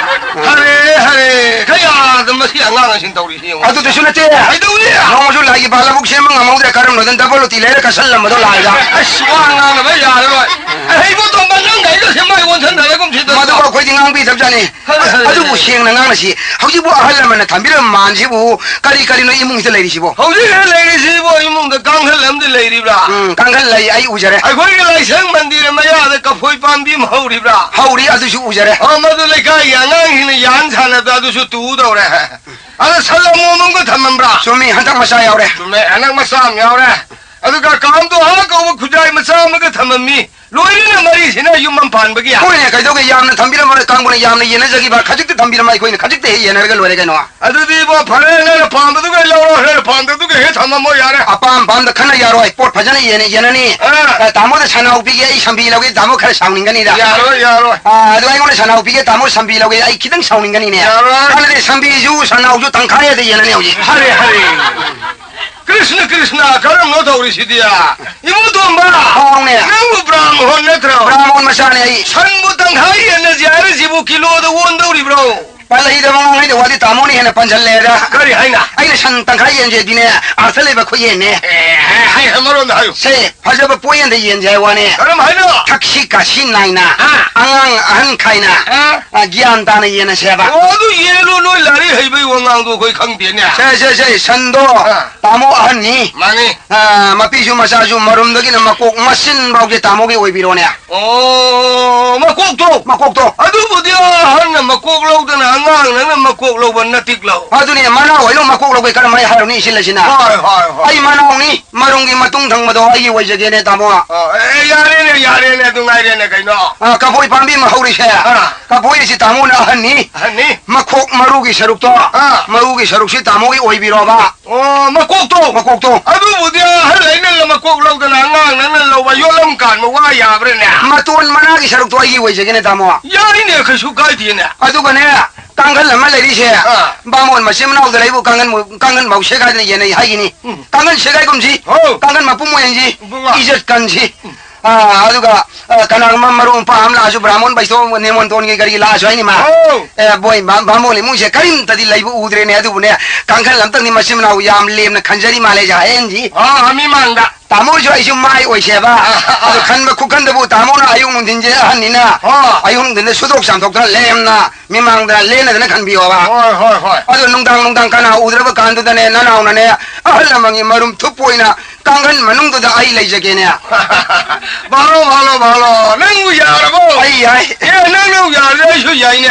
ꯍꯔꯦ, ꯍꯔꯦ꯫ ꯑꯦ, ꯈꯔ ꯌꯥꯗꯕ ꯃꯁꯤ ꯑꯉꯥꯡ ꯑꯁꯤꯅ ꯇꯧꯔꯤꯁꯤ ꯌꯦꯡꯉꯨ꯫ ꯑꯗꯨꯗꯁꯨ ꯅꯠꯇꯦ꯫ ꯀꯩꯗꯧꯅꯤ? ꯅꯣꯡꯃꯁꯨ ꯂꯥꯏꯒꯤ ꯕꯥꯂꯕꯨꯛ ꯁꯦꯝꯕ ꯉꯝꯍꯧꯗ꯭ꯔꯦ, ꯀꯔꯝꯅꯣꯗꯅ ꯗꯕꯜ ꯂꯣꯇꯤ ꯂꯩꯔ ꯀꯠꯁꯜꯂꯝꯕꯗꯣ ꯂꯥꯏꯗ꯫ ꯑꯁ, ꯋꯥ ꯉꯥꯡꯅꯕ ꯌꯥꯔꯔꯣꯏ꯫ ꯑꯍꯩꯕ ꯇꯣꯝꯕ ꯅꯪ ꯒꯥꯔꯤꯗ ꯁꯦꯝꯕ ꯑꯩꯉꯣꯟꯗ ꯁꯟꯗꯔꯦ ꯀꯨꯝꯁꯤꯗ꯫ ꯃꯗꯨꯕꯨ ꯑꯩꯈꯣꯏꯗꯤ ꯉꯥꯡꯕꯤꯗꯕꯖꯥꯠꯅꯤ꯫ ꯈꯔ, ꯈꯔ, ꯑꯗꯨꯕꯨ ꯈꯔ꯫ ꯁꯦꯡꯅ ꯉꯥꯡꯅꯁꯤ꯫ ꯍꯧꯖꯤꯛꯄꯨ ꯑꯍꯜ ꯂꯃꯟꯅ ꯊꯝꯕꯤꯔꯝꯕ ꯃꯥꯟꯁꯤꯕꯨ ꯀꯔꯤ ꯀꯔꯤꯅꯣ ꯏꯃꯨꯡꯁꯤꯗ ꯂꯩꯔꯤꯁꯤꯕꯣ? ꯍꯧꯖꯤꯛ ꯂꯩꯔꯤꯁꯤꯕꯨ ꯏꯃꯨꯡꯗ ꯀꯥꯡꯈꯜ ꯑꯃꯗꯤ ꯂꯩꯔꯤꯕ꯭ꯔꯥ? ꯎꯝ, ꯀꯥꯡꯈꯜ ꯂꯩ, ꯑꯩ ꯎꯖꯔꯦ꯫ ꯑꯩꯈꯣꯏꯒꯤ ꯂꯥꯏꯁꯪ ꯃꯟꯗꯤꯔ ꯃꯌꯥꯗ ꯀꯐꯣꯏ ꯄꯥꯝꯕꯤ ꯑꯃ ꯍꯧꯔꯤꯕ꯭ꯔꯥ? ꯍꯧꯔꯤ, ꯑꯗꯨꯁꯨ ꯎꯖꯔꯦ꯫ ꯑꯣ, ꯃꯗꯨ ꯂꯩꯀꯥꯏꯒꯤ ꯑꯉꯥꯡꯁꯤꯡꯅ ꯌꯥꯟ ꯁꯥꯟꯅꯕꯗ ꯑꯗꯨꯁꯨ ꯇꯨꯗꯧꯔꯦ꯫ ꯑꯗ ꯁꯟ ꯑꯃꯣꯝ ꯑꯃꯒ ꯊꯝꯃꯝꯕ꯭ꯔꯥ? ꯆꯨꯝꯃꯤ, ꯍꯟꯗꯛ ꯃꯆꯥ ꯌꯥꯎꯔꯦ꯫ ꯆꯨꯝꯃꯦ, ꯍꯟꯗꯛ ꯃꯆꯥ ꯑꯃ ꯌꯥꯎꯔꯦ꯫ ꯑꯗꯨꯒ ꯀꯥꯝꯗꯣ ꯍꯥ ꯀꯧꯕ ꯈꯨꯖꯥꯏ ꯃꯆꯥ ꯑꯃꯒ ꯊꯝꯃꯝꯃꯤ꯫ ꯂꯣꯏꯔꯦꯅꯦ ꯃꯔꯤꯁꯤꯅ ꯌꯨꯝ ꯑꯃ ꯄꯥꯟꯕꯒꯤ꯫ ꯍꯣꯏꯅꯦ, ꯀꯩꯗꯧꯒꯦ? ꯌꯥꯝꯅ ꯊꯝꯕꯤꯔꯝꯃ ꯀꯥꯡꯕꯨꯅ ꯌꯥꯝꯅ ꯌꯦꯟꯅꯖꯈꯤꯕ, ꯈꯖꯤꯛꯇ ꯊꯝꯕꯤꯔꯝꯃ ꯑꯩꯈꯣꯏꯅ ꯈꯖꯤꯛꯇ ꯍꯦꯛ ꯌꯦꯟꯅꯔꯒ ꯂꯣꯏꯔꯦ ꯀꯩꯅꯣ꯫ ꯑꯗꯨꯗꯤ ꯏꯕꯣ, ꯐꯔꯦ, ꯅꯪꯅ ꯄꯥꯝꯕꯗꯨꯒ ꯂꯧꯔꯣ, ꯅꯪꯅ ꯄꯥꯝꯗꯕꯗꯨꯒ ꯍꯦꯛ ꯊꯝꯃꯝꯃꯣ ꯌꯥꯔꯦ꯫ ꯑꯄꯥꯝ ꯑꯄꯥꯝꯗ ꯈꯟꯅ ꯌꯥꯔꯣꯏ, ꯄꯣꯠ ꯐꯖꯅ ꯌꯦꯟꯅ ꯌꯦꯟꯅꯅꯤ꯫ ꯑꯥ꯫ ꯑ, ꯇꯥꯃꯣꯗ ꯁꯟꯅꯥꯎ ꯄꯤꯒꯦ, ꯑꯩ ꯁꯝꯕꯤ ꯂꯧꯒꯦ, ꯇꯥꯃꯣ ꯈꯔ ꯁꯥꯎꯅꯤꯡꯒꯅꯤꯗ꯫ ꯌꯥꯔꯣꯏ, ꯌꯥꯔꯣꯏ꯫ ꯑ, ꯑꯗꯣ ꯑꯩꯉꯣꯟꯗ ꯁꯟꯅꯥꯎ ꯄꯤꯒꯦ, ꯇꯥꯃꯣ ꯁꯝꯕꯤ ꯂꯧꯒꯦ, ꯑꯩ ꯈꯤꯇꯪ ꯁꯥꯎꯅꯤꯡꯒꯅꯤꯅꯦ꯫ ꯌꯥꯔꯣꯏ꯫ ꯑꯗꯨꯗꯤ ꯁꯝꯕꯤꯁꯨ ꯁꯟꯅꯥꯎꯁꯨ ꯇꯪꯈꯥꯏ ꯍꯦꯛꯇ ꯌꯦꯟꯅꯅꯤ ꯍꯧꯖꯤꯛ꯫ ꯍꯔꯦ, ꯍꯔꯦ꯫ ꯀ꯭ꯔꯤꯁꯅ, ꯀ꯭ꯔꯤꯁꯅ, ꯀꯔꯝꯅ ꯇꯧꯔꯤꯁꯤꯗꯤ? ꯏꯕꯨꯡ ꯇꯣꯝꯕ, ꯍꯥꯎꯅꯦ꯫ ꯅꯪꯕꯨ ꯕ꯭ꯔꯥꯝꯍꯣꯟ ꯅꯠꯇ꯭ꯔꯣ? ꯕ꯭ꯔꯥꯝꯍꯣꯟ ꯃꯆꯥꯅꯦ ꯑꯩ꯫ ꯁꯟꯕꯨ ꯇꯪꯈꯥꯏ ꯌꯦꯟꯅꯁꯦ ꯍꯥꯏꯔꯤꯁꯤꯕꯨ ꯀꯤꯂꯣꯗ ꯑꯣꯟꯗꯧꯔꯤꯕ꯭ꯔꯣ? ꯄꯜꯂꯛꯏꯗꯕ ꯉꯥꯡꯉꯩꯗ ꯋꯥꯗꯤ ꯇꯥꯃꯣꯅ ꯍꯦꯟꯅ ꯄꯟꯁꯤꯜꯂꯦꯗ꯫ ꯀꯔꯤ ꯍꯥꯏꯅ? ꯑꯩꯅ ꯁꯟ ꯇꯪꯈꯥꯏ ꯌꯦꯟꯁꯦꯗꯤꯅꯦ, ꯑꯥꯔꯊ ꯂꯩꯕ ꯈꯨꯌꯦꯟꯅꯦ꯫ ꯑꯦ, ꯍꯥꯏ, ꯑꯃꯔꯣꯝꯗ ꯍꯥꯏꯌꯨ꯫ ꯁꯦ, ꯐꯖꯕ ꯄꯣꯌꯦꯟꯗ ꯌꯦꯟꯁꯦ ꯍꯥꯏ ꯋꯥꯅꯦ꯫ ꯀꯔꯝ ꯍꯥꯏꯅꯣ? ꯊꯛꯁꯤ ꯈꯥꯁꯤ ꯅꯥꯏꯅ, ꯑꯥ꯫ ꯑꯉꯥꯡ ꯑꯍꯟ ꯈꯥꯏꯅ, ꯑꯥ꯫ ꯑ, ꯒ꯭ꯌꯥꯟ ꯇꯥꯅ ꯌꯦꯟꯅꯁꯦꯕ꯫ ꯑꯣ, ꯑꯗꯨ ꯌꯦꯜꯂꯨ, ꯅꯣꯏ ꯂꯥꯏꯔꯤꯛ ꯍꯩꯕꯩ ꯋꯥꯉꯥꯡꯗꯣ ꯑꯩꯈꯣꯏ ꯈꯪꯗꯦꯅꯦ꯫ ꯁꯦ, ꯁꯦ, ꯁꯦ, ꯁꯟꯗꯣ ꯑꯥ꯫ ꯇꯥꯃꯣ ꯑꯍꯟꯅꯤ꯫ ꯃꯥꯅꯤ꯫ ꯑ, ꯃꯄꯤꯁꯨ ꯃꯆꯥꯁꯨ ꯃꯔꯨꯝꯗꯒꯤꯅ ꯃꯀꯣꯛ ꯃꯆꯤꯟ ꯐꯥꯎꯁꯦ ꯇꯥꯃꯣꯒꯤ ꯑꯣꯏꯕꯤꯔꯣꯅꯦ꯫ ꯑꯣ, ꯃꯀꯣꯛꯇꯣ꯫ ꯃꯀꯣꯛꯇꯣ꯫ ꯑꯗꯨꯕꯨꯗꯤ ꯑꯍꯟꯅ ꯃꯀꯣꯛ ꯂꯧꯗꯅ ꯑꯉꯥꯡ ꯅꯪꯅ ꯃꯀꯣꯛ ꯂꯧꯕ ꯅꯠꯇꯤꯛ ꯂꯧ꯫ ꯑꯗꯨꯅꯦ, ꯃꯅꯥꯎ ꯍꯣꯏꯅ ꯃꯀꯣꯛ ꯂꯧꯕꯩ ꯀꯔꯝ ꯍꯥꯏ ꯍꯥꯏꯔꯨꯅꯤ ꯏꯆꯤꯜ ꯑꯁꯤꯅ? ꯍꯣꯏ, ꯍꯣꯏ, ꯍꯣꯏ꯫ ꯑꯩ ꯃꯅꯥꯎꯅꯤ, ꯃꯔꯨꯝꯒꯤ ꯃꯇꯨꯡ ꯊꯪꯕꯗꯣ ꯑꯩꯒꯤ ꯑꯣꯏꯖꯒꯦꯅꯦ, ꯇꯥꯃꯣ꯫ ꯑꯣ, ꯑꯦ, ꯌꯥꯔꯦꯅꯦ, ꯌꯥꯔꯦꯅꯦ, ꯑꯗꯨ ꯉꯥꯏꯔꯦꯅꯦ ꯀꯩꯅꯣ꯫ ꯑ, ꯀꯐꯣꯏ ꯄꯥꯝꯕꯤ ꯑꯃ ꯍꯧꯔꯤꯁꯦ꯫ ꯑꯥ꯫ ꯀꯐꯣꯏ ꯑꯁꯤ ꯇꯥꯃꯣꯅ ꯑꯍꯟꯅꯤ꯫ ꯑꯍꯟꯅꯤ꯫ ꯃꯈꯣꯛ ꯃꯔꯨꯒꯤ ꯁꯔꯨꯛꯇꯣ, ꯑꯥ꯫ ꯃꯔꯨꯒꯤ ꯁꯔꯨꯛꯁꯤ ꯇꯥꯃꯣꯒꯤ ꯑꯣꯏꯕꯤꯔꯣꯕ꯫ ꯑꯣ, ꯃꯀꯣꯛꯇꯣ? ꯃꯀꯣꯛꯇꯣ꯫ ꯑꯗꯨꯕꯨꯗꯤ ꯑꯍꯜ ꯑꯩꯅ ꯃꯀꯣꯛ ꯂꯧꯗꯅ ꯑꯉꯥꯡ ꯅꯪꯅ ꯂꯧꯕ ꯌꯣꯠꯂꯝ ꯀꯥꯟꯕ ꯋꯥ ꯌꯥꯕ꯭ꯔꯥꯅꯦ? ꯃꯇꯣꯟ ꯃꯅꯥꯒꯤ ꯁꯔꯨꯛꯇꯣ ꯑꯩꯒꯤ ꯑꯣꯏꯖꯒꯦꯅꯦ, ꯇꯥꯃꯣ꯫ ꯌꯥꯏꯅꯦ, ꯀꯩꯁꯨ ꯀꯥꯏꯗꯦꯅꯦ꯫ ꯑꯗꯨꯒꯅꯦ, ꯀꯥꯡꯈꯜ ꯑꯃ ꯂꯩꯔꯤꯁꯦ, ꯑꯥ꯫ ꯕꯥꯃꯣꯟ ꯃꯆꯤꯟ ꯃꯅꯥꯎꯗ ꯂꯩꯕꯨ ꯀꯥꯡꯈꯟ ꯃꯨ-, ꯀꯥꯡꯈꯟ ꯃꯧ ꯁꯦꯒꯥꯏꯗꯅ ꯌꯦꯟꯅꯩ ꯍꯥꯏꯒꯤꯅꯤ꯫ ꯎꯝ꯫ ꯀꯥꯡꯈꯟ ꯁꯦꯒꯥꯏꯒꯨꯝꯁꯤ, ꯍꯣ꯫ ꯀꯥꯡꯈꯟ ꯃꯄꯨꯝ ꯑꯣꯏꯍꯟꯁꯤ, ꯏꯕꯨꯡꯉꯣ꯫ ꯏꯖꯠ ꯀꯟꯁꯤ꯫ ꯎꯝ꯫ ꯑꯥ, ꯑꯗꯨꯒ, ꯑ, ꯀꯅꯥꯒꯨꯝꯕ ꯃꯔꯨꯞ ꯃꯄꯥꯡ ꯑꯃ ꯂꯥꯛꯑꯁꯨ, ꯕ꯭ꯔꯥꯍꯃꯣꯟ ꯕꯩꯁꯅꯣ ꯅꯦꯃꯣꯟꯇꯣꯟꯒꯤ ꯀꯔꯤꯒꯤ ꯂꯥꯛꯑꯁꯨ ꯍꯥꯏꯅꯤ ꯃꯥ꯫ ꯑꯧ꯫ ꯑꯦ, ꯕꯣꯏ, ꯕꯥ-, ꯕꯥꯃꯣꯟ ꯏꯃꯨꯡꯁꯦ ꯀꯔꯤꯝꯇꯗꯤ ꯂꯩꯕ ꯎꯗ꯭ꯔꯦꯅꯦ, ꯑꯗꯨꯕꯨꯅꯦ, ꯀꯥꯡꯈꯜ ꯑꯝꯇꯪꯗꯤ ꯃꯆꯤꯟ ꯃꯅꯥꯎ ꯌꯥꯝ ꯂꯦꯝꯅ ꯈꯟꯖꯔꯤ ꯃꯥꯜꯂꯦ ꯍꯌꯦꯡꯁꯤ꯫ ꯑꯥ, ꯃꯤꯃꯥꯡꯗ꯫ ꯇꯥꯃꯣꯁꯨ ꯑꯩꯁꯨ ꯃꯥꯏ ꯑꯣꯏꯁꯦꯕ꯫ ꯑꯥ, ꯑꯥ, ꯑꯥ꯫ ꯑꯗꯣ ꯈꯟꯕ ꯈꯨꯈꯟꯗꯕꯨ ꯇꯥꯃꯣꯅ ꯑꯌꯨꯛ ꯅꯨꯡꯊꯤꯟꯁꯦ ꯑꯍꯟꯅꯤꯅ, ꯑꯥ꯫ ꯑꯌꯨꯛ ꯅꯨꯡꯊꯤꯟꯗ ꯁꯨꯗꯣꯛ ꯆꯥꯝꯊꯣꯛꯇꯅ ꯂꯦꯝꯅ ꯃꯤꯃꯥꯡꯗ ꯂꯦꯟꯅꯗꯅ ꯈꯟꯕꯤꯌꯣꯕ꯫ ꯍꯣꯏ, ꯍꯣꯏ, ꯍꯣꯏ꯫ ꯑꯗꯣ ꯅꯨꯡꯗꯥꯡ, ꯅꯨꯡꯗꯥꯡ ꯀꯅꯥ ꯎꯗ꯭ꯔꯕ ꯀꯥꯟꯗꯨꯗꯅꯦ, ꯅꯅꯥꯎꯅꯅꯦ, ꯑꯍꯜ ꯂꯃꯟꯒꯤ ꯃꯔꯨꯝ ꯊꯨꯞꯄ ꯑꯣꯏꯅ ꯀꯥꯡꯈꯟ ꯃꯅꯨꯡꯗꯨꯗ ꯑꯩ ꯂꯩꯖꯒꯦꯅꯦ꯫ ꯚꯥꯂꯣ, ꯚꯥꯂꯣ, ꯚꯥꯂꯣ, ꯅꯪꯕꯨ ꯌꯥꯔꯕꯣ? ꯑꯩ ꯌꯥꯏ꯫ ꯑꯦ, ꯅꯪꯅ ꯌꯥꯔꯗꯤ ꯑꯩꯁꯨ ꯌꯥꯏꯅꯦ꯫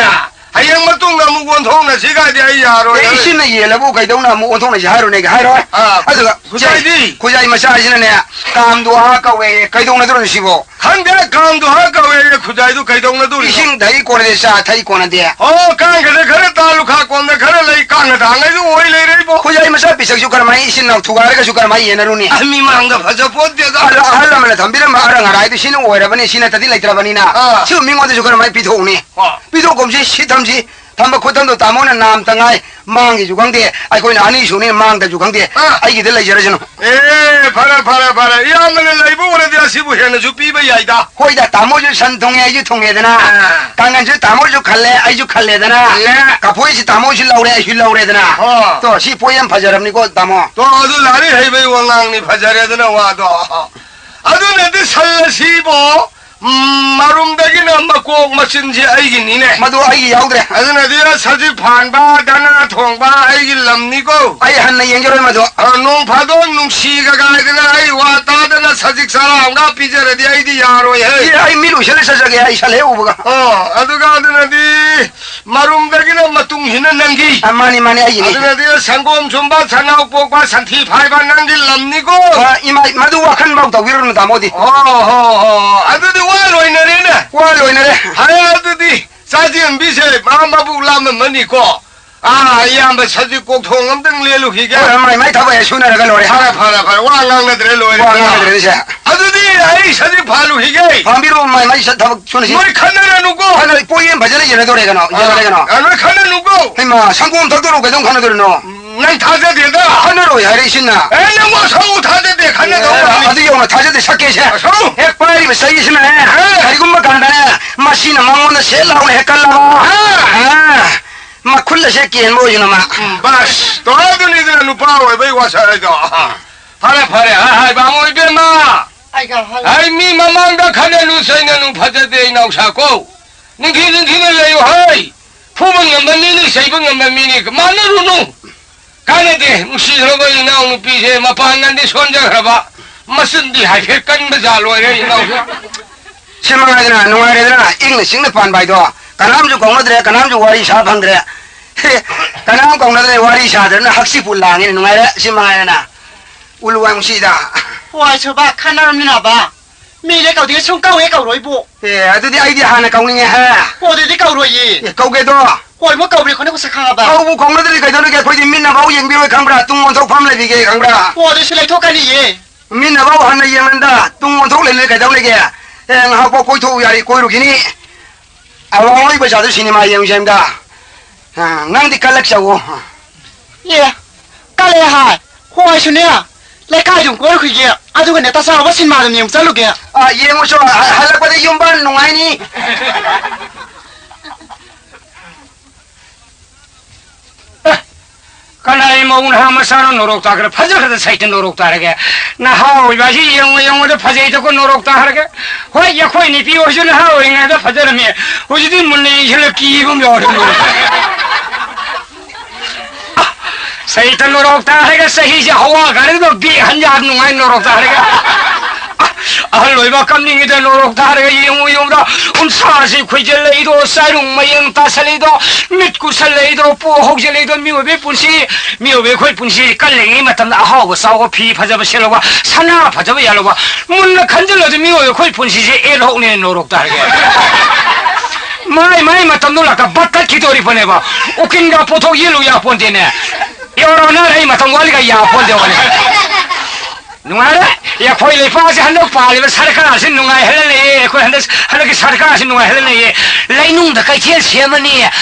ꯍꯌꯦꯡ ꯃꯇꯨꯡꯗ ꯑꯃꯨꯛ ꯑꯣꯟꯊꯣꯛꯅꯁꯤ ꯀꯥꯏꯗꯤ ꯑꯩ ꯌꯥꯔꯣꯏ꯫ ꯑꯦ, ꯏꯆꯤꯟꯅ ꯌꯦꯜꯂꯕꯨ ꯀꯩꯗꯧꯅ ꯑꯃꯨꯛ ꯑꯣꯟꯊꯣꯛꯅꯁꯤ ꯍꯥꯏꯔꯨꯅꯦꯒ ꯍꯥꯏꯔꯣꯏ꯫ ꯑꯥ, ꯑꯗꯨꯒ ꯈꯨꯖꯥꯏꯗꯤ? ꯈꯨꯖꯥꯏ ꯃꯆꯥꯁꯤꯅꯅꯦ, ꯀꯥꯝꯗꯣ ꯍꯥ ꯀꯧꯋꯦ, ꯀꯩꯗꯧꯅꯗꯣꯏꯅꯣ ꯁꯤꯕꯣ? ꯈꯪꯗꯦ, ꯀꯥꯝꯗꯣ ꯍꯥ ꯀꯧꯋꯦ, ꯈꯨꯖꯥꯏꯗꯨ ꯀꯩꯗꯧꯅꯗꯣꯔꯤꯅꯣ? ꯏꯁꯤꯡ ꯊꯛꯏ ꯀꯣꯟꯅꯗꯦ, ꯆꯥ ꯊꯛꯏ ꯀꯣꯟꯅꯗꯦ꯫ ꯑꯣ, ꯀꯥꯡꯒꯗ ꯈꯔ ꯇꯥꯜꯂꯨ, ꯈꯥ ꯀꯣꯟꯗ ꯈꯔ ꯂꯩ, ꯀꯥꯡꯒ ꯊꯥꯡꯉꯩꯗꯨ ꯑꯣꯏ ꯂꯩꯔꯦ ꯏꯕꯣ꯫ ꯈꯨꯖꯥꯏ ꯃꯆꯥ ꯄꯤꯁꯛꯁꯨ ꯀꯔꯝꯍꯥꯏꯅ ꯏꯆꯤꯟ ꯏꯅꯥꯎ ꯊꯨꯒꯥꯏꯔꯒꯁꯨ ꯀꯔꯝꯍꯥꯏꯅ ꯌꯦꯟꯅꯔꯨꯅꯤ? ꯑꯍꯟ ꯃꯤꯃꯥꯡꯗ ꯐꯖ ꯄꯣꯠꯇꯦꯗ꯫ ꯑꯍꯜ, ꯑꯍꯜ ꯂꯃꯟꯅ ꯊꯝꯕꯤꯔꯝꯕ ꯑꯔꯪ ꯑꯔꯥꯏꯗꯨ ꯁꯤꯅ ꯑꯣꯏꯔꯕꯅꯤ, ꯁꯤ ꯅꯠꯇꯗꯤ ꯂꯩꯇ꯭ꯔꯕꯅꯤꯅ꯫ ꯑꯥ꯫ ꯁꯤꯕꯨ ꯃꯤꯉꯣꯟꯗꯁꯨ ꯀꯔꯝꯍꯥꯏꯅ ꯄꯤꯊꯣꯛꯎꯅꯤ? ꯑꯣ꯫ ꯄꯤꯊꯣꯛꯀꯨꯝꯁꯤ, ꯁꯤ ꯊꯝꯁꯤ꯫ ꯊꯝꯕ ꯈꯣꯠꯊꯝꯗꯣ ꯇꯥꯃꯣꯅ ꯅꯥꯝꯇ ꯉꯥꯏ, ꯃꯥꯡꯒꯤꯁꯨ ꯈꯪꯗꯦ, ꯑꯩꯈꯣꯏꯅ ꯑꯅꯤ ꯁꯨꯅꯤ ꯃꯥꯡꯗꯁꯨ ꯈꯪꯗꯦ, ꯑꯥ꯫ ꯑꯩꯒꯤꯗ ꯂꯩꯖꯔꯁꯅꯨ꯫ ꯑꯦ, ꯐꯔꯦ, ꯐꯔꯦ, ꯐꯔꯦ꯫ ꯏꯌꯥꯝꯕꯅ ꯂꯩꯕ ꯑꯣꯏꯔꯗꯤ ꯑꯁꯤꯕꯨ ꯍꯦꯟꯅꯁꯨ ꯄꯤꯕ ꯌꯥꯏꯗ꯫ ꯍꯣꯏꯗ, ꯇꯥꯃꯣꯁꯨ ꯁꯟ ꯊꯨꯡꯉꯦ, ꯑꯩꯁꯨ ꯊꯨꯡꯉꯦꯗꯅ꯫ ꯑꯥ꯫ ꯀꯥꯡꯒꯟꯁꯨ ꯇꯥꯃꯣꯁꯨ ꯈꯜꯂꯦ, ꯑꯩꯁꯨ ꯈꯜꯂꯦꯗꯅ꯫ ꯈꯜꯂꯦ꯫ ꯀꯐꯣꯏꯁꯤ ꯇꯥꯃꯣꯁꯨ ꯂꯧꯔꯦ, ꯑꯩꯁꯨ ꯂꯧꯔꯦꯗꯅ꯫ ꯑꯣ꯫ ꯇꯣ, ꯁꯤ ꯄꯣꯠ ꯌꯥꯝ ꯐꯖꯔꯕꯅꯤꯀꯣ, ꯇꯥꯃꯣ꯫ ꯇꯣ, ꯑꯗꯨ ꯂꯥꯏꯔꯤꯛ ꯍꯩꯕꯩ ꯋꯥꯉꯥꯡꯅꯤ, ꯐꯖꯔꯦꯗꯅ ꯋꯥꯗꯣ꯫ ꯑꯗꯨꯅꯗꯤ ꯁꯜ ꯑꯁꯤꯕꯣ ꯎꯝ, ꯃꯔꯨꯝꯗꯒꯤꯅ ꯃꯀꯣꯛ ꯃꯆꯤꯟꯁꯦ ꯑꯩꯒꯤꯅꯤꯅꯦ꯫ ꯃꯗꯨ ꯑꯩꯒꯤ ꯌꯥꯎꯗ꯭ꯔꯦ꯫ ꯑꯗꯨꯅꯗꯤ ꯁꯖꯤꯛ ꯐꯥꯟꯕ, ꯗꯅꯥ ꯊꯣꯡꯕ ꯑꯩꯒꯤ ꯂꯝꯅꯤꯀꯣ꯫ ꯑꯩ ꯍꯟꯅ ꯌꯦꯡꯖꯔꯣꯏ ꯃꯗꯨ꯫ ꯑ, ꯅꯣꯡ ꯐꯥꯗꯣꯛ ꯅꯨꯡꯁꯤꯒ ꯀꯥꯏꯗꯅ ꯑꯩ ꯋꯥ ꯇꯥꯗꯅ ꯁꯖꯤꯛ ꯆꯔꯥ ꯑꯃꯒ ꯄꯤꯖꯔꯗꯤ ꯑꯩꯗꯤ ꯌꯥꯔꯣꯏꯍꯦ꯫ ꯑꯦ, ꯑꯩ ꯃꯤꯠ ꯎꯏꯁꯜꯂ ꯆꯠꯆꯒꯦ, ꯑꯩ ꯁꯟ ꯍꯦꯛ ꯎꯕꯒ꯫ ꯑꯣ, ꯑꯗꯨꯒ ꯑꯗꯨꯅꯗꯤ ꯃꯔꯨꯝꯗꯒꯤꯅ ꯃꯇꯨꯡꯁꯤꯅ ꯅꯪꯒꯤ꯫ ꯑ, ꯃꯥꯅꯤ, ꯃꯥꯅꯤ, ꯑꯩꯒꯤꯅꯤ꯫ ꯑꯗꯨꯅꯗꯤ ꯁꯪꯒꯣꯝ ꯁꯨꯝꯕ, ꯁꯅꯥꯎ ꯄꯣꯛꯄ, ꯁꯟꯊꯤ ꯐꯥꯏꯕ ꯅꯪꯒꯤ ꯂꯝꯅꯤꯀꯣ꯫ ꯑ, ꯏꯃꯥ, ꯃꯗꯨ ꯋꯥꯈꯜ ꯐꯥꯎ ꯇꯧꯕꯤꯔꯨꯅꯨ, ꯇꯥꯃꯣꯗꯤ꯫ ꯍꯣ, ꯍꯣ, ꯍꯣ꯫ ꯑꯗꯨꯗꯤ ꯋꯥ ꯂꯣꯏꯅꯔꯦꯅꯦ꯫ ꯋꯥ ꯂꯣꯏꯅꯔꯦ꯫ ꯐꯔꯦ, ꯑꯗꯨꯗꯤ ꯆꯥꯖꯦꯝꯕꯤꯁꯦ ꯃꯥ ꯃꯕꯨꯛ ꯂꯥꯝꯃꯝꯃꯅꯤꯀꯣ꯫ ꯑꯥ, ꯏꯌꯥꯝꯕ ꯁꯖꯤꯛ ꯀꯣꯛꯊꯣꯡ ꯑꯝꯇꯪ ꯂꯦꯜꯂꯨꯈꯤꯒꯦ꯫ ꯍꯣꯏ, ꯃꯥꯏ ꯃꯥꯏ ꯊꯕꯛ ꯍꯦꯛ ꯁꯨꯅꯔꯒ ꯂꯣꯏꯔꯦ꯫ ꯐꯔꯦ, ꯐꯔꯦ, ꯐꯔꯦ꯫ ꯋꯥ ꯉꯥꯡꯅꯗ꯭ꯔꯦ, ꯂꯣꯏꯔꯦ꯫ ꯋꯥ ꯉꯥꯡꯅꯗ꯭ꯔꯦ, ꯁꯦ꯫ ꯑꯗꯨꯗꯤ ꯑꯩ ꯁꯖꯤꯛ ꯐꯥꯜꯂꯨꯈꯤꯒꯦ꯫ ꯐꯥꯝꯕꯤꯔꯣ, ꯃꯥꯏ ꯃꯥꯏ ꯊꯕꯛ ꯁꯨꯅꯁꯤ꯫ ꯅꯣꯏ ꯈꯟꯅꯔꯅꯨꯀꯣ꯫ ꯈꯟꯅ-, ꯄꯣꯌꯦꯡ ꯐꯖꯅ ꯌꯦꯟꯅꯗꯣꯔꯦ ꯀꯩꯅꯣ, ꯌꯦꯟꯅꯔꯦ ꯀꯩꯅꯣ꯫ ꯑ, ꯅꯣꯏ ꯈꯟꯅꯅꯨꯀꯣ꯫ ꯍꯩꯃꯥ, ꯁꯪꯒꯣꯝ ꯊꯛꯇꯣꯔꯣ, ꯀꯩꯗꯧ ꯈꯟꯅꯗꯣꯔꯤꯅꯣ? ꯎꯝ꯫ ꯅꯪ ꯊꯥꯖꯗꯦꯗ꯫ ꯈꯟꯅꯔꯣꯏ ꯍꯥꯏꯔꯛꯏꯁꯤꯅ꯫ ꯑꯦ, ꯅꯪ ꯋꯥꯁꯧ, ꯊꯥꯖꯗꯦ, ꯈꯟꯅꯗꯧ ꯑꯦ, ꯃꯥꯜꯂꯤ꯫ ꯑꯗꯨ ꯌꯧꯅ ꯊꯥꯖꯗꯦ, ꯁꯛꯀꯦꯁꯦ꯫ ꯋꯥꯁꯧ꯫ ꯍꯦꯛ ꯄꯥꯏꯔꯤꯕ ꯆꯩꯁꯤꯅꯅꯦ, ꯑꯦ꯫ ꯀꯔꯤꯒꯨꯝꯕ ꯀꯥꯟꯗꯅꯦ, ꯃꯁꯤꯅ ꯃꯉꯣꯟꯗ ꯁꯦꯠ ꯂꯥꯎꯅ ꯍꯦꯛ ꯀꯜꯂꯕ꯫ ꯑꯦ꯫ ꯑꯦ, ꯃꯈꯨꯜ ꯑꯁꯦ ꯀꯦꯟꯕ ꯑꯣꯏꯁꯅꯨ ꯃꯥ꯫ ꯎꯝ, ꯕꯁ, ꯇꯣꯔꯥꯗꯨꯅꯤꯗꯅ ꯅꯨꯄꯥ ꯑꯣꯏꯕꯩ ꯋꯥꯁꯛ ꯍꯥꯏꯗꯣ꯫ ꯐꯔꯦ, ꯐꯔꯦ, ꯑ, ꯍꯥꯏ, ꯕꯥꯃꯣ ꯏꯕꯦꯝꯃ꯫ ꯑꯩꯒ ꯍꯜ- ꯑꯩ ꯃꯤ ꯃꯃꯥꯡꯗ ꯈꯟꯅꯅꯨ ꯆꯩꯅꯅꯨ ꯐꯖꯗꯦ, ꯏꯅꯥꯎꯁꯥ ꯀꯣ꯫ ꯅꯤꯡꯊꯤ ꯅꯤꯡꯊꯤꯅ ꯂꯩꯌꯨ ꯍꯩ꯫ ꯐꯨꯕ ꯉꯝꯕ ꯃꯤꯅꯤ, ꯆꯩꯕ ꯉꯝꯕ ꯃꯤꯅꯤ, ꯃꯥꯟꯅꯔꯨꯅꯨ꯫ ꯀꯥꯟꯅꯗꯦ, ꯅꯨꯡꯁꯤꯈ꯭ꯔꯕ ꯏꯅꯥꯎꯅꯨꯄꯤꯁꯦ ꯃꯄꯥꯡꯒꯜꯗꯤ ꯁꯣꯟꯖꯈ꯭ꯔꯕ, ꯃꯆꯤꯟꯗꯤ ꯍꯥꯏꯐꯦꯠ ꯀꯟꯕ ꯖꯥꯠ ꯑꯣꯏꯔꯦ ꯏꯅꯥꯎꯁꯥ꯫ ꯁꯤ ꯃꯉꯥꯏꯗꯅ, ꯅꯨꯡꯉꯥꯏꯔꯦꯗꯅ, ꯏꯪꯅ ꯆꯤꯛꯅ ꯄꯥꯟꯕ ꯍꯥꯏꯗꯣ꯫ ꯀꯅꯥꯝꯁꯨ ꯀꯧꯅꯗ꯭ꯔꯦ, ꯀꯅꯥꯝꯁꯨ ꯋꯥꯔꯤ ꯁꯥ ꯐꯪꯗ꯭ꯔꯦ꯫ ꯀꯅꯥꯝ ꯀꯧꯅꯗ꯭ꯔꯦ, ꯋꯥꯔꯤ ꯁꯥꯗ꯭ꯔꯦꯅ ꯍꯛꯆꯤꯠꯄꯨ ꯂꯥꯡꯉꯦꯅꯦ, ꯅꯨꯡꯉꯥꯏꯔꯦ꯫ ꯁꯤ ꯃꯉꯥꯏꯔꯦꯅ꯫ ꯎꯂꯨ ꯋꯥꯏ ꯃꯨꯁꯤꯗ꯫ ꯍꯣꯏ, ꯁꯣꯕꯥ, ꯈꯟꯅꯔꯝꯅꯤꯅꯕ꯫ ꯃꯤꯅꯦ ꯀꯧꯗꯤꯒ ꯁꯨꯝ ꯀꯧꯋꯦ ꯀꯧꯔꯣꯏꯕꯨ꯫ ꯑꯦ, ꯑꯗꯨꯗꯤ ꯑꯩꯗꯤ ꯍꯥꯟꯅ ꯀꯧꯅꯤꯡꯉꯦ ꯍꯦ꯫ ꯑꯣ, ꯑꯗꯨꯗꯤ ꯀꯧꯔꯣꯏꯌꯦ꯫ ꯑꯦ, ꯀꯧꯒꯦꯗꯣ꯫ ꯍꯣꯏ, ꯃꯣꯏ ꯀꯧꯕ꯭ꯔꯦ ꯈꯣꯠꯅ ꯁꯛ ꯈꯪꯉꯕ꯫ ꯀꯧꯕꯨ ꯀꯧꯅꯗ꯭ꯔꯗꯤ ꯀꯩꯗꯧꯔꯤꯒꯦ? ꯑꯩꯈꯣꯏꯗꯤ ꯃꯤꯠꯅ ꯐꯥꯎ ꯌꯦꯡꯕꯤꯔꯣꯏ ꯈꯪꯕ꯭ꯔꯥ? ꯇꯨꯡ ꯑꯣꯟꯊꯣꯛꯐꯝ ꯂꯩꯕꯤꯒꯦ ꯈꯪꯕ꯭ꯔꯥ? ꯑꯣ, ꯑꯗꯨꯁꯨ ꯂꯩꯊꯣꯛꯀꯅꯤꯌꯦ꯫ ꯃꯤꯠꯅ ꯐꯥꯎ ꯍꯟꯅ ꯌꯦꯡꯃꯟꯗ ꯇꯨꯡ ꯑꯣꯟꯊꯣꯛ ꯂꯩꯅ ꯀꯩꯗꯧ ꯂꯩꯒꯦ? ꯑꯦ, ꯉꯥꯏꯍꯥꯛ ꯄꯣꯛ ꯀꯣꯏꯊꯣꯛꯎ ꯌꯥꯔꯤ, ꯀꯣꯏꯔꯨꯈꯤꯅꯤ꯫ ꯑꯋꯥꯡꯕꯒꯤ ꯄꯩꯁꯥꯗꯨ ꯁꯤꯅꯦꯃꯥ ꯌꯦꯡꯉꯨꯁꯦ ꯍꯥꯏꯕꯗ꯫ ꯑ, ꯅꯪꯗꯤ ꯀꯜꯂꯛꯆꯧꯋꯣ꯫ ꯑꯦ, ꯀꯜꯂꯦ ꯍꯥꯏ꯫ ꯍꯣꯏꯁꯨꯅꯦ, ꯂꯩꯀꯥꯏꯗꯨ ꯀꯣꯏꯔꯨꯈꯤꯒꯦ꯫ ꯑꯗꯨꯒꯅꯦ, ꯇꯆꯥꯎꯕ ꯁꯤꯅꯦꯃꯥꯗꯨ ꯌꯦꯡ ꯆꯠꯂꯨꯒꯦ꯫ ꯑ, ꯌꯦꯡꯉꯨꯆꯣ, ꯍ-, ꯍꯜꯂꯛꯄꯗ ꯌꯨꯝꯕꯥꯟ ꯅꯨꯡꯉꯥꯏꯅꯤ꯫ ꯑꯦ, ꯀꯅꯥꯏ ꯃꯧ ꯅꯍꯥ ꯃꯆꯥꯅꯣ ꯅꯣꯔꯣꯛ ꯇꯥꯈ꯭ꯔꯦ? ꯐꯖꯈ꯭ꯔꯗ ꯁꯩꯇ ꯅꯣꯔꯣꯛ ꯇꯥꯔꯒꯦ꯫ ꯅꯍꯥ ꯑꯣꯏꯕ ꯍꯥꯏꯁꯤ ꯌꯦꯡꯉꯨ ꯌꯦꯡꯉꯨꯗ ꯐꯖꯩꯗꯀꯣ ꯅꯣꯔꯣꯛ ꯇꯥꯈ꯭ꯔꯒꯦ꯫ ꯍꯣꯏ, ꯑꯩꯈꯣꯏ ꯅꯨꯄꯤ ꯑꯣꯏꯔꯁꯨ ꯅꯍꯥ ꯑꯣꯏꯔꯤꯉꯩꯗ ꯐꯖꯔꯝꯃꯤ꯫ ꯍꯧꯖꯤꯛꯇꯤ ꯃꯨꯟꯅ ꯌꯦꯡꯁꯤꯜꯂ ꯀꯤꯕ ꯑꯃ ꯌꯥꯎꯔꯦ꯫ ꯁꯩꯇ ꯅꯣꯔꯣꯛ ꯇꯥꯈ꯭ꯔꯒ ꯆꯍꯤꯁꯦ ꯍꯋꯥ ꯒꯥꯔꯤꯗꯣ ꯕꯦꯛ ꯍꯟ ꯌꯥꯝ ꯅꯨꯡꯉꯥꯏ ꯅꯣꯔꯣꯛ ꯇꯥꯈ꯭ꯔꯒ꯫ ꯑꯍꯜ ꯑꯣꯏꯕ ꯀꯞꯅꯤꯡꯉꯤꯗ ꯅꯣꯔꯣꯛ ꯇꯥꯔꯒ ꯌꯦꯡꯉꯨ ꯌꯦꯡꯉꯨꯗ ꯎꯟꯁꯥꯁꯤ ꯈꯨꯏꯖꯜꯂꯛꯏꯗꯣ, ꯆꯥꯏꯔꯨꯡ ꯃꯌꯦꯡ ꯇꯥꯁꯜꯂꯛꯏꯗꯣ, ꯃꯤꯠ ꯀꯨꯁꯜꯂꯛꯏꯗꯣ, ꯄꯣ ꯍꯧꯖꯤꯜꯂꯛꯏꯗꯣ, ꯃꯤꯑꯣꯏꯕꯒꯤ ꯄꯨꯟꯁꯤ, ꯃꯤꯑꯣꯏꯕ ꯑꯩꯈꯣꯏ ꯄꯨꯟꯁꯤ ꯀꯜꯂꯤꯉꯩ ꯃꯇꯝꯗ ꯑꯍꯥꯎꯕ ꯆꯥꯎꯕ, ꯐꯤ ꯐꯖꯕ ꯁꯦꯠꯂꯧꯕ, ꯁꯅꯥ ꯐꯖꯕ ꯌꯥꯜꯂꯧꯕ, ꯃꯨꯟꯅ ꯈꯟꯖꯤꯜꯂꯗꯤ ꯃꯤꯑꯣꯏꯕ ꯑꯩꯈꯣꯏ ꯄꯨꯟꯁꯤꯁꯦ ꯑꯦ ꯂꯣꯛꯅꯦ ꯅꯣꯔꯣꯛ ꯇꯥꯔꯒꯦ꯫ ꯃꯥꯏ ꯃꯥꯏ ꯃꯇꯝꯗꯣ ꯂꯥꯛꯇ ꯕꯠ ꯇꯠꯈꯤꯗꯣꯔꯤꯕꯅꯦꯕ꯫ ꯎꯀꯤꯟꯒ ꯄꯣꯠꯊꯣꯛ ꯌꯦꯜꯂꯨ ꯌꯥꯄꯣꯟꯇꯦꯅꯦ꯫ ꯌꯧꯔꯕ ꯅꯪ ꯑꯩ ꯃꯇꯝ ꯋꯥꯠꯂꯤꯒ ꯌꯥꯄꯣꯟꯇꯦ ꯋꯥꯅꯤ꯫ ꯅꯨꯡꯉꯥꯏꯔꯦ꯫ ꯑꯦ, ꯑꯩꯈꯣꯏ ꯂꯩꯄꯥꯛꯁꯦ ꯍꯟꯗꯛ ꯄꯥꯜꯂꯤꯕ ꯁꯔꯀꯥꯔꯁꯤ ꯅꯨꯡꯉꯥꯏꯍꯜꯂ ꯂꯩꯌꯦ꯫ ꯑꯩꯈꯣꯏ ꯍꯟꯗꯛ, ꯍꯟꯗꯛꯀꯤ ꯁꯔꯀꯥꯔꯁꯤ ꯅꯨꯡꯉꯥꯏꯍꯜꯂ ꯂꯩꯌꯦ꯫ ꯂꯩꯅꯨꯡꯗ ꯀꯩꯊꯦꯜ ꯁꯦꯝꯃꯅꯤ,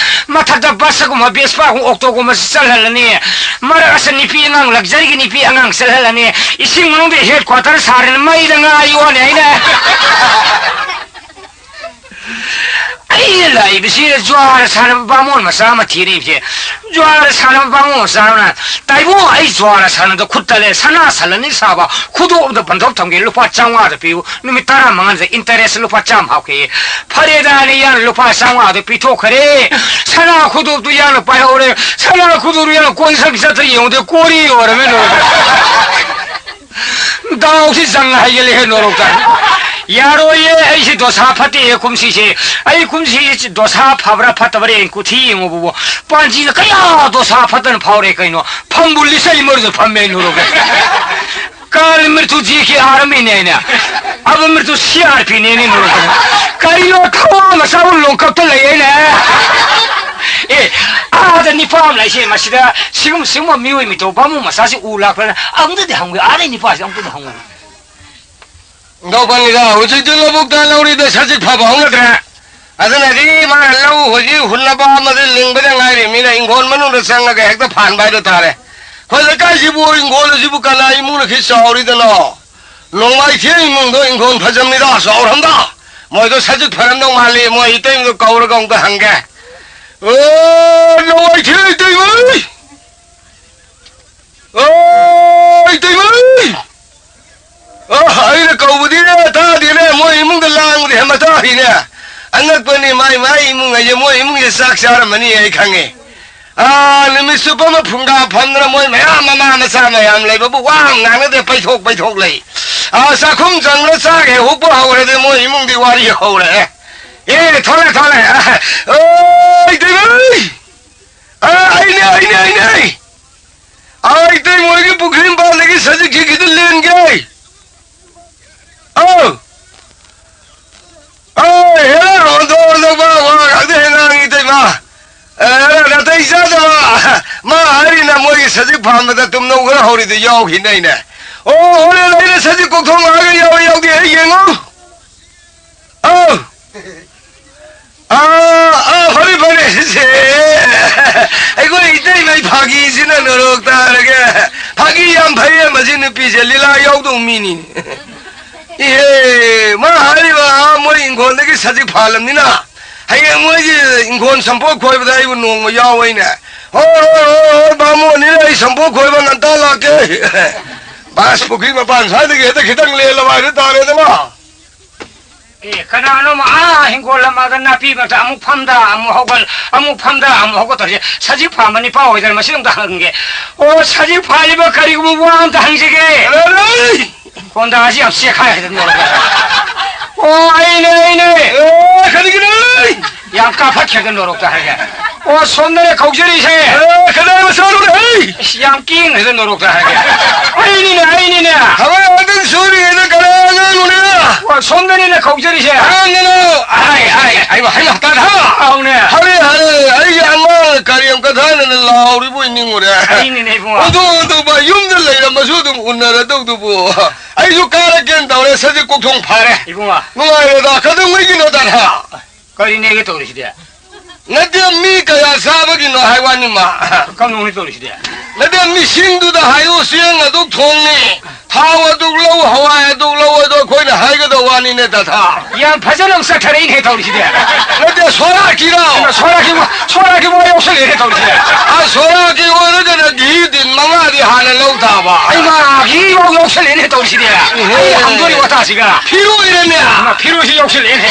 ꯃꯊꯛꯇ ꯕꯁꯒꯨꯝꯕ, ꯕꯦꯁꯄꯥꯒꯨꯝꯕ, ꯑꯣꯛꯇꯣꯒꯨꯝꯕꯁꯤ ꯆꯠꯍꯜꯂꯅꯤ꯫ ꯃꯔꯛ ꯑꯁꯤꯗ ꯅꯨꯄꯤ ꯑꯉꯥꯡ, ꯂꯛꯖꯔꯤꯒꯤ ꯅꯨꯄꯤ ꯑꯉꯥꯡ ꯆꯠꯍꯜꯂꯅꯤ꯫ ꯏꯁꯤꯡ ꯃꯅꯨꯡꯗ ꯍꯦꯗ ꯀ꯭ꯋꯥꯇꯔ ꯁꯥꯔꯅꯤ, ꯃꯩꯗ ꯉꯥ ꯌꯣꯛꯑꯅꯤ ꯑꯩꯅ꯫ ꯑꯩꯅ ꯂꯥꯛꯏꯕꯁꯤ ꯖ꯭ꯋꯥꯔ ꯁꯥꯟꯅꯕ ꯕꯥꯃꯣꯟ ꯃꯆꯥ ꯑꯃ ꯊꯤꯔꯤꯕꯁꯦ꯫ ꯖ꯭ꯋꯥꯔ ꯁꯥꯟꯅꯕ ꯕꯥꯃꯣꯟ ꯃꯆꯥ ꯑꯃꯅ, "ꯇꯥꯏꯕꯣ, ꯑꯩ ꯖ꯭ꯋꯥꯔ ꯁꯥꯟꯅꯕꯗ ꯈꯨꯠ ꯇꯠꯂꯦ, ꯁꯅꯥ ꯁꯟ ꯑꯅꯤ ꯁꯥꯕ ꯈꯨꯗꯣꯞ ꯑꯝꯇ ꯕꯟꯗꯣꯞ ꯊꯝꯒꯦ, ꯂꯨꯄꯥ ꯆꯥꯝꯃꯉꯥꯗ ꯄꯤꯌꯨ, ꯅꯨꯃꯤꯠ ꯇꯔꯥꯃꯉꯥꯗ ꯏꯟꯇꯔꯦꯁ ꯂꯨꯄꯥ ꯆꯥꯝꯃ ꯍꯥꯞꯀꯦ"꯫ ꯐꯔꯦꯗꯥꯅ ꯌꯥꯅ ꯂꯨꯄꯥ ꯆꯥꯝꯃꯉꯥꯗꯨ ꯄꯤꯊꯣꯛꯈ꯭ꯔꯦ꯫ ꯁꯅꯥ ꯈꯨꯗꯣꯞꯇꯨ ꯌꯥꯅ ꯄꯥꯏꯍꯧꯔꯦ꯫ ꯁꯅꯥ ꯈꯨꯗꯣꯞꯇꯨ ꯌꯥꯅ ꯀꯣꯟꯁꯪ ꯆꯠꯇ ꯌꯦꯡꯉꯨꯗꯦ, ꯀꯣꯔꯤ ꯑꯣꯏꯔꯝꯃꯦ ꯂꯣꯏꯔꯦ꯫ ꯗꯥꯎꯁꯤ ꯆꯪꯉ ꯍꯩꯒꯠꯂꯦꯍꯦ ꯅꯣꯔꯣꯛꯇ꯫ ꯌꯥꯔꯣꯏꯌꯦ, ꯑꯩꯁꯤ ꯗꯣꯁꯥ ꯐꯠꯇꯦꯍꯦ ꯀꯨꯝꯁꯤꯁꯦ꯫ ꯑꯩ ꯀꯨꯝꯁꯤꯁꯤ ꯗꯣꯁꯥ ꯐꯕ꯭ꯔꯥ ꯐꯠꯇꯕ꯭ꯔꯥ ꯌꯦꯡ ꯀꯨꯊꯤ ꯌꯦꯡꯉꯨꯕꯕꯨ, ꯄꯥꯟꯖꯤꯅ ꯀꯌꯥ ꯗꯣꯁꯥ ꯐꯠꯇꯅ ꯐꯥꯎꯔꯦ ꯀꯩꯅꯣ? ꯐꯝꯕꯨ ꯂꯤꯆꯩ ꯃꯔꯨꯗ ꯐꯝꯃꯦ ꯅꯣꯔꯣꯛꯇ꯫ ꯀꯥꯔ ꯃ꯭ꯔꯤꯇꯨ ꯖꯤ ꯀꯦ ꯑꯥꯔ ꯑꯃ ꯏꯅꯦ ꯑꯩꯅ꯫ ꯑꯕ ꯃ꯭ꯔꯤꯇꯨ ꯁꯤ ꯑꯥꯔ ꯄꯤ ꯅꯦꯅꯦ ꯅꯣꯔꯣꯛꯇ꯫ ꯀꯔꯤꯅꯣ ꯊꯋꯥ ꯃꯆꯥꯕꯨ ꯂꯣꯡꯀꯞꯇ ꯂꯩ ꯑꯩꯅ? ꯑꯦ, ꯑꯥꯗ ꯅꯤꯄꯥ ꯑꯃ ꯂꯩꯁꯦ, ꯃꯁꯤꯗ ꯁꯤꯒꯨꯝ-, ꯁꯤꯒꯨꯝꯕ ꯃꯤꯑꯣꯏ ꯃꯤꯇꯧ ꯕꯥꯃꯣꯟ ꯃꯆꯥꯁꯤ ꯎ ꯂꯥꯛꯄ꯭ꯔꯅ ꯑꯃꯨꯛꯇꯗꯤ ꯍꯪꯉꯨ, ꯑꯥꯗꯩ ꯅꯤꯄꯥꯁꯤ ꯑꯃꯨꯛꯇꯗꯤ ꯍꯪꯉꯨ꯫ ꯏꯟꯊꯧ ꯐꯅꯤꯗ, ꯍꯧꯖꯤꯛꯇꯤ ꯂꯧꯕꯨꯛꯇ ꯂꯧꯔꯤꯗ ꯁꯖꯤꯛ ꯐꯕ ꯍꯧꯅꯗ꯭ꯔꯦ꯫ ꯑꯗꯨꯅꯗꯤ ꯃꯥꯅ ꯂꯧ ꯍꯧꯖꯤꯛ ꯍꯨꯟꯅꯕ ꯑꯃꯗꯤ ꯂꯤꯡꯕꯗ ꯉꯥꯏꯔꯤꯕꯅꯤꯅ ꯏꯪꯈꯣꯜ ꯃꯅꯨꯡꯗ ꯆꯪꯉꯒ ꯍꯦꯛꯇ ꯐꯥꯟꯕ ꯍꯥꯏꯗꯣ ꯇꯥꯔꯦ꯫ ꯑꯩꯈꯣꯏ ꯂꯩꯀꯥꯏꯁꯤꯕꯨ ꯏꯪꯈꯣꯜ ꯑꯁꯤꯕꯨ ꯀꯅꯥ ꯏꯃꯨꯡꯅ ꯈꯤ ꯆꯥꯎꯔꯤꯗꯅꯣ? ꯅꯣꯡꯃꯥꯏꯊꯦꯝ ꯏꯃꯨꯡꯗꯣ ꯏꯪꯈꯣꯜ ꯐꯖꯕꯅꯤꯗ, ꯆꯥꯎꯔꯝꯗ꯫ ꯃꯣꯏꯗꯣ ꯁꯖꯤꯛ ꯐꯔꯝꯗꯧ ꯃꯥꯜꯂꯤ, ꯃꯣꯏ ꯏꯇꯩꯃꯗꯣ ꯀꯧꯔꯒ ꯑꯃꯨꯛꯇ ꯍꯪꯒꯦ꯫ ꯑꯣ, ꯅꯣꯡꯃꯥꯏꯊꯦꯝ ꯏꯇꯩꯃ! ꯑꯣ, ꯏꯇꯩꯃ! ꯑ, ꯑꯩꯅ ꯀꯧꯕꯗꯤ ꯇꯥꯗꯦꯅꯦ, ꯃꯣꯏ ꯏꯃꯨꯡꯗ ꯂꯥꯡꯕꯗꯤ ꯍꯦꯟ ꯃꯇꯥꯔꯤꯅꯦ꯫ ꯑꯉꯛꯄꯅꯤ, ꯃꯥꯏ ꯃꯥꯏ ꯏꯃꯨꯡ ꯍꯥꯏꯁꯦ, ꯃꯣꯏ ꯏꯃꯨꯡꯁꯦ ꯆꯥꯛ ꯆꯥꯔꯝꯃꯅꯤ ꯑꯩ ꯈꯪꯉꯦ꯫ ꯑꯥ, ꯅꯨꯃꯤꯠ ꯆꯨꯞꯄ ꯑꯃ ꯐꯨꯡꯒꯥ ꯐꯝꯗꯅ ꯃꯣꯏ ꯃꯌꯥꯝ ꯃꯃꯥ ꯃꯆꯥ ꯃꯌꯥꯝ ꯂꯩꯕꯕꯨ ꯋꯥ ꯑꯃ ꯉꯥꯡꯅꯗꯦ, ꯄꯩꯊꯣꯛ ꯄꯩꯊꯣꯛ ꯂꯩ꯫ ꯑꯥ, ꯆꯥꯛꯈꯨꯝ ꯆꯪꯕ ꯆꯥꯛ ꯍꯦꯛ ꯍꯨꯛꯄ ꯍꯧꯔꯗꯤ ꯃꯣꯏ ꯏꯃꯨꯡꯗꯤ ꯋꯥꯔꯤ ꯍꯧꯔꯛꯑꯦ꯫ ꯑꯦ, ꯊꯣꯛꯂꯛꯑꯦ, ꯊꯣꯛꯂꯛꯑꯦ꯫ ꯑ, ꯑꯣꯏ, ꯇꯩꯕꯩ! ꯑ, ꯑꯩꯅꯦ, ꯑꯩꯅꯦ, ꯑꯩꯅꯦ! ꯑ, ꯏꯇꯩ ꯃꯣꯏꯒꯤ ꯄꯨꯈ꯭ꯔꯤ ꯃꯄꯥꯟꯗꯒꯤ ꯁꯖꯤꯛ ꯈꯤꯛꯈꯤꯗꯨ ꯂꯦꯟꯒꯦ꯫ ꯑꯧ! ꯑꯧ, ꯍꯦꯔꯥ, ꯑꯣꯟꯊꯣꯛ ꯑꯣꯟꯊꯣꯛꯄ ꯋꯥ ꯉꯥꯛꯇ ꯍꯦꯛ ꯉꯥꯡꯉꯤ, ꯏꯇꯩꯃ꯫ ꯑꯦ, ꯍꯦꯔꯥ, ꯅꯥꯇꯩ ꯆꯥꯗꯕ꯫ ꯃꯥ ꯍꯥꯏꯔꯤꯅ ꯃꯣꯏꯒꯤ ꯁꯖꯤꯛ ꯐꯥꯟꯕꯗ ꯇꯨꯝꯅꯧ ꯈꯔ ꯍꯧꯔꯤꯗꯨ ꯌꯥꯎꯈꯤꯅꯦ ꯑꯩꯅ꯫ ꯑꯣ, ꯍꯣꯔꯦꯟ ꯑꯩꯅ ꯁꯖꯤꯛ ꯀꯣꯛꯊꯣꯡ ꯂꯥꯛꯑꯒ ꯌꯥꯎꯏ ꯌꯥꯎꯗꯦ ꯑꯩ ꯌꯦꯡꯉꯣ꯫ ꯑꯧ꯫ ꯑꯥ, ꯑꯥ, ꯐꯔꯦ, ꯐꯔꯦ꯫ ꯁꯦ, ꯑꯩꯈꯣꯏ ꯏꯇꯩꯃꯩ ꯐꯥꯒꯤꯁꯤꯅ ꯅꯣꯔꯣꯛ ꯇꯥꯔꯒꯦ꯫ ꯐꯥꯒꯤ ꯌꯥꯝ ꯐꯩꯌꯦ ꯃꯁꯤ ꯅꯨꯄꯤꯁꯦ, ꯂꯤꯂꯥ ꯌꯥꯎꯗꯧ ꯃꯤꯅꯤ꯫ ꯏꯍꯦ, ꯃꯥ ꯍꯥꯏꯔꯤꯕ, ꯑꯥ, ꯃꯣꯏ ꯏꯪꯈꯣꯜꯗꯒꯤ ꯁꯖꯤꯛ ꯐꯥꯜꯂꯝꯅꯤꯅ, ꯍꯌꯦꯡ ꯃꯣꯏꯒꯤ ꯏꯪꯈꯣꯜ ꯁꯝꯄꯣꯠ ꯈꯣꯏꯕꯗ ꯑꯩꯕꯨ ꯅꯣꯡꯃ ꯌꯥꯎ ꯍꯥꯏꯅꯦ꯫ ꯍꯣꯏ, ꯍꯣꯏ, ꯍꯣꯏ, ꯍꯣꯏ, ꯕꯥꯃꯣꯟꯅꯤꯅ ꯑꯩ ꯁꯝꯄꯣꯠ ꯈꯣꯏꯕ ꯉꯟꯇꯥ ꯂꯥꯛꯀꯦ꯫ ꯕꯥꯁ ꯄꯨꯈ꯭ꯔꯤ ꯃꯄꯥꯟ ꯁ꯭ꯋꯥꯏꯗꯒꯤ ꯍꯦꯛꯇ ꯈꯤꯇꯪ ꯂꯦꯜꯂꯕ ꯍꯥꯏꯗꯨ ꯇꯥꯔꯦꯗꯅ꯫ ꯑꯦ, ꯀꯅꯥꯅꯣ ꯑꯥ ꯍꯤꯡꯒꯣꯜ ꯑꯃꯗ ꯅꯥꯄꯤ ꯃꯔꯛꯇ ꯑꯃꯨꯛ ꯐꯝꯗ, ꯑꯃꯨꯛ ꯍꯧꯒꯠ, ꯑꯃꯨꯛ ꯐꯝꯗ, ꯑꯃꯨꯛ ꯍꯧꯒꯠ ꯇꯧꯔꯤꯁꯦ? ꯁꯖꯤꯛ ꯐꯥꯝꯕ ꯅꯤꯄꯥ ꯑꯣꯏꯗꯅ ꯃꯁꯤ ꯑꯝꯇ ꯍꯪꯒꯦ꯫ ꯑꯣ, ꯁꯖꯤꯛ ꯐꯥꯜꯂꯤꯕ ꯀꯔꯤꯒꯨꯝꯕ ꯋꯥ ꯑꯝꯇ ꯍꯪꯖꯒꯦ꯫ ꯍꯣꯟꯗꯥꯁꯤ ꯌꯥꯝ ꯆꯦꯛꯈꯥꯏ ꯍꯥꯏꯗꯅ ꯅꯣꯔꯣꯛꯇ꯫ ꯑꯣ, ꯑꯩꯅꯦ, ꯑꯩꯅꯦ꯫ ꯑꯦ, ꯀꯔꯤꯒꯤꯅꯣ? ꯌꯥꯝ ꯀꯥꯞꯐꯠꯈ꯭ꯔꯦꯗ ꯅꯣꯔꯣꯛꯇ ꯍꯥꯏꯔꯒ꯫ ꯑꯣ, ꯁꯣꯝꯗꯅꯦ ꯀꯧꯖꯔꯤꯁꯦ꯫ ꯑꯦ, ꯀꯗꯥꯏ ꯃꯆꯥꯅꯣꯅꯦ, ꯍꯩ? ꯏꯁ, ꯌꯥꯝ ꯀꯦꯡꯈ꯭ꯔꯦꯗ ꯅꯣꯔꯣꯛꯇ ꯍꯥꯏꯔꯒ꯫ ꯑꯩꯅꯤꯅꯦ, ꯑꯩꯅꯤꯅꯦ꯫ ꯊꯕꯛ ꯉꯥꯛꯇꯪ ꯁꯨꯔꯤꯉꯩꯗ ꯀꯅꯥ ꯑꯉꯥꯡꯅꯣꯅꯦ? ꯑꯣ, ꯁꯣꯝꯗꯅꯤꯅꯦ ꯀꯧꯖꯔꯤꯁꯦ꯫ ꯑꯉꯥꯡꯅꯤꯅꯣ? ꯑꯥꯏ, ꯑꯥꯏ, ꯑꯩ ꯋꯥꯍꯩ ꯉꯥꯛꯇꯪ ꯍꯥ? ꯑꯧꯅꯦ꯫ ꯍꯔꯦ, ꯍꯔꯦ, ꯑꯩꯒꯤ ꯑꯉꯥꯡ ꯀꯔꯦꯝ ꯀꯊꯥꯅꯅ ꯂꯥꯎꯔꯤꯕꯣꯏ ꯅꯤꯡꯉꯨꯔꯦ꯫ ꯑꯩꯅꯤꯅꯦ ꯏꯕꯨꯡꯉꯣ꯫ ꯑꯣꯟꯊꯣꯛ ꯑꯣꯟꯊꯣꯛꯄ ꯌꯨꯝꯗ ꯂꯩꯔꯝꯃꯁꯨ ꯑꯗꯨꯝ ꯎꯅꯔꯗꯧꯗꯨꯕꯨ꯫ ꯑꯩꯁꯨ ꯀꯥꯔꯛꯀꯦꯅ ꯇꯧꯔꯦ, ꯁꯖꯤꯛ ꯀꯣꯛꯊꯣꯡ ꯐꯥꯔꯦ꯫ ꯏꯕꯨꯡꯉꯣ꯫ ꯅꯨꯡꯉꯥꯏꯔꯦꯗ, ꯀꯩꯗꯧꯉꯩꯒꯤꯅꯣ ꯇꯥꯟꯍꯥ? ꯀꯔꯤꯅꯦꯒꯦ ꯇꯧꯔꯤꯁꯤꯗꯤ? ꯅꯠꯇꯦ, ꯃꯤ ꯀꯌꯥ ꯆꯥꯕꯒꯤꯅꯣ ꯍꯥꯏ ꯋꯥꯅꯤ ꯃꯥ꯫ ꯀꯝꯗꯧꯅꯤ ꯇꯧꯔꯤꯁꯤꯗꯤ? ꯅꯠꯇꯦ, ꯃꯤꯁꯤꯡꯗꯨꯗ ꯍꯥꯏꯌꯨ, ꯆꯦꯡ ꯑꯗꯨꯛ ꯊꯣꯡꯅꯤ, ꯊꯥꯎ ꯑꯗꯨꯛ ꯂꯧ, ꯍꯋꯥꯏ ꯑꯗꯨꯛ ꯂꯧ, ꯑꯗꯣ ꯑꯩꯈꯣꯏꯅ ꯍꯥꯏꯒꯗꯧ ꯋꯥꯅꯤꯅꯦ ꯇꯥꯊꯥ꯫ ꯌꯥꯝ ꯐꯖꯅ ꯑꯃꯨꯛ ꯆꯠꯊꯔꯛꯏꯅꯦ ꯇꯧꯔꯤꯁꯤꯗꯤ꯫ ꯅꯠꯇꯦ, ꯁꯣꯔꯥꯛꯀꯤꯔꯣ? ꯁꯣꯔꯥꯛꯀꯤ ꯋꯥ-, ꯁꯣꯔꯥꯛꯀꯤ ꯋꯥ ꯌꯥꯎꯁꯜꯂꯛꯑꯦꯅꯦ ꯇꯧꯔꯤꯁꯤꯗꯤ꯫ ꯑ, ꯁꯣꯔꯥꯛꯀꯤ ꯑꯣꯏꯔꯒꯅ ꯘꯤ ꯇꯤꯟ ꯃꯉꯥꯗꯤ ꯍꯥꯟꯅ ꯂꯧ ꯇꯥꯕ꯫ ꯑꯩꯃꯥ, ꯘꯤ ꯐꯥꯎ ꯌꯥꯎꯁꯜꯂꯛꯑꯦꯅꯦ ꯇꯧꯔꯤꯁꯤꯗꯤ꯫ ꯏꯍꯦ꯫ ꯑꯩ ꯍꯪꯗꯣꯔꯤ ꯋꯥꯇꯥꯁꯤꯒ꯫ ꯐꯤꯔꯣꯏꯔꯅꯦ? ꯏꯃꯥ, ꯐꯤꯔꯣꯏꯁꯤ ꯌꯥꯎꯁꯜꯂꯛꯑꯦꯅꯦ꯫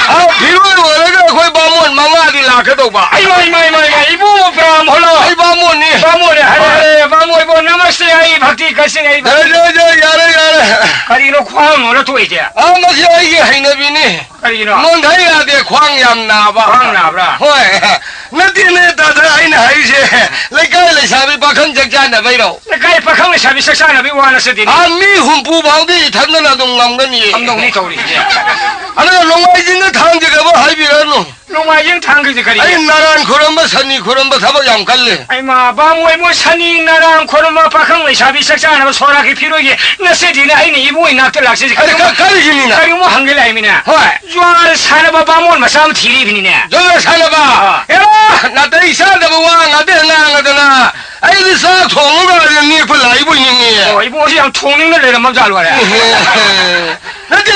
ꯑ, ꯐꯤꯔꯣꯏ ꯑꯣꯏꯔꯒ ꯑꯩꯈꯣꯏ ꯕꯥꯃꯣꯟ ꯃꯉꯥꯗꯤ ꯂꯥꯛꯀꯗꯧꯕ꯫ ꯏꯃꯥ, ꯏꯃꯥ, ꯏꯃꯥ, ꯏꯃꯥ, ꯏꯕꯨꯡꯉꯣ ꯄ꯭ꯔꯥꯝ ꯍꯣꯂꯣ꯫ ꯑꯩ ꯕꯥꯃꯣꯟꯅꯤ꯫ ꯕꯥꯃꯣꯟꯅꯦ, ꯍꯥꯏꯔꯦ, ꯍꯣꯏ꯫ ꯍꯥꯏꯔꯦ, ꯕꯥꯃꯣꯟ ꯏꯕꯣ, ꯅꯃꯁꯇꯦ, ꯑꯩ ꯚꯛꯇꯤ ꯀꯁꯤꯡ, ꯑꯩ ꯌꯥꯔꯦ, ꯌꯥꯔꯦ, ꯌꯥꯔꯦ, ꯌꯥꯔꯦ꯫ ꯀꯔꯤꯅꯣ ꯈ꯭ꯋꯥꯡ ꯅꯣꯜꯂ ꯊꯣꯛꯏꯁꯦ? ꯑ, ꯃꯁꯤ ꯑꯩꯒꯤ ꯍꯩꯅꯕꯤꯅꯤ꯫ ꯀꯔꯤꯒꯤꯅꯣ? ꯅꯣꯟꯊ ꯌꯥꯗꯦ, ꯈ꯭ꯋꯥꯡ ꯌꯥꯝ ꯅꯥꯕ꯫ ꯈ꯭ꯋꯥꯡ ꯅꯥꯕ꯭ꯔꯥ? ꯍꯣꯏ꯫ ꯅꯠꯇꯦꯅꯦ, ꯇꯥꯗ, ꯑꯩꯅ ꯍꯥꯏꯔꯤꯁꯦ, ꯂꯩꯀꯥꯏ ꯂꯩꯁꯥꯕꯤ ꯄꯥꯈꯪ ꯆꯥꯛ ꯆꯥꯅꯕꯩꯔꯣ? ꯂꯩꯀꯥꯏ ꯄꯥꯈꯪ ꯂꯩꯁꯥꯕꯤ ꯆꯥꯛ ꯆꯥꯅꯕꯩ ꯋꯥ ꯅꯠꯆꯗꯦꯅꯦ꯫ ꯑꯥ, ꯃꯤ ꯍꯨꯝꯐꯨ ꯐꯥꯎꯗꯤ ꯏꯊꯟꯗꯅ ꯑꯗꯨꯝ ꯉꯝꯒꯅꯤꯌꯦ꯫ ꯀꯝꯗꯧꯅꯤ ꯇꯧꯔꯤꯁꯦ? ꯑꯗꯨꯅ ꯅꯣꯡꯃꯥꯏꯖꯤꯡꯒ ꯊꯥꯡꯖꯒꯕꯨ ꯍꯥꯏꯕꯤꯔꯅꯨ꯫ ꯅꯣꯡꯃꯥꯏꯖꯤꯡ ꯊꯥꯡꯈ꯭ꯔꯤꯁꯦ ꯀꯔꯤ? ꯑꯩ ꯅꯔꯥꯟ ꯈꯨꯔꯨꯝꯕ, ꯁꯅꯤ ꯈꯨꯔꯨꯝꯕ ꯊꯕꯛ ꯌꯥꯝ ꯀꯜꯂꯦ꯫ ꯑꯩꯃ, ꯕꯥꯃꯣꯏ ꯃꯣꯏ ꯁꯅꯤ ꯅꯔꯥꯡ ꯈꯨꯔꯨꯝꯕ, ꯄꯥꯈꯪ ꯂꯩꯁꯥꯕꯤ ꯆꯥꯛ ꯆꯥꯅꯕ ꯁꯣꯔꯥꯛꯀꯤ ꯐꯤꯔꯣꯏꯒꯤ ꯅꯆꯦꯗꯤꯅ ꯑꯩꯅ ꯏꯕꯨꯡ ꯏꯅꯥꯛꯇ ꯂꯥꯛꯆꯩꯁꯦ꯫ ꯑꯩ ꯀꯔꯤꯒꯨꯝꯕ, ꯀ-, ꯀꯔꯤꯒꯤꯅꯤꯅ? ꯀꯔꯤꯒꯨꯝꯕ ꯍꯪꯒꯦ ꯂꯥꯛꯏꯃꯤꯅ꯫ ꯍꯣꯏ꯫ ꯖ꯭ꯋꯥꯔ ꯁꯥꯟꯅꯕ ꯕꯥꯃꯣꯟ ꯃꯆꯥ ꯑꯃ ꯊꯤꯔꯤꯕꯅꯤꯅꯦ꯫ ꯖ꯭ꯋꯥꯔ ꯁꯥꯟꯅꯕ? ꯑꯥ꯫ ꯑꯦꯔꯥ, ꯅꯥꯇꯩ ꯆꯥꯗꯕ ꯋꯥ ꯉꯥꯛꯇ ꯉꯥꯡꯉꯗꯅ ꯑꯩꯗꯤ ꯆꯥꯛ ꯊꯣꯡꯉꯒ ꯅꯦꯛꯄ ꯂꯥꯛꯏꯕꯣꯏ ꯅꯤꯡꯉꯤ꯫ ꯑꯣ, ꯏꯕꯨꯡꯉꯣꯁꯤ ꯌꯥꯝ ꯊꯣꯡꯅꯤꯡꯅ ꯂꯩꯔꯝꯃꯕ ꯖꯥꯠꯂꯣ ꯑꯔꯦ? ꯅꯠꯇꯦ,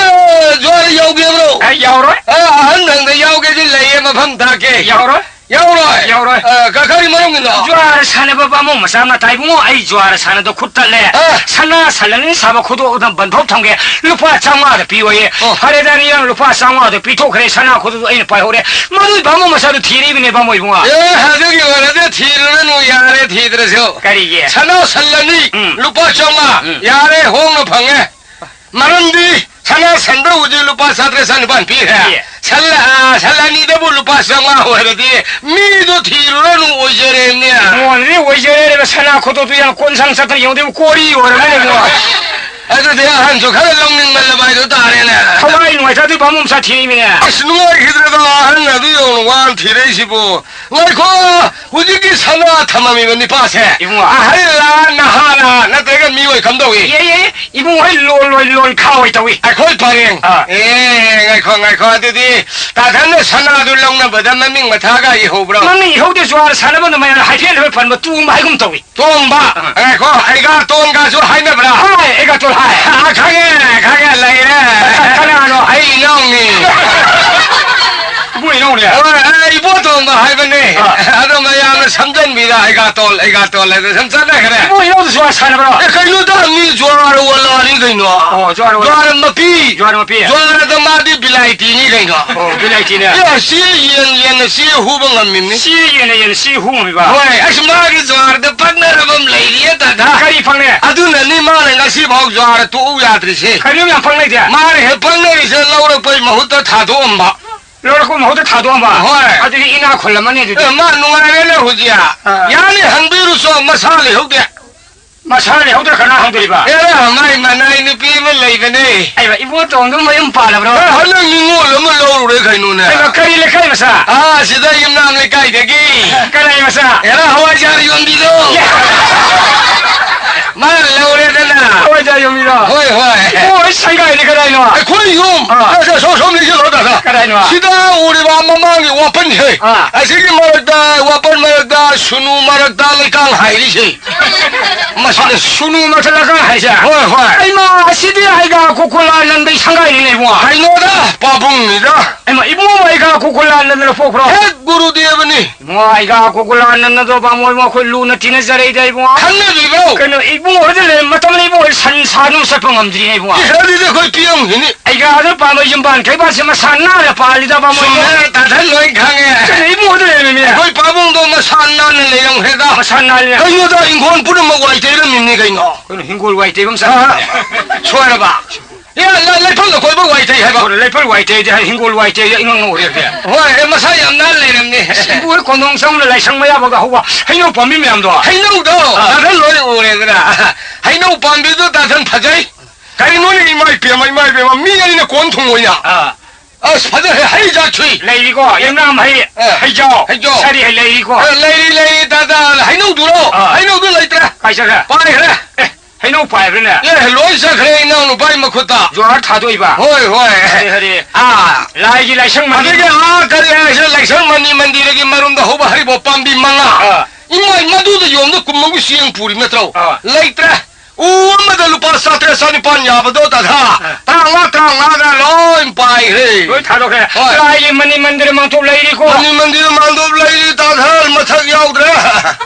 ꯖ꯭ꯋꯥꯔ ꯌꯥꯎꯒꯦꯕ꯭ꯔꯣ? ꯑꯦ, ꯌꯥꯎꯔꯣꯏ꯫ ꯑ, ꯑꯍꯟ ꯅꯪꯗ ꯌꯥꯎꯒꯦꯗꯤ ꯂꯩꯌꯦ, ꯃꯐꯝ ꯇꯥꯛꯀꯦ꯫ ꯌꯥꯎꯔꯣꯏ꯫ ꯌꯥꯎꯔꯣꯏ꯫ ꯌꯥꯎꯔꯣꯏ꯫ ꯑ, ꯀ-, ꯀꯔꯤ ꯃꯔꯝꯒꯤꯅꯣ? ꯖ꯭ꯋꯥꯔ ꯁꯥꯟꯅꯕ ꯕꯥꯃꯣꯟ ꯃꯆꯥ ꯑꯃ ꯇꯥꯏ ꯏꯕꯨꯡꯉꯣ, ꯑꯩ ꯖ꯭ꯋꯥꯔ ꯁꯥꯟꯅꯗꯣ ꯈꯨꯠ ꯇꯠꯂꯦ꯫ ꯑ꯫ ꯁꯅꯥ ꯁꯟꯂꯅꯤ ꯁꯥꯕ ꯈꯨꯗꯣꯞ ꯑꯗꯨꯝ ꯕꯟꯊꯣꯛ ꯊꯝꯒꯦ, ꯂꯨꯄꯥ ꯆꯥꯝꯃꯉꯥꯗ ꯄꯤꯌꯣꯌꯦ꯫ ꯑꯣ꯫ ꯐꯔꯦꯗ, ꯑꯅꯤꯔꯛ ꯂꯨꯄꯥ ꯆꯥꯝꯃꯉꯥꯗꯣ ꯄꯤꯊꯣꯛꯈ꯭ꯔꯦ, ꯁꯅꯥ ꯈꯨꯗꯣꯞꯇꯣ ꯑꯩꯅ ꯄꯥꯏꯍꯧꯔꯦ꯫ ꯃꯗꯨꯏ ꯕꯥꯃꯣꯟ ꯃꯆꯥꯗꯣ ꯊꯤꯔꯤꯕꯅꯦ, ꯕꯥꯃꯣꯟ ꯏꯕꯨꯡꯉꯣ꯫ ꯑꯦ, ꯑꯗꯨꯒꯤ ꯑꯣꯏꯔꯗꯤ ꯊꯤꯔꯨꯔꯅꯨ, ꯌꯥꯔꯦ ꯊꯤꯗ꯭ꯔꯁꯨ꯫ ꯀꯔꯤꯒꯤ? ꯁꯅꯥ ꯁꯟꯂꯅꯤ, ꯎꯝ꯫ ꯂꯨꯄꯥ ꯆꯥꯝꯃꯉꯥ꯫ ꯎꯝ꯫ ꯌꯥꯔꯦ, ꯍꯣꯡꯅ ꯐꯪꯉꯦ꯫ ꯃꯔꯝꯗꯤ ꯁꯅꯥ ꯁꯟꯗ ꯍꯧꯖꯤꯛ ꯂꯨꯄꯥ ꯆꯥꯇ꯭ꯔꯦꯠ ꯆꯅꯤꯄꯥꯟ ꯄꯤꯈ꯭ꯔꯦ꯫ ꯄꯤꯌꯦ꯫ ꯁꯟ, ꯑ, ꯁꯟ ꯑꯅꯤꯗꯕꯨ ꯂꯨꯄꯥ ꯆꯥꯝꯃꯉꯥ ꯑꯣꯏꯔꯗꯤ ꯃꯤꯗꯣ ꯊꯤꯔꯨꯔꯅꯨ, ꯑꯣꯏꯖꯔꯦꯅꯦ꯫ ꯃꯣꯟꯗꯤ ꯑꯣꯏꯖꯔꯦꯕ, ꯁꯅꯥ ꯈꯨꯗꯣꯞꯇꯨ ꯌꯥꯝ ꯀꯣꯟ ꯁꯪ ꯆꯠꯇꯅ ꯌꯦꯡꯉꯨꯗꯤ ꯀꯣꯔꯤ ꯑꯣꯏꯔꯝꯃꯅꯤ ꯏꯕꯨꯡꯉꯣ꯫ ꯑꯗꯨꯗꯤ ꯑꯍꯟꯁꯨ ꯈꯔ ꯂꯧꯅꯤꯡꯕ ꯂꯃꯥꯏꯗꯨ ꯇꯥꯔꯦꯅꯦ꯫ ꯊꯋꯥꯏ ꯅꯨꯡꯉꯥꯏꯇ꯭ꯔꯗꯤ ꯕꯥꯃꯣꯟ ꯃꯆꯥ ꯊꯤꯔꯤꯃꯤꯅꯦ꯫ ꯑꯁ, ꯅꯨꯡꯉꯥꯏꯈꯤꯗ꯭ꯔꯦꯗ, ꯑꯍꯟ ꯑꯗꯨ ꯌꯧꯅ ꯋꯥꯅ ꯊꯤꯔꯛꯏꯁꯤꯕꯨ꯫ ꯉꯥꯏꯈꯣ, ꯍꯧꯖꯤꯛꯀꯤ ꯁꯅꯥ ꯊꯝꯃꯝꯃꯤꯕ ꯅꯤꯄꯥꯁꯦ ꯏꯕꯨꯡꯉꯣ꯫ ꯑꯍꯜꯂ, ꯅꯍꯥꯔ, ꯅꯠꯇ꯭ꯔꯒ ꯃꯤꯑꯣꯏ ꯀꯝꯗꯧꯏ? ꯌꯦ, ꯌꯦ, ꯏꯕꯨꯡꯉꯣ ꯍꯣꯏ ꯂꯣꯟ, ꯂꯣꯟ, ꯂꯣꯟ ꯈꯥ ꯑꯣꯏ ꯇꯧꯏ꯫ ꯑꯩꯈꯣꯏ ꯄꯔꯦꯡ꯫ ꯑꯥ꯫ ꯑꯦ, ꯉꯥꯏꯈꯣ, ꯉꯥꯏꯈꯣ, ꯑꯗꯨꯗꯤ ꯇꯥꯊꯟꯅ ꯁꯅꯥꯗꯨ ꯂꯧꯅꯕꯗ ꯃꯃꯤꯡ ꯃꯊꯥꯒ ꯏꯍꯧꯕ꯭ꯔꯣ? ꯃꯃꯤꯡ ꯏꯍꯧꯗꯦ, ꯖ꯭ꯋꯥꯔ ꯁꯥꯟꯅꯕ ꯅꯨꯃꯤꯠ ꯍꯥꯏꯐꯦꯠ ꯍꯥꯏꯐꯦꯠ ꯄꯟꯕ ꯇꯣꯡꯕ ꯍꯥꯏꯒꯨꯝ ꯇꯧꯏ꯫ ꯇꯣꯡꯕ? ꯑꯥ꯫ ꯉꯥꯏꯈꯣ, ꯑꯩꯒꯥꯇꯣꯟꯒꯁꯨ ꯍꯥꯏꯅꯕ꯭ꯔꯥ? ꯍꯣꯏ, ꯑꯩꯒꯥꯇꯣꯟ ꯍꯥꯏ꯫ ꯑꯥ, ꯈꯪꯉꯦ, ꯈꯪꯉꯦ, ꯂꯩꯔꯦ꯫ ꯀꯅꯥꯅꯣ? ꯑꯩ ꯏꯅꯥꯎꯅꯤ꯫ ꯏꯕꯨꯡ ꯏꯅꯥꯎꯅꯦ? ꯍꯣꯏ, ꯑꯩ ꯏꯕꯣꯇꯣꯟꯕ ꯍꯥꯏꯕꯅꯦ꯫ ꯑꯥ꯫ ꯑꯗꯣ ꯃꯌꯥꯝꯅ ꯁꯝꯖꯟꯕꯤꯗ ꯑꯩꯒꯥꯇꯣꯜ, ꯑꯩꯒꯥꯇꯣꯜ ꯍꯥꯏꯗ ꯁꯨꯝ ꯆꯠꯅꯈ꯭ꯔꯦ꯫ ꯏꯕꯨꯡ ꯏꯅꯥꯎꯗ ꯖ꯭ꯋꯥꯔ ꯁꯥꯟꯅꯕ꯭ꯔꯣ? ꯑꯦ, ꯀꯩꯅꯣꯗ, ꯃꯤ ꯖ꯭ꯋꯥꯔ ꯋꯥꯂꯥꯅꯤ ꯀꯩꯅꯣ꯫ ꯑꯣ, ꯖ꯭ꯋꯥꯔ ꯋꯥꯂꯥ꯫ ꯖ꯭ꯋꯥꯔ ꯃꯄꯤ꯫ ꯖ꯭ꯋꯥꯔ ꯃꯄꯤ꯫ ꯖ꯭ꯋꯥꯔꯗ ꯃꯥꯗꯤ ꯕꯤꯂꯥꯏꯇꯤꯅꯤ ꯀꯩꯅꯣ꯫ ꯑꯣ, ꯕꯤꯂꯥꯏꯇꯤꯅꯦ꯫ ꯑꯦ, ꯆꯦ ꯌꯦꯟ, ꯌꯦꯟꯅ ꯆꯦ ꯍꯨꯕ ꯉꯝꯃꯤꯕꯅꯤ꯫ ꯆꯦ ꯌꯦꯟꯅ ꯌꯦꯟꯅ ꯆꯦ ꯍꯨ ꯉꯝꯃꯤꯕ? ꯍꯣꯏ, ꯑꯁ, ꯃꯥꯒꯤ ꯖ꯭ꯋꯥꯔꯗ ꯄꯛꯅꯔꯕ ꯑꯃ ꯂꯩꯔꯤꯌꯦ, ꯗꯥꯗꯥ꯫ ꯀꯔꯤ ꯄꯛꯅꯩ? ꯑꯗꯨꯅꯅꯤ ꯃꯥꯅ ꯉꯁꯤꯐꯥꯎ ꯖ꯭ꯋꯥꯔ ꯇꯣꯛꯎ ꯌꯥꯗ꯭ꯔꯤꯁꯦ꯫ ꯀꯔꯤꯅꯣ ꯌꯥꯝ ꯄꯛꯅꯩꯗꯤ? ꯃꯥꯅ ꯍꯦꯛ ꯄꯛꯅꯔꯤꯁꯦ ꯂꯧꯔꯛꯄꯩ ꯃꯍꯨꯠꯇ ꯊꯥꯗꯣꯛꯑꯝꯕ꯫ ꯂꯧꯔꯛꯄ ꯃꯍꯨꯠꯇ ꯊꯥꯗꯣꯛꯑꯝꯕ? ꯍꯣꯏ꯫ ꯑꯗꯨꯗꯤ ꯏꯅꯥꯛ ꯈꯨꯜꯂꯝꯃꯅꯤ ꯑꯗꯨꯗꯤ꯫ ꯑꯦ, ꯃꯥ ꯅꯨꯡꯉꯥꯏꯔꯦꯅꯦ ꯍꯧꯖꯤꯛ꯫ ꯑꯥ꯫ ꯌꯥꯅꯤ, ꯍꯪꯕꯤꯔꯨꯆꯣ, ꯃꯁꯥ ꯂꯩꯍꯧꯗꯦ꯫ ꯃꯁꯥ ꯂꯩꯍꯧꯗ꯭ꯔ ꯀꯅꯥ ꯍꯪꯗꯣꯔꯤꯕ? ꯑꯦꯔꯥ, ꯃꯥꯏ ꯃꯅꯥꯏ ꯅꯨꯄꯤ ꯑꯃ ꯂꯩꯕꯅꯦ꯫ ꯑꯩꯕ, ꯏꯕꯣꯇꯣꯟꯗꯣ ꯃꯌꯨꯝ ꯄꯥꯜꯂꯕ꯭ꯔꯣ? ꯑꯦ, ꯍꯟꯗꯛ ꯅꯤꯉꯣꯜ ꯑꯃ ꯂꯧꯔꯨꯔꯦ ꯀꯩꯅꯣꯅꯦ꯫ ꯑꯩꯕ, ꯀꯔꯤ ꯂꯩꯀꯥꯏ ꯃꯆꯥ? ꯑꯥ, ꯁꯤꯗ ꯌꯨꯝꯅꯥꯝ ꯂꯩꯀꯥꯏꯗꯒꯤ꯫ ꯀꯅꯥꯏ ꯃꯆꯥ? ꯑꯦꯔꯥ, ꯍꯋꯥꯏꯖꯥꯔ ꯌꯣꯟꯕꯤꯗꯣ꯫ ꯃꯥꯅ ꯂꯧꯔꯦꯗꯅ꯫ ꯍꯋꯥꯏꯖꯥꯔ ꯌꯣꯟꯕꯤꯗꯣ? ꯍꯣꯏ, ꯍꯣꯏ꯫ ꯏꯕꯨꯡꯉꯣ, ꯑꯩ ꯁꯪꯒꯥꯏꯅꯤ ꯀꯗꯥꯏꯅꯣ? ꯑꯩꯈꯣꯏ ꯌꯨꯝ꯫ ꯑꯥ꯫ ꯑꯁ, ꯑꯁ, ꯁꯣꯝ, ꯁꯣꯝ ꯂꯩꯁꯤꯜꯂꯣ, ꯗꯥꯗꯥ꯫ ꯀꯗꯥꯏꯅꯣ? ꯁꯤꯗ ꯎꯔꯤꯕ ꯃꯃꯥꯡꯒꯤ ꯋꯥꯄꯟꯁꯦ꯫ ꯑꯥ꯫ ꯑꯁꯤꯒꯤ ꯃꯔꯛꯇ, ꯋꯥꯄꯟ ꯃꯔꯛꯇ ꯁꯨꯅꯨ ꯃꯔꯛꯇ ꯂꯩꯀꯥꯡ ꯍꯥꯏꯔꯤꯁꯦ꯫ ꯃꯁꯤꯗ ꯁꯨꯅꯨ ꯃꯊꯛꯂꯒ ꯍꯥꯏꯁꯦ? ꯍꯣꯏ, ꯍꯣꯏ꯫ ꯑꯩꯃ, ꯑꯁꯤꯗꯤ ꯑꯩꯒ ꯀꯣꯀꯨꯂꯥꯅꯟꯗꯒꯤ ꯁꯪꯒꯥꯏꯅꯤꯅꯦ, ꯏꯕꯨꯡꯉꯣ꯫ ꯀꯩꯅꯣꯗ, ꯄꯥꯕꯨꯡꯅꯤꯗ꯫ ꯑꯩꯃ, ꯏꯕꯨꯡꯉꯣ, ꯑꯩꯒ ꯀꯣꯀꯨꯂꯥꯅꯟꯗꯅ ꯄꯣꯛꯄ꯭ꯔꯣ? ꯍꯦꯛ ꯒꯨꯔꯨꯗꯦꯕꯅꯤ꯫ ꯏꯕꯨꯡꯉꯣ, ꯑꯩꯒ ꯀꯣꯀꯨꯂꯥꯅꯟꯗꯗꯣ ꯕꯥꯃꯣꯟ ꯏꯕꯨꯡꯉꯣ, ꯑꯩꯈꯣꯏ ꯂꯨꯅ ꯇꯤꯟꯅꯖꯔꯛꯏꯗ, ꯏꯕꯨꯡꯉꯣ꯫ ꯈꯪꯅꯔꯤꯕ꯭ꯔꯣ? ꯀꯩꯅꯣ, ꯏꯕꯨꯡꯉꯣ ꯍꯣꯏꯗ ꯂꯩ ꯃꯇꯝꯗ ꯏꯕꯨꯡꯉꯣ ꯍꯣꯏ ꯁꯟ ꯁꯥ ꯑꯗꯨꯝ ꯆꯠꯄ ꯉꯝꯗ꯭ꯔꯤꯅꯦ, ꯏꯕꯨꯡꯉꯣ꯫ ꯏꯁ, ꯑꯗꯨꯗꯤ ꯑꯩꯈꯣꯏ ꯄꯤꯌꯝꯒꯤꯅꯤ꯫ ꯑꯩꯒ ꯑꯗꯨ ꯄꯥꯝꯕ ꯌꯨꯝꯕꯥꯟ ꯀꯩꯕꯥꯜꯁꯦ ꯃꯁꯥ ꯅꯥꯟꯅ ꯄꯥꯜꯂꯤꯗꯕ ꯃꯣꯏ꯫ ꯆꯨꯝꯃꯦ, ꯇꯥꯊꯟ ꯂꯣꯏ ꯈꯪꯉꯦ꯫ ꯀꯩꯅꯣ ꯏꯕꯨꯡꯉꯣꯗ ꯂꯩꯔꯝꯃꯤꯅꯦ꯫ ꯑꯩꯈꯣꯏ ꯄꯥꯕꯨꯡꯗꯣ ꯃꯁꯥ ꯅꯥꯟꯅ ꯂꯩꯔꯝꯈ꯭ꯔꯦꯗ꯫ ꯃꯁꯥ ꯅꯥꯟꯅ꯫ ꯀꯩꯅꯣꯗ ꯏꯪꯈꯣꯜ ꯄꯨꯝꯅꯃꯛ ꯋꯥꯏ ꯇꯩꯔꯝꯃꯤꯅꯤ ꯀꯩꯅꯣ꯫ ꯀꯩꯅꯣ ꯍꯤꯡꯒꯣꯜ ꯋꯥꯏ ꯇꯩꯕ ꯑꯃ ꯑꯥ, ꯆꯠꯂꯦ꯫ ꯁꯣꯏꯔꯕ? ꯑꯦ, ꯂ-, ꯂꯩꯐꯝ ꯂꯀꯣꯏꯕ ꯋꯥꯏ ꯇꯩ ꯍꯥꯏꯕ꯫ ꯍꯣꯏ, ꯂꯩꯐꯝ ꯋꯥꯏ ꯇꯩꯗꯤ ꯍꯥꯏ, ꯍꯤꯡꯒꯣꯜ ꯋꯥꯏ ꯇꯩꯗꯤ ꯏꯉꯥꯡ ꯉꯧꯔꯦ꯫ ꯍꯣꯏ, ꯑꯦ, ꯃꯁꯥ ꯌꯥꯝ ꯅꯥꯟꯅ ꯂꯩꯔꯝꯃꯤ꯫ ꯏꯕꯨ ꯍꯣꯏ ꯀꯣꯟꯊꯣꯡ ꯆꯪꯕꯗ ꯂꯥꯏꯁꯪ ꯃꯌꯥꯕꯒ ꯍꯧꯕ ꯍꯩꯅꯧ ꯄꯥꯝꯕꯤ ꯃꯌꯥꯝꯗꯣ꯫ ꯍꯩꯅꯧꯗꯣ ꯑꯥ꯫ ꯇꯥꯊꯟ ꯂꯣꯏ ꯎꯔꯦꯗꯅ꯫ ꯍꯩꯅꯧ ꯄꯥꯝꯕꯤꯗꯣ ꯇꯥꯊꯟ ꯐꯖꯩ꯫ ꯀꯔꯤꯅꯣꯅꯦ, ꯏꯃꯥ ꯏꯄꯦꯝꯃ, ꯏꯃꯥ ꯏꯄꯦꯝꯃ, ꯃꯤ ꯑꯩꯅ ꯀꯣꯟ ꯊꯨꯡꯉꯣꯏꯅ꯫ ꯑꯥ꯫ ꯑꯁ, ꯐꯖꯈ꯭ꯔꯦ, ꯍꯩ ꯖꯥꯠ ꯁꯨꯏ꯫ ꯂꯩꯔꯤꯀꯣ, ꯌꯨꯝꯅꯥꯝ ꯍꯩ, ꯑꯦ, ꯍꯩꯖꯥꯎ, ꯍꯩꯖꯥꯎ꯫ ꯁꯥꯔꯤ ꯍꯩ ꯂꯩꯔꯤꯀꯣ꯫ ꯑꯦ, ꯂꯩꯔꯤ, ꯂꯩꯔꯤ, ꯇꯥ, ꯇꯥ, ꯍꯩꯅꯧꯗꯨꯔꯣ? ꯑꯥ꯫ ꯍꯩꯅꯧꯗꯨ ꯂꯩꯇ꯭ꯔꯦ꯫ ꯀꯥꯏ ꯆꯠꯈ꯭ꯔꯦ? ꯄꯥꯏꯈ꯭ꯔꯦ꯫ ꯑꯦ, ꯍꯩꯅꯧ ꯄꯥꯏꯕ꯭ꯔꯅꯦ? ꯑꯦ, ꯂꯣꯏ ꯆꯠꯈ꯭ꯔꯦ ꯏꯅꯥꯎ ꯅꯨꯄꯥꯒꯤ ꯃꯈꯨꯠꯇ꯫ ꯖꯣꯍꯥꯔ ꯊꯥꯗꯣꯛꯏꯕ? ꯍꯣꯏ, ꯍꯣꯏ꯫ ꯍꯔꯦ, ꯍꯔꯦ꯫ ꯑꯥ꯫ ꯂꯥꯏꯒꯤ ꯂꯥꯏꯁꯪ ꯃꯅꯤ- ꯑꯗꯒꯤ ꯑꯥ, ꯀꯔꯤ ꯍꯥꯏꯁꯦ, ꯂꯥꯏꯁꯪ ꯃꯅꯤ ꯃꯟꯗꯤꯔꯒꯤ ꯃꯔꯨꯝꯗ ꯍꯧꯕ ꯍꯩꯔꯤꯕꯣꯞ ꯄꯥꯝꯕꯤ ꯃꯉꯥ꯫ ꯑꯥ꯫ ꯏꯃꯥꯏ, ꯃꯗꯨꯗ ꯌꯣꯝꯗ ꯀꯨꯝꯃꯒꯤ ꯆꯦꯡ ꯄꯨꯔꯤ ꯅꯠꯇ꯭ꯔꯣ? ꯑꯥ꯫ ꯂꯩꯇ꯭ꯔꯦ꯫ ꯎ ꯑꯃꯗ ꯂꯨꯄꯥ ꯆꯥꯇ꯭ꯔꯦꯠ ꯆꯅꯤꯄꯥꯟ ꯌꯥꯕꯗꯣ, ꯗꯥꯗꯥ꯫ ꯑꯥ꯫ ꯇꯔꯥꯃꯉꯥ, ꯇꯔꯥꯃꯉꯥꯗ ꯂꯣꯏ ꯄꯥꯏꯈ꯭ꯔꯦ꯫ ꯂꯣꯏ ꯊꯥꯗꯣꯛꯈ꯭ꯔꯦ꯫ ꯍꯣꯏ꯫ ꯂꯥꯏꯒꯤ ꯃꯅꯤ ꯃꯟꯗꯤꯔ ꯃꯥꯡꯊꯣꯛ ꯂꯩꯔꯤꯀꯣ꯫ ꯃꯅꯤ ꯃꯟꯗꯤꯔ ꯃꯥꯡꯊꯣꯛ ꯂꯩꯔꯤ, ꯗꯥꯗꯥ, ꯃꯊꯛ ꯌꯥꯎꯗ꯭ꯔꯦ꯫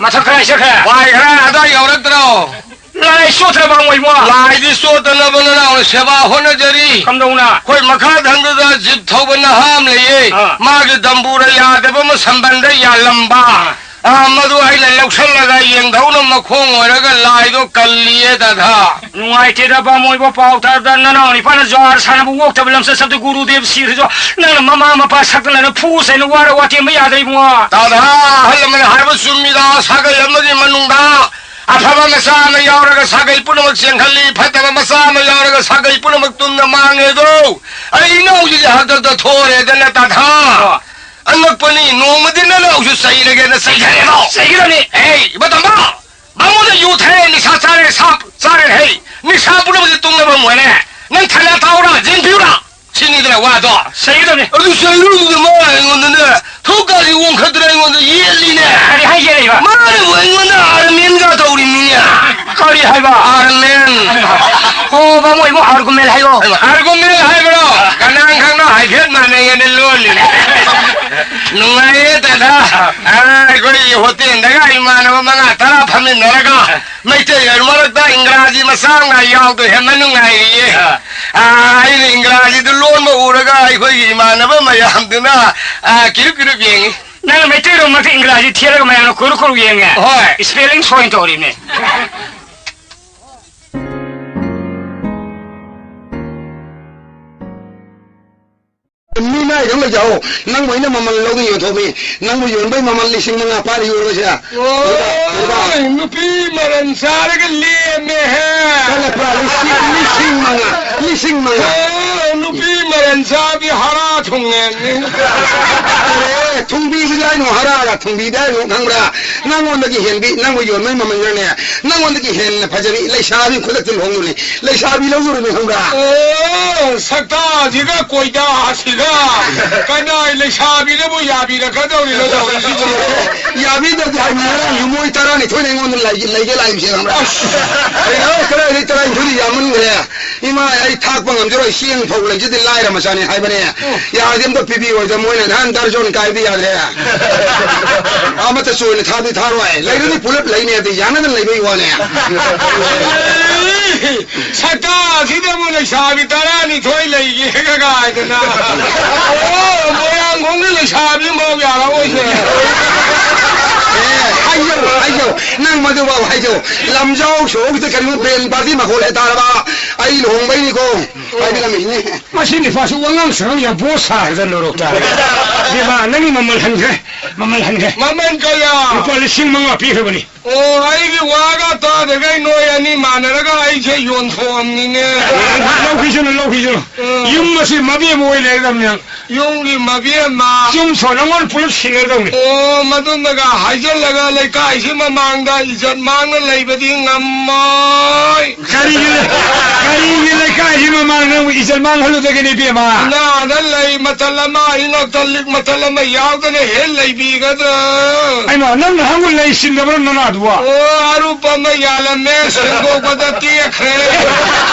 ꯃꯊꯛ ꯀꯗꯥꯏ ꯆꯠꯈ꯭ꯔꯦ? ꯄꯥꯏꯈ꯭ꯔꯦ, ꯑꯗꯥ ꯌꯥꯎꯔꯛꯇ꯭ꯔꯣ? ꯂꯥꯏ ꯆꯣꯠꯇ꯭ꯔꯕ ꯃꯣꯏꯕꯣ? ꯂꯥꯏꯗꯤ ꯆꯣꯠꯇꯅꯕ ꯅꯅꯥꯎꯅ ꯁꯦꯕꯥ ꯍꯣꯠꯅꯖꯔꯤ꯫ ꯀꯝꯗꯧꯅ? ꯑꯩꯈꯣꯏ ꯃꯈꯥ ꯊꯪꯕꯗ ꯖꯤꯞ ꯊꯧꯕ ꯅꯍꯥ ꯑꯃ ꯂꯩꯌꯦ꯫ ꯑꯥ꯫ ꯃꯥꯒꯤ ꯗꯝꯕꯨꯔ ꯌꯥꯗꯕ ꯑꯃ ꯁꯝꯕꯟꯗ ꯌꯥꯜꯂꯝꯕ꯫ ꯑꯥ꯫ ꯑꯥ, ꯃꯗꯨ ꯑꯩꯅ ꯂꯧꯁꯜꯂꯒ ꯌꯦꯡꯊꯧꯅ ꯃꯈꯣꯡ ꯑꯣꯏꯔꯒ ꯂꯥꯏꯗꯣ ꯀꯜꯂꯤꯌꯦ, ꯗꯥꯗꯥ꯫ ꯅꯨꯡꯉꯥꯏꯇꯦꯗ, ꯕꯥꯃꯣꯏꯕꯣ, ꯄꯥꯎ ꯇꯥꯕꯗ ꯅꯅꯥꯎ ꯅꯤꯄꯥꯅ ꯖ꯭ꯋꯥꯔ ꯁꯥꯟꯅꯕ ꯑꯣꯛꯇꯕ ꯂꯝꯆꯠ ꯁꯛꯇ ꯒꯨꯔꯨꯗꯦꯕ ꯁꯤꯈ꯭ꯔꯁꯨ ꯅꯪꯅ ꯃꯃꯥ ꯃꯄꯥ ꯁꯛꯇꯅ ꯐꯨ ꯆꯩꯅ ꯋꯥꯔ ꯋꯥꯇꯦꯝꯕ ꯌꯥꯗ꯭ꯔꯦ ꯏꯕꯨꯡꯉꯣ꯫ ꯗꯥꯗꯥ, ꯑꯍꯜ ꯑꯃꯅ ꯍꯥꯏꯕ ꯆꯨꯝꯃꯤꯗ, ꯁꯥꯒꯩ ꯑꯃꯒꯤ ꯃꯅꯨꯡꯗ ꯑꯐꯕ ꯃꯆꯥ ꯑꯃ ꯌꯥꯎꯔꯒ ꯁꯥꯒꯩ ꯄꯨꯝꯅꯃꯛ ꯆꯦꯟꯈꯠꯂꯤ, ꯐꯠꯇꯕ ꯃꯆꯥ ꯑꯃ ꯌꯥꯎꯔꯒ ꯁꯥꯒꯩ ꯄꯨꯝꯅꯃꯛ ꯇꯨꯝꯅ ꯃꯥꯡꯉꯦꯗꯣ꯫ ꯑꯩ ꯏꯅꯥꯎꯁꯤꯗꯤ ꯍꯥꯛꯇꯛꯇ ꯊꯣꯔꯦꯗꯅ ꯇꯥꯊꯥ꯫ ꯑꯣ꯫ ꯑꯉꯛꯄꯅꯤ, ꯅꯣꯡꯃꯗꯤ ꯅꯅꯥꯎꯁꯨ ꯆꯩꯔꯒꯦꯅ ꯆꯩꯊꯔꯦꯗꯣ꯫ ꯆꯩꯒꯗꯕꯅꯤ꯫ ꯑꯦ, ꯏꯕ ꯇꯝꯕ! ꯕꯥꯃꯣꯟꯅ ꯌꯨ ꯊꯛꯑꯦ, ꯅꯤꯁꯥ ꯆꯥꯔꯦ, ꯁꯥ ꯆꯥꯔꯦ ꯍꯩ, ꯅꯤꯁꯥ ꯄꯨꯝꯅꯃꯛꯁꯦ ꯇꯨꯡꯂꯕ ꯃꯣꯏꯅꯦ꯫ ꯅꯪ ꯊꯥꯅ ꯇꯥꯎꯔ, ꯖꯤꯟ ꯄꯤꯌꯨꯔ? ꯁꯤꯅꯤꯗꯅ ꯋꯥꯗꯣ꯫ ꯁꯩꯒꯗꯕꯅꯤ꯫ ꯑꯗꯨ ꯁꯩꯔꯨꯗꯨꯗ ꯃꯥ ꯑꯩꯉꯣꯟꯗꯅꯦ, ꯊꯧꯀꯥꯁꯤ ꯑꯣꯟꯈꯠꯇꯅ ꯑꯩꯉꯣꯟꯗ ꯌꯦꯠꯂꯤꯅꯦ꯫ ꯀꯔꯤ ꯍꯥꯏ ꯌꯦꯠꯂꯤꯕ? ꯃꯥꯅꯕꯨ ꯑꯩꯉꯣꯟꯗ ꯑꯥꯔꯃꯦꯟꯒ ꯇꯧꯔꯤꯃꯤꯅꯦ꯫ ꯀꯔꯤ ꯍꯥꯏꯕ? ꯑꯥꯔꯃꯦꯟ꯫ ꯍꯣ, ꯕꯥꯃꯣ, ꯏꯕꯨꯡ, ꯑꯥꯔꯒꯨꯃꯦꯟ ꯍꯥꯏꯌꯣ꯫ ꯑꯥꯔꯒꯨꯃꯦꯟ ꯍꯥꯏꯕ꯭ꯔꯣ? ꯀꯅꯥꯅ ꯈꯪꯅꯣ? ꯍꯥꯏꯐꯦꯠ ꯃꯥꯟꯅꯩꯌꯦꯅ ꯂꯣꯜꯂꯤꯅꯦ꯫ ꯅꯨꯡꯉꯥꯏꯌꯦ ꯗꯥꯗꯥ꯫ ꯑꯥ, ꯑꯩꯈꯣꯏ ꯍꯣꯇꯦꯜꯗꯒ ꯏꯃꯥꯟꯅꯕ ꯃꯉꯥ ꯇꯔꯥ ꯐꯝꯃꯤꯟꯅꯔꯒ ꯃꯩꯇꯩ ꯃꯔꯛꯇ ꯏꯪꯒ꯭ꯔꯥꯖꯤ ꯃꯆꯥ ꯑꯃ ꯌꯥꯎꯗꯣꯏ ꯍꯦꯟꯅ ꯅꯨꯡꯉꯥꯏꯔꯤꯌꯦ꯫ ꯑꯥ꯫ ꯑꯥ, ꯑꯩꯅ ꯏꯪꯒ꯭ꯔꯥꯖꯤꯗꯨ ꯂꯣꯟꯕ ꯎꯔꯒ ꯑꯩꯈꯣꯏꯒꯤ ꯏꯃꯥꯟꯅꯕ ꯃꯌꯥꯝꯗꯨꯅ, ꯑꯥ, ꯀꯤꯔꯨꯞ ꯀꯤꯔꯨꯞ ꯌꯦꯡꯉꯤ꯫ ꯅꯪꯅ ꯃꯩꯇꯩꯔꯣꯟ ꯃꯔꯛꯇ ꯏꯪꯒ꯭ꯔꯥꯖꯤ ꯊꯦꯠꯂꯒ ꯃꯌꯥꯝꯅ ꯀꯨꯔꯨ ꯀꯨꯔꯨ ꯌꯦꯡꯉꯦ? ꯍꯣꯏ꯫ Spelling ꯁꯣꯏꯅ ꯇꯧꯔꯤꯕꯅꯦ꯫ ꯃꯤ ꯃꯥꯏꯗꯪ ꯂꯩꯖꯍꯧ꯫ ꯅꯪꯕꯨ ꯑꯩꯅ ꯃꯃꯜ ꯂꯧꯗꯅ ꯌꯣꯟꯊꯣꯛꯃꯤ꯫ ꯅꯪꯕꯨ ꯌꯣꯟꯕꯩ ꯃꯃꯜ ꯂꯤꯁꯤꯡ ꯃꯉꯥ ꯄꯥꯔꯤ ꯌꯣꯜꯂꯁꯦ꯫ ꯑꯣ, ꯅꯨꯄꯤ ꯃꯔꯟ ꯆꯥꯔꯒ ꯂꯦꯝꯃꯦꯍꯦ꯫ ꯀꯜꯂꯛꯄ꯭ꯔꯥ? ꯂꯤꯁꯤꯡ, ꯂꯤꯁꯤꯡ ꯃꯉꯥ, ꯂꯤꯁꯤꯡ ꯃꯉꯥ꯫ ꯑꯣ, ꯅꯨꯄꯤ ꯃꯔꯟ ꯆꯥꯕꯤ ꯍꯥꯔꯥ ꯊꯨꯡꯉꯦꯅꯦ꯫ ꯑꯦ, ꯊꯨꯡꯕꯤꯕꯗꯤ ꯍꯥꯏꯅꯣ, ꯍꯥꯔꯥꯒ ꯊꯨꯡꯕꯤꯗꯤ ꯍꯥꯏꯅꯣ, ꯈꯪꯕ꯭ꯔꯥ? ꯅꯪꯉꯣꯟꯗꯒꯤ ꯍꯦꯟꯕꯤ, ꯅꯪꯕꯨ ꯌꯣꯟꯕꯩ ꯃꯃꯜꯅꯅꯦ, ꯅꯪꯉꯣꯟꯗꯒꯤ ꯍꯦꯟꯅ ꯐꯖꯕꯤ ꯂꯩꯁꯥꯕꯤ ꯈꯨꯗꯛꯇ ꯂꯨꯍꯣꯡꯗꯣꯏꯅꯦ꯫ ꯂꯩꯁꯥꯕꯤ ꯂꯧꯗꯣꯔꯤꯕꯅꯤ, ꯈꯪꯕ꯭ꯔꯥ? ꯑꯣ, ꯁꯛꯇꯥꯁꯤꯒ ꯀꯣꯏꯗꯥꯁꯤꯒ ꯀꯅꯥꯏ ꯂꯩꯁꯥꯕꯤꯅꯕꯨ ꯌꯥꯕꯤꯔꯛꯀꯗꯧꯔꯤꯅꯣ ꯇꯧꯔꯤꯁꯤꯕꯨ? ꯌꯥꯕꯤꯗꯕꯗꯤ ꯍꯥꯏꯕꯅꯤ, ꯉꯔꯥꯡꯁꯨ ꯃꯣꯏ ꯇꯔꯥꯅꯤꯊꯣꯏꯅ ꯑꯩꯉꯣꯟꯗ ꯂꯩꯒꯦ, ꯂꯩꯒꯦ ꯂꯥꯛꯏꯕꯁꯦ, ꯈꯪꯕ꯭ꯔꯥ? ꯑꯁ! ꯀꯩꯅꯣ, ꯀꯗꯥꯏꯗꯩ ꯇꯔꯥꯅꯤꯊꯣꯏꯗꯤ ꯌꯥꯝꯃꯟꯈ꯭ꯔꯦ꯫ ꯏꯃꯥ, ꯑꯩ ꯊꯥꯛꯄ ꯉꯝꯖꯔꯣꯏ, ꯆꯦꯡ ꯐꯧ ꯂꯩꯖꯗꯦ, ꯂꯥꯏꯔ ꯃꯆꯥꯅꯤ ꯍꯥꯏꯕꯅꯦ꯫ ꯎꯝ꯫ ꯌꯥꯔꯗꯤ ꯑꯝꯇ ꯄꯤꯕꯤꯌꯣꯗ, ꯃꯣꯏꯅ ꯅꯍꯥꯟ ꯗꯔꯖꯣꯟ ꯀꯥꯏꯕꯗꯤ ꯌꯥꯗ꯭ꯔꯦ꯫ ꯑꯃꯠꯇ ꯆꯣꯏꯅ ꯊꯥꯗꯤ ꯊꯥꯔꯣꯏ꯫ ꯂꯩꯔꯗꯤ ꯄꯨꯂꯞ ꯂꯩꯅꯤ, ꯑꯗꯨ ꯌꯥꯅꯗꯅ ꯂꯩꯕꯩ ꯋꯥꯅꯦ꯫ ꯁꯛꯇꯥꯁꯤꯗꯕꯨ ꯂꯩꯁꯥꯕꯤ ꯇꯔꯥꯅꯤꯊꯣꯏ ꯂꯩꯒꯦꯒ ꯀꯥꯏꯗꯅ꯫ ꯑꯣ, ꯃꯣꯏꯔꯥꯡꯈꯣꯡꯒꯤ ꯂꯩꯁꯥꯕꯤ ꯑꯃꯐꯥꯎ ꯌꯥꯔꯛꯑꯣꯏꯁꯦ꯫ ꯑꯦ, ꯍꯥꯏꯖꯧ, ꯍꯥꯏꯖꯧ꯫ ꯅꯪ ꯃꯗꯨꯐꯥꯎ ꯍꯥꯏꯗꯣ꯫ ꯂꯝꯖꯥꯎ ꯁꯣꯔꯣꯛꯇ ꯀꯔꯤꯒꯨꯝꯕ ꯕꯦꯟ ꯄꯥꯔꯇꯤ ꯃꯈꯣꯜ ꯍꯦꯛ ꯇꯥꯔꯕ, ꯑꯩ ꯂꯨꯍꯣꯡꯕꯩꯅꯤꯀꯣ ꯍꯥꯏꯕꯤꯔꯝꯃꯤꯅꯦ꯫ ꯃꯁꯤ ꯅꯤꯄꯥꯁꯨ ꯋꯥꯉꯥꯡ ꯁꯉꯥꯡ ꯌꯥꯝ ꯕꯣꯁ ꯁꯥꯈ꯭ꯔꯗꯅ ꯂꯧꯔꯣꯛ ꯇꯥꯔꯦ꯫ ꯏꯕꯦꯝꯃ, ꯅꯪꯒꯤ ꯃꯃꯜ ꯍꯟꯈ꯭ꯔꯦ, ꯃꯃꯜ ꯍꯟꯈ꯭ꯔꯦ꯫ ꯃꯃꯜ ꯀꯌꯥ? ꯂꯨꯄꯥ ꯂꯤꯁꯤꯡ ꯃꯉꯥ ꯄꯤꯈ꯭ꯔꯕꯅꯤ꯫ ꯑꯣ, ꯑꯩꯒꯤ ꯋꯥꯒ ꯇꯥꯗꯈꯩ ꯅꯣꯏ ꯑꯅꯤ ꯃꯥꯟꯅꯔꯒ ꯑꯩꯁꯦ ꯌꯣꯟꯊꯣꯛꯑꯝꯅꯤꯅꯦ꯫ ꯂꯧꯈꯤꯁꯅꯨ, ꯂꯧꯈꯤꯁꯅꯨ꯫ ꯎꯝ꯫ ꯌꯨꯝ ꯑꯁꯤ ꯃꯕꯦꯝ ꯑꯣꯏ ꯂꯩꯔꯗꯕꯅꯦ꯫ ꯌꯨꯝꯒꯤ ꯃꯕꯦꯝꯃ꯫ ꯌꯨꯝ ꯁꯣ ꯅꯉꯣꯟ ꯄꯨꯂꯞ ꯁꯤꯟꯅꯗꯧꯅꯤ꯫ ꯑꯣ, ꯃꯗꯨꯅꯒ ꯍꯥꯏꯖꯜꯂꯒ ꯂꯩꯀꯥꯏꯁꯤ ꯃꯃꯥꯡꯗ ꯏꯖꯠ ꯃꯥꯡꯅ ꯂꯩꯕꯗꯤ ꯉꯝꯃꯣꯏ꯫ ꯀꯔꯤꯒꯤ ꯂꯩ-, ꯀꯔꯤꯒꯤ ꯂꯩꯀꯥꯏꯁꯤ ꯃꯃꯥꯡꯗ ꯅꯪꯕꯨ ꯏꯖꯠ ꯃꯥꯡꯍꯜꯂꯨꯗꯒꯦꯅꯦ, ꯏꯕꯦꯝꯃ? ꯏꯅꯥꯗ ꯂꯩ ꯃꯇꯝ ꯑꯃ, ꯏꯅꯥꯛꯇ ꯂꯤꯛ ꯃꯇꯝ ꯑꯃ ꯌꯥꯎꯗꯅ ꯍꯦꯛ ꯂꯩꯕꯤꯒꯗ꯭ꯔꯥ? ꯑꯩꯃ, ꯅꯪ ꯅꯍꯥꯟꯕꯨ ꯂꯩ ꯁꯤꯟꯗꯕ꯭ꯔꯥ ꯅꯅꯥꯗꯨꯕꯣ? ꯑꯣ, ꯑꯔꯨꯞꯄ ꯑꯃ ꯌꯥꯜꯂꯝꯃꯦ, ꯁꯦꯡꯗꯣꯛꯄꯗ ꯇꯦꯛꯈ꯭ꯔꯦ꯫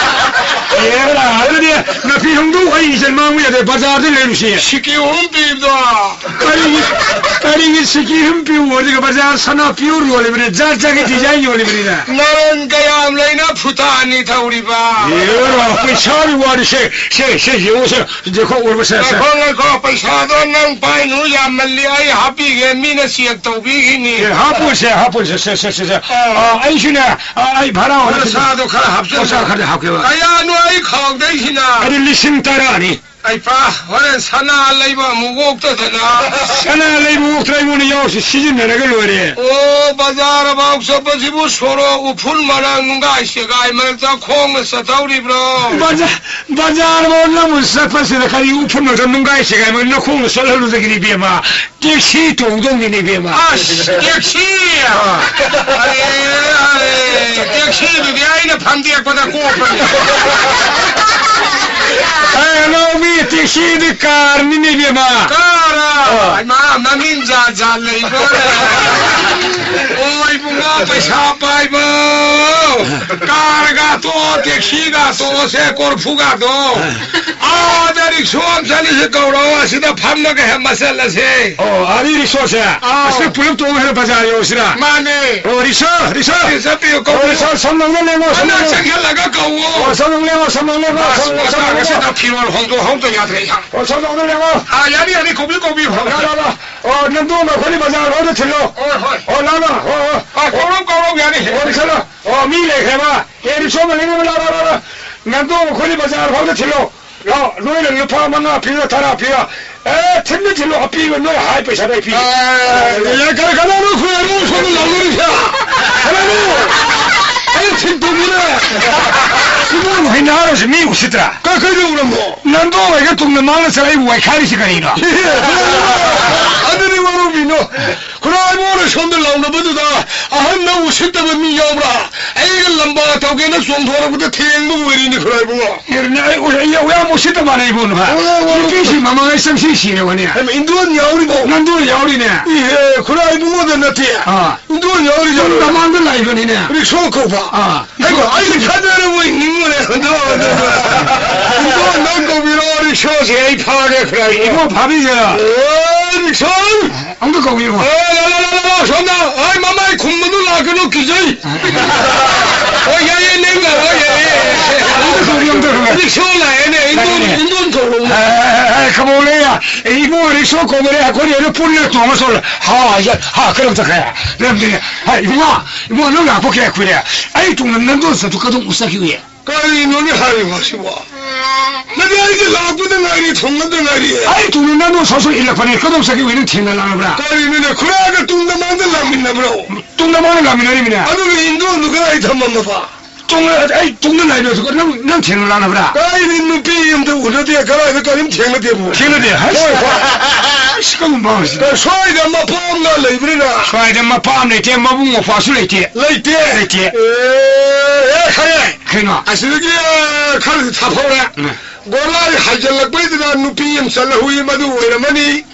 ꯑꯦꯔꯥ, ꯑꯗꯨꯗꯤ ꯅꯥꯄꯤ ꯍꯧꯗꯣꯛ ꯑꯩ ꯏꯆꯟ ꯃꯥꯡꯕ ꯌꯥꯗꯦ, ꯕꯖꯥꯔꯗ ꯂꯩꯔꯨꯁꯤ꯫ ꯁꯤꯀꯤ ꯑꯍꯨꯝ ꯄꯤꯕꯗꯣ꯫ ꯀꯔꯤꯒꯤ, ꯀꯔꯤꯒꯤ ꯁꯤꯀꯤ ꯑꯍꯨꯝ ꯄꯤꯌꯨ? ꯑꯗꯨꯒ ꯕꯖꯥꯔ ꯁꯅꯥ ꯄꯤꯌꯣꯔ ꯌꯣꯜꯂꯤꯕꯅꯤ, ꯖꯥꯠ ꯖꯥꯠꯀꯤ ꯗꯤꯖꯥꯏꯟ ꯌꯣꯜꯂꯤꯕꯅꯤꯅ꯫ ꯅꯔꯟ ꯀꯌꯥꯝ ꯂꯩꯅ ꯐꯨꯇꯥꯅꯤ ꯊꯧꯔꯤꯕ? ꯑꯦꯔꯥ, ꯄꯩꯁꯥꯒꯤ ꯋꯥꯔꯤꯁꯦ, ꯁꯦ, ꯁꯦ, ꯌꯦꯡꯉꯨꯁꯦ, ꯌꯦꯡꯈꯣꯛ ꯑꯣꯏꯔꯕꯁꯦ, ꯁꯦ꯫ ꯉꯥꯏꯈꯣ, ꯉꯥꯏꯈꯣ, ꯄꯩꯁꯥꯗꯣ ꯅꯪ ꯄꯥꯏꯅꯨ, ꯌꯥꯝꯃꯜꯂꯤ, ꯑꯩ ꯍꯥꯞꯄꯤꯒꯦ, ꯃꯤꯅ ꯆꯦꯛ ꯇꯧꯕꯤꯈꯤꯅꯤ꯫ ꯑꯦ, ꯍꯥꯄꯣꯏꯁꯦ, ꯍꯥꯄꯣꯏꯁꯦ, ꯁꯦ, ꯁꯦ, ꯁꯦ, ꯁꯦ꯫ ꯑꯥ꯫ ꯑꯥ, ꯑꯩꯁꯨꯅꯦ, ꯑꯥ, ꯑꯩ ꯚꯔꯥ ꯑꯣꯏꯅ ꯄꯩꯁꯥꯗꯣ ꯈꯔ ꯍꯥꯞꯆꯜꯂꯣ꯫ ꯄꯩꯁꯥ ꯈꯔꯗꯤ ꯍꯥꯞꯀꯦꯕ꯫ ꯀꯌꯥꯅꯣ ꯑꯩ ꯈꯥꯎꯗꯩꯁꯤꯅ? ꯑꯗꯨ ꯂꯤꯁꯤꯡ ꯇꯔꯥꯅꯤ꯫ ꯑꯩ ꯄꯥ, ꯍꯣꯔꯦꯟ ꯁꯅꯥ ꯂꯩꯕ ꯑꯃꯨꯛ ꯑꯣꯛꯇꯗꯅ꯫ ꯁꯅꯥ ꯂꯩꯕ ꯑꯣꯛꯇ꯭ꯔꯥ ꯑꯩꯉꯣꯟꯗ ꯌꯥꯎꯔꯁꯤ, ꯁꯤꯖꯤꯟꯅꯔꯒ ꯂꯣꯏꯔꯦ꯫ ꯑꯣ, ꯕꯖꯥꯔ ꯐꯥꯎ ꯆꯠꯄꯁꯤꯕꯨ ꯁꯣꯔꯣꯛ ꯎꯐꯨꯜ ꯃꯔꯛ, ꯅꯨꯡꯒꯥꯏ ꯁꯦꯒꯥꯏ ꯃꯔꯛꯇ ꯈꯣꯡꯅ ꯆꯠꯊꯧꯔꯤꯕ꯭ꯔꯣ? ꯕꯖꯥ-, ꯕꯖꯥꯔ ꯐꯥꯎ ꯅꯪꯕꯨ ꯆꯠꯄꯁꯤꯗ ꯀꯔꯤ ꯎꯐꯨꯜ ꯃꯔꯛꯇ ꯅꯨꯡꯒꯥꯏ ꯁꯦꯒꯥꯏ ꯃꯔꯛ ꯅꯈꯣꯡꯅ ꯆꯠꯍꯜꯂꯨꯗꯒꯤꯅꯤ, ꯏꯕꯦꯝꯃ꯫ ꯇꯦꯛꯁꯤ ꯇꯣꯡꯗꯧꯅꯤꯅꯦ, ꯏꯕꯦꯝꯃ꯫ ꯑꯁ, ꯇꯦꯛꯁꯤ! ꯑꯥ꯫ ꯑꯔꯦ, ꯑꯔꯦ, ꯇꯦꯛꯁꯤꯗꯨꯗꯤ ꯑꯩꯅ ꯐꯝꯗꯦꯛꯄꯗ ꯀꯣꯛꯄꯅꯤ꯫ ꯑꯦ, ꯂꯧꯃꯤ, ꯇꯦꯛꯁꯤꯗꯤ ꯀꯥꯔꯅꯤꯅꯦ, ꯏꯕꯦꯝꯃ꯫ ꯀꯥꯔ? ꯑꯥ꯫ ꯍꯩꯃꯥ, ꯃꯃꯤꯡ ꯖꯥꯠ ꯖꯥꯠ ꯂꯩꯕ꯭ꯔꯥꯅꯦ? ꯑꯣ, ꯏꯕꯨꯡꯉꯣ, ꯄꯩꯁꯥ ꯄꯥꯏꯕ꯫ ꯀꯥꯔꯒ ꯇꯣꯛꯑꯣ, ꯇꯦꯛꯁꯤꯒ ꯇꯣꯛꯑꯣꯁꯦ, ꯀꯣꯔꯐꯨꯒꯗꯣ꯫ ꯑꯥꯗ ꯔꯤꯛꯁꯣ ꯑꯃ ꯆꯠꯂꯤꯁꯦ ꯀꯧꯔꯣ, ꯑꯁꯤꯗ ꯐꯝꯃꯒ ꯍꯦꯛ ꯃꯆꯜꯂꯁꯦ꯫ ꯑꯣ, ꯑꯥꯗꯤ ꯔꯤꯛꯁꯣꯁꯦ? ꯑꯥꯎ꯫ ꯑꯁꯤꯗ ꯄꯨꯂꯞ ꯇꯣꯡꯉꯒ ꯍꯦꯛ ꯕꯖꯥꯔ ꯌꯧꯁꯤꯔꯥ? ꯃꯥꯅꯦ꯫ ꯑꯣ, ꯔꯤꯛꯁꯣ, ꯔꯤꯛꯁꯣ꯫ ꯆꯠꯄꯤꯌꯨ, ꯆꯠꯄꯤꯌꯨ, ꯑꯣ, ꯀꯧꯕꯤꯌꯨ꯫ ꯔꯤꯛꯁꯣ, ꯁꯣꯝ ꯂꯣꯝꯗ ꯂꯦꯡꯉꯣ, ꯁꯣꯝ ꯃꯅꯥꯛ ꯂꯣꯝꯗ꯫ ꯆꯪꯁꯜꯂꯒ ꯀꯧꯋꯣ꯫ ꯑꯣ, ꯁꯣꯝ ꯂꯣꯝ ꯂꯦꯡꯉꯣ, ꯁꯣꯝ ꯂꯣꯝ ꯂꯦꯡꯉꯣ, ꯑꯁ, ꯁꯣꯝ ꯂꯣꯝ, ꯁꯣꯝ ꯂꯣꯝ ꯃꯆꯥꯒꯁꯤꯅ ꯂꯦꯡꯉꯣ꯫ ꯐꯤꯔꯣꯜ ꯍꯣꯡꯗꯣꯛ ꯍꯣꯡꯗꯣꯛ ꯌꯥꯗ꯭ꯔꯦ꯫ ꯑꯣ, ꯁꯣꯝ ꯂꯣꯝꯗ ꯂꯦꯡꯉꯣ꯫ ꯑꯥ, ꯌꯥꯅꯤ, ꯌꯥꯅꯤ, ꯀꯧꯕꯤꯌꯨ, ꯀꯧꯕꯤꯌꯨ꯫ ꯑꯣ, ꯂꯥ, ꯂꯥ, ꯂꯥ꯫ ꯑꯣ, ꯅꯪꯗꯣ ꯑꯩꯈꯣꯏꯅ ꯕꯖꯥꯔ ꯐꯥꯎꯗ ꯊꯤꯜꯂꯣ꯫ ꯍꯣꯏ, ꯍꯣꯏ꯫ ꯑꯣ, ꯂꯥ, ꯂꯥ, ꯍꯣꯏ, ꯍꯣꯏ꯫ ꯑꯥ, ꯀꯧꯔꯣ, ꯑꯣ, ꯆꯠꯂꯣ꯫ ꯑꯣ, ꯃꯤ ꯂꯩꯈ꯭ꯔꯦꯕ꯫ ꯑꯦ, ꯔꯤꯛꯁꯣ ꯑꯃ ꯂꯩꯅꯕ ꯂꯥꯛꯑꯣ, ꯂꯥꯛꯑꯣ, ꯂꯥꯛꯑꯣ꯫ ꯉꯟꯗꯣ ꯑꯩꯈꯣꯏꯗꯤ ꯕꯖꯥꯔ ꯐꯥꯎꯗ ꯊꯤꯜꯂꯣ꯫ ꯂꯥꯛꯑꯣ, ꯅꯣꯏꯅ ꯂꯨꯄꯥ ꯃꯉꯥ ꯄꯤꯔꯣ, ꯇꯔꯥ ꯄꯤꯔꯣ꯫ ꯑꯦ, ꯊꯤꯟꯗ ꯊꯤꯜꯂꯣ, ꯑꯄꯤꯕ ꯅꯣꯏ ꯍꯥꯏ ꯄꯩꯁꯥꯗ ꯑꯩ ꯄꯤꯒꯦ꯫ ꯑꯦ, ꯀꯅꯥ-, ꯀꯅꯥꯅꯣ ꯈꯣꯏ ꯑꯔꯨ ꯁꯣꯝꯗ ꯂꯥꯎꯅꯔꯤꯁꯦ? ꯀꯅꯥꯅꯣ? ꯑꯩ ꯊꯤꯟ ꯇꯧꯕꯤꯔꯦ꯫ ꯏꯃꯨꯡ ꯍꯩꯅ ꯍꯥꯏꯔꯁꯨ ꯃꯤ ꯎꯁꯤꯠꯇ꯭ꯔꯥ? ꯀ-, ꯀꯩꯗꯧꯔꯝꯃꯣ? ꯅꯟꯗꯣ ꯍꯣꯏꯒ ꯇꯨꯡꯗ ꯃꯥꯡꯅ ꯆꯠꯂꯛꯏꯕꯨ ꯋꯥꯏꯈꯥꯏꯔꯤꯁꯤ ꯀꯔꯤꯅꯣ? ꯑꯗꯨꯗꯤ ꯋꯥꯔꯧꯕꯤꯅꯣ꯫ ꯈꯨꯔꯥꯏꯕꯨꯡꯅ ꯁꯣꯝꯗ ꯂꯥꯎꯅꯕꯗꯨꯗ ꯑꯍꯟꯅ ꯎꯁꯤꯠꯇꯕ ꯃꯤ ꯌꯥꯎꯕ꯭ꯔꯥ? ꯑꯩꯒ ꯂꯝꯕꯥ ꯇꯧꯒꯦꯅ ꯆꯣꯡꯊꯣꯔꯛꯄꯗ ꯊꯦꯡꯕ ꯑꯣꯏꯔꯤꯅꯤ ꯈꯨꯔꯥꯏꯕꯨꯡꯉꯣ꯫ ꯏꯔꯅ ꯑꯩ ꯎ-, ꯑꯩ ꯌꯥꯝ ꯎꯁꯤꯠꯇ ꯃꯥꯟꯅꯩ ꯏꯕꯨꯡꯅ꯫ ꯍꯣꯏ, ꯍꯣꯏ, ꯍꯣꯏ. ꯅꯨꯄꯤꯁꯤ ꯃꯃꯥꯡꯉꯩ ꯆꯪꯁꯤ ꯁꯤꯔꯕꯅꯦ꯫ ꯍꯩꯃ, ꯏꯟꯗꯣꯟ ꯌꯥꯎꯔꯤꯕꯣ? ꯅꯟꯗꯣ ꯌꯥꯎꯔꯤꯅꯦ꯫ ꯏꯍꯦ, ꯈꯨꯔꯥꯏꯕꯨꯡꯉꯣꯗ ꯅꯠꯇꯦ꯫ ꯑꯥ. ꯏꯟꯗꯣꯟ ꯌꯥꯎꯔꯤ ꯇꯨꯡ ꯖꯥꯠꯂꯣ? ꯃꯃꯥꯡꯗ ꯂꯥꯛꯏꯕꯅꯤꯅꯦ꯫ ꯔꯤꯛꯁꯣ ꯀꯧꯕ꯫ ꯑꯥ. ꯍꯩꯃ, ꯑꯩꯗꯤ ꯈꯠꯅꯔꯕꯣꯏ ꯅꯤꯡꯉꯨꯔꯦ꯫ ꯍꯟꯗꯣ, ꯍꯟꯗꯣ, ꯍꯟꯗꯣ. ꯏꯟꯗꯣꯟ ꯅꯪ ꯀꯧꯕꯤꯔꯛꯑꯣ, ꯔꯤꯛꯁꯣꯁꯦ ꯑꯩ ꯐꯥꯒꯦ ꯈꯨꯔꯥꯏꯕꯨꯡꯉꯣ꯫ ꯏꯕꯣ, ꯐꯥꯕꯤꯒꯦꯔꯥ? ꯑꯣ, ꯔꯤꯛꯁꯣ! ꯑꯝꯇ ꯀꯧꯕꯤꯌꯨ꯫ ꯑꯦ, ꯂꯥ, ꯂꯥ, ꯂꯥ, ꯂꯥ, ꯂꯥ, ꯁꯣꯝꯗ꯫ ꯑꯩ ꯃꯃꯥꯏ ꯈꯨꯝꯕꯗꯨ ꯂꯥꯛꯀꯅꯨ, ꯀꯤꯖꯩ꯫ ꯍꯣꯏ, ꯌꯥꯏꯌꯦ, ꯅꯪ ꯂꯥꯛꯑꯣ, ꯌꯥꯏꯌꯦ꯫ ꯑꯝꯇ ꯀꯧꯕꯤꯌꯨ, ꯑꯝꯇ ꯀꯧꯕꯤꯌꯨ꯫ ꯔꯤꯛꯁꯣ ꯂꯥꯛꯑꯦꯅꯦ, ꯏꯟꯗꯣꯟ, ꯂꯥꯛꯑꯦꯅꯦ꯫ ꯏꯟꯗꯣꯟ ꯀꯧꯔꯣ꯫ ꯑꯦ, ꯑꯦ, ꯑꯦ, ꯈꯃꯧꯅꯦ, ꯏꯕꯨꯡꯉꯣ ꯔꯤꯛꯁꯣ ꯀꯧꯕꯅꯦ, ꯑꯩꯈꯣꯏ ꯑꯅꯤ ꯄꯨꯟꯅ ꯇꯣꯡꯉ ꯆꯠꯂꯣ꯫ ꯍꯥ, ꯌꯥ, ꯍꯥ, ꯀꯔꯝ ꯆꯠꯈ꯭ꯔꯦ? ꯂꯩꯔꯝꯗꯦꯅꯦ꯫ ꯍꯥ, ꯏꯕꯨꯡꯉꯣ, ꯏꯕꯨꯡꯉꯣ, ꯅꯪ ꯂꯥꯛꯄ ꯀꯌꯥ ꯀꯨꯏꯔꯦ? ꯑꯩ ꯇꯨꯡꯗ ꯅꯪꯗꯣ ꯆꯠꯇꯨ ꯀꯗꯣꯝ ꯆꯠꯈꯤꯕ ꯌꯥꯏ? ꯀꯔꯤꯅꯣꯅꯦ ꯍꯥꯏꯔꯤꯕ ꯁꯤꯕꯣ? ꯅꯪꯗꯤ ꯑꯩꯒꯤ ꯂꯥꯛꯄꯗ ꯉꯥꯏꯔꯤ, ꯊꯨꯡꯅꯗ ꯉꯥꯏꯔꯤ꯫ ꯑꯩ ꯇꯨꯡꯗ ꯅꯪꯗꯣ ꯁꯥꯁꯨ ꯏꯜꯂꯛꯄꯅꯦ, ꯀꯗꯣꯝ ꯆꯠꯈꯤꯕ ꯅꯪ ꯊꯦꯡꯅ ꯂꯥꯛꯅꯕ꯭ꯔꯥ? ꯀꯔꯤꯅꯣꯅꯦ, ꯈꯨꯔꯥꯒ ꯇꯨꯡꯗ ꯃꯥꯡꯗ ꯂꯥꯛꯃꯤꯟꯅꯕ꯭ꯔꯣ? ꯇꯨꯡꯗ ꯃꯥꯡꯗ ꯂꯥꯛꯃꯤꯟꯅꯔꯤꯃꯤꯅꯦ꯫ ꯑꯗꯨꯒ ꯏꯟꯗꯣꯟꯗꯨ ꯀꯗꯥꯏ ꯊꯝꯃꯝꯃꯕ? ꯇꯨꯡꯗ, ꯑꯩ ꯇꯨꯡꯗ ꯂꯥꯛꯏꯕ ꯅꯪ, ꯅꯪ ꯊꯦꯡꯅ ꯂꯥꯛꯅꯕ꯭ꯔꯥ? ꯀꯗꯥꯏꯗꯒꯤ ꯅꯨꯄꯤ ꯑꯝꯇ ꯎꯅꯗꯦ, ꯀꯗꯥꯏꯗ ꯀꯔꯤꯝ ꯊꯦꯡꯅꯗꯦꯕꯨ꯫ ꯊꯦꯡꯅꯗꯦ? ꯍꯣꯏ, ꯍꯣꯏ꯫ ꯑꯁ, ꯀꯔꯝꯕ ꯍꯥꯏꯁꯤꯅ? ꯁ꯭ꯋꯥꯏꯗ ꯃꯄꯥ ꯑꯃꯒ ꯂꯩꯕꯅꯤꯅ꯫ ꯁ꯭ꯋꯥꯏꯗ ꯃꯄꯥ ꯑꯃ ꯂꯩꯇꯦ, ꯃꯕꯨꯡ ꯃꯧꯄ꯭ꯋꯥꯁꯨ ꯂꯩꯇꯦ꯫ ꯂꯩꯇꯦ? ꯂꯩꯇꯦ꯫ ꯑꯦ, ꯑꯦ, ꯈꯔꯦ꯫ ꯀꯩꯅꯣ? ꯑꯁꯤꯗꯒꯤ, ꯑ, ꯈꯔꯗꯤ ꯊꯥꯐꯧꯔꯦ꯫ ꯎꯝ꯫ ꯒꯣꯂꯥꯏ ꯍꯥꯏꯖꯤꯜꯂꯛꯄꯩꯗꯨꯗ ꯅꯨꯄꯤ ꯑꯃ ꯆꯠꯂꯍꯧꯏ, ꯃꯗꯨ ꯑꯣꯏꯔꯝꯃꯅꯤ꯫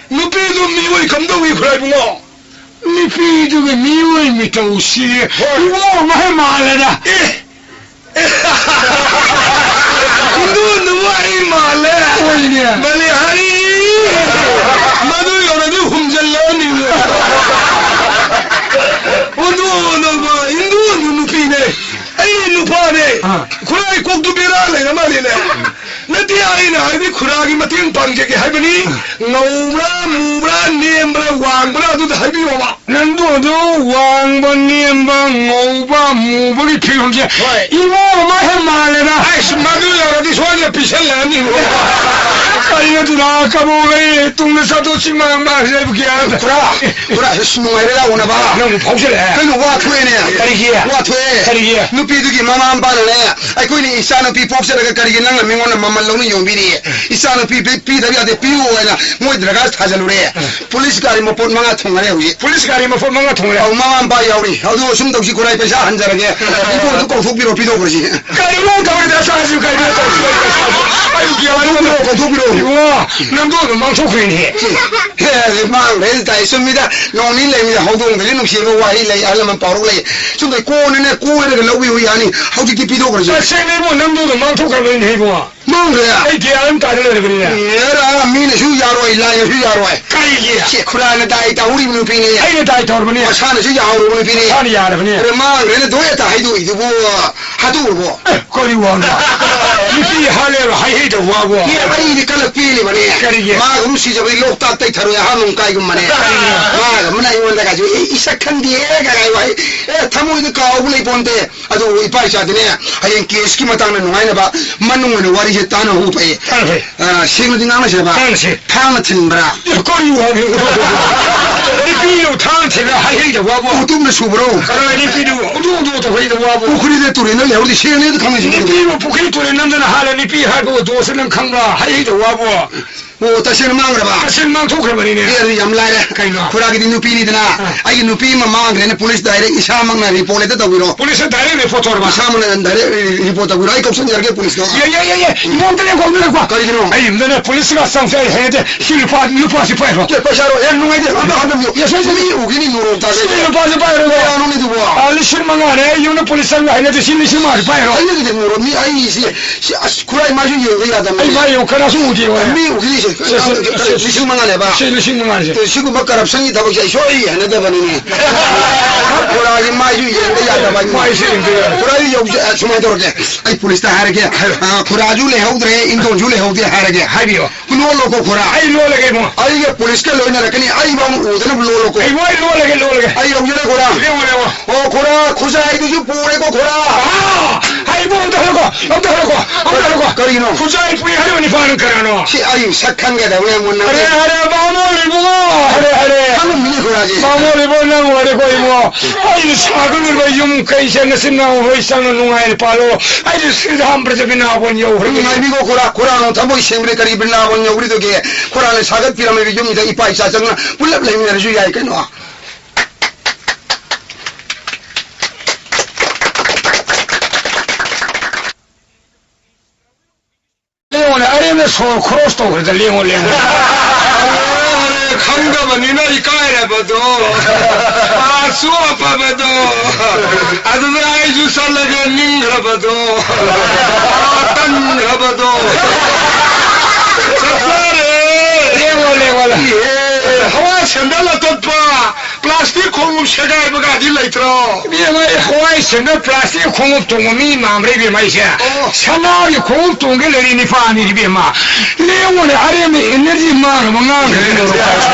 ꯅꯨꯄꯤꯗꯨ ꯃꯤꯑꯣꯏ ꯀꯝꯗꯧꯏ, ꯈꯨꯔꯥꯏꯕꯨꯡꯉꯣ? ꯅꯨꯄꯤꯗꯨꯒꯤ ꯃꯤꯑꯣꯏ ꯃꯤꯇꯧꯁꯤ ꯍꯣꯏ꯫ ꯏꯕꯣ ꯃꯍꯩ ꯃꯥꯜꯂꯦꯗ꯫ ꯑꯦ! ꯏꯟꯗꯣꯟꯗꯨꯕꯨ ꯑꯩ ꯃꯥꯜꯂꯦ? ꯍꯣꯏꯅꯦ꯫ ꯕꯂꯤꯍꯥꯔꯤ! ꯃꯗꯨ ꯌꯧꯔꯗꯤ ꯍꯨꯝꯖꯜꯂꯛꯑꯅꯤ꯫ ꯏꯟꯗꯣꯟꯗꯨꯕꯨ, ꯏꯟꯗꯣꯟꯗꯨ ꯅꯨꯄꯤꯅꯦ꯫ ꯑꯩ ꯅꯨꯄꯥꯅꯦ꯫ ꯑꯥ꯫ ꯈꯨꯔꯥꯏ ꯀꯣꯛꯇꯨ ꯕꯦꯔꯥ ꯂꯩꯔ ꯃꯥꯜꯂꯦꯅꯦ꯫ ꯑꯗꯨꯗꯤ ꯑꯩꯅ ꯍꯥꯏꯗꯤ ꯈꯨꯔꯥꯒꯤ ꯃꯇꯦꯡ ꯄꯥꯡꯖꯒꯦ ꯍꯥꯏꯕꯅꯤ꯫ ꯉꯧꯕ꯭ꯔꯥ, ꯃꯨꯕ꯭ꯔꯥ, ꯅꯦꯝꯕ꯭ꯔꯥ, ꯋꯥꯡꯕ꯭ꯔꯥ, ꯑꯗꯨꯗ ꯍꯥꯏꯕꯤꯌꯣꯕ꯫ ꯅꯪꯗꯨ ꯑꯗꯨ ꯋꯥꯡꯕ, ꯅꯦꯝꯕ, ꯉꯧꯕ, ꯃꯨꯕꯒꯤ ꯐꯤꯕꯝꯁꯦ ꯍꯣꯏ꯫ ꯏꯃꯣ ꯑꯃ ꯍꯦꯛ ꯃꯥꯜꯂꯦꯗ꯫ ꯑꯩꯁ, ꯃꯗꯨ ꯌꯧꯔꯗꯤ ꯁꯣꯏꯗꯅ ꯄꯤꯁꯜꯂꯛꯑꯅꯤ꯫ ꯀꯔꯤꯅꯣ ꯑꯗꯨꯅ ꯀꯕꯣꯛ ꯂꯩ ꯇꯨꯡꯗ ꯆꯠꯊꯣꯛ ꯆꯤꯡ ꯃꯥꯡ ꯃꯥꯡꯁꯦ ꯍꯥꯏꯕ ꯒ꯭ꯌꯥꯟ ꯈꯨꯔꯥ, ꯈꯨꯔꯥ, ꯑꯁ, ꯅꯨꯡꯉꯥꯏꯔꯦ ꯂꯥꯛꯑꯣꯅꯕ꯫ ꯅꯪꯕꯨ ꯐꯥꯎꯖꯔꯛꯑꯦ꯫ ꯀꯩꯅꯣ ꯋꯥ ꯊꯣꯛꯑꯦꯅꯦ꯫ ꯀꯔꯤꯒꯤ? ꯋꯥ ꯊꯣꯛꯑꯦ꯫ ꯀꯔꯤꯒꯤ? ꯅꯨꯄꯤꯗꯨꯒꯤ ꯃꯃꯥ ꯃꯄꯥꯅꯅꯦ, ꯑꯩꯈꯣꯏꯅ ꯏꯆꯥ ꯅꯨꯄꯤ ꯄꯣꯛꯆꯔꯒ ꯀꯔꯤꯒꯤ ꯅꯪꯅ ꯃꯤꯉꯣꯟꯗ ꯃꯃꯜ ꯂꯧꯅ ꯌꯣꯟꯕꯤꯔꯤ? ꯏꯆꯥ ꯅꯨꯄꯤ ꯄꯤ-, ꯄꯤꯗꯕ ꯌꯥꯗꯦ, ꯄꯤꯌꯨ ꯍꯥꯏꯅ ꯃꯣꯏ ꯗꯔꯈꯥꯁ ꯊꯥꯖꯜꯂꯨꯔꯦ꯫ ꯄꯨꯂꯤꯁ ꯒꯥꯔꯤ ꯃꯄꯣꯠ ꯃꯉꯥ ꯊꯨꯡꯉꯔꯦ ꯍꯧꯖꯤꯛ꯫ ꯄꯨꯂꯤꯁ ꯒꯥꯔꯤ ꯃꯄꯣꯠ ꯃꯉꯥ ꯊꯨꯡꯉꯔꯦ? ꯑꯧ, ꯃꯃꯥ ꯃꯄꯥ ꯌꯥꯎꯔꯤ꯫ ꯑꯗꯨ ꯁꯨꯝ ꯇꯧꯁꯤ ꯈꯨꯔꯥꯏ, ꯄꯩꯁꯥ ꯍꯟꯖꯔꯒꯦ꯫ ꯏꯕꯨꯡꯗꯨ ꯀꯧꯊꯣꯛꯄꯤꯔꯣ, ꯄꯤꯊꯣꯛꯈ꯭ꯔꯁꯤ꯫ ꯀꯔꯤꯅꯣ ꯇꯧꯔꯤꯗ ꯆꯥꯁꯤ ꯀꯩꯅꯣ ꯇꯧꯔꯤꯁꯤ? ꯑꯩ ꯒ꯭ꯌꯥꯟ ꯑꯃ ꯀꯧꯊꯣꯛꯄꯤꯔꯣ, ꯀꯧꯊꯣꯛꯄꯤꯔꯣ꯫ ꯏꯕꯨꯡꯉꯣ, ꯅꯪꯗꯣ ꯑꯗꯨꯝ ꯃꯥꯡꯊꯣꯛꯈ꯭ꯔꯦꯅꯦ꯫ ꯍꯦ, ꯃꯥꯡꯈ꯭ꯔꯦ ꯇꯥꯏ, ꯆꯨꯝꯃꯤꯗ꯫ ꯅꯣꯡ ꯅꯤꯅꯤ ꯂꯩꯃꯤꯗ ꯍꯧꯗꯣꯡꯗꯒꯤ ꯅꯨꯡꯁꯤꯕ ꯋꯥꯍꯩ ꯂꯩ, ꯑꯍꯜ ꯂꯃꯟ ꯄꯥꯎꯔꯧ ꯂꯩ꯫ ꯁꯨꯝ ꯀꯣꯟꯅꯅꯦ ꯀꯣꯏꯔꯒ ꯂꯧꯕꯤꯌꯨ ꯌꯥꯅꯤ꯫ ꯍꯧꯖꯤꯛꯇꯤ ꯄꯤꯊꯣꯛꯈ꯭ꯔꯁꯤ꯫ ꯇꯁꯦꯡꯅ ꯏꯕꯨꯡꯉꯣ, ꯅꯪꯗꯣ ꯑꯗꯨꯝ ꯃꯥꯡꯊꯣꯛꯈ꯭ꯔꯕꯅꯤꯅꯦ ꯏꯕꯨꯡꯉꯣ꯫ ꯃꯥꯡꯈ꯭ꯔꯦ? ꯑꯩ ꯒ꯭ꯌꯥꯟ ꯑꯃ ꯇꯥꯗ ꯂꯩꯔꯕꯅꯤꯅꯦ꯫ ꯑꯦꯔꯥ, ꯃꯤꯅꯁꯨ ꯌꯥꯔꯣꯏ, ꯂꯥꯏꯅꯁꯨ ꯌꯥꯔꯣꯏ꯫ ꯀꯔꯤꯒꯤ? ꯁꯦ, ꯈꯨꯔꯥꯏꯅ ꯗꯥꯏ ꯇꯧꯍꯧꯔꯤꯕ ꯅꯨꯄꯤꯅꯦ꯫ ꯑꯩꯅ ꯗꯥꯏ ꯇꯧꯔꯕꯅꯦ꯫ ꯃꯁꯥꯅꯁꯨ ꯌꯥꯍꯧꯔꯕ ꯅꯨꯄꯤꯅꯦ꯫ ꯃꯁꯥꯅ ꯌꯥꯔꯕꯅꯦ꯫ ꯑꯗ ꯃꯥꯡꯈ꯭ꯔꯦꯅ ꯗꯣꯏ ꯍꯦꯛꯇ ꯍꯥꯏꯗꯣꯛꯏꯗꯨꯕꯨ ꯍꯥꯠꯇꯣꯛꯎꯔꯕꯣ? ꯑꯦ, ꯀꯔꯤ ꯋꯥꯅꯣ? ꯅꯨꯄꯤ ꯍꯥꯠꯂꯦꯕ ꯍꯥꯏꯍꯩꯗ ꯋꯥꯕꯣ? ꯑꯦ, ꯑꯩꯗꯤ ꯀꯜꯂꯛꯄꯤꯔꯤꯕꯅꯦ꯫ ꯀꯔꯤꯒꯤ? ꯃꯥꯒꯨꯝ ꯁꯤꯖꯕꯗꯤ ꯂꯣꯛꯇꯥꯛꯇꯩ ꯊꯔꯣꯏ ꯑꯍꯥꯟꯕ ꯀꯥꯏꯒꯨꯝꯕꯅꯦ꯫ ꯀꯔꯤꯒꯤ? ꯃꯥꯒ ꯑꯃꯅ ꯑꯩꯉꯣꯟꯗꯒꯁꯨ, "ꯑꯦ, ꯏꯁꯛ ꯈꯪꯗꯦ" ꯀꯥꯏ ꯋꯥꯍꯩ, ꯑꯦ, ꯊꯃꯣꯏꯗ ꯀꯥꯎꯕ ꯂꯩꯄꯣꯟꯇꯦ꯫ ꯑꯗꯨ ꯏꯄꯥ ꯏꯆꯥꯗꯤꯅꯦ, ꯍꯌꯦꯡ ꯀꯦꯁꯀꯤ ꯃꯇꯥꯡꯗ ꯅꯨꯡꯉꯥꯏꯅꯕ ꯃꯅꯨꯡ ꯑꯣꯏꯅ ꯋꯥꯔꯤꯁꯦ ꯇꯥꯟꯅ ꯍꯧꯕ ꯐꯩ꯫ ꯇꯥꯟꯅ ꯐꯩ꯫ ꯑ, ꯁꯦꯡꯅꯗꯤ ꯉꯥꯡꯅꯁꯦꯕ꯫ ꯇꯥꯟꯅꯁꯦ꯫ ꯊꯥꯡꯅ ꯊꯤꯟꯕ꯭ꯔꯥ? ꯑꯦ, ꯀꯔꯤ ꯋꯥꯅꯣ? ꯅꯨꯄꯤꯗꯨ ꯊꯥꯡꯅ ꯊꯤꯟꯕ꯭ꯔꯥ? ꯍꯥꯏꯍꯩꯗ ꯋꯥꯕꯨ꯫ ꯎꯇꯨꯞꯅ ꯁꯨꯕ꯭ꯔꯣ? ꯀꯅꯥ ꯅꯨꯄꯤꯗꯨ? ꯎꯗꯨ ꯎꯗꯨ ꯇꯧꯍꯩꯗ ꯋꯥꯕꯨ꯫ ꯄꯨꯈ꯭ꯔꯤꯗ ꯇꯨꯔꯦꯟꯗ ꯂꯩꯍꯧꯔꯗꯤ ꯁꯦꯡꯅ ꯑꯗꯨ ꯈꯪꯅꯁꯤ꯫ ꯅꯨꯄꯤꯕꯨ ꯄꯨꯈ꯭ꯔꯤ ꯇꯨꯔꯦꯟ ꯅꯝꯗꯅ ꯍꯥꯜꯂ ꯅꯨꯄꯤ ꯍꯥꯠꯄꯕꯨ ꯗꯣꯁ ꯅꯪ ꯈꯪꯕ꯭ꯔꯥ? ꯍꯥꯏꯍꯩꯗ ꯋꯥꯕꯨ꯫ ꯑꯣ, ꯇꯁꯦꯡꯅ ꯃꯥꯡꯈ꯭ꯔꯕ? ꯇꯁꯦꯡꯅ ꯃꯥꯡꯊꯣꯛꯈ꯭ꯔꯕꯅꯤꯅꯦ꯫ ꯑꯦ, ꯑꯗꯨ ꯌꯥꯝ ꯂꯥꯏꯔꯦ꯫ ꯀꯩꯅꯣ? ꯈꯨꯔꯥꯒꯤꯗꯤ ꯅꯨꯄꯤꯅꯤꯗꯅ, ꯑꯥ꯫ ꯑꯩꯒꯤ ꯅꯨꯄꯤ ꯑꯃ ꯃꯥꯡꯈ꯭ꯔꯦꯅ ꯄꯨꯂꯤꯁ ꯗꯥꯏꯔꯦꯛ ꯏꯁꯥꯃꯛꯅ ꯔꯤꯄꯣꯔꯠ ꯍꯦꯛꯇ ꯇꯧꯕꯤꯔꯣ꯫ ꯄꯨꯂꯤꯁꯇ ꯗꯥꯏꯔꯦꯛ ꯔꯤꯄꯣꯔꯠ ꯇꯧꯔꯕ? ꯏꯁꯥꯃꯛꯅ ꯗꯥꯏꯔꯦꯛ ꯔꯤ-, ꯔꯤꯄꯣꯔꯠ ꯇꯧꯕꯤꯔꯣ꯫ ꯑꯩ ꯀꯧꯁꯟꯖꯔꯒꯦ ꯄꯨꯂꯤꯁꯇꯣ꯫ ꯌꯥꯏ, ꯌꯥꯏ, ꯌꯥꯏ, ꯌꯥꯏ꯫ ꯏꯕꯣꯝꯇ ꯂꯦꯡꯀꯣ, ꯑꯝꯇ ꯂꯦꯡꯀꯣ꯫ ꯀꯔꯤꯒꯤꯅꯣ? ꯑꯩ ꯌꯨꯝꯗꯅꯦ ꯄꯨꯂꯤꯁ ꯀꯥ ꯆꯪꯁꯦ ꯑꯩ ꯍꯩꯅꯗꯦ꯫ ꯁꯤ ꯂꯨꯄꯥ, ꯂꯨꯄꯥꯁꯤ ꯄꯥꯏꯔꯣ꯫ ꯑꯦ, ꯄꯩꯁꯥꯔꯣ? ꯑꯦ, ꯅꯨꯡꯉꯥꯏꯇꯦ꯫ ꯑꯝꯇ ꯍꯟꯗꯕꯤꯌꯨ꯫ ꯌꯥꯏ, ꯌꯥꯏ, ꯌꯥꯏ꯫ ꯃꯤ ꯎꯈꯤꯅꯤ ꯅꯣꯔꯣꯛꯇ꯫ ꯁꯤ ꯂꯨꯄꯥꯁꯤ ꯄꯥꯏꯔꯣ꯫ ꯀꯌꯥꯅꯣꯅꯦ ꯑꯗꯨꯕꯣ? ꯑꯥ, ꯂꯤꯁꯤꯡ ꯃꯉꯥꯅꯦ꯫ ꯑꯩ ꯌꯨꯝꯗ ꯄꯨꯂꯤꯁ ꯆꯪꯕ ꯍꯩꯅꯗꯦ꯫ ꯁꯤ ꯂꯤꯁꯤꯡ ꯃꯉꯥꯁꯤ ꯄꯥꯏꯔꯣ꯫ ꯍꯩꯅꯗꯦ ꯅꯣꯔꯣꯛ꯫ ꯃꯤ ꯑꯩ ꯁꯤ, ꯁꯤ, ꯑꯁ, ꯈꯨꯔꯥꯏ ꯃꯥꯏꯁꯨ ꯌꯦꯡꯕ ꯌꯥꯗꯕꯅꯦ꯫ ꯑꯩ ꯃꯥꯏ ꯌꯦꯡꯉꯨ, ꯀꯅꯥꯁꯨ ꯎꯗꯦ ꯍꯣꯏ꯫ ꯃꯤ ꯎꯈꯤꯅꯤ ꯁꯤ꯫ ꯁꯤ, ꯁꯤ, ꯁꯤ, ꯁꯤ꯫ ꯂꯤꯁꯤꯡ ꯃꯉꯥꯅꯦꯕ꯫ ꯁꯤ ꯂꯤꯁꯤꯡ ꯃꯉꯥꯅꯤ ꯁꯤ꯫ ꯑꯦ, ꯁꯤꯒꯨꯝꯕ ꯀꯔꯞꯁꯟꯒꯤ ꯊꯕꯛꯁꯦ ꯑꯩ ꯁꯣꯏ ꯍꯩꯅꯗꯕꯅꯤꯅꯦ꯫ ꯈꯨꯔꯥꯒꯤ ꯃꯥꯏꯁꯨ ꯌꯦꯡꯕ ꯌꯥꯗꯕ꯫ ꯃꯥꯏꯁꯨ ꯌꯦꯡꯕ ꯌꯥꯗꯕ꯫ ꯈꯨꯔꯥ, ꯑꯩ ꯌꯧꯖ-, ꯑ, ꯁꯨꯃꯥꯏꯅ ꯇꯧꯔꯒꯦ꯫ ꯑꯩ ꯄꯨꯂꯤꯁꯇ ꯍꯥꯏꯔꯒꯦ꯫ ꯍꯥꯏꯔꯣ꯫ ꯑ, ꯈꯨꯔꯥꯁꯨ ꯂꯩꯍꯧꯗ꯭ꯔꯦ, ꯏꯟꯗꯣꯟꯁꯨ ꯂꯩꯍꯧꯗꯦ ꯍꯥꯏꯔꯒꯦ꯫ ꯍꯥꯏꯕꯤꯌꯣ꯫ ꯂꯣꯜꯂꯣꯀꯣ ꯈꯨꯔꯥ꯫ ꯑꯩ ꯂꯣꯜꯂꯒꯦ ꯏꯕꯨꯡꯉꯣ꯫ ꯑꯩꯒ ꯄꯨꯂꯤꯁꯀ ꯂꯣꯏꯅꯔꯛꯀꯅꯤ, ꯑꯩ ꯐꯥꯎ ꯎꯗꯅꯕ ꯂꯣꯜꯂꯣꯀꯣ꯫ ꯑꯩ ꯂꯣꯏ ꯂꯣꯜꯂꯒꯦ, ꯂꯣꯜꯂꯒꯦ꯫ ꯑꯩ ꯌꯧꯖꯔꯦ ꯈꯨꯔꯥ꯫ ꯂꯦꯡꯉꯣ, ꯂꯦꯡꯉꯣ꯫ ꯑꯣ ꯈꯨꯔꯥ, ꯈꯨꯖꯥꯏꯗꯨꯁꯨ ꯄꯨꯔꯦꯀꯣ ꯈꯨꯔꯥ꯫ ꯑꯥ! ꯍꯥꯏ ꯏꯕꯨꯡꯉꯣ, ꯑꯝꯇ ꯍꯜꯂꯨꯀꯣ, ꯑꯝꯇ ꯍꯜꯂꯨꯀꯣ, ꯑꯝꯇ ꯍꯜꯂꯨꯀꯣ꯫ ꯀꯔꯤꯅꯣ? ꯈꯨꯖꯥꯏ ꯄꯨꯏ ꯍꯥꯏꯔꯤꯕ ꯅꯤꯄꯥꯅ ꯀꯅꯥꯅꯣ? ꯁꯤ ꯑꯩ ꯁꯛ ꯈꯪꯒꯗꯕꯅꯦ ꯃꯨꯟꯅ꯫ ꯑꯔꯦ, ꯑꯔꯦ, ꯕꯥꯃꯣꯟ ꯏꯕꯨꯡꯉꯣ! ꯑꯔꯦ, ꯑꯔꯦ꯫ ꯈꯪꯉꯝꯃꯤꯅꯦ ꯈꯨꯔꯥꯁꯦ꯫ ꯕꯥꯃꯣꯟ ꯏꯕꯨꯡꯉꯣ, ꯅꯪ ꯋꯥꯔꯦꯀꯣ ꯏꯕꯨꯡꯉꯣ꯫ ꯑꯩꯅ ꯁꯥꯒꯠꯂꯤꯕ ꯌꯨꯝ ꯀꯩꯁꯦ ꯅꯆꯤꯟ ꯅꯅꯥꯎ ꯍꯣꯏ ꯆꯪꯅ ꯅꯨꯡꯉꯥꯏꯅ ꯄꯥꯜꯂꯣ꯫ ꯑꯩꯁꯨ ꯁ꯭ꯔꯤꯔꯥꯝ ꯄ꯭ꯔꯖꯥ ꯕ꯭ꯔꯤꯟꯗꯥꯕꯟ ꯌꯧꯈ꯭ꯔꯒꯦ꯫ ꯉꯥꯏꯕꯤꯈꯣ ꯈꯨꯔꯥ, ꯈꯨꯔꯥꯅ ꯊꯃꯣꯏ ꯁꯦꯡꯕꯗ ꯀꯔꯤ ꯕ꯭ꯔꯤꯟꯗꯥꯕꯟ ꯌꯧꯈ꯭ꯔꯤꯗꯨꯒꯦ? ꯈꯨꯔꯥꯅ ꯁꯥꯒꯠꯄꯤꯔꯝꯃꯤꯕ ꯌꯨꯝꯁꯤꯗ ꯏꯄꯥ ꯏꯆꯥ ꯆꯪꯅ ꯄꯨꯜꯂꯞ ꯂꯩꯃꯤꯟꯅꯔꯁꯨ ꯌꯥꯏ ꯀꯩꯅꯣ꯫ ꯂꯦꯡꯉꯣꯅꯦ, ꯑꯔꯦꯝꯕꯗ ꯁꯣꯔ ꯈꯣꯔꯣꯁ ꯇꯧꯈ꯭ꯔꯦꯗ, ꯂꯦꯡꯉꯣ, ꯂꯦꯡꯉꯣ꯫ ꯈꯪꯗꯕꯅꯤꯅ ꯏꯀꯥꯏꯔꯕꯗꯣ, ꯃꯥꯁꯨ ꯑꯐꯕꯗꯣ, ꯑꯗꯨꯗ ꯑꯩꯁꯨ ꯆꯠꯂꯒ ꯅꯤꯡꯈ꯭ꯔꯕꯗꯣ, ꯇꯟꯈ꯭ꯔꯕꯗꯣ, ꯆꯠꯆꯔꯦ꯫ ꯂꯦꯡꯉꯣ, ꯂꯦꯡꯉꯣ, ꯂꯦꯡꯉꯣ꯫ ꯏꯍꯦ, ꯍꯋꯥꯏ ꯁꯦꯟꯗꯜ ꯑꯇꯠꯄ, ꯄ꯭ꯂꯥꯁꯇꯤꯛ ꯈꯣꯡꯎꯞ ꯁꯦꯒꯥꯏꯕꯒꯗꯤ ꯂꯩꯇ꯭ꯔꯣ? ꯏꯕꯦꯝꯃ, ꯑꯩ ꯍꯋꯥꯏ ꯁꯦꯟꯗꯜ ꯄ꯭ꯂꯥꯁꯇꯤꯛ ꯈꯣꯡꯎꯞ ꯇꯣꯡꯕ ꯃꯤ ꯃꯥꯟꯕ꯭ꯔꯥ ꯏꯕꯦꯝꯃ ꯑꯩꯁꯦ? ꯑꯣ꯫ ꯁꯅꯥꯒꯤ ꯈꯣꯡꯎꯞ ꯇꯣꯡꯒꯦ ꯂꯩꯔꯤ ꯅꯤꯄꯥꯅꯤ ꯏꯕꯦꯝꯃ꯫ ꯂꯦꯡꯉꯣꯅꯦ, ꯑꯔꯦꯝꯕ ꯏꯅꯔꯖꯤ ꯃꯥꯡꯅꯕ ꯉꯥꯡꯈ꯭ꯔꯦ꯫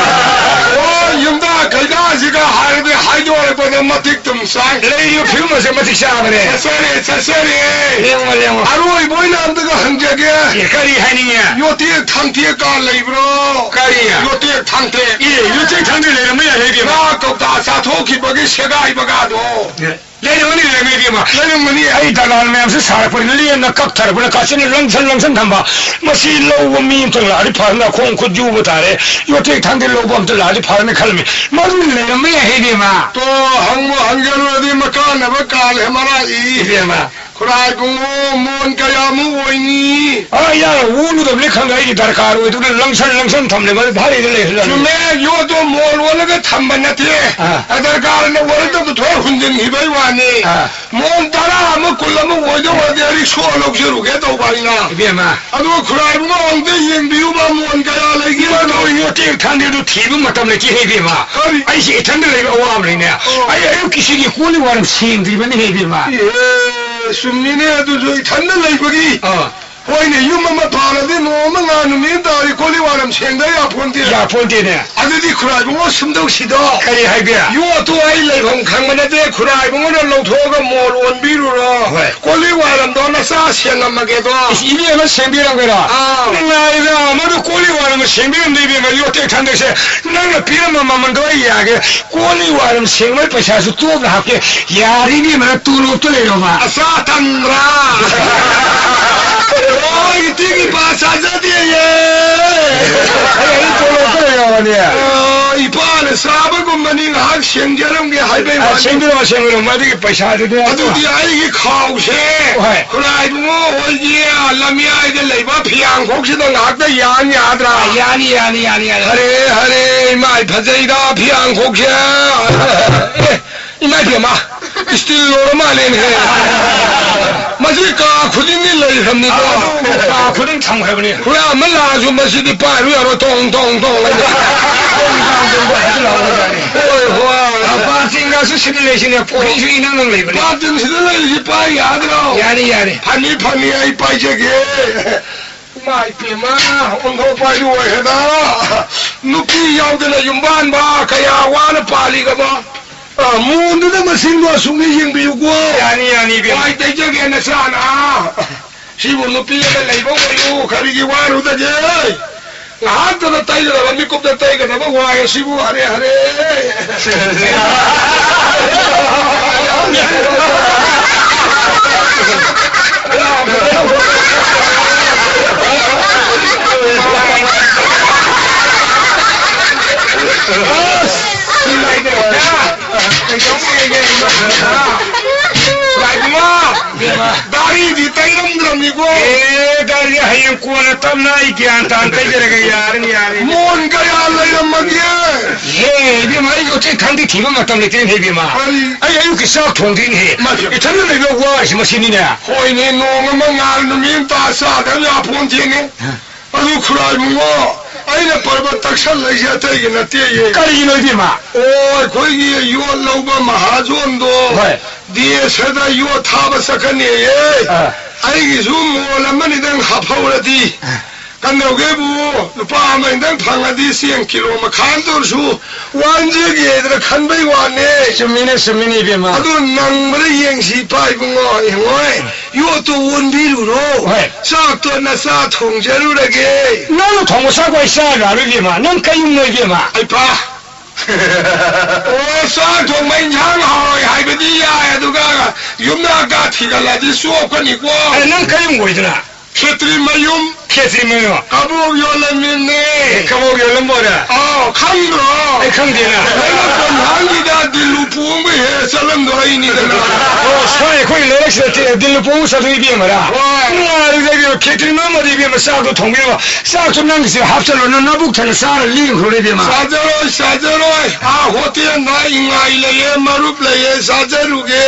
ꯑꯣ, ꯌꯨꯝꯗ ꯀꯩꯗꯥꯁꯤꯒ ꯍꯥꯏꯔꯗꯤ ꯍꯥꯏꯗꯣꯔꯛꯄꯗ ꯃꯇꯤꯛ ꯇꯨꯝ ꯆꯥꯏ꯫ ꯂꯩꯔꯤꯕ ꯐꯤꯕꯝ ꯑꯁꯦ ꯃꯇꯤꯛ ꯆꯥꯕꯅꯦ꯫ ꯆꯠꯆꯔꯦ, ꯆꯠꯆꯔꯦ꯫ ꯂꯦꯡꯉꯣ, ꯂꯦꯡꯉꯣ꯫ ꯑꯔꯣꯏꯕ ꯑꯣꯏꯅ ꯑꯝꯇꯒ ꯍꯪꯖꯒꯦ꯫ ꯑꯦ, ꯀꯔꯤ ꯍꯥꯏꯅꯤꯡꯉꯦ? ꯌꯣꯇꯦꯛ ꯊꯥꯡꯇꯦꯛꯀ ꯂꯩꯕ꯭ꯔꯣ? ꯀꯔꯤ? ꯌꯣꯇꯦꯛ ꯊꯥꯡꯇꯦꯛ꯫ ꯑꯦ, ꯌꯣꯇꯦꯛ ꯊꯥꯡꯇꯦꯛ ꯂꯩꯔꯝꯕ ꯌꯥꯏ ꯏꯕꯦꯝꯃ꯫ ꯉꯥ ꯀꯧꯇꯥ ꯆꯥꯊꯣꯛꯈꯤꯕꯒꯤ ꯁꯦꯒꯥꯏꯕꯒꯥꯗꯣ꯫ ꯑꯦ, ꯂꯩꯔꯝꯒꯅꯤ, ꯂꯩꯔꯝꯒꯅꯤ ꯏꯕꯦꯝꯃ꯫ ꯂꯩꯔꯝꯒꯅꯤ꯫ ꯑꯩ ꯗꯂꯥꯜ ꯃꯌꯥꯝꯁꯦ ꯁꯥꯔꯛꯄꯅꯤ, ꯂꯦꯝꯅ ꯀꯛꯊꯔꯛꯄꯅ ꯀꯥꯆꯤꯟꯅ ꯂꯪꯁꯟ ꯂꯪꯁꯟ ꯊꯝꯕ꯫ ꯃꯁꯤ ꯂꯧꯕ ꯃꯤ ꯑꯝꯇꯪ ꯂꯥꯛꯑꯗꯤ ꯐꯔꯅꯤ, ꯈꯣꯡ ꯈꯨꯠ ꯌꯨꯕ ꯇꯥꯔꯦ꯫ ꯌꯣꯇꯦꯛ ꯊꯥꯡꯗꯦ ꯂꯧꯕ ꯑꯝꯇ ꯂꯥꯛꯑꯗꯤ ꯐꯔꯅꯤ ꯈꯜꯂꯝꯃꯤ꯫ ꯃꯗꯨ ꯂꯩꯔꯝꯕ ꯌꯥꯏ ꯏꯕꯦꯝꯃ꯫ ꯇꯣ, ꯍꯪꯕꯨ ꯍꯪꯖꯔꯨꯔꯗꯤ ꯃꯀꯥꯟꯅꯕ ꯀꯥꯜꯂꯦ ꯃꯔꯥꯏ ꯏ꯫ ꯏꯕꯦꯝꯃ꯫ ꯈꯨꯔꯥꯏ ꯏꯕꯨꯡꯉꯣ, ꯃꯣꯟ ꯀꯌꯥꯃꯨꯛ ꯑꯣꯏꯅꯤ? ꯑꯥ, ꯌꯥꯔꯦ, ꯑꯣꯜꯂꯨꯗꯕꯅꯤ ꯈꯪꯗꯦ꯫ ꯑꯩꯒꯤ ꯗꯔꯀꯥꯔ ꯑꯣꯏꯗꯨꯅ ꯂꯪꯁꯟ ꯂꯪꯁꯟ ꯊꯝꯂꯦ, ꯃꯗꯨ ꯚꯥꯔꯤꯗ ꯂꯩꯍꯜꯂꯅꯤ꯫ ꯆꯨꯝꯃꯦ, ꯌꯣꯠꯇꯣ ꯃꯣꯟ ꯑꯣꯜꯂꯒ ꯊꯝꯕ ꯅꯠꯇꯦ꯫ ꯑꯥ꯫ ꯑ, ꯗꯔꯀꯥꯔꯅ ꯑꯣꯏꯔꯛꯇꯕꯗ ꯊꯣꯛ ꯍꯨꯟꯖꯤꯟꯈꯤꯕꯩ ꯋꯥꯅꯤ꯫ ꯑꯥ꯫ ꯃꯣꯟ ꯇꯔꯥ ꯑꯃ, ꯀꯨꯟ ꯑꯃ ꯑꯣꯏꯗꯧ ꯑꯣꯏꯔꯗꯤ ꯑꯩ ꯁꯣ ꯂꯧꯖꯔꯨꯒꯦ ꯇꯧꯕ ꯑꯩꯅ꯫ ꯏꯕꯦꯝꯃ꯫ ꯑꯗꯨꯒ ꯈꯨꯔꯥꯏ ꯏꯕꯨꯡꯉꯣ ꯑꯝꯇ ꯌꯦꯡꯕꯤꯌꯨꯕ, ꯃꯣꯟ ꯀꯌꯥ ꯂꯩꯒꯦ? ꯃꯗꯨ ꯌꯣꯠꯇꯦꯛ ꯊꯥꯡꯗꯦꯗꯨ ꯊꯤꯕ ꯃꯇꯝ ꯂꯩꯇꯦ, ꯍꯦ ꯏꯕꯦꯝꯃ꯫ ꯀꯔꯤ? ꯑꯩꯁꯦ ꯏꯊꯟꯗ ꯂꯩꯕ ꯑꯋꯥꯕꯅꯤꯅꯦ꯫ ꯑꯣ꯫ ꯑꯩ ꯑꯌꯨꯛꯀꯤꯁꯤꯒꯤ ꯀꯣꯜ ꯂꯤꯛ ꯋꯥꯏꯔꯝ ꯁꯦꯡꯗ꯭ꯔꯤꯕꯅꯤ, ꯍꯦ ꯏꯕꯦꯝꯃ꯫ ꯑꯦ, ꯆꯨꯝꯃꯤꯅꯦ, ꯑꯗꯨꯁꯨ ꯏꯊꯟꯗ ꯂꯩꯕꯒꯤ꯫ ꯑꯥ꯫ ꯍꯣꯏꯅꯦ, ꯌꯨꯝ ꯑꯃ ꯄꯥꯜꯂꯗꯤ ꯅꯣꯡꯃ ꯉꯥ ꯅꯨꯃꯤꯠ ꯇꯥꯔꯤ ꯀꯣꯜ ꯂꯤꯛ ꯋꯥꯏꯔꯝ ꯁꯦꯡꯗ ꯌꯥꯄꯣꯟꯇꯦ꯫ ꯌꯥꯄꯣꯟꯇꯦꯅꯦ꯫ ꯑꯗꯨꯗꯤ ꯈꯨꯔꯥꯏ ꯏꯕꯨꯡꯉꯣ ꯁꯨꯝꯗꯧꯁꯤꯗꯣ꯫ ꯀꯔꯤ ꯍꯥꯏꯒꯦ? ꯌꯣꯠꯇꯣ ꯑꯩ ꯂꯩꯐꯝ ꯈꯪꯕ ꯅꯠꯇꯦ, ꯈꯨꯔꯥꯏ ꯏꯕꯨꯡꯉꯣꯅ ꯂꯧꯊꯣꯛꯑꯒ ꯃꯣꯜ ꯑꯣꯟꯕꯤꯔꯨꯔꯣ꯫ ꯍꯣꯏ꯫ ꯀꯣꯜ ꯂꯤꯛ ꯋꯥꯏꯔꯝꯗꯣ ꯅꯆꯥ ꯁꯦꯡꯉꯝꯃꯒꯦꯗꯣ꯫ ꯏꯁ, ꯏꯕꯦꯝꯃ ꯁꯦꯡꯕꯤꯔꯝꯒꯦꯔꯣ? ꯑꯥ꯫ ꯅꯨꯡꯉꯥꯏꯗ, ꯃꯗꯨ ꯀꯣꯜ ꯂꯤꯛ ꯋꯥꯏꯔꯝꯒ ꯁꯦꯡꯕꯤꯔꯝꯗꯦ ꯏꯕꯦꯝꯃ, ꯌꯣꯠꯇꯦꯛ ꯊꯥꯡꯗꯦꯛꯁꯦ꯫ ꯅꯪꯅ ꯄꯤꯔꯝꯕ ꯃꯃꯜꯗꯣ ꯑꯩ ꯌꯥꯒꯦ꯫ ꯀꯣꯜ ꯂꯤꯛ ꯋꯥꯏꯔꯝ ꯁꯦꯡꯕꯒꯤ ꯄꯩꯁꯥꯁꯨ ꯇꯣꯞꯅ ꯍꯥꯞꯀꯦ꯫ ꯌꯥꯔꯤꯅꯦ ꯃꯅ ꯇꯣꯂꯣꯞꯇ ꯂꯩꯔꯣꯕ꯫ ꯑꯆꯥ ꯇꯟꯗ꯭ꯔꯥ? ꯑꯣ, ꯏꯇꯤꯒꯤ ꯄꯥ ꯆꯥꯖꯗꯦꯌꯦ꯫ ꯑꯩ ꯇꯣꯂꯣꯞꯇ ꯂꯩꯔꯣꯕꯅꯦ꯫ ꯑꯣ, ꯏꯄꯥꯅ ꯆꯥꯕꯒꯨꯝꯕꯅꯤ, ꯉꯥꯏꯍꯥꯛ ꯁꯦꯡꯖꯔꯝꯒꯦ ꯍꯥꯏꯕꯩ ꯑ, ꯋꯥꯅꯤ꯫ ꯁꯦꯡꯕꯤꯔꯝꯃꯣ, ꯁꯦꯡꯕꯤꯔꯝꯃꯣ, ꯃꯗꯨꯒꯤ ꯄꯩꯁꯥꯗꯨꯗꯤ꯫ ꯑꯗꯨꯗꯤ ꯑꯩꯒꯤ ꯈꯥꯎꯁꯦ ꯍꯣꯏ꯫ ꯈꯨꯔꯥꯏꯕꯨꯡꯉꯣ ꯍꯣꯏꯒꯤ ꯂꯝꯌꯥꯏꯗ ꯂꯩꯕ ꯐꯤꯌꯥꯡꯈꯣꯛꯁꯤꯗ ꯉꯥꯏꯍꯥꯛꯇ ꯌꯥꯟ ꯌꯥꯗ꯭ꯔꯥ? ꯑ, ꯌꯥꯅꯤ, ꯌꯥꯅꯤ, ꯌꯥꯅꯤ, ꯌꯥꯅꯤ꯫ ꯍꯔꯦ, ꯍꯔꯦ, ꯏꯃꯥꯏ ꯐꯖꯩꯗ ꯐꯤꯌꯥꯡꯈꯣꯛꯁꯦ꯫ ꯑꯦ, ꯏꯃꯥ ꯏꯕꯦꯝꯃ, ꯏꯁꯇꯤꯜ ꯂꯣꯏꯔ ꯃꯥꯜꯂꯦꯅꯦꯍꯦ꯫ ꯃꯁꯤ ꯀꯥ ꯈꯨꯗꯤꯡꯒꯤ ꯂꯩꯈ꯭ꯔꯕꯅꯤꯀꯣ꯫ ꯑꯗꯨ ꯀꯥ ꯈꯨꯗꯤꯡ ꯊꯝꯈ꯭ꯔꯕꯅꯤ꯫ ꯍꯨꯔꯥꯟꯕ ꯂꯥꯛꯑꯁꯨ ꯃꯁꯤꯗꯤ ꯄꯥꯏꯔꯨ ꯌꯥꯔꯣꯏ, ꯇꯣꯡ, ꯇꯣꯡ, ꯇꯣꯡ ꯍꯥꯏꯅ꯫ ꯍꯣꯏ, ꯍꯣꯏ꯫ ꯕꯥꯔꯇꯤꯟꯒꯁꯨ ꯁꯤꯗ ꯂꯩꯁꯤꯅꯦ, ꯄꯨꯈ꯭ꯔꯤꯁꯨ ꯏꯅꯪ ꯅꯪ ꯂꯩꯕꯅꯦ꯫ ꯕꯥꯔꯇꯤꯟꯁꯤꯗ ꯂꯩꯔꯤꯁꯤ ꯄꯥꯏ ꯌꯥꯗ꯭ꯔꯣ? ꯌꯥꯅꯤ, ꯌꯥꯅꯤ꯫ ꯐꯅꯤ, ꯐꯅꯤ, ꯑꯩ ꯄꯥꯏꯖꯒꯦ꯫ ꯏꯃꯥ ꯏꯄꯦꯝꯃ, ꯑꯣꯟꯊꯣꯛꯄ ꯍꯥꯏꯗꯨ ꯑꯣꯏꯈ꯭ꯔꯦꯗ꯫ ꯅꯨꯄꯤ ꯌꯥꯎꯗꯅ ꯌꯨꯝꯕꯥꯟꯕ ꯀꯌꯥ ꯋꯥꯅ ꯄꯥꯜꯂꯤꯒꯕ꯫ ꯑ, ꯃꯣꯟꯗꯨꯗ ꯃꯁꯤꯡꯗꯣ ꯑꯁꯨꯛꯅꯤ ꯌꯦꯡꯕꯤꯌꯨꯀꯣ꯫ ꯌꯥꯅꯤ, ꯌꯥꯅꯤ, ꯏꯕꯦꯝꯃ꯫ ꯋꯥꯏ ꯇꯩꯖꯒꯦ ꯅꯆꯥꯅ꯫ ꯁꯤꯕꯨ ꯅꯨꯄꯤ ꯑꯃ ꯂꯩꯕ ꯑꯣꯏꯌꯨ, ꯀꯔꯤꯒꯤ ꯋꯥꯔꯨꯗꯒꯦ? ꯉꯥꯏꯍꯥꯛꯇꯗ ꯇꯩꯒꯗꯕ, ꯃꯤꯀꯨꯞꯇ ꯇꯩꯒꯗꯕ ꯋꯥꯏ ꯑꯁꯤꯕꯨ, ꯍꯔꯦ, ꯍꯔꯦ꯫ ꯑꯁ! ꯂꯥꯏꯕꯨꯡꯉꯣ! ꯏꯕꯣ꯫ ꯑꯦ, ꯒꯥꯔꯤ ꯍꯌꯦꯡ ꯀꯣꯟꯅ ꯇꯞꯅ ꯑꯩ ꯒ꯭ꯌꯥꯟ ꯇꯥꯅ ꯇꯩꯖꯔꯒꯦ꯫ ꯌꯥꯔꯅꯤ, ꯌꯥꯔꯅꯤ꯫ ꯃꯣꯟ ꯀꯌꯥ ꯂꯩꯔꯝꯃꯒꯦ? ꯍꯦ, ꯏꯕꯦꯝꯃ, ꯑꯩ ꯍꯧꯖꯤꯛ ꯈꯪꯗꯦ, ꯊꯤꯕ ꯃꯇꯝ ꯂꯩꯇꯦꯅꯦ, ꯏꯕꯦꯝꯃ꯫ ꯀꯔꯤ? ꯑꯩ ꯑꯌꯨꯛꯀꯤ ꯆꯥꯛ ꯊꯣꯡꯗ꯭ꯔꯤꯅꯦꯍꯦ꯫ ꯃꯥ, ꯏꯊꯟꯗ ꯂꯩꯕ ꯋꯥꯔꯤꯁꯦ ꯃꯁꯤꯅꯤꯅꯦ꯫ ꯍꯣꯏꯅꯦ, ꯅꯣꯡ ꯑꯃ ꯉꯥꯜ ꯅꯨꯃꯤꯠ ꯑꯃ ꯇꯥ ꯆꯥꯗꯕ ꯌꯥꯄꯣꯟꯇꯦꯅꯦ꯫ ꯍꯥ꯫ ꯑꯗꯨ ꯈꯨꯔꯥꯏꯕꯨꯡꯉꯣ, ꯑꯩꯅ ꯄꯔꯕ ꯇꯛꯁꯜꯂꯛꯏꯁꯦ ꯑꯇꯩꯒꯤ ꯅꯠꯇꯦꯌꯦ꯫ ꯀꯔꯤꯒꯤꯅꯣ, ꯏꯕꯦꯝꯃ? ꯑꯣ, ꯑꯩꯈꯣꯏꯒꯤ ꯌꯣꯠ ꯂꯧꯕ ꯃꯍꯥꯖꯣꯟꯗꯣ ꯍꯣꯏ꯫ ꯗꯦꯁꯗ ꯌꯣꯠ ꯊꯥꯕ ꯆꯠꯀꯅꯤꯌꯦ꯫ ꯑꯥ꯫ ꯑꯩꯒꯤꯁꯨ ꯃꯣꯟ ꯑꯃꯅꯤꯗꯪ ꯍꯥꯞꯍꯧꯔꯗꯤ꯫ ꯑꯥ꯫ ꯀꯝꯗꯧꯒꯦꯕꯨ, ꯂꯨꯄꯥ ꯑꯃꯅꯤꯗꯪ ꯐꯪꯉꯗꯤ ꯆꯦꯡ ꯀꯤꯂꯣ ꯃꯈꯥꯏ ꯑꯃꯇ ꯑꯣꯏꯔꯁꯨ ꯋꯥꯟꯖꯒꯦꯗꯅ ꯈꯟꯕꯩ ꯋꯥꯅꯦ꯫ ꯆꯨꯝꯃꯤꯅꯦ, ꯆꯨꯝꯃꯤꯅꯦ, ꯏꯕꯦꯝꯃ꯫ ꯑꯗꯨ ꯅꯪꯕ꯭ꯔꯥ ꯌꯦꯡꯁꯤ, ꯏꯄꯥ ꯏꯕꯨꯡꯉꯣ, ꯏꯕꯨꯡꯉꯣ꯫ ꯌꯣꯠꯇꯣ ꯑꯣꯟꯕꯤꯔꯨꯔꯣ꯫ ꯍꯣꯏ꯫ ꯆꯥꯛꯇꯣ ꯅꯆꯥ ꯊꯣꯡꯖꯔꯨꯔꯒꯦ꯫ ꯅꯪꯅ ꯊꯣꯡꯕ ꯆꯥꯛꯄꯨ ꯑꯩ ꯆꯥ ꯌꯥꯔꯣꯏ, ꯏꯕꯦꯝꯃ꯫ ꯅꯪ ꯀꯩ ꯌꯨꯝꯅꯣ, ꯏꯕꯦꯝꯃ? ꯑꯩ ꯄꯥ꯫ ꯑꯣ, ꯆꯥꯛ ꯊꯣꯡꯕ ꯏꯟꯁꯥꯡ ꯍꯥꯎꯔꯣꯏ ꯍꯥꯏꯕꯗꯤ ꯌꯥꯏ, ꯑꯗꯨꯒ ꯌꯨꯝꯗ ꯑꯀꯥ ꯊꯤꯒꯠꯂꯗꯤ ꯆꯣꯞꯀꯅꯤꯀꯣ꯫ ꯑꯦ, ꯅꯪ ꯀꯩ ꯌꯨꯝ ꯑꯣꯏꯗꯅ? ꯈꯦꯇ꯭ꯔꯤ ꯃꯌꯨꯝ꯫ ꯈꯦꯇ꯭ꯔꯤ ꯃꯌꯨꯝ꯫ ꯀꯕꯣꯛ ꯌꯣꯜꯂꯝꯃꯤꯅꯦ꯫ ꯑꯦ, ꯀꯕꯣꯛ ꯌꯣꯜꯂꯝꯕ ꯑꯣꯏꯔꯦ? ꯑꯥꯎ, ꯈꯪꯗ꯭ꯔꯣ? ꯑꯩ ꯈꯪꯗꯦꯅ꯫ ꯅꯪꯅ ꯀꯣꯟꯍꯥꯡꯒꯤꯗ ꯗꯤꯜꯂꯨ ꯄꯣꯡꯕ ꯍꯦꯛ ꯆꯠꯂꯝꯗꯣ ꯑꯩꯅꯤꯗꯅ꯫ ꯑꯣ, ꯁ꯭ꯋꯥꯏ ꯑꯩꯈꯣꯏ ꯂꯩꯔꯛꯁꯤꯗ ꯗꯤꯜꯂꯨ ꯄꯣꯡꯕ ꯆꯠꯂꯤ, ꯏꯕꯦꯝꯃꯔꯥ? ꯍꯣꯏ꯫ ꯉꯥ, ꯑꯗꯨꯗ ꯏꯕꯦꯝꯃ, ꯈꯦꯇ꯭ꯔꯤ ꯃꯌꯨꯝ ꯑꯗꯨ, ꯏꯕꯦꯝꯃ, ꯆꯥꯛꯇꯣ ꯊꯣꯡꯕꯤꯔꯣ꯫ ꯆꯥꯛꯇꯣ ꯅꯪꯒꯤꯁꯦ ꯍꯥꯞꯆꯜꯂꯣ, ꯅꯪ ꯅꯕꯨꯛ ꯊꯟꯅ ꯆꯥꯔ ꯂꯦꯡꯈ꯭ꯔꯣꯅꯦ, ꯏꯕꯦꯝꯃ꯫ ꯆꯥꯖꯔꯣꯏ, ꯆꯥꯖꯔꯣꯏ꯫ ꯑꯥ, ꯍꯣꯇꯦꯜꯗ ꯏꯉꯥꯏ ꯂꯩꯌꯦ, ꯃꯔꯨꯞ ꯂꯩꯌꯦ, ꯆꯥꯖꯔꯨꯒꯦ꯫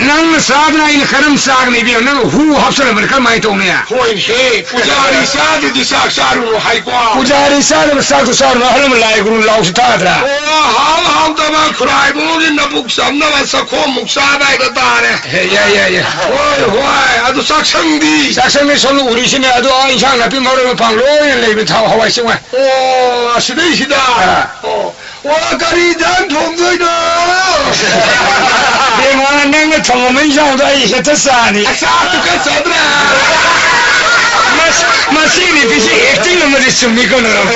ꯅꯪꯅ ꯆꯥꯗꯅ ꯑꯩꯅ ꯀꯔꯝ ꯆꯥꯒꯅꯤ, ꯏꯕꯦꯝꯃ? ꯅꯪ ꯍꯨ ꯍꯥꯞꯆꯜꯂꯕꯅꯤ, ꯀꯔꯝꯍꯥꯏꯅ ꯇꯧꯅꯤ? ꯍꯣꯏꯅꯦ, ꯄꯨꯖꯥꯔꯤ ꯆꯥꯗꯗꯤ ꯆꯥꯛ ꯆꯥꯔꯨꯅꯨ ꯍꯥꯏꯀꯣ꯫ ꯄꯨꯖꯥꯔꯤ ꯆꯥꯗꯕ ꯆꯥꯛꯇꯣ ꯆꯥꯔꯨꯅꯨ, ꯑꯍꯜ ꯂꯃꯟ ꯂꯥꯏ ꯒꯨꯔꯨ ꯂꯥꯎꯁꯨ ꯇꯥꯗ꯭ꯔꯥ? ꯑꯣ, ꯍꯥꯎ ꯍꯥꯎꯇꯕ ꯈꯨꯔꯥꯏꯕꯨꯡꯒꯤ ꯅꯕꯨꯛ ꯆꯝꯅꯕ ꯆꯈꯣꯝꯃꯨꯛ ꯆꯥꯕ ꯍꯥꯏꯕ ꯇꯥꯔꯦ꯫ ꯍꯦ, ꯌꯥꯏ, ꯌꯥꯏ, ꯌꯥꯏ꯫ ꯍꯣꯏ, ꯍꯣꯏ, ꯑꯗꯨ ꯆꯥꯛꯁꯪꯗꯤ? ꯆꯥꯛꯁꯪꯗꯤ ꯁꯣꯝꯗ ꯎꯔꯤꯁꯤꯅꯦ, ꯑꯗꯣ ꯑꯥ ꯏꯟꯁꯥꯡ ꯅꯥꯄꯤ ꯃꯔꯣꯏ ꯃꯄꯥꯡ ꯂꯣꯏꯅ ꯂꯩꯕ, ꯊꯥꯎ, ꯍꯋꯥꯏ ꯆꯦꯡꯋꯥꯏ꯫ ꯑꯣ, ꯑꯁꯤꯗꯩꯁꯤꯗ? ꯑꯥ꯫ ꯑꯣ, ꯑꯣ, ꯀꯔꯤ ꯏꯟꯖꯥꯡ ꯊꯣꯡꯗꯣꯏꯅꯣ? ꯕꯦꯝꯃ, ꯅꯪꯅ ꯊꯣꯡꯉꯝꯕ ꯏꯟꯖꯥꯡꯗꯣ ꯑꯩ ꯍꯦꯛꯇ ꯆꯥꯅꯤ꯫ ꯑꯁ, ꯆꯥꯛꯇꯨ ꯈꯔ ꯆꯥꯗ꯭ꯔꯥ? ꯃꯁ-, ꯃꯁꯤ ꯅꯨꯄꯤꯁꯤ acting ꯑꯃꯗꯤ ꯆꯨꯝꯃꯤꯀꯣ, ꯅꯅꯥꯎ꯫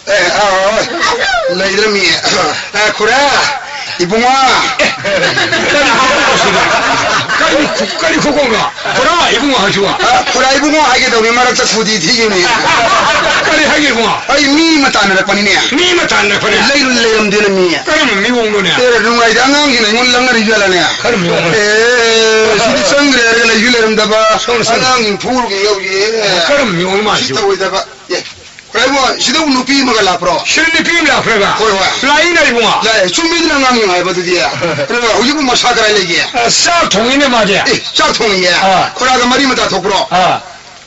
ꯑꯦ, ꯑꯥ, ꯂꯩꯗ꯭ꯔꯃꯤ꯫ ꯑ, ꯈꯨꯔꯥ, ꯏꯕꯨꯡꯉꯣ꯫ ꯑꯦ, ꯀꯔꯤ ꯈꯨꯀꯧꯅꯣ ꯁꯤꯕꯣ? ꯀꯔꯤ ꯈꯨ-, ꯀꯔꯤ ꯈꯨꯀꯧꯅꯣ? ꯈꯨꯔꯥ ꯏꯕꯨꯡꯉꯣ ꯍꯥꯏꯁꯤꯕꯣ? ꯑ, ꯈꯨꯔꯥ ꯏꯕꯨꯡꯉꯣ ꯍꯥꯏꯒꯦ ꯇꯧꯅꯤ, ꯃꯔꯛꯇ ꯈꯨꯗꯤ ꯊꯤꯈꯤꯕꯅꯤ꯫ ꯀꯔꯤ ꯍꯥꯏꯒꯦ ꯏꯕꯨꯡꯉꯣ? ꯑꯩ ꯃꯤ ꯑꯃ ꯇꯥꯟꯅꯔꯛꯄꯅꯤꯅꯦ꯫ ꯃꯤ ꯑꯃ ꯇꯥꯟꯅꯔꯛꯄꯅꯦ? ꯂꯩꯔꯨ ꯂꯩꯔꯝꯗꯦꯅ ꯃꯤ꯫ ꯀꯔꯝꯕ ꯃꯤꯑꯣꯡꯅꯣꯅꯦ? ꯑꯦ, ꯅꯨꯡꯉꯥꯏꯗ, ꯑꯉꯥꯡꯁꯤꯡꯅ ꯑꯩꯉꯣꯟꯗ ꯂꯪꯅꯔꯤꯕ ꯖꯥꯠꯂꯅꯦ? ꯀꯔꯝꯕ ꯃꯤꯑꯣꯡꯅꯣ? ꯑꯦ, ꯁꯤꯗꯤ ꯆꯪꯈ꯭ꯔꯦ ꯍꯥꯏꯔꯒ ꯂꯩꯁꯨ ꯂꯩꯔꯝꯗꯕ, ꯁꯣꯝꯗ, ꯁꯣꯝꯗ꯫ ꯑꯉꯥꯡꯁꯤꯡ ꯐꯨꯔꯨꯒꯦ ꯌꯧꯔꯤꯌꯦ꯫ ꯀꯔꯝꯕ ꯃꯤꯑꯣꯡꯅꯣ ꯃꯥ ꯁꯤ ꯁꯤꯕꯨ? ꯇꯧꯔꯣꯏꯗꯕ꯫ ꯑꯦ, ꯈꯨꯔꯥꯏꯕꯨ, ꯁꯤꯗꯕꯨ ꯅꯨꯄꯤ ꯑꯃꯒ ꯂꯥꯛꯄ꯭ꯔꯣ? ꯁꯤꯗ ꯅꯨꯄꯤ ꯑꯃ ꯂꯥꯛꯄ꯭ꯔꯕ? ꯍꯣꯏ, ꯍꯣꯏ꯫ ꯂꯥꯛꯏꯅ ꯏꯕꯨꯡꯉꯣ꯫ ꯂꯥꯛꯑꯦ꯫ ꯆꯨꯝꯃꯤꯗꯅ ꯑꯉꯥꯡ ꯍꯥꯏꯕꯗꯨꯗꯤ꯫ ꯑꯗꯨꯒ ꯍꯧꯖꯤꯛꯄꯨ ꯃꯁꯥ ꯀꯗꯥꯏ ꯂꯩꯒꯦ? ꯑ, ꯆꯥꯛ ꯊꯣꯡꯉꯤꯅꯦ ꯃꯥꯗꯤ꯫ ꯑꯦ, ꯆꯥꯛ ꯊꯣꯡꯉꯤꯌꯦ? ꯑꯥ꯫ ꯈꯨꯔꯥꯒ ꯃꯔꯤ ꯃꯇꯥ ꯊꯣꯛꯄ꯭ꯔꯣ? ꯑꯥ꯫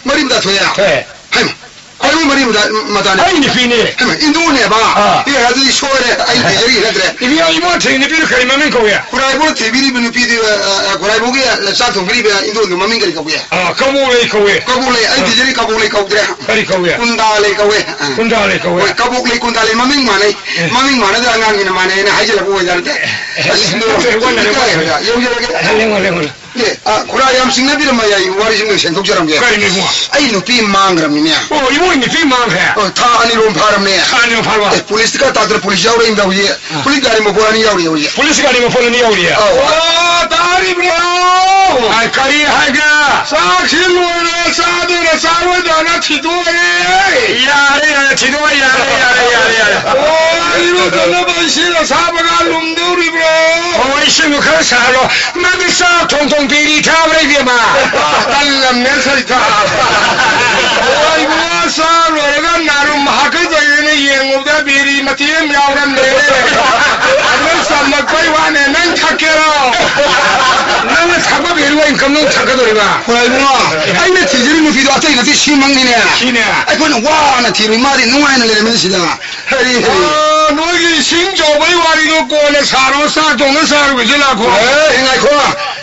ꯃꯔꯤ ꯃꯇꯥ ꯊꯣꯛꯑꯦ? ꯊꯣꯛꯑꯦ꯫ ꯍꯩꯃ, ꯈꯨꯔꯥꯏꯕꯨ ꯃꯔꯤ ꯃꯇꯥ, ꯃꯇꯥꯅꯦ? ꯑꯩ ꯅꯨꯄꯤꯅꯦ꯫ ꯍꯩꯃ, ꯏꯟꯗꯣꯅꯦꯕ? ꯑꯥ꯫ ꯑꯦ, ꯑꯗꯨꯗꯤ ꯁꯣꯏꯔꯦ꯫ ꯑꯩ ꯊꯤꯖꯔꯤ ꯅꯠꯇ꯭ꯔꯦ꯫ ꯏꯕꯨꯡꯉꯣ, ꯏꯕꯨꯡꯉꯣ ꯊꯤꯔꯤ ꯅꯨꯄꯤꯗꯨ ꯀꯔꯤ ꯃꯃꯤꯡ ꯀꯧꯏ? ꯈꯨꯔꯥꯏꯕꯨ ꯊꯤꯕꯤꯔꯤꯕ ꯅꯨꯄꯤꯗꯨ, ꯑ, ꯑ, ꯈꯨꯔꯥꯏꯕꯨꯒꯤ ꯆꯥꯛ ꯊꯣꯡꯕꯤꯔꯤꯕ ꯏꯟꯗꯣꯟꯗꯨ ꯃꯃꯤꯡ ꯀꯔꯤ ꯀꯧꯒꯦ? ꯑꯥ, ꯀꯕꯣꯛꯂꯩ ꯀꯧꯋꯦ꯫ ꯀꯕꯣꯛꯂꯩ, ꯑꯩ ꯑꯥ꯫ ꯇꯤꯆꯔꯒꯤ ꯀꯕꯣꯛꯂꯩ ꯀꯧꯗ꯭ꯔꯦ꯫ ꯀꯔꯤ ꯀꯧꯋꯦ? ꯀꯨꯟꯗꯥꯂꯩ ꯀꯧꯋꯦ꯫ ꯑꯥ꯫ ꯀꯨꯟꯗꯥꯂꯩ ꯀꯧꯋꯦ꯫ ꯍꯣꯏ, ꯀꯕꯣꯛꯂꯩ, ꯀꯨꯟꯗꯥꯂꯩ ꯃꯃꯤꯡ ꯃꯥꯟꯅꯩ꯫ ꯑꯦ꯫ ꯃꯃꯤꯡ ꯃꯥꯟꯅꯗ꯭ꯔ ꯑꯉꯥꯡꯒꯤꯅ ꯃꯥꯟꯅꯩꯅ ꯍꯥꯏꯖꯤꯜꯂꯛꯄ ꯑꯣꯏꯖꯥꯠꯅꯤ꯫ ꯑꯦ, ꯑꯁ, ꯑꯦ, ꯂꯣꯏꯔꯦ꯫ ꯑꯣꯟꯅꯔꯦ, ꯑꯣꯟꯅꯔꯦ꯫ ꯌꯧꯖꯔꯒꯦ꯫ ꯑꯦ, ꯂꯦꯡꯉꯣ, ꯂꯦꯡꯉꯣ꯫ ꯑꯦ, ꯑꯥ, ꯈꯨꯔꯥ ꯌꯥꯝ ꯆꯤꯡꯅꯕꯤꯔꯝꯃ ꯌꯥꯏ, ꯋꯥꯔꯤꯁꯤ ꯅꯣꯏ ꯁꯦꯡꯗꯣꯛꯆꯔꯝꯒꯦ꯫ ꯀꯔꯤꯅꯣ ꯏꯕꯨꯡꯉꯣ? ꯑꯩ ꯅꯨꯄꯤ ꯃꯥꯡꯈ꯭ꯔꯕꯅꯤꯅꯦ꯫ ꯑꯣ, ꯏꯕꯨꯡꯉꯣ ꯅꯨꯄꯤ ꯃꯥꯡꯈ꯭ꯔꯦ? ꯑꯣ, ꯊꯥ ꯑꯅꯤꯔꯣꯝ ꯐꯥꯔꯝꯅꯦ꯫ ꯊꯥ ꯑꯅꯤꯔꯣꯝ ꯐꯥꯔꯕ? ꯑꯦ, ꯄꯨꯂꯤꯁꯇ ꯀ ꯇꯥꯛꯇ꯭ꯔ ꯄꯨꯂꯤꯁ ꯌꯥꯎꯔꯛꯏꯗ ꯍꯧꯖꯤꯛ꯫ ꯑꯥ꯫ ꯄꯨꯂꯤꯁ ꯒꯥꯔꯤ ꯃꯄꯣꯠ ꯑꯅꯤ ꯌꯥꯎꯔꯤ ꯍꯧꯖꯤꯛ꯫ ꯄꯨꯂꯤꯁ ꯒꯥꯔꯤ ꯃꯄꯣꯠ ꯑꯅꯤ ꯌꯥꯎꯔꯤꯌꯦ? ꯑꯧ꯫ ꯑꯣ, ꯇꯥꯔꯤꯕ꯭ꯔꯣ? ꯑꯥ, ꯀꯔꯤ ꯍꯥꯏꯒꯦ? ꯆꯥꯛꯁꯤ ꯂꯣꯏꯔꯦ, ꯆꯥꯗꯣꯏꯔ ꯆꯥꯔꯣꯏꯗꯣꯏꯔ ꯊꯤꯗꯣꯛꯑꯦ꯫ ꯌꯥꯔꯦ, ꯌꯥꯔꯦ, ꯊꯤꯗꯣꯛꯑꯦ, ꯌꯥꯔꯦ, ꯌꯥꯔꯦ, ꯌꯥꯔꯦ, ꯌꯥꯔꯦ꯫ ꯑꯣ, ꯏꯔꯨꯖꯅꯕ ꯏꯁꯤꯡ ꯑꯁꯥꯕꯒ ꯂꯨꯝꯗꯧꯔꯤꯕ꯭ꯔꯣ? ꯑꯣ, ꯏꯁꯤꯡꯗꯣ ꯈꯔ ꯁꯥꯍꯜꯂꯣ꯫ ꯅꯪꯗꯤ ꯆꯥꯛ ꯊꯣꯡ ꯊꯣꯡ ꯕꯤꯔꯤ ꯊꯥꯕ꯭ꯔꯥ, ꯏꯕꯦꯝꯃ? ꯇꯜꯂꯝꯅꯦ, ꯁꯩꯊꯥ꯫ ꯑꯣ, ꯏꯕꯨꯡꯉꯣ, ꯆꯥ ꯂꯣꯏꯔꯒ ꯅꯥꯔꯨꯝ ꯍꯥꯀꯠꯆꯩꯅ ꯌꯦꯡꯉꯨꯕꯗ ꯕꯤꯔꯤ ꯃꯇꯦꯛ ꯑꯃ ꯌꯥꯎꯔꯝꯗ꯭ꯔꯦ꯫ ꯑꯗꯨ ꯆꯝꯂꯛꯄꯩ ꯋꯥꯅꯦ, ꯅꯪ ꯊꯛꯀꯦꯔꯣ? ꯅꯪꯅ ꯊꯛꯄ ꯕꯤꯔꯤꯕꯨ ꯑꯩꯅ ꯀꯝꯗꯧ ꯊꯛꯀꯗꯧꯔꯤꯕ? ꯍꯣꯏ, ꯏꯕꯨꯡꯉꯣ, ꯑꯩꯅ ꯊꯤꯖꯔꯤ ꯅꯨꯄꯤꯗꯣ ꯑꯇꯩ ꯅꯠꯇꯦ, ꯁꯤꯃꯛꯅꯤꯅꯦ꯫ ꯁꯤꯅꯦ꯫ ꯑꯩꯈꯣꯏꯅ ꯋꯥꯅ ꯊꯤꯔꯨꯏ, ꯃꯥꯗꯤ ꯅꯨꯡꯉꯥꯏꯅ ꯂꯩꯔꯝꯃꯤꯅꯦ ꯁꯤꯗ꯫ ꯍꯩ, ꯍꯩ꯫ ꯑꯣ, ꯅꯣꯏꯒꯤ ꯏꯁꯤꯡ ꯆꯥꯎꯕꯩ ꯋꯥꯔꯤꯗꯣ ꯀꯣꯟꯅ ꯁꯥꯔꯣ, ꯆꯥꯛ ꯊꯣꯡꯉ ꯆꯥꯔꯨꯒꯦꯁꯦ, ꯂꯥꯛꯈꯣ꯫ ꯑꯦ, ꯉꯥꯏꯈꯣ,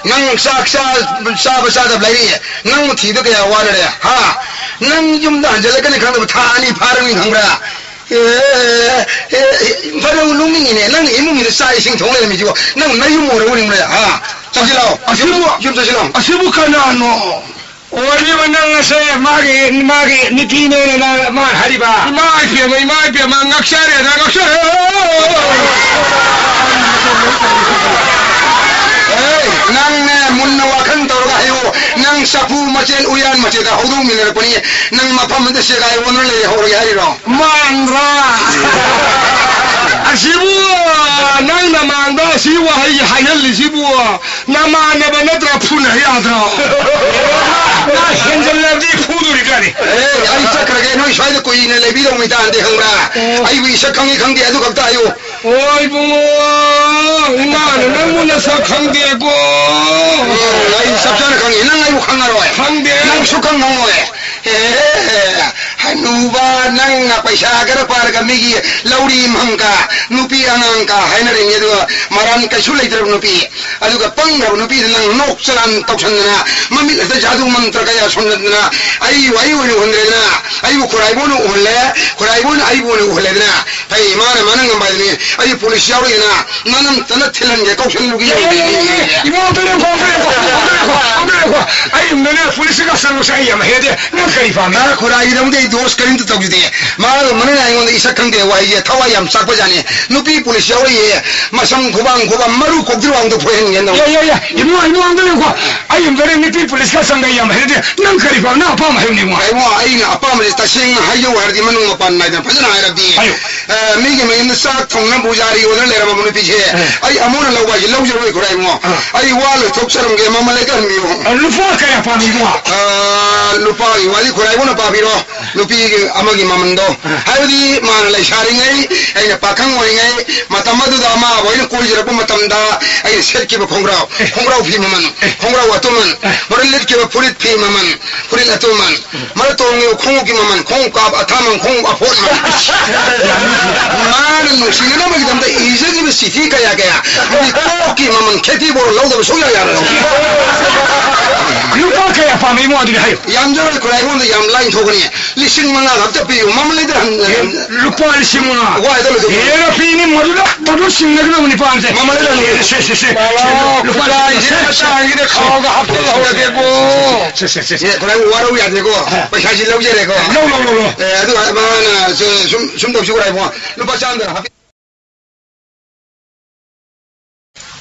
ꯅꯪ ꯆꯥꯛ ꯆꯥ-, ꯆꯥꯕ ꯆꯥꯗꯕ ꯂꯩꯔꯤ꯫ ꯅꯪꯕꯨ ꯊꯤꯕꯗ ꯀꯌꯥ ꯋꯥꯅꯔꯦ, ꯍꯥ? ꯅꯪ ꯌꯨꯝꯗ ꯍꯟꯖꯤꯜꯂꯛꯀꯅꯤ ꯈꯪꯗꯕ ꯊꯥ ꯑꯅꯤ ꯐꯥꯔꯕꯅꯤ ꯈꯪꯕ꯭ꯔꯥ? ꯑꯦ, ꯑꯦ, ꯑꯦ, ꯐꯅꯕꯨ ꯅꯣꯛꯅꯤꯡꯉꯤꯅꯦ, ꯅꯪ ꯏꯃꯨꯡꯁꯤꯗ ꯆꯥꯛ ꯏꯁꯤꯡ ꯊꯣꯡ ꯂꯩꯔꯝꯃꯤꯁꯤꯕꯣ, ꯅꯪ ꯅꯌꯨꯝ ꯑꯣꯏꯔꯕ ꯅꯤꯡꯕ꯭ꯔꯥ? ꯍꯥ? ꯆꯪꯁꯤꯜꯂꯛꯑꯣ꯫ ꯑꯁꯤꯕꯨ, ꯌꯨꯝ, ꯌꯨꯝ ꯆꯪꯁꯤꯜꯂꯛꯑꯣ꯫ ꯑꯁꯤꯕꯨ ꯀꯅꯥꯅꯣ? ꯑꯣꯏꯔꯤꯕ ꯅꯪ ꯑꯁꯦ ꯃꯥꯒꯤ, ꯃꯥꯒꯤ ꯅꯨꯄꯤꯅꯦꯅ ꯅꯪ ꯃꯥ ꯍꯥꯏꯔꯤꯕ? ꯏꯃꯥ ꯏꯕꯦꯝꯃ, ꯏꯃꯥ ꯏꯕꯦꯝꯃ, ꯉꯛꯆꯔꯦꯗ, ꯉꯛꯆꯔꯦ꯫ ꯅꯪ ꯆꯐꯨ ꯃꯆꯦꯟ ꯎꯌꯥꯟ ꯃꯆꯦꯗ ꯍꯧꯗꯣꯛꯃꯤꯟꯅꯔꯛꯄꯅꯤ꯫ ꯅꯪ ꯃꯐꯝ ꯑꯗ ꯆꯦꯒꯥꯏ ꯑꯣꯟꯗꯨꯅ ꯂꯩꯍꯧꯔꯒꯦ ꯍꯥꯏꯔꯤꯔꯣ? ꯃꯥꯟꯗ꯭ꯔꯥ? ꯑꯁꯤꯕꯨ ꯅꯪ ꯅꯃꯥꯡꯗ ꯑꯁꯤ ꯋꯥꯍꯩ ꯍꯥꯏꯍꯜꯂꯤꯁꯤꯕꯨ ꯅꯃꯥꯟꯅꯕ ꯅꯠꯇ꯭ꯔ? ꯐꯨꯅ ꯌꯥꯗ꯭ꯔꯣ? ꯅꯪ ꯍꯦꯟꯖꯜꯂꯕꯗꯤ ꯐꯨꯗꯣꯔꯤ ꯀꯥꯟꯅꯤ꯫ ꯑꯦ, ꯑꯩ ꯆꯠꯈ꯭ꯔꯒꯦ꯫ ꯅꯣꯏ ꯁ꯭ꯋꯥꯏꯗ ꯀꯨꯏꯅ ꯂꯩꯕꯤꯗꯧ ꯃꯩꯇꯥꯟꯗꯦ, ꯈꯪꯕ꯭ꯔꯥ? ꯑꯣ꯫ ꯑꯩꯕꯨ ꯏꯁꯛ ꯈꯪꯉꯤ ꯈꯪꯗꯦ ꯑꯗꯨ ꯈꯛꯇ ꯍꯥꯏꯌꯨ꯫ ꯑꯣ, ꯏꯕꯨꯡꯉꯣ, ꯏꯃꯥꯅ ꯅꯪꯕꯨ ꯅꯁꯛ ꯈꯪꯗꯦꯀꯣ꯫ ꯑꯣ, ꯑꯩ ꯆꯞ ꯆꯥꯅ ꯈꯪꯉꯤ꯫ ꯅꯪ ꯑꯩꯕꯨ ꯈꯪꯉꯔꯣꯏ꯫ ꯈꯪꯗꯦ꯫ ꯅꯪ ꯁꯨꯛꯈꯪ ꯈꯪꯉꯣꯏ꯫ ꯑꯦ, ꯍꯅꯨꯕ, ꯅꯪꯅ ꯄꯩꯁꯥ ꯈꯔ ꯄꯥꯏꯔꯒ ꯃꯤꯒꯤ ꯂꯧꯔꯤ ꯃꯪꯀ, ꯅꯨꯄꯤ ꯑꯉꯥꯡꯀ ꯍꯥꯏꯅꯔꯤꯅꯤ, ꯑꯗꯨꯒ ꯃꯔꯥꯟ ꯀꯩꯁꯨ ꯂꯩꯇ꯭ꯔꯕ ꯅꯨꯄꯤ, ꯑꯗꯨꯒ ꯄꯪꯈ꯭ꯔꯕ ꯅꯨꯄꯤꯗ ꯅꯪ ꯅꯣꯛ ꯆꯔꯥꯟ ꯇꯧꯁꯟꯗꯅ, ꯃꯃꯤꯠ ꯑꯗ ꯖꯥꯗꯨ ꯃꯟꯇ꯭ꯔ ꯀꯌꯥ ꯁꯣꯟꯗꯅ, ꯑꯩꯕꯨ ꯑꯩ ꯑꯣꯏꯅ ꯎꯍꯟꯗ꯭ꯔꯦꯗꯅ, ꯑꯩꯕꯨ ꯈꯨꯔꯥꯏꯕꯣꯅ ꯎꯍꯜꯂꯦ, ꯈꯨꯔꯥꯏꯕꯣꯅ ꯑꯩꯕꯨ ꯑꯣꯏꯅ ꯎꯍꯜꯂꯦꯗꯅ, ꯐꯩ, ꯃꯥꯅ ꯃꯥꯅ ꯉꯝꯕ ꯍꯥꯏꯗꯨꯅꯤ꯫ ꯑꯩ ꯄꯨꯂꯤꯁ ꯌꯥꯎꯔꯛꯏꯗꯅ, ꯅꯅꯝꯇꯅ ꯊꯤꯜꯍꯟꯒꯦ, ꯀꯧꯁꯜꯂꯨꯒꯦ꯫ ꯑꯦ, ꯑꯦ, ꯑꯦ, ꯑꯦ, ꯏꯕꯨꯡꯉꯣ, ꯑꯝꯇ ꯂꯦꯞꯈꯣ, ꯑꯝꯇ ꯂꯦꯞꯈꯣ, ꯑꯝꯇ ꯂꯦꯞꯈꯣ, ꯑꯝꯇ ꯂꯦꯞꯈꯣ꯫ ꯑꯩ ꯌꯨꯝꯗꯅꯦ ꯄꯨꯂꯤꯁꯁꯤꯒ ꯆꯠꯂꯨꯁꯦ ꯑꯩ ꯌꯥꯝ ꯍꯩꯅꯗꯦ꯫ ꯅꯪ ꯀꯔꯤ ꯄꯥꯝꯃꯤ? ꯅꯍꯥꯛ ꯈꯨꯔꯥꯏꯒꯤꯗꯃꯛꯇ ꯑꯩ ꯗꯣꯁ ꯀꯔꯤꯝꯇ ꯇꯧꯖꯗꯦ꯫ ꯃꯥꯒ ꯃꯅꯨꯡ ꯑꯩꯉꯣꯟꯗ ꯏꯁꯛ ꯈꯪꯗꯦ ꯋꯥꯍꯩꯁꯦ ꯊꯋꯥꯏ ꯌꯥꯝ ꯆꯥꯛꯄꯖꯥꯠꯅꯤ꯫ ꯅꯨꯄꯤ ꯄꯨꯂꯤꯁ ꯌꯥꯎꯔꯛꯏꯌꯦ, ꯃꯁꯝ ꯈꯨꯕꯥꯡ ꯈꯨꯕꯥꯡ ꯃꯔꯨ ꯀꯣꯛꯇ꯭ꯔꯤꯕꯥꯡꯗ ꯐꯣꯏꯍꯟꯒꯦ ꯇꯧꯕ꯫ ꯌꯥ, ꯌꯥ, ꯌꯥ, ꯏꯕꯨꯡꯉꯣ, ꯏꯕꯨꯡꯉꯣ, ꯑꯝꯇ ꯂꯦꯞꯈꯣ꯫ ꯑꯩ ꯌꯨꯝꯗꯅꯦ ꯅꯨꯄꯤ ꯄꯨꯂꯤꯁꯀ ꯆꯪꯒ ꯌꯥꯝ ꯍꯩꯅꯗꯦ꯫ ꯅꯪ ꯀꯔꯤ ꯄꯥꯝꯃꯤ? ꯅꯪ ꯑꯄꯥꯝꯕ ꯍꯥꯏꯌꯨꯅꯦ, ꯏꯕꯨꯡꯉꯣ꯫ ꯏꯕꯨꯡꯉꯣ, ꯑꯩꯅ ꯑꯄꯥꯝꯕꯁꯦ ꯇꯁꯦꯡꯅ ꯍꯥꯏꯖꯧ ꯍꯥꯏꯔꯗꯤ ꯃꯅꯨꯡ ꯃꯄꯥꯟ ꯅꯥꯏꯗꯅ ꯐꯖꯅ ꯍꯥꯏꯔꯕꯗꯤ꯫ ꯍꯥꯏꯌꯨ꯫ ꯑ, ꯃꯤꯒꯤ ꯃꯌꯨꯝꯗ ꯆꯥꯛ ꯊꯣꯡꯅꯕ ꯄꯨꯖꯥꯔꯤ ꯑꯣꯏꯗꯅ ꯂꯩꯔꯕ ꯅꯨꯄꯤꯁꯦ, ꯑ꯫ ꯑꯩ ꯑꯃꯨꯛ ꯍꯟꯅ ꯂꯧꯕ ꯍꯥꯏꯁꯦ ꯂꯧꯖꯔꯣꯏ, ꯈꯨꯔꯥꯏ ꯏꯕꯨꯡꯉꯣ꯫ ꯑ꯫ ꯑꯩ ꯋꯥ ꯂꯣꯏꯊꯣꯛꯆꯔꯝꯒꯦ, ꯃꯃꯜ ꯂꯩꯇ ꯍꯟꯕꯤꯌꯨ꯫ ꯑ, ꯂꯨꯄꯥ ꯀꯌꯥ ꯄꯥꯝꯃꯤ, ꯏꯕꯨꯡꯉꯣ? ꯑ, ꯂꯨꯄꯥꯒꯤ ꯋꯥꯗꯤ ꯈꯨꯔꯥꯏ ꯏꯕꯨꯡꯅ ꯄꯥꯕꯤꯔꯣ꯫ ꯅꯨꯄꯤꯒꯤ ꯑꯃꯒꯤ ꯃꯃꯟꯗꯣ꯫ ꯑ꯫ ꯍꯥꯏꯕꯗꯤ ꯃꯥꯅ ꯂꯩꯁꯥꯔꯤꯉꯩ, ꯑꯩꯅ ꯄꯥꯈꯪ ꯑꯣꯏꯔꯤꯉꯩ, ꯃꯇꯝ ꯑꯗꯨꯗ ꯑꯃ ꯑꯩꯅ ꯀꯣꯏꯖꯔꯛꯄ ꯃꯇꯝꯗ ꯑꯩꯅ ꯁꯦꯠꯈꯤꯕ ꯈꯣꯡꯒ꯭ꯔꯥꯎ, ꯑꯦ꯫ ꯈꯣꯡꯒ꯭ꯔꯥꯎ ꯐꯤ ꯃꯃꯜ, ꯑꯦ꯫ ꯈꯣꯡꯒ꯭ꯔꯥꯎ ꯑꯇꯨꯃꯟ, ꯑꯦ꯫ ꯃꯔꯛ ꯂꯤꯠꯈꯤꯕ ꯐꯨꯔꯤꯠ ꯐꯤ ꯃꯃꯜ, ꯐꯨꯔꯤꯠ ꯑꯇꯨꯃꯟ, ꯃꯔꯛ ꯇꯣꯡꯉꯤꯕ ꯈꯣꯡꯎꯞꯀꯤ ꯃꯃꯜ, ꯈꯣꯡꯎꯞ ꯀꯥꯞ ꯑꯊꯥꯃꯟ, ꯈꯣꯡꯎꯞ ꯑꯐꯣꯠꯃꯟ꯫ ꯃꯥꯅ ꯅꯨꯡꯁꯤꯅꯅꯕꯒꯤꯗꯃꯛꯇ ꯏꯖꯈꯤꯕ ꯆꯤꯊꯤ ꯀꯌꯥ ꯀꯌꯥ, ꯃꯤꯇꯣꯞꯀꯤ ꯃꯃꯜ ꯈꯦꯇꯤ ꯕꯣꯔ ꯂꯧꯗꯕ ꯁꯨꯡꯌꯥ ꯌꯥꯔꯣꯏ꯫ ꯂꯨꯄꯥ ꯀꯌꯥ ꯄꯥꯝꯃꯤ ꯏꯕꯨꯡꯉꯣ? ꯑꯗꯨꯗꯤ ꯍꯥꯏꯌꯨ꯫ ꯌꯥꯝꯖꯔꯣꯏ ꯈꯨꯔꯥꯏ, ꯑꯩꯉꯣꯟꯗ ꯌꯥꯝ ꯂꯥꯏꯅ ꯊꯣꯛꯀꯅꯤ꯫ ꯂꯤꯁꯤꯡ ꯃꯉꯥ ꯈꯛꯇ ꯄꯤꯌꯨ, ꯃꯃꯜ ꯂꯩꯇ ꯍꯟ-, ꯍꯟ-, ꯂꯨꯄꯥ ꯂꯤꯁꯤꯡ ꯃꯉꯥ꯫ ꯋꯥꯏꯗ ꯂꯣꯏꯊꯣꯛ-, ꯍꯦꯔꯥ, ꯐꯤꯅꯤ ꯃꯗꯨꯗ ꯃꯗꯨ ꯁꯤꯡꯅꯒꯗꯕꯅꯤ ꯄꯥꯝꯁꯦ꯫ ꯃꯃꯜ ꯂꯩꯇ ꯍꯟ-, ꯁꯦ, ꯁꯦ, ꯁꯦ, ꯁꯦ, ꯂꯨꯄꯥ ꯂꯤꯁꯤꯡ ꯃꯉꯥ꯫ ꯃꯇꯥꯡꯁꯤꯗ ꯈꯥꯎꯒ ꯍꯥꯞꯆꯤꯜꯍꯧꯔꯒꯦꯀꯣ꯫ ꯁꯦ, ꯁꯦ, ꯁꯦ, ꯁꯦ꯫ ꯑꯦ, ꯈꯨꯔꯥꯏ, ꯋꯥꯔꯧ ꯌꯥꯗꯦꯀꯣ꯫ ꯑ꯫ ꯄꯩꯁꯥꯁꯤ ꯂꯧꯖꯔꯦꯀꯣ꯫ ꯂꯧ, ꯂꯧ, ꯂꯧ, ꯂꯧ꯫ ꯑꯦ, ꯑꯗꯨꯒ ꯃꯥꯅ, ꯁꯦ, ꯁꯨꯝ, ꯁꯨꯝ ꯇꯧꯁꯤ ꯈꯨꯔꯥꯏ ꯏꯕꯨꯡꯉꯣ꯫ ꯂꯨꯄꯥ ꯆꯥꯝꯗ ꯍꯥꯞꯄꯤ-,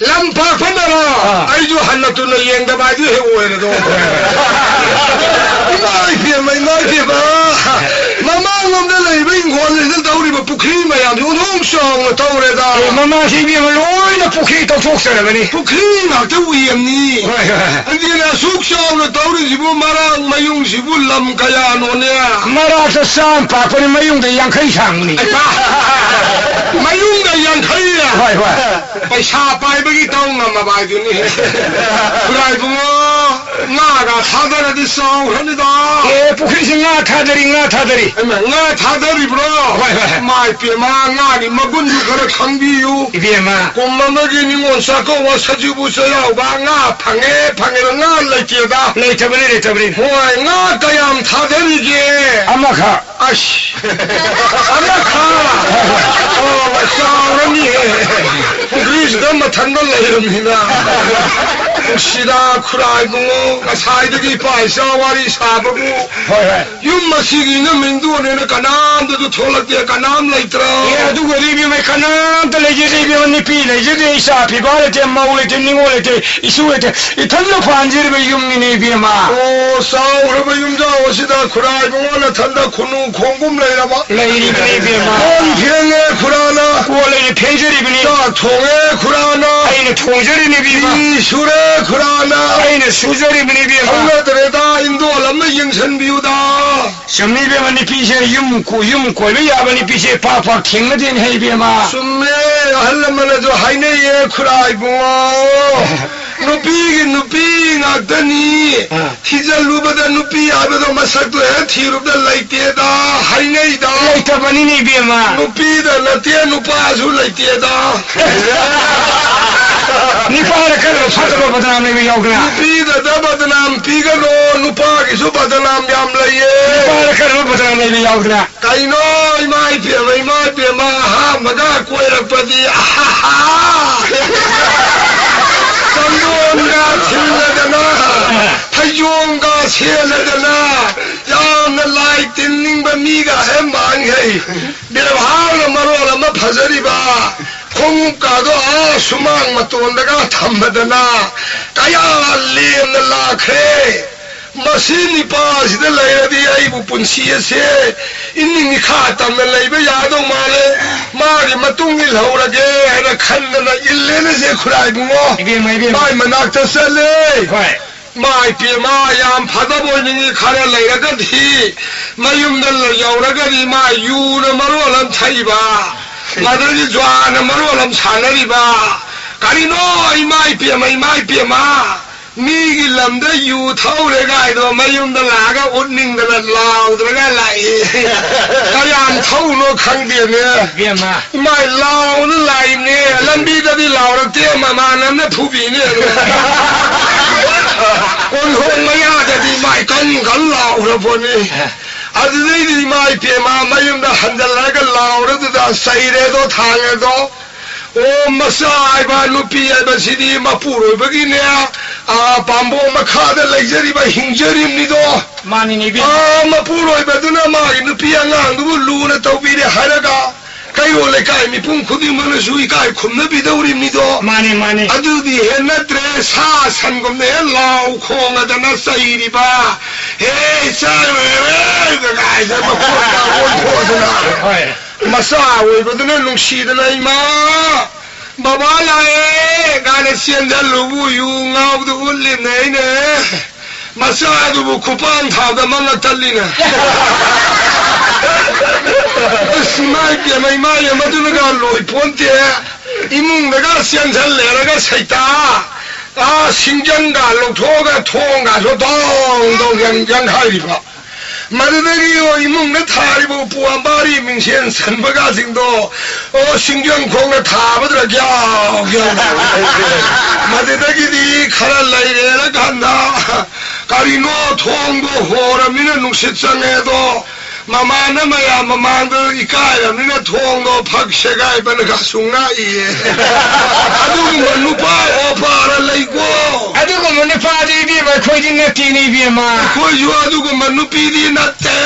ꯂꯝ ꯄꯥꯛꯄꯅꯔꯣ? ꯑꯥ꯫ ꯑꯩꯁꯨ ꯍꯟꯅ ꯇꯨꯟꯅ ꯌꯦꯡꯗꯕ ꯍꯥꯏꯗꯨ ꯍꯦꯛ ꯑꯣꯏꯔꯗꯧ꯫ ꯏꯃꯥ ꯏꯕꯦꯝꯃ, ꯏꯃꯥ ꯏꯕꯦꯝꯃ꯫ ꯃꯃꯥꯡꯂꯣꯝꯗ ꯂꯩꯕ ꯏꯪꯈꯣꯜꯁꯤꯗ ꯇꯧꯔꯤꯕ ꯄꯨꯈ꯭ꯔꯤ ꯃꯌꯥꯝꯁꯤ ꯑꯣꯟꯊꯣꯛ ꯆꯥꯎꯅ ꯇꯧꯔꯦꯗ꯫ ꯑꯦ, ꯃꯃꯥꯡꯁꯤ ꯏꯕꯦꯝꯃ ꯂꯣꯏꯅ ꯄꯨꯈ꯭ꯔꯤ ꯇꯧꯊꯣꯛꯆꯔꯕꯅꯤ꯫ ꯄꯨꯈ꯭ꯔꯤ ꯉꯥꯛꯇ ꯎꯌꯦꯝꯅꯤ꯫ ꯍꯣꯏ, ꯍꯣꯏ, ꯍꯣꯏ꯫ ꯑꯗꯨꯅ ꯑꯁꯨꯛ ꯆꯥꯎꯅ ꯇꯧꯔꯤꯁꯤꯕꯨ ꯃꯔꯥꯡ ꯃꯌꯨꯡꯁꯤꯕꯨ ꯂꯝ ꯀꯌꯥꯅꯣꯅꯦ? ꯃꯔꯥꯛꯇ ꯆꯥꯝ ꯄꯥꯛꯄꯅꯤ, ꯃꯌꯨꯡꯗ ꯌꯥꯡꯈꯩ ꯁꯥꯡꯕꯅꯤ꯫ ꯃꯌꯨꯡꯗ ꯌꯥꯡꯈꯩ? ꯍꯣꯏ, ꯍꯣꯏ꯫ ꯄꯩꯁꯥ ꯄꯥꯏꯕꯒꯤ ꯇꯧ ꯉꯝꯃꯕ ꯍꯥꯏꯗꯨꯅꯤ꯫ ꯈꯨꯔꯥꯏꯕꯨꯡꯉꯣ, ꯉꯥꯒ ꯊꯥꯗꯔꯗꯤ ꯆꯥꯎꯈ꯭ꯔꯅꯤꯗ꯫ ꯑꯦ, ꯄꯨꯈ꯭ꯔꯤꯁꯤ ꯉꯥ ꯊꯥꯗꯔꯤ, ꯉꯥ ꯊꯥꯗꯔꯤ꯫ ꯍꯩꯃꯥ, ꯉꯥ ꯊꯥꯗꯔꯤꯕ꯭ꯔꯣ? ꯍꯣꯏ, ꯍꯣꯏ꯫ ꯃꯥꯏ ꯄꯦꯝꯃ, ꯉꯥꯒꯤ ꯃꯒꯨꯟꯁꯨ ꯈꯔ ꯈꯪꯕꯤꯌꯨ꯫ ꯏꯕꯦꯝꯃ꯫ ꯀꯨꯝ ꯑꯃꯒꯤ ꯅꯤꯉꯣꯜ ꯆꯥꯛꯀꯧꯕ ꯁꯖꯤꯕꯨ ꯆꯩꯔꯥꯎꯕ ꯉꯥ ꯐꯪꯉꯦ, ꯐꯪꯉꯦ, ꯉꯥ ꯂꯩꯇꯦꯗ꯫ ꯂꯩꯇꯕꯅꯤ, ꯂꯩꯇꯕꯅꯤ꯫ ꯍꯣꯏ, ꯉꯥ ꯀꯌꯥꯝ ꯊꯥꯗꯔꯤꯒꯦ? ꯑꯃꯈꯛ꯫ ꯑꯁ! ꯑꯃꯈꯛ! ꯑꯣ, ꯆꯥꯎꯔꯅꯤꯍꯦ꯫ ꯄꯨꯈ꯭ꯔꯤꯁꯤꯗ ꯃꯊꯟꯇ ꯂꯩꯔꯝꯃꯤꯅ꯫ ꯅꯨꯡꯁꯤꯗ ꯈꯨꯔꯥꯏꯕꯨꯡꯉꯣ, ꯉꯁꯥꯏꯗꯒꯤ ꯏꯄꯥ ꯏꯆꯥ ꯋꯥꯔꯤ ꯁꯥꯕꯕꯨ꯫ ꯍꯣꯏ, ꯍꯣꯏ꯫ ꯌꯨꯝ ꯑꯁꯤꯒꯤ ꯏꯅꯝ ꯏꯟꯗꯣꯟꯅꯦꯅ ꯀꯅꯥꯝꯇꯁꯨ ꯊꯣꯛꯂꯛꯇꯦ, ꯀꯅꯥꯝ ꯂꯩꯇ꯭ꯔꯣ? ꯑꯦ, ꯑꯗꯨꯒꯗꯤ ꯏꯕꯦꯝꯃ, ꯀꯅꯥꯝꯇ ꯂꯩꯖꯗꯦ ꯏꯕꯦꯝꯃ, ꯅꯨꯄꯤ ꯂꯩꯖꯗꯦ, ꯏꯆꯥ ꯐꯤꯕꯥ ꯂꯩꯇꯦ, ꯃꯧ ꯂꯩꯇꯦ, ꯅꯤꯉꯣꯜ ꯂꯩꯇꯦ, ꯏꯁꯨ ꯂꯩꯇꯦ, ꯏꯊꯟꯗ ꯄꯥꯟꯖꯔꯤꯕ ꯌꯨꯝꯅꯤꯅꯦ ꯏꯕꯦꯝꯃ꯫ ꯑꯣ, ꯆꯥꯎꯈ꯭ꯔꯕ ꯌꯨꯝꯖꯥꯎ ꯑꯁꯤꯗ ꯈꯨꯔꯥꯏꯕꯨꯡꯉꯣ ꯅꯊꯟꯗ ꯈꯨꯅꯨ ꯈꯣꯡꯒꯨꯝ ꯂꯩꯔꯕ? ꯂꯩꯔꯤꯕꯅꯤ ꯏꯕꯦꯝꯃ꯫ ꯀꯣꯟ ꯐꯦꯡꯉꯦ ꯈꯨꯔꯥꯅ꯫ ꯀꯣꯜ ꯑꯩꯅ ꯐꯦꯡꯖꯔꯤꯕꯅꯤ꯫ ꯆꯥꯛ ꯊꯣꯡꯉꯦ ꯈꯨꯔꯥꯅ꯫ ꯑꯩꯅ ꯊꯣꯡꯖꯔꯤꯅꯤ ꯏꯕꯦꯝꯃ꯫ ꯐꯤ ꯁꯨꯔꯦ ꯈꯨꯔꯥꯅ꯫ ꯑꯩꯅ ꯁꯨꯖꯔꯤꯕꯅꯤ ꯏꯕꯦꯝꯃ꯫ ꯈꯪꯅꯗ꯭ꯔꯦꯗ, ꯏꯟꯗꯣꯜ ꯑꯃ ꯌꯦꯡꯁꯟꯕꯤꯌꯨꯗ꯫ ꯆꯨꯝꯃꯤ ꯏꯕꯦꯝꯃ, ꯅꯨꯄꯤꯁꯦ ꯌꯨꯝ ꯀꯣ-, ꯌꯨꯝ ꯀꯣꯏꯕ ꯌꯥꯕ ꯅꯨꯄꯤꯁꯦ ꯄꯥꯛ ꯄꯥꯛ ꯊꯦꯡꯅꯗꯦꯅꯦ ꯏꯕꯦꯝꯃ꯫ ꯆꯨꯝꯃꯦ, ꯑꯍꯜ ꯂꯃꯟꯅꯁꯨ ꯍꯥꯏꯅꯩꯌꯦ ꯈꯨꯔꯥ ꯏꯕꯨꯡꯉꯣ꯫ ꯅꯨꯄꯤꯒꯤ ꯅꯨꯄꯤ ꯉꯥꯛꯇꯅꯤ꯫ ꯑꯥ꯫ ꯊꯤꯖꯤꯜꯂꯨꯕꯗ ꯅꯨꯄꯤ ꯍꯥꯏꯕꯗꯣ ꯃꯁꯛꯇꯣ ꯍꯦꯛ ꯊꯤꯔꯨꯕꯗ ꯂꯩꯇꯦꯗ ꯍꯥꯏꯅꯩꯗ꯫ ꯂꯩꯇꯕꯅꯤꯅꯦ ꯏꯕꯦꯝꯃ꯫ ꯅꯨꯄꯤꯗ ꯅꯠꯇꯦ, ꯅꯨꯄꯥꯁꯨ ꯂꯩꯇꯦꯗ꯫ ꯅꯨꯄꯥꯗ ꯀꯔꯝꯕ ꯐꯠꯇꯕ ꯕꯗꯅꯥꯝ ꯂꯩꯕ ꯌꯥꯎꯗꯅ? ꯅꯨꯄꯤꯗꯗ ꯕꯗꯅꯥꯝ ꯄꯤꯒꯅꯣ, ꯅꯨꯄꯥꯒꯤꯁꯨ ꯕꯗꯅꯥꯝ ꯌꯥꯝ ꯂꯩꯌꯦ꯫ ꯅꯨꯄꯥꯗ ꯀꯔꯝꯕ ꯕꯗꯅꯥꯝ ꯂꯩꯕ ꯌꯥꯎꯗꯅ? ꯀꯩꯅꯣ, ꯏꯃꯥ ꯏꯕꯦꯝꯃ, ꯏꯃꯥ ꯏꯕꯦꯝꯃ, ꯑꯍꯥꯟꯕꯒ ꯀꯣꯏꯔꯛꯄꯗꯤ, ꯑꯍꯥꯍꯥ! ꯆꯟꯗꯣꯟꯒ ꯊꯤꯜꯂꯗꯅ, ꯐꯩꯖꯣꯝꯒ ꯁꯦꯠꯂꯗꯅ, ꯌꯥꯝꯅ ꯂꯥꯏ ꯇꯤꯟꯅꯤꯡꯕ ꯃꯤꯒ ꯍꯦꯛ ꯃꯥꯟꯈꯩ꯫ ꯕꯦꯕꯥꯔꯅ ꯃꯔꯣꯜ ꯑꯃ ꯐꯖ ꯐꯖꯔꯤꯕ ꯈꯣꯡꯎꯞꯀꯥꯗꯣ ꯑꯥ ꯁꯨꯃꯥꯡ ꯃꯇꯣꯟꯗꯒ ꯊꯝꯕꯗꯅ ꯀꯌꯥ ꯂꯦꯝꯅ ꯂꯥꯛꯈ꯭ꯔꯦ꯫ ꯃꯁꯤ ꯅꯤꯄꯥꯁꯤꯗ ꯂꯩꯔꯗꯤ ꯑꯩꯕꯨ ꯄꯨꯟꯁꯤ ꯑꯁꯦ ꯏꯅꯤꯡ ꯏꯈꯥ ꯇꯝꯅ ꯂꯩꯕ ꯌꯥꯗꯧ ꯃꯥꯜꯂꯦ꯫ ꯃꯥꯒꯤ ꯃꯇꯨꯡ ꯏꯜꯍꯧꯔꯒꯦ ꯍꯥꯏꯅ ꯈꯟꯗꯅ ꯏꯜꯂꯦꯅꯦ ꯁꯦ ꯈꯨꯔꯥꯏ ꯏꯕꯨꯡꯉꯣ꯫ ꯏꯕꯦꯝꯃ, ꯏꯕꯦꯝꯃ꯫ ꯃꯥꯏ ꯃꯅꯥꯛꯇ ꯆꯠꯂꯦ꯫ ꯍꯣꯏ꯫ ꯃꯥꯏ ꯄꯦꯝꯃ, ꯌꯥꯝ ꯐꯗꯕ ꯑꯣꯏꯅꯤꯡꯉꯤ꯫ ꯈꯔ ꯂꯩꯔꯒꯗꯤ ꯃꯌꯨꯝꯗ ꯌꯧꯔꯒꯗꯤ ꯃꯥ ꯌꯨꯅ ꯃꯔꯣꯜ ꯑꯃ ꯊꯛꯏꯕ, ꯑꯗꯒꯤ ꯖ꯭ꯋꯥꯅ ꯃꯔꯣꯜ ꯑꯃ ꯁꯥꯟꯅꯔꯤꯕ꯫ ꯀꯔꯤꯅꯣ, ꯏꯃꯥ ꯏꯄꯦꯝꯃ, ꯏꯃꯥ ꯏꯄꯦꯝꯃ, ꯃꯤꯒꯤ ꯂꯝꯗ ꯌꯨ ꯊꯛꯎꯔꯦ ꯀꯥꯏꯗꯣ ꯃꯌꯨꯝꯗ ꯂꯥꯛꯑꯒ ꯎꯠꯅꯤꯡꯗꯅ ꯂꯥꯎꯗ꯭ꯔꯒ ꯂꯥꯛꯏ꯫ ꯀꯌꯥꯝ ꯊꯛꯎꯅꯣ ꯈꯪꯗꯦꯅꯦ꯫ ꯏꯕꯦꯝꯃ꯫ ꯏꯃꯥꯏ, ꯂꯥꯎꯅ ꯂꯥꯛꯏꯅꯦ꯫ ꯂꯝꯕꯤꯗꯗꯤ ꯂꯥꯎꯔꯛꯇꯦ, ꯃꯃꯥꯟꯅꯕꯅ ꯐꯨꯕꯤꯅꯦ꯫ ꯀꯣꯟꯊꯣꯡ ꯃꯌꯥꯗꯗꯤ ꯃꯥꯏ ꯀꯟ ꯀꯟ ꯂꯥꯎꯈ꯭ꯔ ꯄꯣꯠꯅꯤ꯫ ꯑꯗꯨꯗꯩꯗꯤ ꯏꯃꯥ ꯏꯄꯦꯝꯃ ꯃꯌꯨꯝꯗ ꯍꯟꯖꯜꯂꯛꯑꯒ ꯂꯥꯎꯔꯗꯨꯗ ꯆꯩꯔꯦꯗꯣ ꯊꯥꯡꯉꯦꯗꯣ꯫ ꯑꯣ, ꯃꯆꯥ ꯍꯥꯏꯕ ꯅꯨꯄꯤ ꯍꯥꯏꯕꯁꯤꯗꯤ ꯃꯄꯨꯔꯣꯏꯕꯒꯤꯅꯦ, ꯑꯥ, ꯄꯥꯝꯕꯣꯝ ꯃꯈꯥꯗ ꯂꯩꯖꯔꯤꯕ ꯍꯤꯡꯖꯔꯤꯕꯅꯤꯗꯣ꯫ ꯃꯥꯅꯤꯅꯦ ꯏꯕꯦꯝꯃ꯫ ꯑꯥ, ꯃꯄꯨꯔꯣꯏꯕꯗꯨꯅ ꯃꯥꯒꯤ ꯅꯨꯄꯤ ꯑꯉꯥꯡꯗꯨꯕꯨ ꯂꯨꯅ ꯇꯧꯕꯤꯔꯦ ꯍꯥꯏꯔꯒ ꯀꯩꯔꯣꯜ ꯂꯩꯀꯥꯏ ꯃꯤꯄꯨꯝ ꯈꯨꯗꯤꯡꯃꯛꯅꯁꯨ ꯏꯀꯥꯏ ꯈꯨꯝꯅꯕꯤꯗꯧꯔꯤꯕꯅꯤꯗꯣ꯫ ꯃꯥꯅꯦ, ꯃꯥꯅꯦ꯫ ꯑꯗꯨꯗꯤ ꯍꯦꯟ ꯅꯠꯇ꯭ꯔꯦ, ꯁꯥ ꯁꯟꯒꯨꯝꯅ ꯍꯦꯛ ꯂꯥꯎ ꯈꯣꯡꯉꯗꯅ ꯆꯩꯔꯤꯕ꯫ "ꯍꯦ, ꯆꯥꯔꯣꯏ, ꯀꯥꯏꯗ ꯃꯈꯣꯟꯒ ꯑꯣꯟꯊꯣꯛꯑꯗꯅ꯫ ꯍꯣꯏ꯫ ꯃꯆꯥ ꯑꯣꯏꯕꯗꯨꯅ ꯅꯨꯡꯁꯤꯗꯅ, ꯏꯃꯥ, ꯕꯕꯥ ꯂꯥꯛꯑꯦ ꯀꯥꯏꯅ ꯆꯦꯟꯁꯤꯜꯂꯨꯕꯨ ꯌꯨ ꯉꯥꯎꯗ ꯎꯠꯂꯤꯕꯅꯦ ꯑꯩꯅ꯫ ꯃꯆꯥꯗꯨꯕꯨ ꯈꯨꯄꯥꯡ ꯊꯥꯕꯗ ꯃꯉꯛ ꯇꯠꯂꯤꯅꯦ꯫ ꯑꯁ, ꯏꯃꯥ ꯏꯄꯦꯝꯃ, ꯏꯃꯥ ꯏꯕꯦꯝꯃ, ꯑꯗꯨꯅꯒ ꯂꯣꯏ ꯄꯣꯟꯇꯦ꯫ ꯏꯃꯨꯡꯗꯒ ꯆꯦꯟꯁꯤꯜꯂꯦꯔꯒ ꯁꯩꯇꯥ꯫ ꯑꯥ, ꯁꯤꯡꯖꯪꯒ ꯂꯧꯊꯣꯛꯑꯒ ꯊꯣꯡꯒꯁꯨ ꯗꯣꯡ ꯗꯣꯡ ꯌꯪ-, ꯌꯪꯈꯥꯏꯔꯤꯕ꯫ ꯃꯗꯨꯗꯒꯤ ꯏꯃꯨꯡꯗ ꯊꯥꯔꯤꯕ ꯎꯄꯨ ꯑꯝꯕꯥꯔꯤ ꯃꯤꯡꯁꯦꯟ ꯆꯟꯕꯒꯁꯤꯡꯗꯣ, ꯑꯣ, ꯁꯤꯡꯖꯪ ꯈꯣꯡꯅ ꯊꯥꯕꯗꯨꯅ ꯒ꯭ꯌꯥꯎ ꯒ꯭ꯌꯥꯎ ꯂꯥꯎꯔꯦ꯫ ꯃꯗꯨꯗꯒꯤꯗꯤ ꯈꯔ ꯂꯩꯔꯦꯔꯀꯥꯟꯗ, ꯀꯔꯤꯅꯣ, ꯊꯣꯡꯗꯣ ꯍꯣꯔꯃꯤꯅ ꯅꯨꯡꯁꯤꯠ ꯆꯪꯉꯦ ꯑꯗꯣ, ꯃꯃꯥꯟꯅ ꯃꯌꯥꯝ ꯃꯃꯥꯡꯗ ꯏꯀꯥꯏꯔꯕꯅꯤꯅ ꯊꯣꯡꯗꯣ ꯐꯛ ꯁꯦꯒꯥꯏꯕꯅꯒꯁꯨ ꯉꯥꯛꯏꯌꯦ꯫ ꯑꯗꯨꯒꯨꯝꯕ ꯅꯨꯄꯥ ꯑꯣꯄꯥꯔ ꯂꯩꯀꯣ꯫ ꯑꯗꯨꯒꯨꯝꯕ ꯅꯨꯄꯥꯗꯤ ꯏꯕꯦꯝꯃ ꯑꯩꯈꯣꯏꯗꯤ ꯅꯠꯇꯦꯅꯦ ꯏꯕꯦꯝꯃ꯫ ꯑꯩꯈꯣꯏꯁꯨ ꯑꯗꯨꯒꯨꯝꯕ ꯅꯨꯄꯤꯗꯤ ꯅꯠꯇꯦ꯫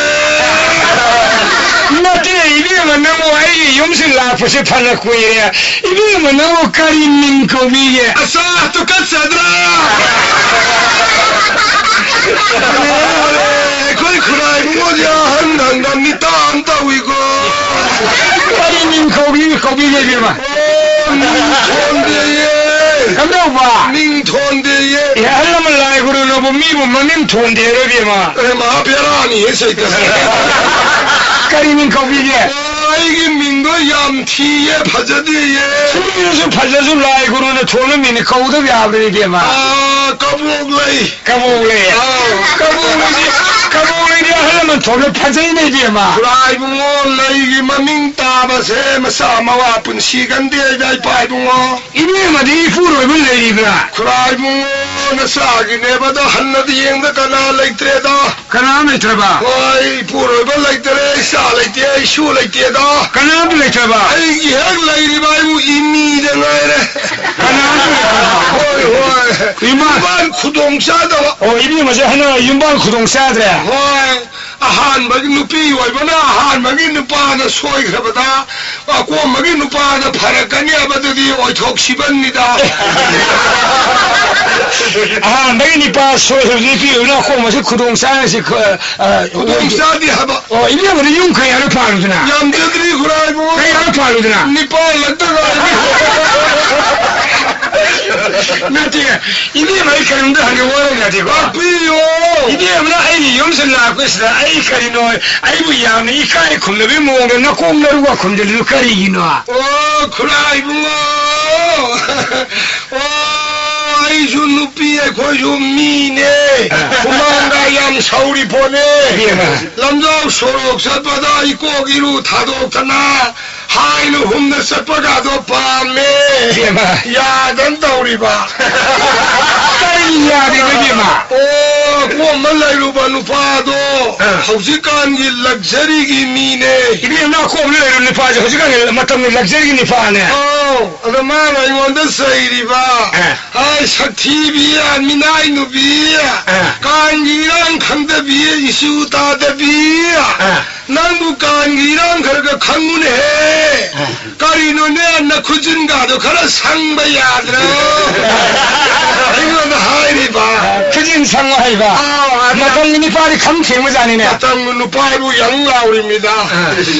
ꯅꯠꯇꯦ, ꯏꯕꯦꯝꯃ, ꯅꯪꯕꯨ ꯑꯩꯒꯤ ꯌꯨꯝꯁꯤ ꯂꯥꯛꯄꯁꯦ ꯐꯅ ꯀꯨꯏꯔꯦ꯫ ꯏꯕꯦꯝꯃ, ꯅꯪꯕꯨ ꯀꯔꯤ ꯃꯤꯡ ꯀꯧꯕꯤꯒꯦ? ꯑꯆꯥ, ꯇꯨꯀꯠꯆꯗ꯭ꯔꯥ? ꯑꯩꯈꯣꯏ ꯈꯨꯔꯥꯏ ꯏꯕꯨꯡꯉꯣꯁꯦ ꯑꯍꯟ ꯍꯪꯒ ꯃꯤꯇꯥ ꯑꯃ ꯇꯧꯏꯀꯣ꯫ ꯀꯔꯤ ꯃꯤꯡ ꯀꯧꯕꯤ-, ꯀꯧꯕꯤꯒꯦ, ꯏꯕꯦꯝꯃ? ꯑꯣ, ꯃꯤꯡ ꯊꯣꯟꯗꯦꯌꯦ꯫ ꯀꯝꯗꯧꯕ? ꯃꯤꯡ ꯊꯣꯟꯗꯦꯌꯦ꯫ ꯑꯦ, ꯑꯍꯜ ꯂꯃꯟ ꯂꯥꯏ ꯒꯨꯔꯨꯅꯕꯨ ꯃꯤꯕꯨ ꯃꯃꯤꯡ ꯊꯣꯟꯗꯦ ꯍꯥꯏꯔꯣ, ꯏꯕꯦꯝꯃ? ꯑꯦ, ꯃꯍꯥ ꯕꯦꯔꯥꯅꯤꯍꯦ, ꯁꯩꯇ꯫ ꯀꯔꯤ ꯃꯤꯡ ꯀꯧꯕꯤꯒꯦ? ꯑꯣ, ꯑꯩꯒꯤ ꯃꯤꯡꯗꯣ ꯌꯥꯝ ꯊꯤꯌꯦ, ꯐꯖꯗꯦꯌꯦ꯫ ꯊꯤꯔꯁꯨ ꯐꯖꯁꯨ ꯂꯥꯏ ꯒꯨꯔꯨꯅ ꯊꯣꯟꯕ ꯃꯤꯡꯅꯤ, ꯀꯧꯗꯕ ꯌꯥꯕ꯭ꯔꯥ, ꯏꯕꯦꯝꯃ? ꯑꯥ, ꯀꯕꯣꯛꯂꯩ꯫ ꯀꯕꯣꯛꯂꯩ꯫ ꯑꯥ꯫ ꯀꯕꯣꯛꯂꯩꯗꯤ, ꯀꯕꯣꯛꯂꯩꯗꯤ ꯑꯍꯜ ꯂꯃꯟ ꯊꯣꯟꯕ ꯐꯖꯩꯅꯦ, ꯏꯕꯦꯝꯃ꯫ ꯈꯨꯔꯥꯏ ꯏꯕꯨꯡꯉꯣ, ꯂꯩꯒꯤ ꯃꯃꯤꯡ ꯇꯥꯕꯁꯦ ꯃꯆꯥ ꯃꯋꯥ ꯄꯨꯟꯁꯤ ꯒꯟꯗꯦ ꯍꯥꯏꯗ, ꯏꯄꯥ ꯏꯕꯨꯡꯉꯣ꯫ ꯏꯕꯦꯝꯃꯗꯤ ꯏꯄꯨꯔꯣꯏꯕ ꯂꯩꯔꯤꯕ꯭ꯔꯥ? ꯈꯨꯔꯥꯏ ꯏꯕꯨꯡꯉꯣ, ꯅꯆꯥꯒꯤꯅꯦꯕꯗ ꯍꯟꯅꯗꯤ ꯌꯦꯡꯗ ꯀꯅꯥ ꯂꯩꯇ꯭ꯔꯦꯗ꯫ ꯀꯅꯥꯝ ꯂꯩꯇ꯭ꯔꯕ? ꯍꯣꯏ, ꯏꯄꯨꯔꯣꯏꯕ ꯂꯩꯇ꯭ꯔꯦ, ꯏꯆꯥ ꯂꯩꯇꯦ, ꯏꯁꯨ ꯂꯩꯇꯦꯗ꯫ ꯀꯅꯥꯝ ꯂꯩꯇ꯭ꯔꯕ? ꯑꯩꯒꯤ ꯍꯦꯛ ꯂꯩꯔꯤꯕ ꯑꯩꯕꯨ ꯏꯃꯤꯗ ꯉꯥꯏꯔꯦ꯫ ꯀꯅꯥꯝ ꯂꯩꯇ꯭ꯔꯕ? ꯍꯣꯏ, ꯍꯣꯏ꯫ ꯏꯃꯥ꯫ ꯏꯃꯥꯟ ꯈꯨꯗꯣꯡ ꯆꯥꯗꯕ꯫ ꯑꯣ, ꯏꯕꯦꯝꯃꯁꯦ ꯍꯟꯗꯛ ꯌꯨꯝꯕꯥꯟ ꯈꯨꯗꯣꯡ ꯆꯥꯗ꯭ꯔꯦ? ꯍꯣꯏ꯫ ꯑꯍꯥꯟꯕꯒꯤ ꯅꯨꯄꯤ ꯑꯣꯏꯕꯅ ꯑꯍꯥꯟꯕꯒꯤ ꯅꯨꯄꯥꯅ ꯁꯣꯏꯈ꯭ꯔꯕꯗ ꯑꯀꯣꯟꯕꯒꯤ ꯅꯨꯄꯥꯗ ꯐꯔꯛꯀꯅꯤ ꯍꯥꯏꯕꯗꯨꯗꯤ ꯑꯣꯏꯊꯣꯛ ꯁꯤꯕꯟꯅꯤꯗ꯫ ꯑꯍꯥꯟꯕꯒꯤ ꯅꯨꯄꯥ ꯁꯣꯏꯈ꯭ꯔꯕꯗꯤ ꯅꯨꯄꯤ ꯑꯣꯏꯕꯅ ꯑꯀꯣꯟꯕꯁꯤ ꯈꯨꯗꯣꯡ ꯆꯥꯔꯁꯤ, ꯑ, ꯑ, ꯈꯨꯗꯣꯡ ꯆꯥꯗꯦ ꯍꯥꯏꯕ꯫ ꯑꯣ, ꯏꯕꯦꯝꯃꯗꯤ ꯌꯨꯝ ꯀꯌꯥꯔꯣ ꯄꯥꯜꯂꯨꯗꯅ? ꯌꯥꯝꯖꯗ꯭ꯔꯤ ꯈꯨꯔꯥꯏꯕꯨ꯫ ꯀꯌꯥꯔꯣ ꯄꯥꯜꯂꯨꯗꯅ? ꯅꯤꯄꯥꯜ ꯂꯛꯇ ꯉꯥꯏꯔꯤ꯫ ꯅꯠꯇꯦ, ꯏꯕꯦꯝꯃ, ꯑꯩ ꯀꯔꯤꯝꯇ ꯍꯪꯒꯦ, ꯋꯥꯔꯧ ꯌꯥꯗꯦꯀꯣ? ꯇꯥꯛꯄꯤꯌꯣ꯫ ꯏꯕꯦꯝꯃꯅ ꯑꯩꯒꯤ ꯌꯨꯝꯁꯤꯗ ꯂꯥꯛꯄꯁꯤꯗ ꯑꯩ ꯀꯔꯤꯅꯣ, ꯑꯩꯕꯨ ꯌꯥꯝꯅ ꯏꯀꯥꯏ ꯈꯨꯝꯅꯕꯒꯤ ꯃꯑꯣꯡꯗ ꯅꯀꯣꯛ ꯅꯔꯨꯒ ꯈꯨꯝꯖꯤꯜꯂꯤꯗꯨ ꯀꯔꯤꯒꯤꯅꯣ? ꯑꯣ, ꯈꯨꯔꯥꯏ ꯏꯕꯨꯡꯉꯣ꯫ ꯑꯣ, ꯑꯩꯁꯨ ꯅꯨꯄꯤ, ꯑꯩꯈꯣꯏꯁꯨ ꯃꯤꯅꯦ꯫ ꯑ꯫ ꯍꯨꯃꯥꯡꯒ ꯌꯥꯝ ꯁꯧꯔꯤ ꯄꯣꯠꯅꯦ꯫ ꯏꯕꯦꯝꯃ꯫ ꯂꯝꯖꯥꯎ ꯁꯣꯔꯣꯛ ꯆꯠꯄꯗ ꯏꯀꯣꯛ ꯏꯔꯨ ꯊꯥꯗꯣꯛꯇꯅ ꯍꯥꯏꯅ ꯍꯨꯝꯅ ꯆꯠꯄꯒꯗꯣ ꯄꯥꯝꯃꯦ꯫ ꯏꯕꯦꯝꯃ꯫ ꯌꯥꯗꯅ ꯇꯧꯔꯤꯕ꯫ ꯀꯔꯤ ꯌꯥꯗ꯭ꯔꯤꯕ, ꯏꯕꯦꯝꯃ? ꯑꯣ, ꯀꯣꯝꯕ ꯂꯩꯔꯨꯕ ꯅꯨꯄꯥꯗꯣ ꯑ꯫ ꯍꯧꯖꯤꯛꯀꯥꯟꯒꯤ ꯂꯛꯖꯔꯤꯒꯤ ꯃꯤꯅꯦ꯫ ꯏꯕꯦꯝꯃ, ꯀꯣꯝꯕ ꯂꯩꯔꯨꯕ ꯅꯨꯄꯥꯁꯦ ꯍꯧꯖꯤꯛꯀꯥꯟꯒꯤ ꯃꯇꯝꯒꯤ ꯂꯛꯖꯔꯤꯒꯤ ꯅꯨꯄꯥꯅꯦ꯫ ꯑꯧ, ꯑꯗ ꯃꯥꯅ ꯑꯩꯉꯣꯟꯗ ꯆꯩꯔꯤꯕ꯫ ꯑ꯫ ꯍꯥꯏ, ꯁꯛꯊꯤꯕꯤ, ꯃꯤꯅꯥꯏ ꯅꯨꯄꯤ, ꯑ꯫ ꯀꯥꯡꯒꯤ ꯏꯔꯥꯡ ꯈꯪꯗꯕꯤ, ꯏꯁꯨ ꯇꯥꯗꯕꯤ꯫ ꯑ꯫ ꯅꯪꯕꯨ ꯀꯥꯟꯒꯤ ꯏꯔꯥꯡ ꯈꯔ ꯈꯔ ꯈꯪꯉꯨꯅꯦꯍꯦ꯫ ꯀꯔꯤꯅꯣꯅꯦ, ꯅꯈꯨꯖꯤꯟꯒꯥꯗꯣ ꯈꯔ ꯁꯪꯕ ꯌꯥꯗ꯭ꯔꯣ? ꯑꯩꯉꯣꯟꯗ ꯍꯥꯏꯔꯤꯕ꯫ ꯈꯨꯖꯤꯟ ꯁꯪꯉꯣ ꯍꯥꯏꯕ? ꯑꯥꯎ, ꯑꯗ ꯃꯇꯝꯒꯤ ꯅꯨꯄꯥꯗꯤ ꯈꯪ ꯊꯦꯡꯕꯖꯥꯠꯅꯤꯅꯦ꯫ ꯃꯇꯝꯒꯤ ꯅꯨꯄꯥꯕꯨ ꯌꯥꯝ ꯂꯥꯎꯔꯤꯃꯤꯗ꯫ ꯑꯥ꯫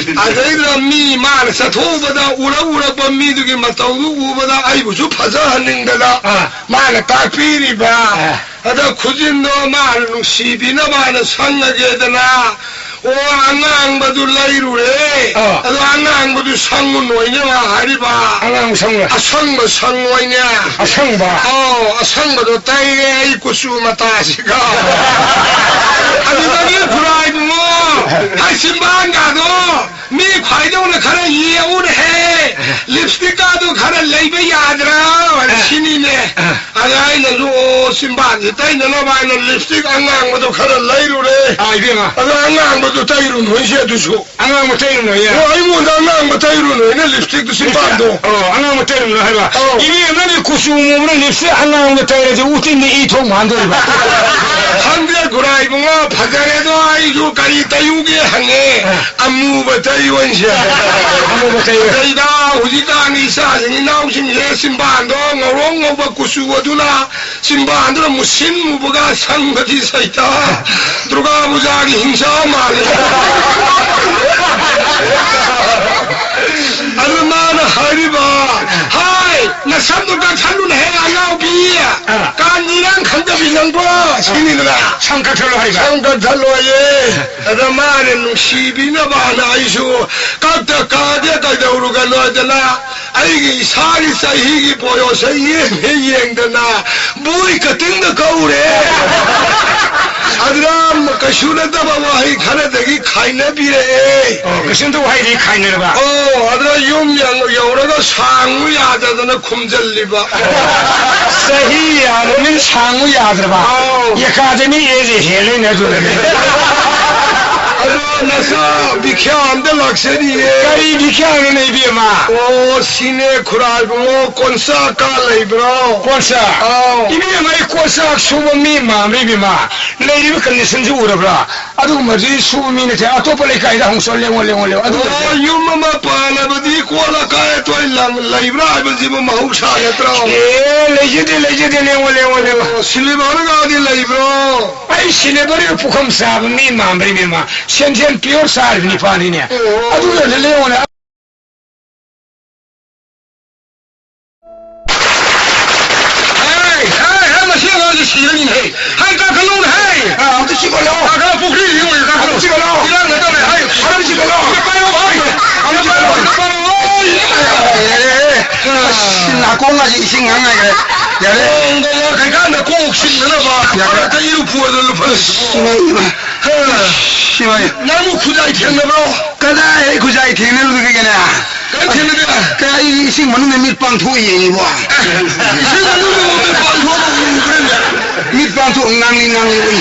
ꯑꯗꯩꯗ ꯃꯤ ꯃꯥꯅ ꯆꯠꯊꯣꯛꯎꯕꯗ ꯎꯔꯛ ꯎꯔꯛꯄ ꯃꯤꯗꯨꯒꯤ ꯃꯇꯧꯗꯨ ꯎꯕꯗ ꯑꯩꯕꯨꯁꯨ ꯐꯖꯍꯟꯅꯤꯡꯗꯅ ꯑꯥ꯫ ꯃꯥꯅ ꯇꯥꯛꯄꯤꯔꯤꯕ꯫ ꯑꯥ꯫ ꯑꯗ ꯈꯨꯖꯤꯟꯗꯣ ꯃꯥꯅ ꯅꯨꯡꯁꯤꯕꯤꯅꯕ ꯍꯥꯏꯅ ꯁꯪꯉꯒꯦꯗꯅ, ꯑꯣ, ꯑꯉꯥꯡꯕꯗꯨ ꯂꯩꯔꯨꯔꯦ꯫ ꯑꯥ꯫ ꯑꯗꯣ ꯑꯉꯥꯡꯕꯗꯨ ꯁꯪꯉꯨ ꯅꯣꯏꯅꯦ ꯃꯥ ꯍꯥꯏꯔꯤꯕ꯫ ꯑꯉꯥꯡꯕ ꯁꯪꯉꯨ꯫ ꯑꯁꯪꯕ ꯁꯪꯉꯣꯏꯅꯦ꯫ ꯑꯁꯪꯕ? ꯑꯧ, ꯑꯁꯪꯕꯗꯣ ꯇꯩꯔꯦ ꯑꯩ ꯀꯨꯆꯨ ꯃꯇꯥꯁꯤꯒ꯫ ꯑꯗꯨꯗꯒꯤ ꯈꯨꯔꯥꯏꯕꯨꯡꯉꯣ, ꯑꯩ ꯆꯤꯝꯕꯥꯟꯒꯗꯣ ꯃꯤ ꯈ꯭ꯋꯥꯏꯗꯧꯅ ꯈꯔ ꯌꯦꯛꯎꯅꯦꯍꯦ, ꯂꯤꯞꯁꯇꯤꯛꯀꯥꯗꯣ ꯈꯔ ꯂꯩꯕ ꯌꯥꯗ꯭ꯔꯥ? ꯑ꯫ ꯁꯤꯅꯤꯅꯦ꯫ ꯑ꯫ ꯑꯗ ꯑꯩꯅꯁꯨ, ꯑꯣ, ꯆꯤꯝꯕꯥꯟꯁꯦ ꯇꯩꯅꯅꯕ ꯍꯥꯏꯅ ꯂꯤꯞꯁꯇꯤꯛ ꯑꯉꯥꯡꯕꯗꯣ ꯈꯔ ꯂꯩꯔꯨꯔꯦ꯫ ꯑ, ꯏꯕꯦꯝꯃ꯫ ꯑꯗꯣ ꯑꯉꯥꯡꯕꯗꯣ ꯇꯩꯔꯨꯅꯨ ꯍꯥꯏꯁꯦ ꯑꯗꯨꯁꯨ꯫ ꯑꯉꯥꯡꯕ ꯇꯩꯔꯨꯅꯨ ꯍꯥꯏꯌꯦ꯫ ꯑꯣ, ꯑꯩꯉꯣꯟꯗ ꯑꯉꯥꯡꯕ ꯇꯩꯔꯨꯅꯨ ꯍꯥꯏꯅ ꯂꯤꯞꯁꯇꯤꯛꯇꯣ ꯆꯤꯝꯕꯥꯟꯗꯣ꯫ ꯑꯣ, ꯑꯉꯥꯡꯕ ꯇꯩꯔꯨꯅꯨ ꯍꯥꯏꯕ꯫ ꯑꯧ꯫ ꯏꯕꯦꯝꯃ, ꯅꯪꯗꯤ ꯀꯨꯆꯨ ꯃꯨꯕꯅ ꯂꯤꯞꯁꯇꯤꯛ ꯑꯉꯥꯡꯕ ꯇꯩꯔꯗꯤ ꯎꯇꯤꯟꯗꯤ ꯏ ꯊꯣꯛ ꯃꯥꯟꯗꯣꯔꯤꯕ꯫ ꯈꯪꯗꯦ, ꯈꯨꯔꯥꯏꯕꯨꯡꯉꯣ, ꯐꯖꯔꯦꯗꯣ, ꯑꯩꯁꯨ ꯀꯔꯤ ꯇꯩꯌꯨꯒꯦ ꯍꯪꯉꯦ꯫ ꯑ꯫ ꯑꯃꯨꯕ ꯇꯩꯌꯣ ꯍꯥꯏꯁꯦ꯫ ꯑꯃꯨꯕ ꯇꯩꯌꯣ꯫ ꯀꯩꯗ ꯍꯧꯖꯤꯛꯀꯥꯟꯒꯤ ꯏꯆꯥꯁꯤꯡ ꯏꯅꯥꯎꯁꯤꯡꯁꯦ ꯆꯤꯝꯕꯥꯟꯗꯣ ꯉꯧꯔꯣꯛ ꯉꯧꯕ ꯀꯨꯆꯨ ꯑꯗꯨꯅ ꯆꯤꯝꯕꯥꯟꯗꯨꯅ ꯃꯨꯁꯤꯟ ꯃꯨꯕꯒ ꯁꯪꯕꯗꯤ ꯁꯩꯇ ꯗꯨꯔꯒꯥ ꯄꯨꯖꯥꯒꯤ ꯍꯤꯡꯆꯥ ꯃꯥꯜꯂꯦ꯫ ꯑꯗꯨ ꯃꯥꯅ ꯍꯥꯏꯔꯤꯕ, "ꯍꯥꯏ, ꯅꯁꯝꯗꯨ ꯀꯛꯊꯠꯂꯨꯅꯦꯍꯦ ꯑꯉꯥꯎꯕꯤ, ꯑꯥ꯫ ꯀꯥꯟꯒꯤ ꯏꯔꯥꯡ ꯈꯪꯗꯕꯤ ꯅꯪꯕꯣ?" ꯁꯤꯅꯤꯗꯅ꯫ ꯁꯝ ꯀꯛꯊꯠꯂꯣ ꯍꯥꯏꯕ? ꯁꯝ ꯀꯛꯊꯠꯂꯣꯌꯦ꯫ ꯑꯗ ꯃꯥꯅ ꯅꯨꯡꯁꯤꯕꯤꯅꯕꯅ ꯑꯩꯁꯨ ꯀꯛꯇ ꯀꯛꯑꯒꯦ ꯀꯩꯗꯧꯔꯨꯒꯅꯣꯗꯅ ꯑꯩꯒꯤ ꯏꯁꯥꯒꯤ ꯆꯍꯤꯒꯤ ꯕꯣꯌꯣꯁꯦ ꯌꯦꯡꯉꯦ ꯌꯦꯡꯗꯅ ꯕꯣꯏ ꯀꯇꯤꯡꯗ ꯀꯧꯔꯦ꯫ ꯑꯗꯨꯅ ꯀꯩꯁꯨ ꯅꯠꯇꯕ ꯋꯥꯍꯩ ꯈꯔꯗꯒꯤ ꯈꯥꯏꯅꯕꯤꯔꯛꯑꯦ꯫ ꯑꯣ, ꯀꯩꯁꯨ ꯅꯠꯇꯕ ꯋꯥꯍꯩꯗꯒꯤ ꯈꯥꯏꯅꯔꯕ? ꯑꯣ, ꯑꯗꯨꯅ ꯌꯨꯝ ꯌꯧ-, ꯌꯧꯔꯒ ꯁꯥꯡꯉꯨ ꯌꯥꯗꯗꯅ ꯈꯨꯝꯖꯜꯂꯤꯕ꯫ ꯆꯍꯤ ꯌꯥꯝꯃꯕꯅꯤꯅ ꯁꯥꯡꯉꯨ ꯌꯥꯗ꯭ꯔꯕ? ꯑꯧ꯫ ꯑꯦꯀꯥꯗꯃꯤ ꯑꯦꯖꯦ ꯍꯦꯜꯂꯦꯅꯦ ꯑꯗꯨꯗꯗꯤ꯫ ꯑꯗꯣ ꯅꯆꯥ ꯚꯤꯈ꯭ꯌꯥ ꯑꯝꯇ ꯂꯥꯛꯆꯔꯤꯌꯦ꯫ ꯀꯔꯤ ꯚꯤꯈ꯭ꯌꯥꯅꯣꯅꯦ, ꯏꯕꯦꯝꯃ? ꯑꯣ, ꯁꯤꯅꯦ ꯈꯨꯔꯥꯏꯕꯨꯡꯉꯣ, ꯀꯣꯟꯆꯥꯛꯀ ꯂꯩꯕ꯭ꯔꯣ? ꯀꯣꯟꯆꯥꯛ? ꯑꯥꯎ꯫ ꯏꯕꯦꯝꯃ, ꯑꯩ ꯀꯣꯟꯆꯥꯛ ꯁꯨꯕ ꯃꯤ ꯃꯥꯟꯕ꯭ꯔꯥ, ꯏꯕꯦꯝꯃ? ꯂꯩꯔꯤꯕ conditionꯁꯤ ꯎꯔꯕ꯭ꯔꯥ? ꯑꯗꯨꯒꯨꯝꯕꯗꯤ ꯁꯨꯕ ꯃꯤ ꯅꯠꯇꯦ꯫ ꯑꯇꯣꯞꯄ ꯂꯩꯀꯥꯏꯗ ꯍꯪꯁꯣ, ꯂꯦꯡꯉꯣ, ꯂꯦꯡꯉꯣ, ꯂꯦꯡꯉꯣ꯫ ꯑꯗꯨ ꯑꯣ, ꯅꯠꯇꯦ꯫ ꯌꯨꯝ ꯑꯃ ꯄꯥꯜꯂꯕꯗꯤ ꯀꯣꯜ ꯑꯀꯥꯏ ꯑꯇꯣꯏ ꯂꯪ-, ꯂꯩꯕ꯭ꯔꯥ ꯍꯥꯏꯕꯁꯤꯕꯨ ꯃꯍꯧꯁꯥ ꯅꯠꯇ꯭ꯔꯣ? ꯑꯦ, ꯂꯩꯖꯗꯦ, ꯂꯩꯖꯗꯦ, ꯂꯦꯡꯉꯣ, ꯂꯦꯡꯉꯣ, ꯂꯦꯡꯉꯣ꯫ ꯑꯣ, ꯁꯤꯂꯤꯚꯔꯒꯗꯤ ꯂꯩꯕ꯭ꯔꯣ? ꯑꯩ ꯁꯤꯂꯤꯚꯔꯒ ꯄꯨꯈꯝ ꯆꯥꯕ ꯃꯤ ꯃꯥꯟꯕ꯭ꯔꯥ, ꯏꯕꯦꯝꯃ? ꯁꯦꯟꯖꯦꯟ pure ꯆꯥꯔꯤꯕ ꯅꯤꯄꯥꯅꯤꯅꯦ꯫ ꯑꯣ꯫ ꯑꯗꯨꯗ ꯂꯦꯡꯉꯣꯅꯦ꯫ ꯍꯩ, ꯍꯩ, ꯍꯩ, ꯃꯁꯤ ꯑꯉꯥꯡꯁꯤ ꯁꯤꯔꯅꯤꯅꯦ, ꯍꯩ꯫ ꯍꯩ, ꯀꯥꯈꯠꯂꯛꯎꯅꯦ, ꯍꯩ꯫ ꯑꯥ, ꯑꯝꯇ ꯆꯤꯛꯍꯜꯂꯣ꯫ ꯀꯥꯈꯠꯂꯣ, ꯄꯨꯈ꯭ꯔꯤꯁꯤ ꯌꯦꯡꯉꯨꯅꯦ, ꯀꯥꯈꯠꯂꯣ꯫ ꯑꯝꯇ ꯆꯤꯛꯍꯜꯂꯣ꯫ ꯏꯔꯥꯡ ꯅꯠꯇꯕꯅꯦ, ꯍꯩ꯫ ꯑꯝꯇ ꯆꯤꯛꯍꯜꯂꯣ꯫ ꯑꯝꯇ ꯄꯥꯏꯔꯛꯑꯣ, ꯍꯩ꯫ ꯑꯝꯇ ꯄꯥꯏꯔꯛꯑꯣ, ꯑꯝꯇ ꯄꯥꯏꯔꯛꯑꯣ꯫ ꯑꯦ, ꯑꯁ, ꯅꯥꯀꯣꯡꯒꯁꯦ ꯏꯁꯤꯡ ꯉꯥꯡ ꯉꯥꯏꯈ꯭ꯔꯦ꯫ ꯌꯥꯔꯦ꯫ ꯅꯣꯡꯒ ꯂꯥꯛꯈ꯭ꯔꯀꯥꯟꯗ ꯀꯣꯛ ꯁꯤꯟꯅꯅꯕ꯫ ꯌꯥꯔꯦ꯫ ꯍꯦꯛꯇ ꯏꯔꯨ ꯐꯨꯍꯜꯂ ꯂꯨꯞꯍꯜꯂꯁꯤꯕꯣ꯫ ꯏꯃꯥ, ꯏꯃꯥ꯫ ꯍꯥ꯫ ꯏꯃꯥ꯫ ꯅꯪꯕꯨ ꯈꯨꯖꯥꯏ ꯊꯦꯡꯅꯕ꯭ꯔꯣ? ꯀꯗꯥꯏ ꯑꯩ ꯈꯨꯖꯥꯏ ꯊꯦꯡꯅꯔꯨꯗꯒꯦꯅꯦ? ꯀꯔꯤ ꯊꯦꯡꯅꯗꯦ? ꯀꯥꯏ ꯏꯁꯤꯡ ꯃꯅꯨꯡꯗ ꯃꯤꯠ ꯄꯥꯡꯊꯣꯛꯑ ꯌꯦꯡꯉꯤꯕꯣ? ꯏꯁꯤꯡ ꯃꯅꯨꯡꯗ ꯃꯤꯠ ꯄꯥꯡꯊꯣꯛꯑꯒ ꯎꯕ꯭ꯔꯅꯦ? ꯃꯤꯠ ꯄꯥꯡꯊꯣꯛ ꯉꯥꯡꯂꯤ ꯉꯥꯡꯂꯤ ꯎꯏ꯫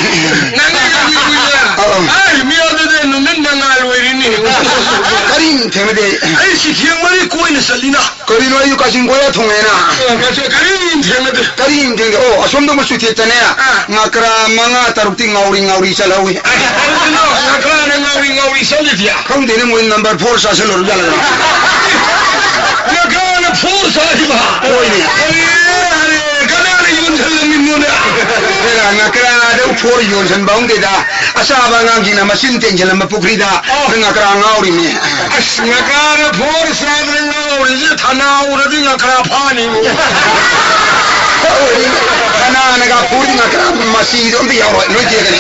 ꯉꯥꯡꯂꯤ ꯉꯥꯡꯂꯤ ꯎꯏꯌꯦ? ꯑꯧ꯫ ꯑꯩ ꯃꯤ ꯑꯗꯨꯗꯤ ꯅꯨꯃꯤꯠ ꯃꯉꯥꯜ ꯑꯣꯏꯔꯤꯅꯤ꯫ ꯀꯔꯤꯝ ꯊꯦꯡꯅꯗꯦ꯫ ꯑꯩ ꯁꯤꯈꯦꯡ ꯃꯔꯤ ꯀꯣꯏꯅ ꯆꯠꯂꯤꯅ꯫ ꯀꯔꯤꯅꯣ ꯑꯩꯁꯨ ꯀꯥꯆꯤꯟ ꯀꯣꯏꯌꯥ ꯊꯣꯡꯉꯦꯅ? ꯑ, ꯀꯔꯤꯝ ꯊꯦꯡꯅꯗꯦ꯫ ꯀꯔꯤꯝ ꯊꯦꯡꯅꯗꯦ꯫ ꯑꯣ, ꯑꯁꯣꯝꯗ ꯃꯆꯨ ꯊꯦꯠꯇꯅꯦ꯫ ꯑꯥ꯫ ꯉꯀ꯭ꯔꯥ ꯃꯉꯥ ꯇꯔꯨꯛꯇꯤ ꯉꯥꯎꯔꯤ ꯉꯥꯎꯔꯤ ꯆꯠꯍꯧꯋꯤ꯫ ꯑꯗꯨꯅ ꯉꯀ꯭ꯔꯥꯅ ꯉꯥꯎꯔꯤ ꯉꯥꯎꯔꯤ ꯆꯠꯂꯤꯗꯤ? ꯈꯪꯗꯦꯅꯦ, ꯃꯣꯏ number four ꯆꯥꯁꯤꯜꯂꯨꯔ ꯖꯥꯠꯂ? ꯉꯀ꯭ꯔꯥꯅ four ꯆꯥꯔꯤꯕ? ꯍꯣꯏꯅꯦ꯫ ꯑꯔꯦ, ꯑꯔꯦ, ꯀꯅꯥꯅ ꯌꯣꯟꯁꯤꯜꯂꯝꯃꯤꯅꯣꯅꯦ? ꯍꯦꯔꯥ, ꯉꯀ꯭ꯔꯥꯗ four ꯌꯣꯟꯁꯤꯟꯕ ꯍꯧꯗꯦꯗ꯫ ꯑꯆꯥꯕ ꯑꯉꯥꯡꯁꯤꯡꯅ ꯃꯆꯤꯟ ꯇꯦꯡꯁꯤꯜꯂꯝꯕ ꯄꯨꯈ꯭ꯔꯤꯗ ꯑꯣ꯫ ꯉꯀ꯭ꯔꯥ ꯉꯥꯎꯔꯤꯅꯦ꯫ ꯑꯁ, ꯉꯀ꯭ꯔꯥꯅ four ꯆꯥꯗꯅ ꯉꯥꯎꯔꯤꯁꯦ ꯊꯅꯥ ꯎꯔꯗꯤ ꯉꯀ꯭ꯔꯥ ꯐꯥꯅꯤꯕꯨ꯫ ꯀꯅꯥꯅꯒ ꯐꯨꯔꯤ ꯉꯥꯛꯇ ꯃꯆꯤꯗꯣ ꯑꯝꯇ ꯌꯥꯎꯔꯣꯏ, ꯂꯣꯏ ꯇꯦꯛꯀꯅꯤ꯫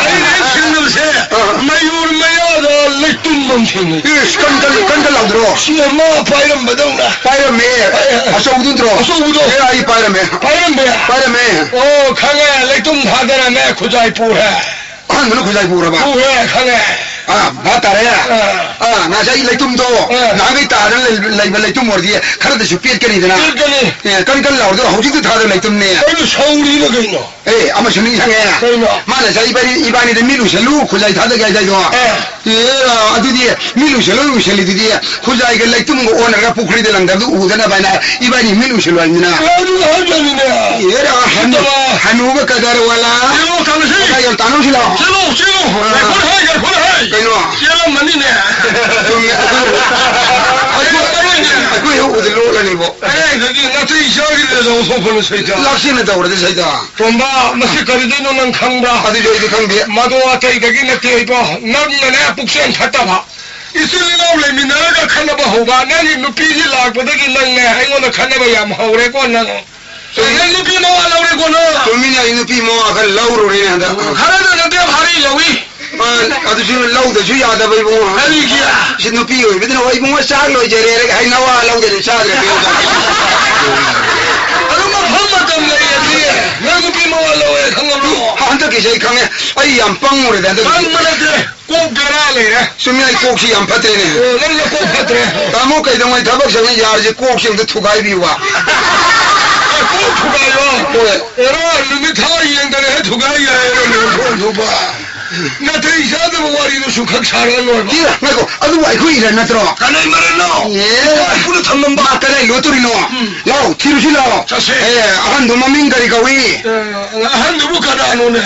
ꯑꯩꯅ ꯍꯦꯛ ꯊꯦꯡꯅꯕꯁꯦ, ꯑꯥ꯫ ꯃꯌꯨꯔ ꯃꯌꯥꯗ ꯂꯩꯇꯨꯝ ꯑꯃ ꯊꯦꯡꯅꯩ꯫ ꯏꯁ, ꯀꯟ, ꯀꯟ, ꯀꯟ, ꯀꯟ ꯂꯥꯎꯗ꯭ꯔꯣ? ꯁꯤ ꯑꯃ ꯄꯥꯏꯔꯝꯕꯗꯧꯅ꯫ ꯄꯥꯏꯔꯝꯃꯦ꯫ ꯑꯦ, ꯑꯦ꯫ ꯑꯆꯧꯕꯗꯨ ꯅꯠꯇ꯭ꯔꯣ? ꯑꯆꯧꯕꯗꯣ꯫ ꯑꯦ, ꯑꯩ ꯄꯥꯏꯔꯝꯃꯦ꯫ ꯄꯥꯏꯔꯝꯃꯦ? ꯄꯥꯏꯔꯝꯃꯦ꯫ ꯑꯣ, ꯈꯪꯉꯦ, ꯂꯩꯇꯨꯝ ꯊꯥꯗꯔꯝꯃꯦ, ꯈꯨꯖꯥꯏ ꯄꯨꯈ꯭ꯔꯦ꯫ ꯑꯍꯥꯟꯕꯅ ꯈꯨꯖꯥꯏ ꯄꯨꯈ꯭ꯔꯕ? ꯄꯨꯈ꯭ꯔꯦ, ꯈꯪꯉꯦ꯫ ꯑꯥ, ꯚꯥꯞ ꯇꯥꯔꯦ꯫ ꯑꯥ꯫ ꯑꯥ, ꯉꯁꯥꯏ ꯂꯩꯇꯨꯝꯗꯣ, ꯑꯥ꯫ ꯅꯍꯥꯟꯒꯩ ꯇꯥꯗꯅ ꯂꯩ-, ꯂꯩꯕ ꯂꯩꯇꯨꯝ ꯑꯣꯏꯔꯗꯤ ꯈꯔꯗꯁꯨ ꯄꯦꯠꯀꯅꯤꯗꯅ꯫ ꯄꯦꯠꯀꯅꯤ꯫ ꯑꯦ, ꯀꯟ ꯀꯟ ꯂꯥꯎꯔꯗꯣ ꯍꯧꯖꯤꯛꯇꯤ ꯊꯥꯗ ꯂꯩꯇꯨꯝꯅꯦ꯫ ꯀꯩꯅꯣ ꯁꯧꯔꯤꯔꯣ ꯀꯩꯅꯣ? ꯑꯦ, ꯑꯃꯁꯨ ꯅꯤꯡꯁꯤꯡꯉꯦ꯫ ꯀꯩꯅꯣ? ꯃꯥꯅ ꯉꯁꯥꯏ ꯏꯕꯥꯅꯤ, ꯏꯕꯥꯅꯤꯗ ꯃꯤꯠ ꯎꯏꯁꯜꯂꯨ, ꯈꯨꯖꯥꯏ ꯊꯥꯗꯒꯦ ꯍꯥꯏꯗꯥꯏꯗꯣ꯫ ꯑꯥ꯫ ꯑꯦ, ꯑꯗꯨꯗꯤ ꯃꯤꯠ ꯎꯏꯁꯜꯂꯨ, ꯎꯏꯁꯜꯂꯤꯗꯨꯗꯤ ꯈꯨꯖꯥꯏꯒ ꯂꯩꯇꯨꯝꯒ ꯑꯣꯟꯅꯔꯒ ꯄꯨꯈ꯭ꯔꯤꯗ ꯂꯪꯗꯕꯗꯨ ꯎꯗꯅꯕ ꯍꯥꯏꯅ ꯏꯕꯥꯅꯤ ꯃꯤꯠ ꯎꯏꯁꯜꯂꯨ ꯍꯥꯏꯕꯅꯤꯅ꯫ ꯑꯗꯨ ꯍꯥꯏꯕꯅꯤꯅꯦ꯫ ꯑꯦꯔꯥ, ꯍꯅꯨ-, ꯁꯤꯠꯇꯕ꯫ ꯍꯅꯨꯕ ꯀꯗꯔ ꯋꯥꯂꯥ꯫ ꯆꯦꯜꯂꯣ, ꯇꯥꯟꯅꯁꯤ꯫ ꯀꯗꯥꯏ ꯌꯥꯝ ꯇꯥꯟꯅꯧꯁꯤ ꯂꯥꯎ꯫ ꯆꯦꯜꯂꯣ, ꯆꯦꯜꯂꯣ꯫ ꯑꯥ꯫ ꯉꯥꯏꯈꯣꯅꯦ, ꯉꯥꯏꯈꯣꯅꯦ꯫ ꯀꯩꯅꯣ? ꯆꯦꯜꯂꯝꯃꯅꯤꯅꯦ꯫ ꯆꯨꯝꯃꯦ, ꯑꯩꯈꯣꯏ, ꯑꯩꯈꯣꯏ, ꯆꯦꯜꯂꯝꯃꯅꯤꯅꯦ꯫ ꯑꯩꯈꯣꯏ ꯍꯦꯛ ꯎꯕꯗ ꯂꯣꯠꯂꯅꯤꯕꯣ꯫ ꯑꯦ, ꯑꯗꯒꯤ ꯅꯥꯇꯩ ꯆꯥꯈꯤꯗ꯭ꯔꯦ, ꯂꯧꯊꯣꯛꯄꯅ ꯁꯩꯇ꯫ ꯂꯥꯛꯁꯤꯟꯅ ꯇꯧꯔꯗꯤ ꯁꯩꯇ꯫ ꯇꯣꯝꯕ, ꯃꯁꯤ ꯀꯔꯤꯗꯩꯅꯣ ꯅꯪ ꯈꯪꯕ꯭ꯔꯥ? ꯑꯗꯨꯁꯨ ꯑꯩꯗꯤ ꯈꯪꯗꯦ꯫ ꯃꯗꯨ ꯑꯇꯩꯗꯒꯤ ꯅꯠꯇꯦ ꯏꯕꯣ, ꯅꯪꯅꯅꯦ ꯄꯨꯛꯆꯦꯜ ꯐꯠꯇꯕ꯫ ꯏꯆꯤꯜ ꯏꯅꯥꯎ ꯂꯩꯃꯤꯟꯅꯔꯒ ꯈꯠꯅꯕ ꯍꯧꯕ, ꯅꯪꯒꯤ ꯅꯨꯄꯤꯁꯤ ꯂꯥꯛꯄꯗꯒꯤ ꯅꯪꯅꯦ ꯑꯩꯉꯣꯟꯗ ꯈꯠꯅꯕ ꯌꯥꯝ ꯍꯧꯔꯦꯀꯣ ꯅꯪ꯫ ꯅꯪ ꯅꯨꯄꯤ ꯃꯋꯥ ꯂꯧꯔꯦꯀꯣ ꯅꯪ? ꯆꯨꯝꯃꯤꯅꯦ, ꯑꯩ ꯅꯨꯄꯤ ꯃꯋꯥ ꯈꯔ ꯂꯧꯔꯨꯔꯦꯅꯦ ꯍꯟꯗꯛ꯫ ꯈꯔꯗ ꯅꯠꯇꯦ, ꯚꯥꯔꯤ ꯂꯧꯏ꯫ ꯑ, ꯑꯗꯨꯁꯨ ꯂꯧꯗꯁꯨ ꯌꯥꯗꯕ ꯏꯕꯨꯡꯉꯣ꯫ ꯀꯔꯤꯒꯤ? ꯁꯤ ꯅꯨꯄꯤ ꯑꯣꯏꯕꯗꯨꯅ, "ꯍꯣꯏ ꯏꯕꯨꯡꯉꯣ, ꯆꯥꯛ ꯂꯣꯏꯖꯔꯦ" ꯍꯥꯏ ꯅꯋꯥ ꯂꯧꯗꯦꯅꯦ, ꯆꯥꯗ꯭ꯔꯦ꯫ ꯑꯗꯨ ꯃꯐꯝ ꯃꯇꯝ ꯂꯩꯔꯗꯤ ꯅꯪ ꯅꯨꯄꯤ ꯃꯋꯥ ꯂꯧꯋꯦ ꯈꯪꯉꯕ꯭ꯔꯣ? ꯍꯟꯗꯛꯀꯤꯁꯦ ꯑꯩ ꯈꯪꯉꯦ, ꯑꯩ ꯌꯥꯝ ꯄꯪꯉꯨꯔꯦꯗ ꯍꯟꯗꯛꯀꯤ꯫ ꯄꯪꯕ ꯅꯠꯇꯦ, ꯀꯣꯛ ꯕꯦꯔꯥ ꯂꯩꯔꯦ꯫ ꯆꯨꯝꯃꯤ, ꯑꯩ ꯀꯣꯛꯁꯤ ꯌꯥꯝ ꯐꯠꯇ꯭ꯔꯦꯅꯦ꯫ ꯑꯣ, ꯅꯪꯅ ꯀꯣꯛ ꯐꯠꯇ꯭ꯔꯦ꯫ ꯇꯥꯃꯣ, ꯀꯩꯗꯧꯉꯩ ꯊꯕꯛ ꯁꯪꯅꯤ? ꯌꯥꯔꯤꯁꯦ ꯀꯣꯛꯁꯦ ꯑꯝꯇ ꯊꯨꯒꯥꯏꯕꯤꯌꯨꯕ꯫ ꯑꯦ, ꯀꯣꯛ ꯊꯨꯒꯥꯏꯌꯣ? ꯍꯣꯏ꯫ ꯑꯦꯔꯥ, ꯅꯨꯃꯤꯠ ꯊꯥ ꯌꯦꯡꯗꯅ ꯍꯦꯛ ꯊꯨꯒꯥꯏ ꯌꯥꯏꯌꯦ, ꯅꯪ ꯊꯣꯛ ꯊꯣꯛꯄ꯫ ꯅꯥꯇꯩ ꯆꯥꯗꯕ ꯋꯥꯔꯤꯗꯨꯁꯨ ꯈꯛ ꯁꯥꯔꯒ ꯂꯣꯏꯕ꯫ ꯏꯔꯥ, ꯉꯥꯏꯈꯣ, ꯑꯗꯨꯕꯨ ꯑꯩꯈꯣꯏ ꯏꯔꯥ ꯅꯠꯇ꯭ꯔꯣ? ꯀꯅꯥꯏ ꯃꯔꯟꯅꯣ? ꯑꯦ꯫ ꯏꯄꯥ ꯏꯄꯨꯅ ꯊꯝꯂꯝꯕ꯫ ꯃꯥ ꯀꯗꯥꯏ ꯂꯣꯠꯇꯣꯔꯤꯅꯣ? ꯎꯝ꯫ ꯂꯥꯎ, ꯊꯤꯔꯨꯁꯤ ꯂꯥꯎ꯫ ꯆꯠꯁꯦ꯫ ꯑꯦ, ꯑꯍꯟꯗꯣ ꯃꯃꯤꯡ ꯀꯔꯤ ꯀꯧꯏ? ꯑꯦ, ꯑꯍꯟꯗꯨꯕꯨ ꯀꯅꯥꯅꯣꯅꯦ?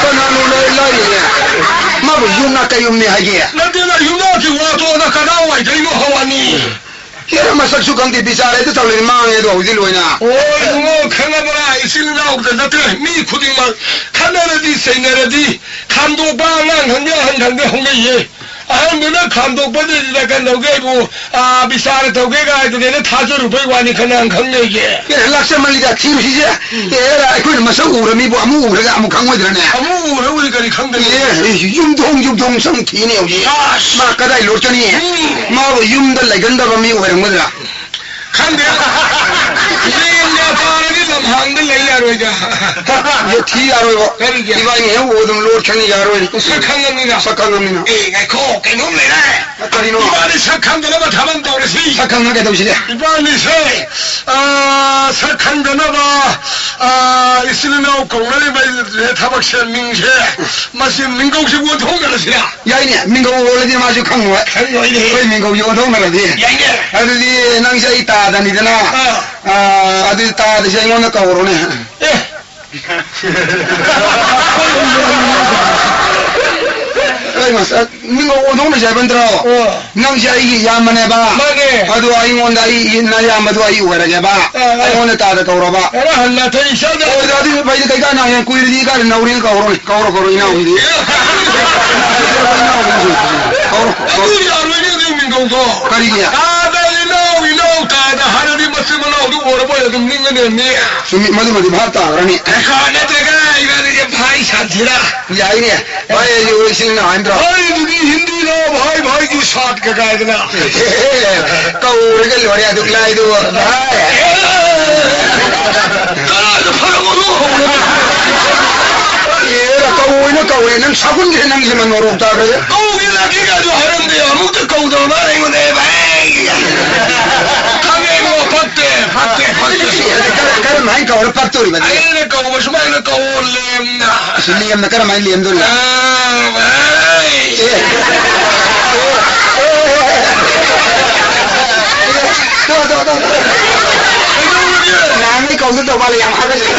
ꯀꯅꯥꯅꯣ ꯂꯩ-, ꯂꯩꯔꯤꯅꯦ? ꯃꯥꯕꯨ ꯌꯨꯝꯅꯥꯛ ꯀꯌꯨꯝꯅꯤ ꯍꯥꯏꯒꯦ? ꯅꯠꯇꯦꯗ, ꯌꯨꯝꯅꯥꯛꯀꯤ ꯋꯥ ꯇꯣꯛꯑꯣꯗ, ꯀꯗꯥꯏꯋꯥꯏꯗꯩꯅꯣ ꯍꯧꯔꯅꯤ? ꯍꯦꯔꯥ, ꯃꯁꯛꯁꯨ ꯈꯪꯗꯦ, ꯕꯤꯆꯥꯔ ꯍꯦꯛꯇ ꯇꯧꯔꯦ, ꯃꯥꯡꯉꯦ ꯑꯗꯣ ꯍꯧꯖꯤꯛ ꯂꯣꯏꯅ꯫ ꯑꯣ, ꯏꯕꯨꯡꯉꯣ, ꯈꯪꯉꯕ꯭ꯔꯥ? ꯏꯆꯤꯜ ꯏꯅꯥꯎꯗ ꯅꯠꯇ꯭ꯔꯦ, ꯃꯤ ꯈꯨꯗꯤꯡꯃꯛ ꯈꯠꯅꯔꯗꯤ, ꯆꯩꯅꯔꯗꯤ, ꯈꯥꯝꯗꯣꯛꯄ ꯑꯉꯥꯡ ꯈꯪꯗꯦ, ꯑꯍꯟ ꯈꯪꯗꯦ ꯍꯧꯅꯩꯌꯦ꯫ ꯑꯍꯟꯗꯨꯅ ꯈꯥꯝꯗꯣꯛꯄꯗꯨꯗ ꯀꯩꯅꯣ ꯇꯧꯒꯦ ꯍꯥꯏꯕꯨ, ꯑ, ꯕꯤꯆꯥꯔ ꯇꯧꯒꯦ ꯀꯥꯏꯗꯨꯅꯦꯅ ꯊꯥꯖꯔꯨꯕꯩ ꯋꯥꯅꯤ, ꯀꯅꯥꯅ ꯈꯪꯅꯩꯒꯦ? ꯑꯦ, ꯂꯥꯛꯆꯃꯜꯂꯤꯗ, ꯊꯤꯔꯨꯁꯤꯁꯦ꯫ ꯎꯝ꯫ ꯑꯦ, ꯑꯩꯈꯣꯏꯅ ꯃꯁꯛ ꯎꯔ ꯃꯤꯕꯨ ꯑꯃꯨꯛ ꯎꯔꯒ ꯑꯃꯨꯛ ꯈꯪꯉꯣꯏꯗ꯭ꯔꯅꯦ? ꯑꯃꯨꯛ ꯎꯔ ꯎꯔꯤ ꯀꯔꯤ ꯈꯪꯗꯣꯏꯅꯣ? ꯑꯦ, ꯌꯨꯝꯊꯣꯡ ꯌꯨꯝꯊꯣꯡ ꯆꯪ ꯊꯤꯅꯦ ꯍꯧꯖꯤꯛ꯫ ꯑꯁ! ꯃꯥ ꯀꯗꯥꯏ ꯂꯣꯠꯀꯅꯤ? ꯎꯝ꯫ ꯃꯥꯕꯨ ꯌꯨꯝꯗ ꯂꯩꯒꯟꯗꯕ ꯃꯤ ꯑꯣꯏꯔꯝꯒꯗ꯭ꯔꯥ? ꯈꯪꯗꯦ꯫ ꯂꯦꯟꯒ ꯇꯥꯔꯗꯤ ꯂꯝ ꯍꯥꯡꯗ ꯂꯩ ꯌꯥꯔꯣꯏꯗ꯫ ꯌꯦ ꯊꯤ ꯌꯥꯔꯣꯏꯕ꯫ ꯀꯔꯤꯒꯤ? ꯏꯕꯥꯅꯤ ꯍꯦꯛ ꯎꯕꯗ ꯂꯣꯠ ꯈꯪꯉꯤ ꯌꯥꯔꯣꯏ꯫ ꯁꯛ ꯈꯪꯉꯕꯅꯤꯅ꯫ ꯁꯛ ꯈꯪꯉꯕꯅꯤꯅ꯫ ꯑꯦ, ꯉꯥꯏꯈꯣ, ꯀꯩꯅꯣꯝ ꯂꯩꯔꯦ꯫ ꯀꯔꯤꯅꯣ? ꯏꯕꯥꯅꯤ ꯁꯛ ꯈꯪꯗꯅꯕ ꯊꯕꯛ ꯑꯃ ꯇꯧꯔꯁꯤ꯫ ꯁꯛ ꯈꯪꯉ ꯀꯩꯗꯧꯁꯤꯒꯦ? ꯏꯕꯥꯅꯤꯁꯦ, ꯑ, ꯁꯛ ꯈꯪꯗꯅꯕ, ꯑ, ꯏꯆꯤꯜ ꯏꯅꯥꯎ ꯀꯧꯅꯔꯤꯕ ꯊꯕꯛꯁꯦ, ꯃꯤꯡꯁꯦ, ꯃꯁꯤ ꯃꯤꯡꯒꯧꯁꯤꯕꯨ ꯑꯣꯟꯊꯣꯛꯅꯔꯁꯤꯔꯥ? ꯌꯥꯏꯅꯦ, ꯃꯤꯡꯒꯧ ꯑꯣꯜꯂꯗꯤ ꯃꯥꯁꯨ ꯈꯪꯉꯣꯏ꯫ ꯈꯪꯉꯣꯏꯅꯦ꯫ ꯑꯩꯈꯣꯏ ꯃꯤꯡꯒꯧꯁꯤ ꯑꯣꯟꯊꯣꯛꯅꯔꯗꯤ꯫ ꯌꯥꯏꯅꯦ꯫ ꯑꯗꯨꯗꯤ ꯅꯪꯁꯦ ꯑꯩ ꯇꯥꯗꯅꯤꯗꯅ꯫ ꯑꯥ꯫ ꯑꯥ, ꯑꯗꯨꯗꯤ ꯇꯥꯗꯁꯦ ꯑꯩꯉꯣꯟꯗ ꯀꯧꯔꯣꯅꯦ꯫ ꯑꯦ꯫ ꯑꯩ ꯃꯁꯛ ꯃꯤꯡꯒꯧ ꯑꯣꯟꯊꯣꯛꯅꯁꯦ ꯍꯥꯏꯕ ꯅꯠꯇ꯭ꯔꯣ? ꯑꯣ꯫ ꯅꯪꯁꯦ ꯑꯩꯒꯤ ꯏꯌꯥꯝꯕꯅꯦꯕ꯫ ꯃꯥꯅꯦ꯫ ꯑꯗꯨ ꯑꯩꯉꯣꯟꯗ ꯑꯩ ꯅꯌꯥꯝꯕꯗꯣ ꯑꯩ ꯑꯣꯏꯔꯒꯦꯕ꯫ ꯑꯥ, ꯑꯥ꯫ ꯑꯩꯉꯣꯟꯗ ꯇꯥꯗ ꯀꯧꯔꯕ꯫ ꯑꯦ, ꯍꯟꯅ ꯊꯩ ꯏꯆꯥꯗ꯫ ꯍꯣꯏ, ꯑꯗꯨ ꯐꯩꯗꯤ ꯀꯩ ꯀꯥꯟꯅ ꯍꯌꯦꯡ ꯀꯨꯏꯔꯗꯤ ꯀꯥꯟꯅ ꯅꯧꯔꯤꯅ ꯀꯧꯔꯣꯅꯦ꯫ ꯀꯧꯔꯣ, ꯀꯧꯔꯣ, ꯏꯅꯥꯎꯒꯤꯗꯤ꯫ ꯀꯧꯔꯣ, ꯀꯧꯔꯣ꯫ ꯑꯗꯨ ꯌꯥꯔꯣꯏꯅꯦ, ꯑꯗꯨ ꯃꯤꯡꯒꯧꯗꯣ꯫ ꯀꯔꯤꯒꯤ? ꯇꯥꯗ ꯏꯅꯥꯎ, ꯏꯅꯥꯎ ꯇꯥꯗ ꯍꯥꯏꯔꯗꯤ ꯃꯆꯤꯟ ꯃꯅꯥꯎꯗꯨ ꯑꯣꯏꯔꯕꯣꯏ ꯑꯗꯨꯝ ꯅꯤꯡꯉꯅꯦꯃꯤ꯫ ꯆꯨꯝꯃꯤ, ꯃꯗꯨꯃꯗꯤ ꯚꯥꯞ ꯇꯥꯈ꯭ꯔꯅꯤ꯫ ꯀꯀꯥ ꯅꯠꯇ꯭ꯔꯒ ꯏꯕꯥꯅꯤꯁꯦ ꯚꯥꯏ ꯁꯥꯟꯁꯤꯔꯥ? ꯌꯥꯏꯅꯦ꯫ ꯚꯥꯏ ꯑꯩꯁꯨ ꯏꯆꯤꯜ ꯏꯅꯥꯎ ꯍꯥꯏꯅꯗ꯭ꯔꯣ? ꯚꯥꯏꯗꯨꯗꯤ ꯍꯤꯟꯗꯤꯗ ꯚꯥꯏ ꯚꯥꯏꯒꯤ ꯁꯥꯠꯀ ꯀꯥꯏꯗꯅ꯫ ꯀꯧꯔꯒ ꯂꯣꯏꯔꯦ ꯑꯗꯨꯛ ꯂꯥꯏꯗꯨꯕꯨ꯫ ꯚꯥꯏ꯫ ꯀꯅꯥꯗ ꯐꯔꯛꯑꯣꯅꯣ ꯍꯧꯔꯒ? ꯑꯦꯔꯥ, ꯀꯧꯑꯣꯏꯅ ꯀꯧꯔꯦ, ꯅꯪ ꯁꯥꯒꯨꯟꯁꯦ ꯅꯪꯁꯦ ꯃꯅꯣꯔꯣꯛ ꯇꯥꯈ꯭ꯔꯦ꯫ ꯀꯧꯒꯦ ꯂꯥꯛꯀꯦ ꯀꯥꯏꯗꯣ ꯍꯥꯏꯔꯝꯗꯦ, ꯑꯃꯨꯛꯇ ꯀꯧꯗꯕ ꯃꯥꯅ ꯑꯩꯉꯣꯟꯗ, "ꯑꯦ ꯚꯥꯏ, ꯈꯪꯉꯦ ꯏꯕꯨꯡꯉꯣ, ꯐꯠꯇꯦ, ꯐꯠꯇꯦ, ꯐꯠꯇꯦ"꯫ ꯀꯔꯝ-, ꯀꯔꯝꯍꯥꯏꯅ ꯀꯧꯔ ꯐꯠꯇꯣꯔꯤꯕ ꯑꯗꯨꯗꯤ? ꯑꯩꯅ ꯀꯧꯕ ꯁꯨꯃꯥꯏꯅ ꯀꯧꯑꯣ, ꯂꯦꯝꯅ꯫ ꯑꯁ, ꯂꯦꯝꯅ ꯀꯔꯝꯍꯥꯏꯅ ꯂꯦꯝꯗꯣꯔꯤꯕ? ꯑꯥ, ꯚꯥꯏ꯫ ꯑꯦ꯫ ꯇꯣ, ꯇꯣ, ꯇꯣ, ꯇꯣ꯫ ꯀꯩꯗꯧꯔꯒꯦ? ꯅꯍꯥꯟꯉꯩ ꯀꯧꯗ ꯇꯧ ꯃꯥꯜꯂꯦ, ꯌꯥꯝ ꯍꯥꯒꯠꯆꯩ꯫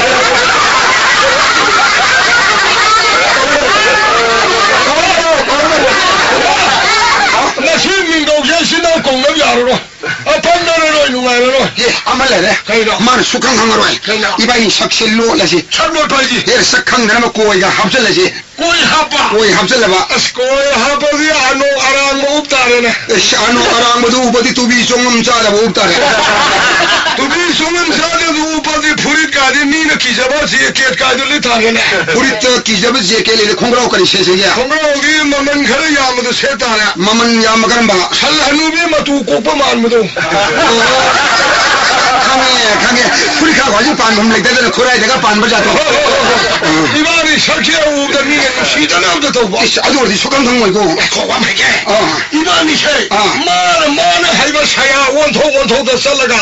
ꯉꯁꯤ ꯃꯤꯡꯒꯧꯁꯦ ꯏꯆꯤꯟ ꯏꯅꯥꯎ ꯀꯧꯅꯕ ꯌꯥꯔꯔꯣꯏ꯫ ꯑꯄꯪꯅꯔꯔꯣꯏ, ꯅꯨꯡꯉꯥꯏꯔꯔꯣꯏ꯫ ꯑꯦ, ꯑꯃ ꯂꯩꯔꯦ꯫ ꯀꯩꯅꯣ? ꯃꯥꯅ ꯁꯨꯛꯈꯪ ꯈꯪꯉꯔꯣꯏ꯫ ꯀꯩꯅꯣ? ꯏꯕꯥꯅꯤ ꯁꯛꯁꯦ ꯂꯣꯠꯂꯁꯤ꯫ ꯁꯛ ꯂꯣꯠꯄ ꯍꯥꯏꯗꯤ? ꯑꯦ, ꯁꯛ ꯈꯪꯗꯅꯕ ꯀꯣꯏꯒ ꯍꯥꯞꯆꯜꯂꯁꯤ꯫ ꯀꯣꯏ ꯍꯥꯞꯄ? ꯀꯣꯏ ꯍꯥꯞꯆꯜꯂꯕ꯫ ꯑꯁ, ꯀꯣꯏ ꯍꯥꯞꯄꯗꯤ ꯑꯅꯣꯛ ꯑꯔꯥꯡꯕ ꯎꯞ ꯇꯥꯔꯦꯅꯦ꯫ ꯑꯁ, ꯑꯅꯣꯛ ꯑꯔꯥꯡꯕꯗꯨ ꯎꯞꯄꯗꯤ ꯇꯨꯕꯤ ꯆꯣꯡꯉꯝ ꯆꯥꯗꯕ ꯎꯞ ꯇꯥꯔꯦ꯫ ꯇꯨꯕꯤ ꯆꯣꯡꯉꯝ ꯆꯥꯗꯕꯗꯨ ꯎꯞꯄꯗꯤ ꯐꯨꯔꯤꯠ ꯀꯥꯏꯗꯤ ꯃꯤꯅ ꯀꯤꯖꯕ ꯖꯦꯀꯦꯠ ꯀꯥꯏꯗꯨ ꯂꯤꯠ ꯇꯥꯔꯦꯅꯦ꯫ ꯐꯨꯔꯤꯠꯇ ꯀꯤꯖꯕ ꯖꯦꯀꯦꯠ ꯂꯩꯔꯦ, ꯈꯣꯡꯒ꯭ꯔꯥꯎ ꯀꯔꯤ ꯁꯦꯠꯁꯤꯒꯦ? ꯈꯣꯡꯒ꯭ꯔꯥꯎꯗꯤ ꯃꯃꯜ ꯈꯔ ꯌꯥꯝꯕꯗꯨ ꯁꯦꯠ ꯇꯥꯔꯦ꯫ ꯃꯃꯜ ꯌꯥꯝꯕ ꯀꯔꯝꯕ? ꯁꯟ ꯍꯅꯨꯕꯤ ꯃꯇꯨ ꯀꯣꯛꯄ ꯃꯥꯟꯕꯗꯣ꯫ ꯈꯪꯉꯦ, ꯈꯪꯉꯦ꯫ ꯐꯨꯔꯤꯠꯈꯥ ꯈ꯭ꯋꯥꯏꯁꯨ ꯄꯥꯟꯐꯝ ꯂꯩꯇꯗꯅ ꯈꯨꯔꯥꯏꯗꯒ ꯄꯥꯟꯕ ꯖꯥꯠꯇꯣ꯫ ꯏꯕꯥꯅꯤ ꯁꯛꯁꯦ ꯎꯕꯗ ꯃꯤꯅ ꯅꯨꯡꯁꯤꯗꯅ ꯑꯝꯇ ꯇꯧꯕ꯫ ꯏꯁ, ꯑꯗꯨ ꯑꯣꯏꯔꯗꯤ ꯁꯨꯛꯈꯪ ꯈꯪꯉꯣꯏꯀꯣ꯫ ꯉꯥꯏꯈꯣ, ꯋꯥ ꯑꯃ ꯍꯥꯏꯒꯦ꯫ ꯑꯥ꯫ ꯏꯕꯥꯅꯤꯁꯦ ꯑꯥ꯫ ꯃꯥꯅ, ꯃꯥꯅ ꯍꯥꯏꯕ ꯁꯌꯥ ꯑꯣꯟꯊꯣꯛ ꯑꯣꯟꯊꯣꯛꯇ ꯆꯠꯂꯒ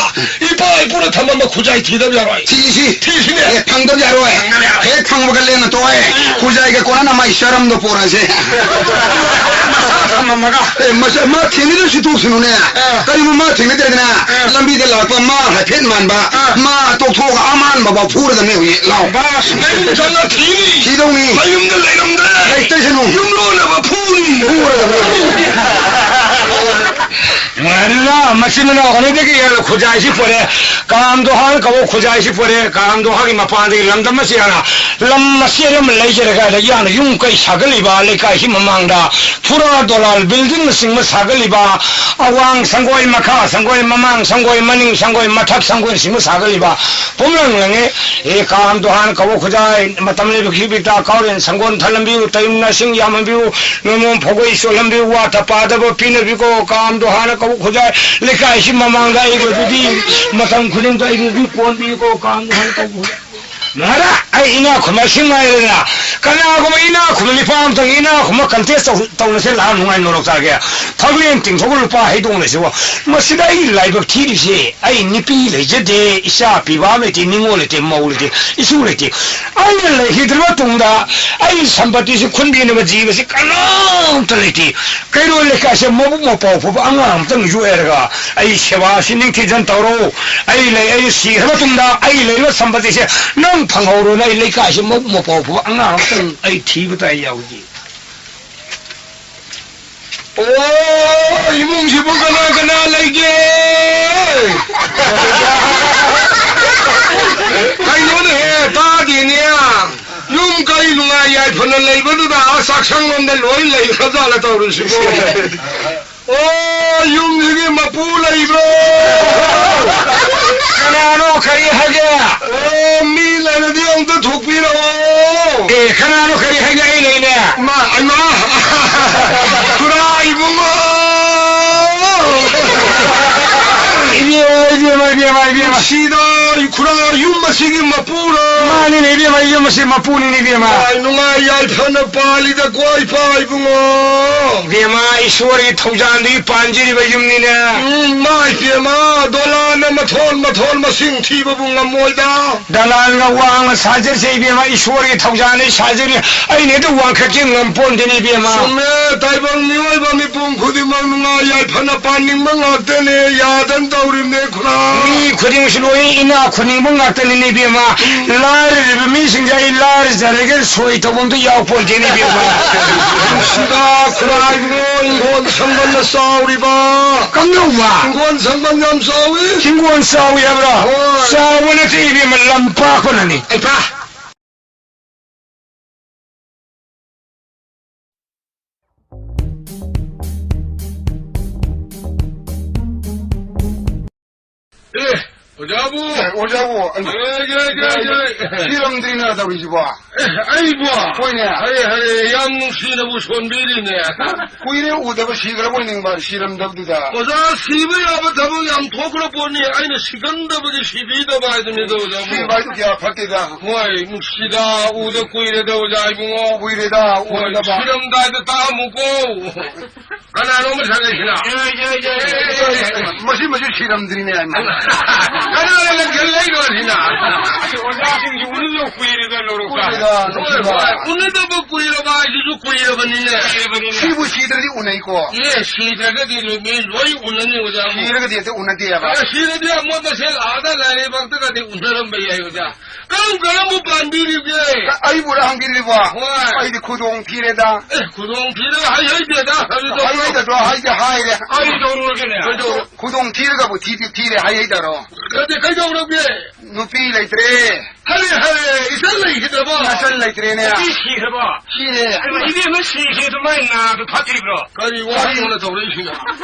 ꯏꯄꯥ ꯏꯄꯨꯅ ꯊꯝꯃꯝꯕ ꯈꯨꯖꯥꯏ ꯊꯤꯗꯕ ꯌꯥꯔꯣꯏ꯫ ꯊꯤꯁꯤ꯫ ꯊꯤꯁꯤꯅꯦ꯫ ꯑꯦ, ꯐꯪꯗꯕ ꯌꯥꯔꯣꯏ꯫ ꯐꯪꯗꯕ ꯌꯥꯔꯣꯏ꯫ ꯍꯦꯛ ꯐꯪꯕꯒ ꯂꯦꯟꯅ ꯇꯣꯛꯑꯦ꯫ ꯎꯝ꯫ ꯈꯨꯖꯥꯏꯒ ꯀꯣꯟꯅꯅ ꯃꯥꯏ ꯆꯔꯝꯗꯣ ꯄꯣꯔꯛꯑꯁꯦ꯫ ꯃꯁꯥ ꯊꯝꯃꯝꯃꯒ꯫ ꯑꯦ, ꯃꯁꯥ, ꯃꯥ ꯊꯦꯡꯅꯗ꯭ꯔꯁꯨ ꯇꯣꯛꯁꯅꯨꯅꯦ꯫ ꯑꯥ꯫ ꯀꯔꯤꯒꯨꯝꯕ ꯃꯥ ꯊꯦꯡꯅꯗ꯭ꯔꯒꯅ ꯑꯥ꯫ ꯂꯝꯕꯤꯗ ꯂꯥꯛꯄ ꯃꯥ ꯍꯥꯏꯐꯦꯠ ꯃꯥꯟꯕ, ꯑꯥ꯫ ꯃꯥ ꯇꯣꯛꯊꯣꯛꯑꯒ ꯑꯃꯥꯟꯕ ꯐꯥꯎ ꯐꯨꯔꯗꯕꯅꯦ ꯍꯧꯖꯤꯛ꯫ ꯂꯥꯎ꯫ ꯕꯥꯁ, ꯃꯌꯨꯝ ꯆꯪꯉ ꯊꯤꯅꯤ꯫ ꯊꯤꯗꯧꯅꯤ꯫ ꯃꯌꯨꯝꯗ ꯂꯩꯔꯝꯗ꯭ꯔꯦ꯫ ꯂꯩꯇꯁꯅꯨ꯫ ꯌꯨꯝꯂꯣꯟꯅꯕ ꯐꯨꯅꯤ꯫ ꯐꯨꯔꯗꯕꯅꯤ꯫ ꯅꯨꯡꯉꯥꯏꯔꯦꯗ, ꯃꯆꯤꯟ ꯃꯅꯥꯎ ꯑꯅꯤꯗꯒꯤ ꯍꯦꯟꯅ ꯈꯨꯖꯥꯏꯁꯤ ꯄꯨꯔꯦ꯫ ꯀꯥꯝꯗꯣꯍꯥꯟ ꯀꯧꯕ ꯈꯨꯖꯥꯏꯁꯤ ꯄꯨꯔꯦ꯫ ꯀꯥꯝꯗꯣꯍꯥꯒꯤ ꯃꯄꯥꯟꯗꯒꯤ ꯂꯝꯗꯝ ꯑꯁꯤ ꯍꯥꯟꯅ ꯂꯝ ꯃꯆꯦꯠ ꯑꯃ ꯂꯩꯖꯔꯒ ꯌꯥꯝꯅ ꯌꯨꯝ ꯀꯩ ꯁꯥꯒꯠꯂꯤꯕ ꯂꯩꯀꯥꯏꯁꯤ ꯃꯃꯥꯡꯗ ꯐꯨꯔꯥ ꯗꯣꯂꯥꯜ building ꯅꯆꯤꯡꯕ ꯁꯥꯒꯠꯂꯤꯕ, ꯑꯋꯥꯡ ꯁꯪꯒꯣꯏ, ꯃꯈꯥ ꯁꯪꯒꯣꯏ, ꯃꯃꯥꯡ ꯁꯪꯒꯣꯏ, ꯃꯅꯤꯡ ꯁꯪꯒꯣꯏ, ꯃꯊꯛ ꯁꯪꯒꯣꯏꯅꯆꯤꯡꯕ ꯁꯥꯒꯠꯂꯤꯕ ꯄꯨꯝꯂꯪ ꯂꯪꯉꯦ꯫ ꯑꯦ, ꯀꯥꯝꯗꯣꯍꯥꯟ ꯀꯧꯕ ꯈꯨꯖꯥꯏ, ꯃꯇꯝ ꯂꯩꯕ ꯈꯤꯕꯤꯛꯇ ꯀꯥꯎꯔꯦꯟ ꯁꯪꯒꯣꯟ ꯊꯜꯂꯝꯕꯤꯌꯨ, ꯇꯌꯨꯝꯅ ꯁꯤꯡ ꯌꯥꯝꯍꯟꯕꯤꯌꯨ, ꯅꯣꯡꯃꯣꯝ ꯐꯧꯒꯩ ꯆꯣꯠꯍꯟꯕꯤꯌꯨ, ꯋꯥ ꯇꯄꯥꯗꯕ ꯄꯤꯅꯕꯤꯀꯣ, ꯀꯥꯝꯗꯣꯍꯥꯟ ꯀꯧꯕ ꯈꯨꯖꯥꯏ, ꯂꯩꯀꯥꯏꯁꯤ ꯃꯃꯥꯡꯗ ꯑꯩꯕꯨꯗꯤ ꯃꯇꯝ ꯈꯨꯗꯤꯡꯗ ꯑꯩꯕꯨꯗꯤ ꯀꯣꯟꯕꯤꯌꯨꯀꯣ, ꯀꯥꯝꯗꯣꯍꯥꯟ ꯀꯧꯕ ꯈꯨꯖꯥꯏ꯫ ꯅꯍꯥꯔꯥ, ꯑꯩ ꯏꯅꯥꯛ ꯈꯨꯟꯕ ꯁꯤꯡ ꯍꯥꯏꯔꯦꯗꯅ, ꯀꯅꯥꯒꯨꯝꯕ ꯏꯅꯥꯛ ꯈꯨꯟꯕ ꯅꯤꯄꯥ ꯑꯃꯇꯪ ꯏꯅꯥꯛ ꯈꯨꯟꯕ contest ꯇꯧ-, ꯇꯧꯅꯁꯦ ꯂꯥꯛꯑ ꯅꯨꯡꯉꯥꯏ ꯅꯣꯔꯣꯛ ꯆꯥꯒꯦ꯫ ꯐꯛꯂꯦꯟ ꯇꯤꯡꯊꯣꯛꯑ ꯂꯨꯄꯥ ꯍꯩꯗꯣꯡ ꯂꯩꯁꯤꯕꯣ꯫ ꯃꯁꯤꯗ ꯑꯩ ꯂꯥꯏꯕꯛ ꯊꯤꯔꯤꯁꯦ, ꯑꯩ ꯅꯨꯄꯤ ꯂꯩꯖꯗꯦ, ꯏꯆꯥ ꯄꯤꯕꯥ ꯂꯩꯇꯦ, ꯅꯤꯉꯣꯜ ꯂꯩꯇꯦ, ꯃꯧ ꯂꯩꯇꯦ, ꯏꯁꯨ ꯂꯩꯇꯦ꯫ ꯑꯩꯅ ꯂꯩꯈꯤꯗ꯭ꯔꯕ ꯇꯨꯡꯗ ꯑꯩ ꯁꯝꯄꯇꯤꯁꯤ ꯈꯨꯟꯕꯤꯅꯕ ꯖꯤꯕꯁꯤ ꯀꯅꯥꯝꯇ ꯂꯩꯇꯦ꯫ ꯀꯩꯔꯣꯜ ꯂꯩꯀꯥꯏꯁꯦ ꯃꯕꯨꯛ ꯃꯄꯥꯎ ꯐꯕ ꯑꯉꯥꯡ ꯑꯃꯇꯪ ꯌꯣꯛꯑꯦꯔꯒ ꯑꯩ ꯁꯦꯕꯥꯁꯤ ꯅꯤꯡꯊꯤꯖꯅ ꯇꯧꯔꯣ꯫ ꯑꯩ ꯂꯩ, ꯑꯩ ꯁꯤꯈ꯭ꯔꯕ ꯇꯨꯡꯗ ꯑꯩ ꯂꯩꯔꯤꯕ ꯁꯝꯄꯇꯤꯁꯦ ꯅꯪ ꯐꯪꯍꯧꯔꯣꯅ ꯑꯩ ꯂꯩꯀꯥꯏꯁꯦ ꯃꯕꯨꯛ ꯃꯄꯥꯎ ꯐꯕ ꯑꯉꯥꯡ ꯑꯃꯇꯪ ꯑꯩ ꯊꯤꯕ ꯇꯥꯏ ꯌꯥꯎꯖꯤ꯫ ꯑꯣ, ꯏꯃꯨꯡꯁꯤꯕꯨ ꯀꯅꯥ ꯀꯅꯥ ꯂꯩꯒꯦ? ꯀꯩꯅꯣꯅꯦꯍꯦ, ꯇꯥꯗꯦꯅꯦ꯫ ꯌꯨꯝ ꯀꯩ ꯅꯨꯡꯉꯥꯏ ꯌꯥꯏꯐꯅ ꯂꯩꯕꯗꯨꯗ ꯑꯥ ꯆꯥꯛꯁꯪꯂꯣꯝꯗ ꯂꯣꯏ ꯂꯩꯈ꯭ꯔꯖꯥꯠꯂ ꯇꯧꯔꯤꯁꯤꯕꯣ? ꯑꯣ, ꯌꯨꯝꯁꯤꯒꯤ ꯃꯄꯨ ꯂꯩꯕ꯭ꯔꯣ? ꯀꯅꯥꯅꯣ? ꯀꯔꯤ ꯍꯥꯏꯒꯦ? ꯑꯣ, ꯃꯤ ꯂꯩꯔꯗꯤ ꯑꯃꯨꯛꯇ ꯊꯣꯛꯄꯤꯔꯛꯑꯣ꯫ ꯑꯦ, ꯀꯅꯥꯅꯣ? ꯀꯔꯤ ꯍꯥꯏꯒꯦ? ꯑꯩ ꯂꯩꯅꯦ꯫ ꯃꯥ, ꯑꯩꯃ! ꯈꯨꯔꯥ ꯏꯕꯨꯡꯉꯣ! ꯏꯕꯦꯝꯃ, ꯏꯕꯦꯝꯃ, ꯏꯕꯦꯝꯃ, ꯏꯕꯦꯝꯃ꯫ ꯅꯨꯡꯁꯤꯗ, ꯈꯨꯔꯥ ꯌꯨꯝ ꯑꯁꯤꯒꯤ ꯃꯄꯨꯔꯣ? ꯃꯥꯅꯤꯅꯦ, ꯏꯕꯦꯝꯃ, ꯌꯨꯝ ꯑꯁꯤ ꯃꯄꯨꯅꯤꯅꯦ, ꯏꯕꯦꯝꯃ꯫ ꯅꯨꯡꯉꯥꯏ, ꯅꯨꯡꯉꯥꯏ ꯌꯥꯏꯐꯅ ꯄꯥꯜꯂꯤꯗꯀꯣ, ꯏꯄꯥ ꯏꯕꯨꯡꯉꯣ꯫ ꯏꯕꯦꯝꯃ, ꯏꯁꯣꯔꯒꯤ ꯊꯧꯖꯥꯜꯗꯒꯤ ꯄꯥꯟꯖꯔꯤꯕ ꯌꯨꯝꯅꯤꯅꯦ꯫ ꯎꯝ, ꯏꯃꯥ ꯏꯕꯦꯝꯃ, ꯗꯣꯂꯥꯟꯅ ꯃꯊꯣꯟ ꯃꯊꯣꯟ ꯃꯁꯤꯡ ꯊꯤꯕꯕꯨ ꯉꯝꯃꯣꯏꯗ꯫ ꯗꯂꯥꯟꯒ ꯋꯥꯡꯅ ꯁꯥꯖꯔꯁꯦ ꯏꯕꯦꯝꯃ, ꯏꯁꯣꯔꯒꯤ ꯊꯧꯖꯥꯜꯅ ꯁꯥꯖꯔꯤ꯫ ꯑꯩꯅ ꯍꯦꯛꯇ ꯋꯥꯡꯈꯠꯀꯦ ꯉꯝꯄꯣꯟꯇꯦꯅꯦ ꯏꯕꯦꯝꯃ꯫ ꯆꯨꯝꯃꯦ, ꯇꯥꯏꯕꯪ ꯃꯤꯑꯣꯏꯕ ꯃꯤꯄꯨꯝ ꯈꯨꯗꯤꯡꯃꯛ ꯅꯨꯡꯉꯥꯏ ꯌꯥꯏꯐꯅ ꯄꯥꯟꯅꯤꯡꯕ ꯉꯥꯛꯇꯅꯦ, ꯌꯥꯗꯅ ꯇꯧꯔꯤꯕꯅꯦ ꯈꯨꯔꯥ꯫ ꯃꯤ ꯈꯨꯗꯤꯡꯃꯛꯁꯨ ꯂꯣꯏ ꯏꯅꯥꯛ ꯈꯨꯟꯅꯤꯡꯕ ꯉꯥꯛꯇꯅꯤꯅꯦ ꯏꯕꯦꯝꯃ꯫ ꯂꯥꯏꯔꯔꯤꯕ ꯃꯤꯁꯤꯡꯁꯦ ꯑꯩ ꯂꯥꯏꯔꯖꯔꯒꯦ ꯁꯣꯏ ꯇꯧꯕ ꯑꯝꯇ ꯌꯥꯎꯄꯣꯟꯇꯦꯅꯦ ꯏꯕꯦꯝꯃ꯫ ꯅꯨꯡꯁꯤꯗ ꯈꯨꯔꯥ ꯏꯕꯨꯡꯉꯣ, ꯏꯪꯈꯣꯜ ꯁꯪꯕꯟꯅ ꯆꯥꯎꯔꯤꯕ꯫ ꯀꯝꯗꯧꯕ? ꯏꯪꯈꯣꯜ ꯁꯪꯕꯟ ꯌꯥꯝ ꯆꯥꯎꯏ꯫ ꯍꯤꯡꯒꯣꯜ ꯆꯥꯎꯏ ꯍꯥꯏꯕ꯭ꯔꯣ? ꯍꯣꯏ꯫ ꯆꯥꯎꯕ ꯅꯠꯇꯦ ꯏꯕꯦꯝꯃ, ꯂꯝꯄꯥꯛꯄꯅꯅꯤ꯫ ꯑꯩ ꯐꯥ꯫ ꯑꯦ, ꯑꯣꯖꯥꯕꯨ! ꯑꯦ, ꯑꯣꯖꯥꯕꯨ, ꯑꯩ ꯑꯦ, ꯑꯦ, ꯑꯦ, ꯑꯦ, ꯑꯦ꯫ ꯁꯤꯔꯝꯗ꯭ꯔꯤꯅ ꯇꯧꯔꯤꯁꯤꯕꯣ? ꯑꯦ, ꯑꯩꯕꯨ? ꯍꯣꯏꯅꯦ꯫ ꯍꯔꯦ, ꯍꯔꯦ, ꯌꯥꯝ ꯅꯨꯡꯁꯤꯅꯕꯨ ꯁꯣꯟꯕꯤꯔꯤꯅꯦ꯫ ꯀꯨꯏꯔꯦ ꯎꯗꯕ, ꯁꯤꯈ꯭ꯔꯕꯣꯏ ꯅꯤꯡꯕ, ꯁꯤꯔꯝꯗꯕꯗꯨꯗ꯫ ꯑꯣꯖꯥ, ꯁꯤꯕ ꯌꯥꯕ ꯊꯕꯛ ꯌꯥꯝ ꯊꯣꯛꯈ꯭ꯔ ꯄꯣꯠꯅꯤ, ꯑꯩꯅ ꯁꯤꯒꯟꯗꯕꯒꯤ ꯁꯤꯕꯤꯗꯕ ꯍꯥꯏꯗꯨꯅꯤꯗ, ꯑꯣꯖꯥꯕꯨ꯫ ꯁꯤꯕ ꯍꯥꯏꯗꯨ ꯀꯌꯥ ꯐꯠꯇꯦꯗ꯫ ꯍꯣꯏ, ꯅꯨꯡꯁꯤꯗ, ꯎꯗ ꯀꯨꯏꯔꯦꯗ, ꯑꯣꯖꯥ ꯏꯕꯨꯡꯉꯣ꯫ ꯀꯨꯏꯔꯦꯗ ꯍꯣꯏ, ꯎꯗꯕ꯫ ꯁꯤꯔꯝꯗꯥꯏꯗ ꯇꯥꯛꯑꯝꯃꯨꯀꯣ꯫ ꯀꯅꯥꯅꯣ ꯑꯃ ꯁꯥꯒꯠꯂꯤꯁꯤꯅ? ꯑꯦ, ꯑꯦ, ꯑꯦ, ꯑꯦ, ꯑꯦ, ꯑꯦ, ꯑꯦ꯫ ꯃꯁꯤ, ꯃꯁꯤ ꯁꯤꯔꯝꯗ꯭ꯔꯤꯅꯦ ꯍꯥꯏꯃ꯫ ꯀꯅꯥꯅ ꯂꯪꯁꯤꯜꯂꯛꯏꯅꯣ ꯁꯤꯅ? ꯑꯁ, ꯑꯣꯖꯥꯁꯤꯡꯁꯨ ꯎꯅꯗꯕ ꯀꯨꯏꯔꯦꯗ, ꯂꯧꯔꯣꯛꯇ꯫ ꯀꯨꯏꯔꯦꯗ, ꯍꯣꯏ, ꯅꯨꯡꯁꯤꯕ꯫ ꯍꯣꯏ, ꯎꯅꯗꯕ ꯀꯨꯏꯔꯕ ꯍꯥꯏꯁꯤꯁꯨ ꯀꯨꯏꯔꯕꯅꯤꯅꯦ꯫ ꯀꯨꯏꯔꯕꯅꯤꯅꯦ꯫ ꯁꯤꯕꯨ ꯁꯤꯗ꯭ꯔꯗꯤ ꯎꯅꯩꯀꯣ꯫ ꯑꯦ, ꯁꯤꯗ꯭ꯔꯒꯗꯤ ꯂꯣꯏ, ꯃꯤ ꯂꯣꯏ ꯎꯅꯅꯤ, ꯑꯣꯖꯥ꯫ ꯁꯤꯔꯒꯗꯤ ꯍꯦꯛꯇ ꯎꯅꯗꯦꯕ꯫ ꯑꯦ, ꯁꯤꯔꯗꯤ ꯑꯃꯣꯠ ꯃꯁꯦꯟ ꯑꯥꯗ ꯂꯥꯏꯔꯩꯕꯥꯛꯇꯒꯗꯤ ꯎꯅꯔꯝꯕ ꯌꯥꯏ, ꯑꯣꯖꯥ꯫ ꯀꯔꯝ ꯀꯔꯝꯕ ꯄꯥꯟꯕꯤꯔꯤꯒꯦ? ꯑꯩꯕꯨꯔ ꯍꯪꯕꯤꯔꯤꯕꯣ? ꯍꯣꯏ꯫ ꯑꯩꯗꯤ ꯈꯨꯗꯣꯡ ꯊꯤꯔꯦꯗ꯫ ꯑꯦ, ꯈꯨꯗꯣꯡ ꯊꯤꯔꯒ ꯍꯩ ꯍꯩꯗꯦꯗ, ꯍꯥꯏꯕꯗꯣ꯫ ꯍꯩ ꯍꯩꯗꯗ꯭ꯔꯣ? ꯍꯩꯗꯦ ꯍꯥꯏꯔꯦ꯫ ꯀꯔꯤ ꯇꯧꯔꯨꯔꯒꯦꯅꯦ? ꯀꯩꯗꯧꯔ-, ꯈꯨꯗꯣꯡ ꯊꯤꯔꯒꯕꯨ ꯊꯤꯗꯤ ꯊꯤꯔꯦ, ꯍꯩ ꯍꯩꯗꯔꯣ? ꯅꯠꯇꯦ, ꯀꯩꯗꯧꯔꯒꯦ? ꯅꯨꯄꯤ ꯂꯩꯇ꯭ꯔꯦ꯫ ꯍꯔꯦ, ꯍꯔꯦ, ꯏꯆꯟ ꯂꯩꯈꯤꯗ꯭ꯔꯕꯣ? ꯅꯆꯟ ꯂꯩꯇ꯭ꯔꯦꯅꯦ꯫ ꯅꯨꯄꯤ ꯁꯤꯈ꯭ꯔꯕꯣ? ꯁꯤꯔꯦ꯫ ꯑꯗꯨ ꯏꯕꯦꯝꯃ ꯁꯤꯈꯤꯕꯗꯣ ꯃꯥꯏ ꯅꯥꯗꯣ ꯐꯠꯇ꯭ꯔꯤꯕ꯭ꯔꯣ? ꯀꯔꯤ ꯋꯥꯍꯪꯅꯣ ꯇꯧꯔꯛꯏꯁꯤꯅ?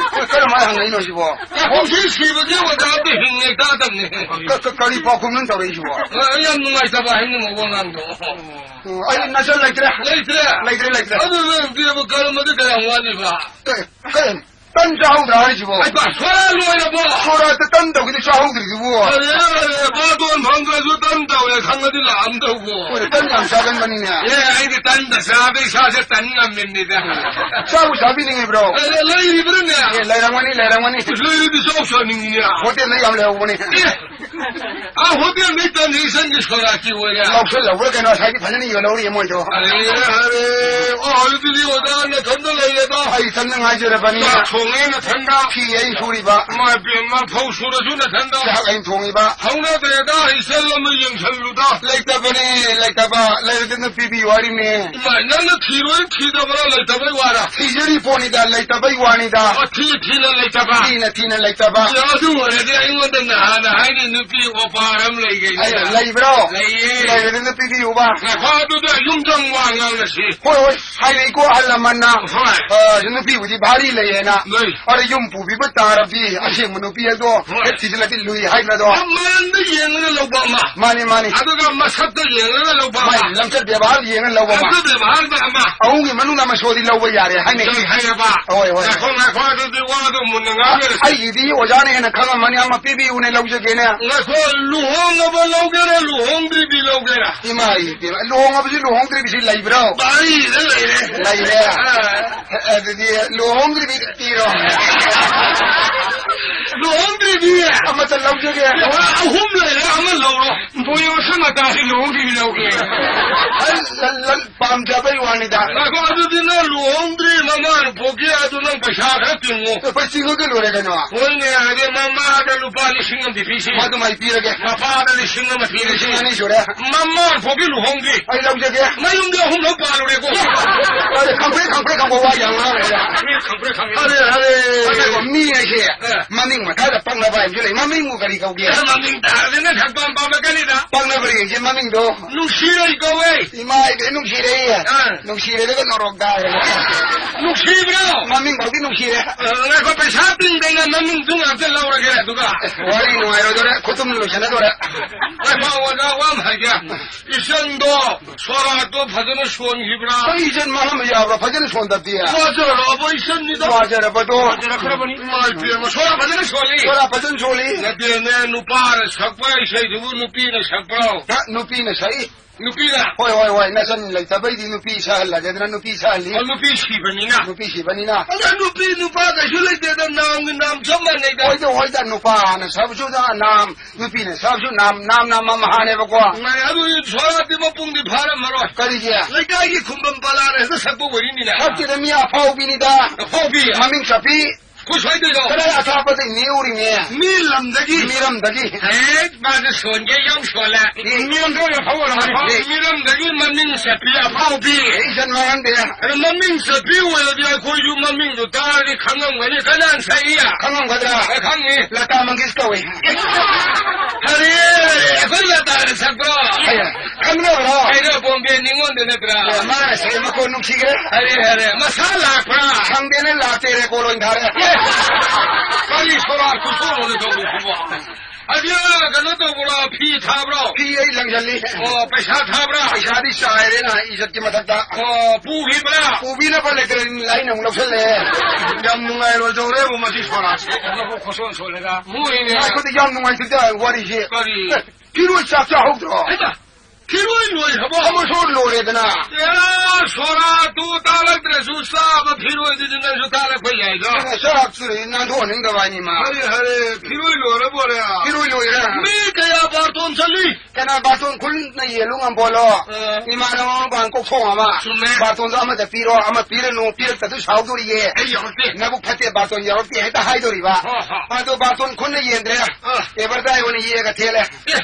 ꯀꯔꯝꯍꯥꯏꯅ ꯍꯪꯉꯛꯏꯅꯣ ꯁꯤꯕꯣ? ꯄꯥꯎꯈꯨꯝꯁꯤ ꯁꯤꯕꯒꯤ ꯑꯣꯖꯥꯗꯤ ꯍꯤꯡꯉꯦ ꯇꯥꯗꯕꯅꯦ꯫ ꯀ-, ꯀ-, ꯀꯔꯤ ꯄꯥꯎꯈꯨꯝꯅꯣ ꯇꯧꯔꯛꯏꯁꯤꯕꯣ? ꯑ, ꯌꯥꯝ ꯅꯨꯡꯉꯥꯏꯇꯕ ꯍꯥꯏꯅꯤꯡꯕ ꯋꯥꯉꯥꯡꯗꯣ꯫ ꯎꯝ, ꯑꯩ ꯅꯆꯟ ꯂꯩꯇ꯭ꯔꯦ꯫ ꯂꯩꯇ꯭ꯔꯦ? ꯂꯩꯇ꯭ꯔꯦ, ꯂꯩꯇ꯭ꯔꯦ꯫ ꯑꯗꯨ ꯅꯪ ꯗꯦꯕ ꯀꯔꯃꯗꯤ ꯀꯌꯥꯝ ꯋꯥꯠꯂꯤꯕ? ꯀ-, ꯀꯔꯤ? ꯇꯟ ꯆꯥꯍꯧꯗ꯭ꯔꯥ ꯍꯥꯏꯁꯤꯕꯣ? ꯍꯩꯃꯥ, ꯁꯣꯔꯥ ꯂꯣꯏꯔꯕꯣ? ꯁꯣꯔꯥꯠꯇ ꯇꯟ ꯇꯧꯒꯦꯗꯤ ꯆꯥꯍꯧꯗ꯭ꯔꯤꯗꯨꯕꯨ? ꯑꯔꯦ, ꯑꯔꯦ, ꯕꯥꯇꯣꯟ ꯐꯪꯗ꯭ꯔꯁꯨ ꯇꯟ ꯇꯧꯋꯦ ꯈꯪꯉꯗꯤ ꯂꯥꯛꯑꯝꯗꯧꯕꯣ꯫ ꯍꯣꯏꯅꯦ, ꯇꯟ ꯌꯥꯝ ꯆꯥꯒꯟꯕꯅꯤꯅꯦ꯫ ꯑꯦ, ꯑꯩꯗꯤ ꯇꯟꯗ ꯆꯥꯕ ꯏꯁꯥꯁꯦ ꯇꯟ ꯉꯝꯃꯤꯕꯅꯤꯗ꯫ ꯆꯥꯕꯨ ꯆꯥꯕꯤꯅꯤꯡꯉꯤꯕ꯭ꯔꯣ? ꯑꯔꯦ, ꯂꯩꯔꯤꯕ꯭ꯔꯅꯦ? ꯑꯦ, ꯂꯩꯔꯝꯒꯅꯤ, ꯂꯩꯔꯝꯒꯅꯤ꯫ ꯂꯩꯔꯗꯤ ꯆꯥꯎ ꯆꯥꯅꯤꯡꯉꯤꯅꯦ꯫ ꯍꯣꯇꯦꯜꯗ ꯌꯥꯝ ꯂꯩꯍꯧꯕꯅꯤ꯫ ꯑꯦ, ꯑꯥ, ꯍꯣꯇꯦꯜꯗꯩ ꯇꯟ ꯏꯆꯟꯒꯤ ꯁꯣꯔꯥꯠꯀꯤ ꯑꯣꯏꯔꯦ꯫ ꯂꯧꯁꯜꯍꯧꯕ꯭ꯔꯥ ꯀꯩꯅꯣ? ꯉꯁꯥꯏꯗꯤ ꯐꯖꯅ ꯌꯣꯜꯍꯧꯔꯤ ꯃꯣꯏꯗꯣ꯫ ꯑꯔꯦ, ꯑꯔꯦ꯫ ꯑꯣ, ꯑꯗꯨꯗꯤ ꯑꯣꯖꯥ ꯅꯊꯟꯗ ꯂꯩꯔꯦꯗ꯫ ꯑꯩ ꯏꯊꯟꯗ ꯉꯥꯏꯖꯔꯕꯅꯤ꯫ ꯆꯥꯛ ꯊꯣꯡꯉꯦ ꯅꯊꯟꯗ꯫ ꯐꯤ ꯑꯩ ꯁꯨꯔꯤꯕ꯫ ꯏꯃꯥ ꯏꯕꯦꯝꯃ, ꯐꯧ ꯁꯨꯔꯁꯨ ꯅꯊꯟꯗ꯫ ꯆꯥꯛ ꯑꯩ ꯊꯣꯡꯉꯤꯕ꯫ ꯍꯧꯅꯗ꯭ꯔꯦꯗ, ꯏꯆꯜ ꯑꯃ ꯌꯦꯡꯁꯜꯂꯨꯗ꯫ ꯂꯩꯇꯕꯅꯦ, ꯂꯩꯇꯕ꯫ ꯂꯩꯔꯗꯤ ꯑꯗꯨꯝ ꯄꯤꯕꯤꯌꯨ ꯍꯥꯏꯔꯤꯅꯦ꯫ ꯏꯃꯥ, ꯅꯪꯅ ꯊꯤꯔꯣꯏ ꯊꯤꯗꯕ꯭ꯔꯥ, ꯂꯩꯇꯕꯩ ꯋꯥꯔꯥ? ꯊꯤꯖꯔꯤ ꯄꯣꯠꯅꯤꯗ, ꯂꯩꯇꯕꯩ ꯋꯥꯅꯤꯗ꯫ ꯑꯣ, ꯊꯤ ꯊꯤꯅ ꯂꯩꯇꯕ꯫ ꯊꯤꯅ ꯊꯤꯅ ꯂꯩꯇꯕ꯫ ꯑꯦ, ꯑꯗꯨ ꯑꯣꯏꯔꯗꯤ ꯑꯩꯉꯣꯟꯗ ꯅꯍꯥꯟꯅ ꯍꯥꯏꯅꯤ, ꯅꯨꯄꯤ ꯑꯣꯄꯥꯔ ꯑꯃ ꯂꯩꯒꯩꯅꯦ꯫ ꯑꯩ ꯂꯩꯕ꯭ꯔꯣ? ꯂꯩꯌꯦ꯫ ꯂꯩꯔꯗꯤ ꯑꯗꯨꯝ ꯄꯤꯕꯤꯌꯨꯕ꯫ ꯉꯥꯏꯈꯣ, ꯑꯗꯨꯗ ꯌꯨꯝꯗ ꯑꯃꯨꯛ ꯋꯥ ꯉꯥꯡꯅꯁꯤ꯫ ꯍꯣꯏ, ꯍꯣꯏ, ꯍꯥꯏꯔꯛꯏꯀꯣ ꯑꯍꯜ ꯂꯃꯟꯅ꯫ ꯍꯣꯏ꯫ ꯑ, ꯅꯨꯄꯤꯕꯨꯗꯤ ꯚꯥꯔꯤ ꯂꯩꯌꯦꯅ꯫ ꯂꯩ꯫ ꯑꯗ ꯌꯨꯝ ꯄꯨꯕꯤꯕ ꯇꯥꯔꯗꯤ ꯑꯁꯦꯡꯕ ꯅꯨꯄꯤ ꯑꯗꯣ ꯍꯣꯏ꯫ ꯍꯦꯛ ꯊꯤꯖꯤꯜꯂꯗꯤ ꯂꯨꯏ ꯍꯥꯏꯗ꯭ꯔꯗꯣ꯫ ꯃꯥꯟꯗ ꯌꯦꯡꯉꯒ ꯂꯧꯕ ꯑꯃ꯫ ꯃꯥꯅꯤ, ꯃꯥꯅꯤ꯫ ꯑꯗꯨꯒ ꯃꯁꯛꯇ ꯌꯦꯡꯉꯒ ꯂꯧꯕ ꯑꯃ꯫ ꯃꯥꯏ ꯂꯝꯆꯠ ꯕꯦꯕꯥꯔ ꯌꯦꯡꯉ ꯂꯧꯕ ꯑꯃ꯫ ꯂꯝꯆꯠ ꯕꯦꯕꯥꯔꯗ ꯑꯃ꯫ ꯑꯍꯨꯝꯒꯤ ꯃꯅꯨꯡꯗ ꯑꯃ ꯁꯣꯏꯗꯤ ꯂꯧꯕ ꯌꯥꯔꯦ ꯍꯥꯏꯅꯩ꯫ ꯌꯥꯏ ꯍꯥꯏꯌꯦꯕ꯫ ꯍꯣꯏ, ꯍꯣꯏ꯫ ꯉꯥꯏꯈꯣ, ꯉꯥꯏꯈꯣ, ꯑꯗꯨꯗꯤ ꯋꯥꯗꯣ ꯃꯨꯟꯅ ꯉꯥꯡꯅꯔꯁꯤ꯫ ꯑꯩꯒꯤꯗꯤ ꯑꯣꯖꯥꯅ ꯍꯦꯟꯅ ꯈꯪꯉꯝꯃꯅꯤ, ꯑꯃ ꯄꯤꯕꯤꯌꯨꯅꯦ, ꯂꯧꯖꯒꯦꯅꯦ꯫ ꯉꯥꯏꯈꯣ, ꯂꯨꯍꯣꯡꯉꯕ ꯂꯧꯒꯦꯔꯥ, ꯂꯨꯍꯣꯡꯗ꯭ꯔꯤꯕꯤ ꯂꯧꯒꯦꯔꯥ? ꯏꯃꯥ, ꯏꯕꯦꯝꯃ, ꯂꯨꯍꯣꯡꯉꯕꯁꯤ ꯂꯨꯍꯣꯡꯗ꯭ꯔꯤꯕꯤꯁꯤ ꯂꯩꯕ꯭ꯔꯣ? ꯚꯥꯔꯤꯗ ꯂꯩꯔꯦ꯫ ꯂꯩꯔꯦ꯫ ꯑꯥ꯫ ꯑꯗꯨꯗꯤ ꯂꯨꯍꯣꯡꯗ꯭ꯔꯤꯕꯤ ꯄꯤꯔꯣ꯫ ꯂꯨꯍꯣꯡꯗ꯭ꯔꯤꯕꯤ꯫ ꯑꯃꯇ ꯂꯧꯖꯒꯦ꯫ ꯋꯥ ꯑꯍꯨꯝ ꯂꯩꯔꯦ, ꯑꯃ ꯂꯧꯔꯣ꯫ ꯕꯣꯌꯣꯁ ꯃꯇꯥꯁꯤ ꯂꯨꯍꯣꯡꯗ꯭ꯔꯤꯕꯤ ꯂꯧꯒꯦ꯫ ꯑꯩ ꯂꯟ, ꯂꯟ ꯄꯥꯝꯖꯕꯩ ꯋꯥꯅꯤꯗ꯫ ꯉꯥꯏꯈꯣ, ꯑꯗꯨꯗꯤ ꯅꯪ ꯂꯨꯍꯣꯡꯗ꯭ꯔꯤ ꯃꯃꯥ ꯅꯨꯄꯣꯛꯀꯤ ꯑꯗꯨ ꯅꯪ ꯄꯩꯁꯥ ꯈꯔ ꯇꯤꯡꯉꯣ꯫ ꯂꯨꯄꯥ ꯆꯤꯡꯉꯒ ꯂꯣꯏꯔꯦ ꯀꯩꯅꯣ꯫ ꯍꯣꯏꯅꯦ, ꯑꯗꯩ ꯃꯃꯥꯗ ꯂꯨꯄꯥ ꯂꯤꯁꯤꯡ ꯑꯃꯗꯤ ꯄꯤꯁꯤ꯫ ꯑꯗꯨꯃꯥꯏ ꯄꯤꯔꯒꯦ꯫ ꯃꯄꯥꯗ ꯂꯤꯁꯤꯡ ꯑꯃ ꯄꯤꯔꯁꯤ꯫ ꯂꯤꯁꯤꯡ ꯑꯅꯤ ꯁꯨꯔꯦ꯫ ꯃꯃꯥ ꯅꯨꯄꯣꯛꯀꯤ ꯂꯨꯍꯣꯡꯗ꯭ꯔꯤ꯫ ꯑꯩ ꯂꯧꯖꯒꯦ꯫ ꯃꯌꯨꯝꯗ ꯑꯍꯨꯝꯂꯛ ꯄꯥꯜꯂꯨꯔꯦꯀꯣ꯫ ꯑꯔꯦ, ꯈꯪꯄ꯭ꯔꯦꯛ ꯈꯪꯄ꯭ꯔꯦꯛ ꯈꯪꯕ ꯋꯥ ꯌꯥꯝ ꯉꯥꯡꯉꯦ꯫ ꯈꯪꯄ꯭ꯔꯦꯛ ꯈꯪꯄ꯭ꯔꯦꯛ꯫ ꯑꯔꯦ, ꯑꯔꯦ꯫ ꯑꯗꯨꯒ ꯃꯤ ꯍꯥꯏꯁꯦ ꯑ꯫ ꯃꯃꯤꯡ ꯃꯊꯥꯗ ꯄꯛꯅꯕ ꯍꯥꯏꯕꯁꯨ ꯂꯩ꯫ ꯃꯃꯤꯡꯕꯨ ꯀꯔꯤ ꯀꯧꯒꯦ? ꯑ, ꯃꯃꯤꯡ ꯇꯥꯔꯗꯤ ꯅꯪ ꯄꯥꯝ ꯄꯥꯝꯂꯛꯀꯅꯤꯗ꯫ ꯄꯥꯝꯅꯕ꯭ꯔꯥ ꯌꯦꯡꯁꯦ ꯃꯃꯤꯡꯗꯣ꯫ ꯅꯨꯡꯁꯤꯔꯩ ꯀꯧꯋꯦ꯫ ꯏꯃꯥꯏ, ꯏꯕꯦꯝ, ꯅꯨꯡꯁꯤꯔꯦ꯫ ꯑꯥ꯫ ꯅꯨꯡꯁꯤꯔꯦ, ꯑꯗꯨꯒ ꯅꯣꯔꯣꯛ ꯇꯥꯔꯦ꯫ ꯅꯨꯡꯁꯤꯕ꯭ꯔꯣ? ꯃꯃꯤꯡ ꯐꯥꯎꯗꯤ ꯅꯨꯡꯁꯤꯔꯦ꯫ ꯑ, ꯉꯥꯏꯈꯣ, ꯄꯩꯁꯥ ꯇꯤꯡꯗꯅ ꯃꯃꯤꯡꯗꯨ ꯉꯥꯛꯇ ꯂꯧꯔꯒꯦ, ꯑꯗꯨꯒ꯫ ꯋꯥꯔꯤ ꯅꯨꯡꯉꯥꯏꯔꯣꯏꯗꯣꯔꯦ, ꯈꯨꯇꯨꯝ ꯂꯣꯏꯁꯟꯅꯗꯣꯔꯦ꯫ ꯉꯥꯏꯈꯣ, ꯑꯣꯖꯥ, ꯋꯥ ꯑꯃ ꯍꯥꯏꯒꯦ꯫ ꯏꯆꯟꯗꯣ ꯁꯣꯔꯥꯠꯇꯣ ꯐꯖꯅ ꯁꯣꯟꯈꯤꯕ꯭ꯔꯥ? ꯑꯩ ꯏꯆꯟ ꯃꯥꯡꯍꯟꯕ ꯌꯥꯕ꯭ꯔꯥ? ꯐꯖꯅ ꯁꯣꯟꯗꯕꯗꯤ꯫ ꯋꯥꯖꯔꯕ ꯏꯆꯟꯅꯤꯗ꯫ ꯋꯥꯖꯔꯕꯗꯣ꯫ ꯋꯥꯖꯔꯛꯈ꯭ꯔꯕꯅꯤ꯫ ꯏꯃꯥ ꯏꯕꯦꯝꯃ, ꯁꯣꯔꯥꯠ ꯐꯖꯅ ꯁꯣꯜꯂꯤ꯫ ꯁꯣꯔꯥꯠ ꯐꯖꯅ ꯁꯣꯜꯂꯤ꯫ ꯅꯠꯇꯦꯅꯦ, ꯅꯨꯄꯥꯅ ꯁꯛꯄ ꯏꯁꯩꯗꯨꯕꯨ ꯅꯨꯄꯤꯅ ꯁꯛꯄ꯭ꯔꯣ? ꯍ, ꯅꯨꯄꯤꯅ ꯁꯛꯏ꯫ ꯅꯨꯄꯤꯅ? ꯍꯣꯏ, ꯍꯣꯏ, ꯍꯣꯏ, ꯅꯆꯟ ꯂꯩꯇꯕꯩꯗꯤ ꯅꯨꯄꯤ ꯁꯛꯍꯜꯂꯒꯦꯗꯅ ꯅꯨꯄꯤ ꯁꯛꯍꯜꯂꯤ꯫ ꯑꯣ, ꯅꯨꯄꯤ ꯁꯤꯕꯅꯤꯅ? ꯅꯨꯄꯤ ꯁꯤꯕꯅꯤꯅ꯫ ꯑꯗ ꯅꯨꯄꯤ ꯅꯨꯄꯥ ꯀꯩꯁꯨ ꯂꯩꯇꯦꯗ, ꯅꯥꯝꯒꯤ ꯅꯥꯝ ꯆꯞ ꯃꯥꯟꯅꯩꯗ꯫ ꯍꯣꯏꯗ, ꯍꯣꯏꯗ, ꯅꯨꯄꯥꯅ ꯁꯛꯄꯁꯨ ꯅꯥꯝ, ꯅꯨꯄꯤꯅ ꯁꯛꯄꯁꯨ ꯅꯥꯝ, ꯅꯥꯝ, ꯅꯥꯝ ꯃꯍꯥꯅꯦꯕꯀꯣ꯫ ꯃꯥꯅꯦ, ꯑꯗꯨ ꯁꯣꯔꯥꯠꯇꯤ ꯃꯄꯨꯡꯗꯤ ꯐꯥꯔꯝꯃꯔꯣꯏ꯫ ꯀꯔꯤꯒꯤ? ꯂꯩꯀꯥꯏꯒꯤ ꯈꯨꯝꯕꯝ ꯄꯂꯥꯅ ꯍꯦꯛꯇ ꯁꯛꯄ ꯑꯣꯏꯔꯤꯅꯤꯅꯦ꯫ ꯁꯛꯇꯦꯗ, ꯃꯤ ꯑꯐꯥꯎꯕꯤꯅꯤꯗ꯫ ꯑꯐꯥꯎꯕꯤ? ꯃꯃꯤꯡ ꯆꯠꯄꯤ꯫ ꯑꯩꯈꯣꯏ ꯁ꯭ꯋꯥꯏꯗꯩꯔꯣ? ꯀꯗꯥꯏ ꯑꯊꯥꯞꯄꯗꯩ ꯅꯦꯛꯎꯔꯤꯅꯦ? ꯃꯤ ꯂꯝꯗꯒꯤ꯫ ꯃꯤꯔꯝꯗꯒꯤ꯫ ꯍꯦꯛ ꯃꯥꯁꯦ ꯁꯣꯟꯒꯦ ꯌꯥꯝ ꯁꯣꯜꯂꯦ꯫ ꯃꯤꯔꯝꯗ ꯑꯣꯏꯅ ꯐꯥꯎꯔꯝꯒꯅꯤ꯫ ꯃꯤꯔꯝꯗꯒꯤ ꯃꯃꯤꯡ ꯆꯠꯄꯤ ꯑꯐꯥꯎꯕꯤ꯫ ꯑꯩ ꯏꯆꯟ ꯃꯥꯡꯍꯟꯗꯦ꯫ ꯑꯗꯣ ꯃꯃꯤꯡ ꯆꯠꯄꯤ ꯑꯣꯏꯔꯗꯤ ꯑꯩꯈꯣꯏꯁꯨ ꯃꯃꯤꯡꯗꯣ ꯇꯥꯔꯗꯤ ꯈꯪꯉꯝꯒꯅꯤ꯫ ꯀꯅꯥꯅ ꯁꯛꯏ? ꯈꯪꯉꯝꯒꯗ꯭ꯔꯥ? ꯑꯦ, ꯈꯪꯉꯤ꯫ ꯂꯇꯥ ꯃꯪꯒꯦꯁꯀꯔ ꯀꯧꯏ꯫ ꯑꯔꯦ, ꯑꯩꯈꯣꯏ ꯂꯇꯥꯅ ꯁꯛꯄ꯭ꯔꯣ? ꯑꯦ, ꯈꯪꯗꯕ꯭ꯔꯣ? ꯀꯩꯅꯣ, ꯕꯣꯝꯕꯦ ꯅꯤꯉꯣꯜꯗ ꯅꯠꯇ꯭ꯔꯥ? ꯑꯦ, ꯃꯥꯅ ꯁꯛꯏ ꯃꯈꯣꯟ ꯅꯨꯡꯁꯤꯈ꯭ꯔꯦ꯫ ꯑꯔꯦ, ꯑꯔꯦ, ꯃꯁꯥ ꯂꯥꯛꯄ꯭ꯔꯥ? ꯁꯪꯗꯦꯅ ꯂꯥꯛꯇꯦ, ꯔꯦꯀꯣꯔꯗ ꯑꯣꯏꯅ ꯊꯥꯔꯦ꯫ ꯑꯦ, ꯀꯔꯤ ꯁꯣꯔꯥꯠ ꯈꯨꯁꯣꯟꯅꯣꯅꯦ ꯇꯧꯔꯤꯁꯤꯕꯣ? ꯑꯗꯨ ꯀꯩꯅꯣ ꯇꯧꯕ꯭ꯔꯣ? ꯐꯤ ꯊꯥꯕ꯭ꯔꯣ? ꯐꯤ ꯑꯩ ꯂꯪꯁꯤꯜꯂꯤ꯫ ꯑꯣ, ꯄꯩꯁꯥ ꯊꯥꯕ꯭ꯔꯥ? ꯄꯩꯁꯥꯗꯤ ꯆꯥꯏꯔꯦꯅ ꯏꯖꯠꯀꯤ ꯃꯊꯛꯇ꯫ ꯑꯣ, ꯄꯨꯈꯤꯕ꯭ꯔꯥ? ꯄꯨꯕꯤꯅꯕ ꯂꯩꯇ꯭ꯔꯦ, ꯑꯩꯅ ꯑꯃꯨꯛ ꯂꯧꯁꯜꯂꯦ꯫ ꯌꯥꯝ ꯅꯨꯡꯉꯥꯏꯔꯣꯏꯗꯧꯔꯦꯕꯨ ꯃꯁꯤ ꯁꯣꯔꯥꯠꯁꯦ꯫ ꯈꯣꯠꯁꯣꯟ ꯁꯣꯜꯂꯦꯗ꯫ ꯃꯣꯏꯅꯦ꯫ ꯉꯥꯏꯈꯣꯗ, ꯌꯥꯝ ꯅꯨꯡꯉꯥꯏꯇꯦꯗ ꯋꯥꯔꯤꯁꯦ꯫ ꯀꯔꯤ? ꯑꯦ, ꯐꯤꯔꯣꯏ ꯆꯥꯛ ꯆꯥꯍꯧꯗ꯭ꯔꯣ? ꯍꯩꯃꯥ! ꯐꯤꯔꯣꯏ ꯂꯣꯏꯈ꯭ꯔꯕꯣ? ꯑꯃꯁꯨ ꯂꯣꯏꯔꯦꯗꯅ꯫ ꯑꯦ, ꯁꯣꯔꯥꯠꯇꯨ ꯇꯥꯛꯂꯛꯇ꯭ꯔꯁꯨ ꯆꯥꯕ ꯐꯤꯔꯣꯏꯗꯨꯗꯤ ꯅꯪꯁꯨ ꯇꯥꯛꯂꯛꯄ ꯌꯥꯏꯗꯣ꯫ ꯑꯗꯨꯅ ꯆꯥꯛ ꯆꯨꯔꯤ ꯅꯥꯟꯊꯣꯛꯍꯟꯅꯤꯡꯗꯕ ꯍꯥꯏꯅꯤ ꯃꯥ꯫ ꯍꯔꯦ, ꯍꯔꯦ, ꯐꯤꯔꯣꯏ ꯂꯣꯏꯔꯕꯣꯔꯦ? ꯐꯤꯔꯣꯏ ꯂꯣꯏꯔꯦ꯫ ꯃꯤ ꯀꯌꯥ ꯕꯥꯔꯇꯣꯟ ꯆꯠꯂꯤ? ꯀꯅꯥ ꯕꯥꯔꯇꯣꯟ ꯈꯨꯟꯅ ꯌꯦꯜꯂꯨ ꯉꯝꯕꯣꯂꯣ? ꯑ꯫ ꯏꯃꯥꯟꯅꯕ ꯃꯄꯥꯟ ꯀꯣꯛꯊꯣꯡ ꯑꯃ꯫ ꯆꯨꯝꯃꯦ꯫ ꯕꯥꯔꯇꯣꯟꯗꯣ ꯑꯃꯗ ꯄꯤꯔꯣ, ꯑꯃ ꯄꯤꯔꯅꯨ, ꯄꯤꯔꯛꯇꯗꯤ ꯁꯥꯎꯗꯣꯔꯤꯌꯦ꯫ ꯑꯩ ꯌꯥꯎꯔꯛꯇꯦ꯫ ꯅꯕꯨꯛ ꯐꯠꯇꯦ, ꯕꯥꯔꯇꯣꯟ ꯌꯥꯎꯔꯛꯇꯦ ꯍꯦꯛꯇ ꯍꯥꯏꯗꯣꯔꯤꯕ꯫ ꯍꯣ, ꯍꯣ꯫ ꯑꯗꯣ ꯕꯥꯔꯇꯣꯟ ꯈꯨꯟꯅ ꯌꯦꯟꯗ꯭ꯔꯦ꯫ ꯑ꯫ ꯑꯦꯕꯔꯗꯥꯏ ꯑꯣꯏꯅ ꯌꯦꯛꯑꯒ ꯊꯦꯠꯂꯦ꯫ ꯑꯦ꯫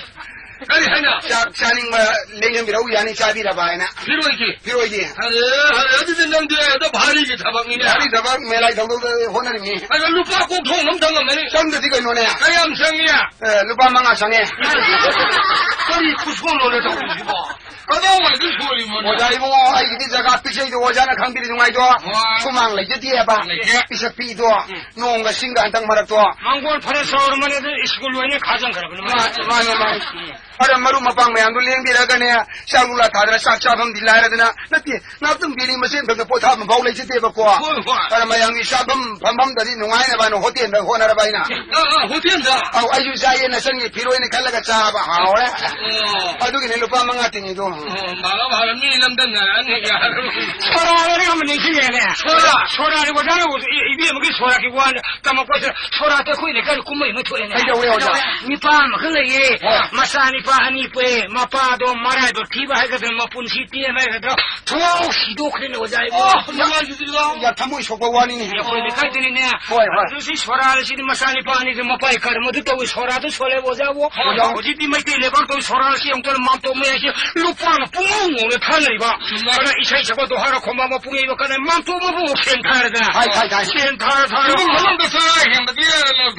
ꯀꯔꯤ ꯍꯥꯏꯅ? ꯆꯥꯛ ꯆꯥꯅꯤꯡꯕ ꯂꯦꯡꯖꯟꯕꯤꯔꯛꯎ ꯌꯥꯅꯤ, ꯆꯥꯕꯤꯔꯕ ꯍꯥꯏꯅ꯫ ꯐꯤꯔꯣꯏꯒꯤ? ꯐꯤꯔꯣꯏꯒꯤ꯫ ꯑꯔꯦ, ꯑꯔꯦ, ꯑꯗꯨꯗꯤ ꯅꯪꯗꯤ ꯍꯦꯛꯇ ꯚꯥꯔꯤꯒꯤ ꯊꯕꯛꯅꯤꯅꯦ꯫ ꯚꯥꯔꯤ ꯊꯕꯛ, ꯃꯦꯂꯥꯏ ꯊꯧꯗꯧꯗ ꯍꯣꯠꯅꯔꯤꯃꯤ꯫ ꯑꯗꯣ ꯂꯨꯄꯥ ꯀꯣꯛꯊꯣꯡ ꯑꯃ ꯆꯪꯉꯝꯃꯅꯤ꯫ ꯆꯪꯗꯗꯤ ꯀꯩꯅꯣꯅꯦ? ꯀꯌꯥꯝ ꯆꯪꯉꯤ? ꯑꯦ, ꯂꯨꯄꯥ ꯃꯉꯥ ꯆꯪꯉꯦ꯫ ꯀꯔꯤ ꯈꯨꯁꯣꯟꯅꯣꯅꯦ ꯇꯧꯔꯤꯁꯤꯕꯣ? ꯀꯗꯥꯏꯋꯥꯏꯗ ꯁꯣꯜꯂꯤꯃꯣꯅꯦ? ꯑꯣꯖꯥ ꯏꯕꯨꯡꯉꯣ, ꯑꯩꯒꯤꯗꯤ ꯖꯒꯥ ꯄꯤꯛꯆꯩꯗꯣ ꯑꯣꯖꯥꯅ ꯈꯪꯕꯤꯔꯤ ꯅꯨꯡꯉꯥꯏꯗꯣ꯫ ꯍꯣꯏ꯫ ꯁꯨꯃꯥꯡ ꯂꯩꯖꯗꯦꯕ꯫ ꯂꯩꯇꯦ꯫ ꯄꯤꯁꯛ ꯄꯤꯛꯏꯗꯣ꯫ ꯎꯝ꯫ ꯅꯣꯡꯒ ꯁꯤꯡꯒ ꯍꯟꯗꯛ ꯃꯔꯛꯇꯣ꯫ ꯃꯥꯡꯒꯣꯜ ꯐꯔ ꯆꯥꯎꯔꯝꯃꯅꯤ, ꯑꯗꯨ ꯁ꯭ꯀꯨꯜ ꯂꯣꯏꯅ ꯈꯥꯖꯤꯟꯈ꯭ꯔꯕꯅꯤ꯫ ꯃꯥ-, ꯃꯥꯅꯦ, ꯃꯥꯅꯦ꯫ ꯎꯝ꯫ ꯑꯗ ꯃꯔꯨꯞ ꯃꯄꯥꯡ ꯃꯌꯥꯝꯗꯣ ꯂꯦꯡꯕꯤꯔꯒꯅꯦ, ꯆꯥꯛ ꯂꯨꯛꯂꯥ ꯊꯥꯗꯅ ꯆꯥꯛ ꯆꯥꯐꯝꯗꯤ ꯂꯥꯏꯔꯗꯅ, ꯅꯠꯇꯦ, ꯉꯥꯏꯍꯥꯛꯇꯪ ꯕꯦꯂꯤ ꯃꯆꯦꯟ ꯈꯛꯇ ꯄꯣꯊꯥꯐꯝ ꯐꯥꯎ ꯂꯩꯖꯗꯦꯕꯀꯣ꯫ ꯍꯣꯏ, ꯍꯣꯏ꯫ ꯑꯗ ꯃꯌꯥꯝꯒꯤ ꯆꯥꯐꯝ ꯐꯝꯐꯝꯗꯗꯤ ꯅꯨꯡꯉꯥꯏꯅꯕ ꯍꯥꯏꯅ ꯍꯣꯇꯦꯜꯗ ꯍꯣꯠꯅꯔꯕ ꯑꯩꯅ꯫ ꯑ, ꯑ, ꯍꯣꯇꯦꯜꯗ? ꯑꯧ, ꯑꯩꯁꯨ ꯆꯥꯏꯌꯦ, ꯅꯆꯟꯒꯤ ꯐꯤꯔꯣꯏꯅꯤ ꯈꯜꯂꯒ ꯆꯥꯕ ꯍꯥꯎꯔꯦ꯫ ꯑꯣ꯫ ꯑꯗꯨꯒꯤꯅꯦ ꯂꯨꯄꯥ ꯃꯉꯥ ꯇꯤꯡꯉꯤꯗꯣ꯫ ꯑꯣ, ꯃꯥ ꯐꯔ ꯃꯤ ꯂꯝꯗꯝꯅꯔꯛꯑꯅꯤ, ꯌꯥꯔꯣꯏ꯫ ꯁꯣꯔꯥꯗꯅꯦ ꯑꯃ ꯅꯤꯡꯁꯤꯡꯉꯦꯅꯦ꯫ ꯁꯣꯔꯥ? ꯁꯣꯔꯥꯗꯤ ꯑꯣꯖꯥꯅ ꯏꯕꯦꯝꯃꯒꯤ ꯁꯣꯔꯥꯒꯤ ꯋꯥ ꯇꯝꯃꯛꯄꯁꯦ, ꯁꯣꯔꯥꯠꯇ ꯑꯩꯈꯣꯏ ꯂꯩꯀꯥꯏꯗ ꯀꯨꯝꯍꯩ ꯑꯃ ꯊꯣꯛꯑꯦꯅꯦ꯫ ꯀꯩꯗꯧꯋꯦ ꯑꯣꯖꯥ? ꯅꯤꯄꯥ ꯑꯃꯈꯛ ꯂꯩꯌꯦ꯫ ꯍꯣꯏ꯫ ꯃꯆꯥ ꯅꯤꯄꯥ ꯑꯅꯤ ꯄꯣꯛꯑꯦ꯫ ꯃꯄꯥꯗꯣ ꯃꯔꯥꯏꯕꯛ ꯊꯤꯕ ꯍꯥꯏꯒꯗ꯭ꯔꯥ, ꯃꯄꯨꯟꯁꯤ ꯇꯦꯟꯕ ꯍꯥꯏꯒꯗ꯭ꯔꯥ, ꯊꯣꯛ ꯁꯤꯗꯣꯛꯈ꯭ꯔꯦꯅꯦ ꯑꯣꯖꯥ ꯏꯕꯣ꯫ ꯑꯣ, ꯅꯨꯡꯉꯥꯏꯖꯗ꯭ꯔꯤꯗ꯫ ꯌꯥ, ꯊꯃꯣꯏ ꯁꯣꯛꯄ ꯋꯥꯅꯤꯅꯦ꯫ ꯑꯩꯈꯣꯏ ꯂꯩꯀꯥꯏꯗꯅꯤꯅꯦ꯫ ꯍꯣꯏ, ꯍꯣꯏ꯫ ꯑꯗꯨ ꯁꯤ ꯁꯣꯔꯥꯠꯁꯤꯗꯤ ꯃꯆꯥ ꯅꯤꯄꯥ ꯑꯅꯤꯗꯨ ꯃꯄꯥꯏ ꯀꯔꯝ ꯑꯗꯨ ꯇꯧꯏ, ꯁꯣꯔꯥꯠꯇꯨ ꯁꯣꯜꯂꯦꯕ ꯑꯣꯖꯥꯕꯨ꯫ ꯑꯣꯖꯥ꯫ ꯍꯧꯖꯤꯛꯇꯤ ꯃꯩꯇꯩ ꯂꯩꯕꯥꯛꯇ ꯁꯣꯔꯥꯠꯁꯤ ꯑꯃꯨꯛꯇ ꯃꯥꯝꯇꯣꯞ ꯃꯌꯥꯏꯁꯤ ꯂꯨꯄꯥꯅ ꯄꯨꯡꯉꯧ ꯉꯧꯅ ꯊꯥꯅꯔꯤꯕ꯫ ꯆꯨꯝꯃꯦ꯫ ꯑꯗ ꯏꯁꯩ ꯁꯛꯄꯗꯣ ꯍꯥꯏꯔ ꯈꯣꯡꯕ ꯃꯄꯨꯡ ꯌꯩꯕ ꯀꯥꯟꯗ ꯃꯥꯝꯇꯣꯞ ꯃꯄꯨꯡ ꯁꯦꯟ ꯊꯥꯔꯗꯅ꯫ ꯍꯥꯏ, ꯍꯥꯏ, ꯍꯥꯏ꯫ ꯁꯦꯟ ꯊꯥꯔ ꯊꯥꯔ꯫ ꯏꯃꯨꯡ ꯃꯅꯨꯡꯗ ꯆꯔꯥ ꯍꯦꯟꯕꯗꯤ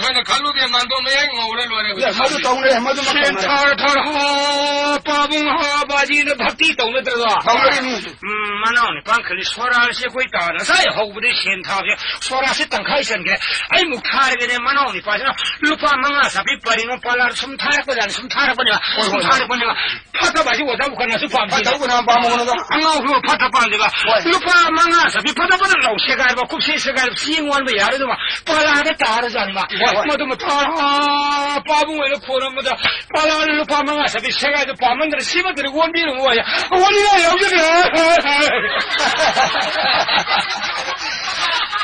ꯊꯣꯏꯅ ꯈꯜꯂꯨꯗꯦ, ꯃꯥꯝꯇꯣꯞ ꯃꯌꯥꯏ ꯉꯧꯔꯦ ꯂꯣꯏꯔꯦ ꯍꯧꯖꯤꯛ꯫ ꯃꯗꯨ ꯇꯧꯅꯔꯦ, ꯃꯗꯨꯃꯛ ꯁꯦꯟ ꯇꯧꯅꯔꯦ꯫ ꯊꯥꯔ ꯊꯥꯔ, ꯍꯥ, ꯄꯥꯕꯨꯡ ꯍꯥ, ꯕꯥꯖꯤꯅ ꯚꯛꯇꯤ ꯇꯧꯅꯗ꯭ꯔꯕ? ꯇꯧꯅꯔꯤꯅꯤ꯫ ꯎꯝ, ꯃꯅꯥꯎ ꯅꯤꯄꯥ ꯈꯜꯂꯤ, ꯁꯣꯔꯥꯠꯁꯦ ꯑꯩꯈꯣꯏ ꯇꯥꯅ ꯉꯁꯥꯏ ꯍꯧꯕꯗꯩ ꯁꯦꯟ ꯊꯥꯕꯁꯦ, ꯁꯣꯔꯥꯠꯁꯦ ꯇꯪꯈꯥꯏ ꯆꯟꯈ꯭ꯔꯦ꯫ ꯑꯩꯃꯨꯛ ꯊꯥꯔꯒꯦꯅꯦ, ꯃꯅꯥꯎ ꯅꯤꯄꯥꯁꯤꯅ ꯂꯨꯄꯥ ꯃꯉꯥ ꯆꯥꯄꯤ ꯄꯔꯤꯅꯣ ꯄꯥꯂꯥꯔ ꯁꯨꯝ ꯊꯥꯔꯛꯄꯖꯥꯠꯅꯤ, ꯁꯨꯝ ꯊꯥꯔꯛꯄꯅꯦꯕ, ꯍꯣꯏ, ꯁꯨꯝ ꯍꯣꯏ, ꯍꯣꯏ꯫ ꯊꯥꯔꯛꯄꯅꯦꯕ꯫ ꯐꯠꯇꯕ ꯍꯥꯏꯁꯤ ꯑꯣꯖꯥꯕꯨ ꯀꯅꯥꯁꯨ ꯄꯥꯝꯗꯦ꯫ ꯐꯠꯇꯕ ꯀꯅꯥ ꯄꯥꯝꯃꯣ ꯀꯩꯅꯣꯗ? ꯑꯉꯥꯎꯕ ꯐꯠꯇ ꯄꯥꯝꯗꯦꯕ꯫ ꯍꯣꯏ꯫ ꯂꯨꯄꯥ ꯃꯉꯥ ꯆꯥꯄꯤ ꯐꯠꯇ ꯐꯠꯇ ꯂꯧ ꯁꯦꯒꯥꯏꯕ, ꯀꯨꯞꯁꯦ ꯁꯦꯒꯥꯏꯕ, ꯆꯦꯡ ꯋꯥꯟꯕ ꯌꯥꯔꯣꯏꯗꯕ ꯄꯥꯂꯥꯗ ꯇꯥꯔꯖꯥꯠꯅꯤꯕ꯫ ꯍꯣꯏ, ꯍꯣꯏ꯫ ꯃꯗꯨꯃ ꯊꯥ-, ꯄꯥꯕꯨꯡ ꯑꯣꯏꯅ ꯈꯣꯏꯔꯝꯕꯗ ꯄꯥꯂꯥꯗ ꯂꯨꯄꯥ ꯃꯉꯥ ꯆꯥꯄꯤ ꯁꯦꯒꯥꯏꯗ ꯄꯥꯝꯃꯟꯗꯅ ꯁꯤꯃꯠꯇꯗꯤ ꯑꯣꯟꯕꯤꯔꯨꯅꯨ ꯍꯥꯏ꯫ ꯑꯣꯟꯅꯤꯡꯉꯥꯏ ꯌꯥꯎꯖꯗ꯭ꯔꯦ꯫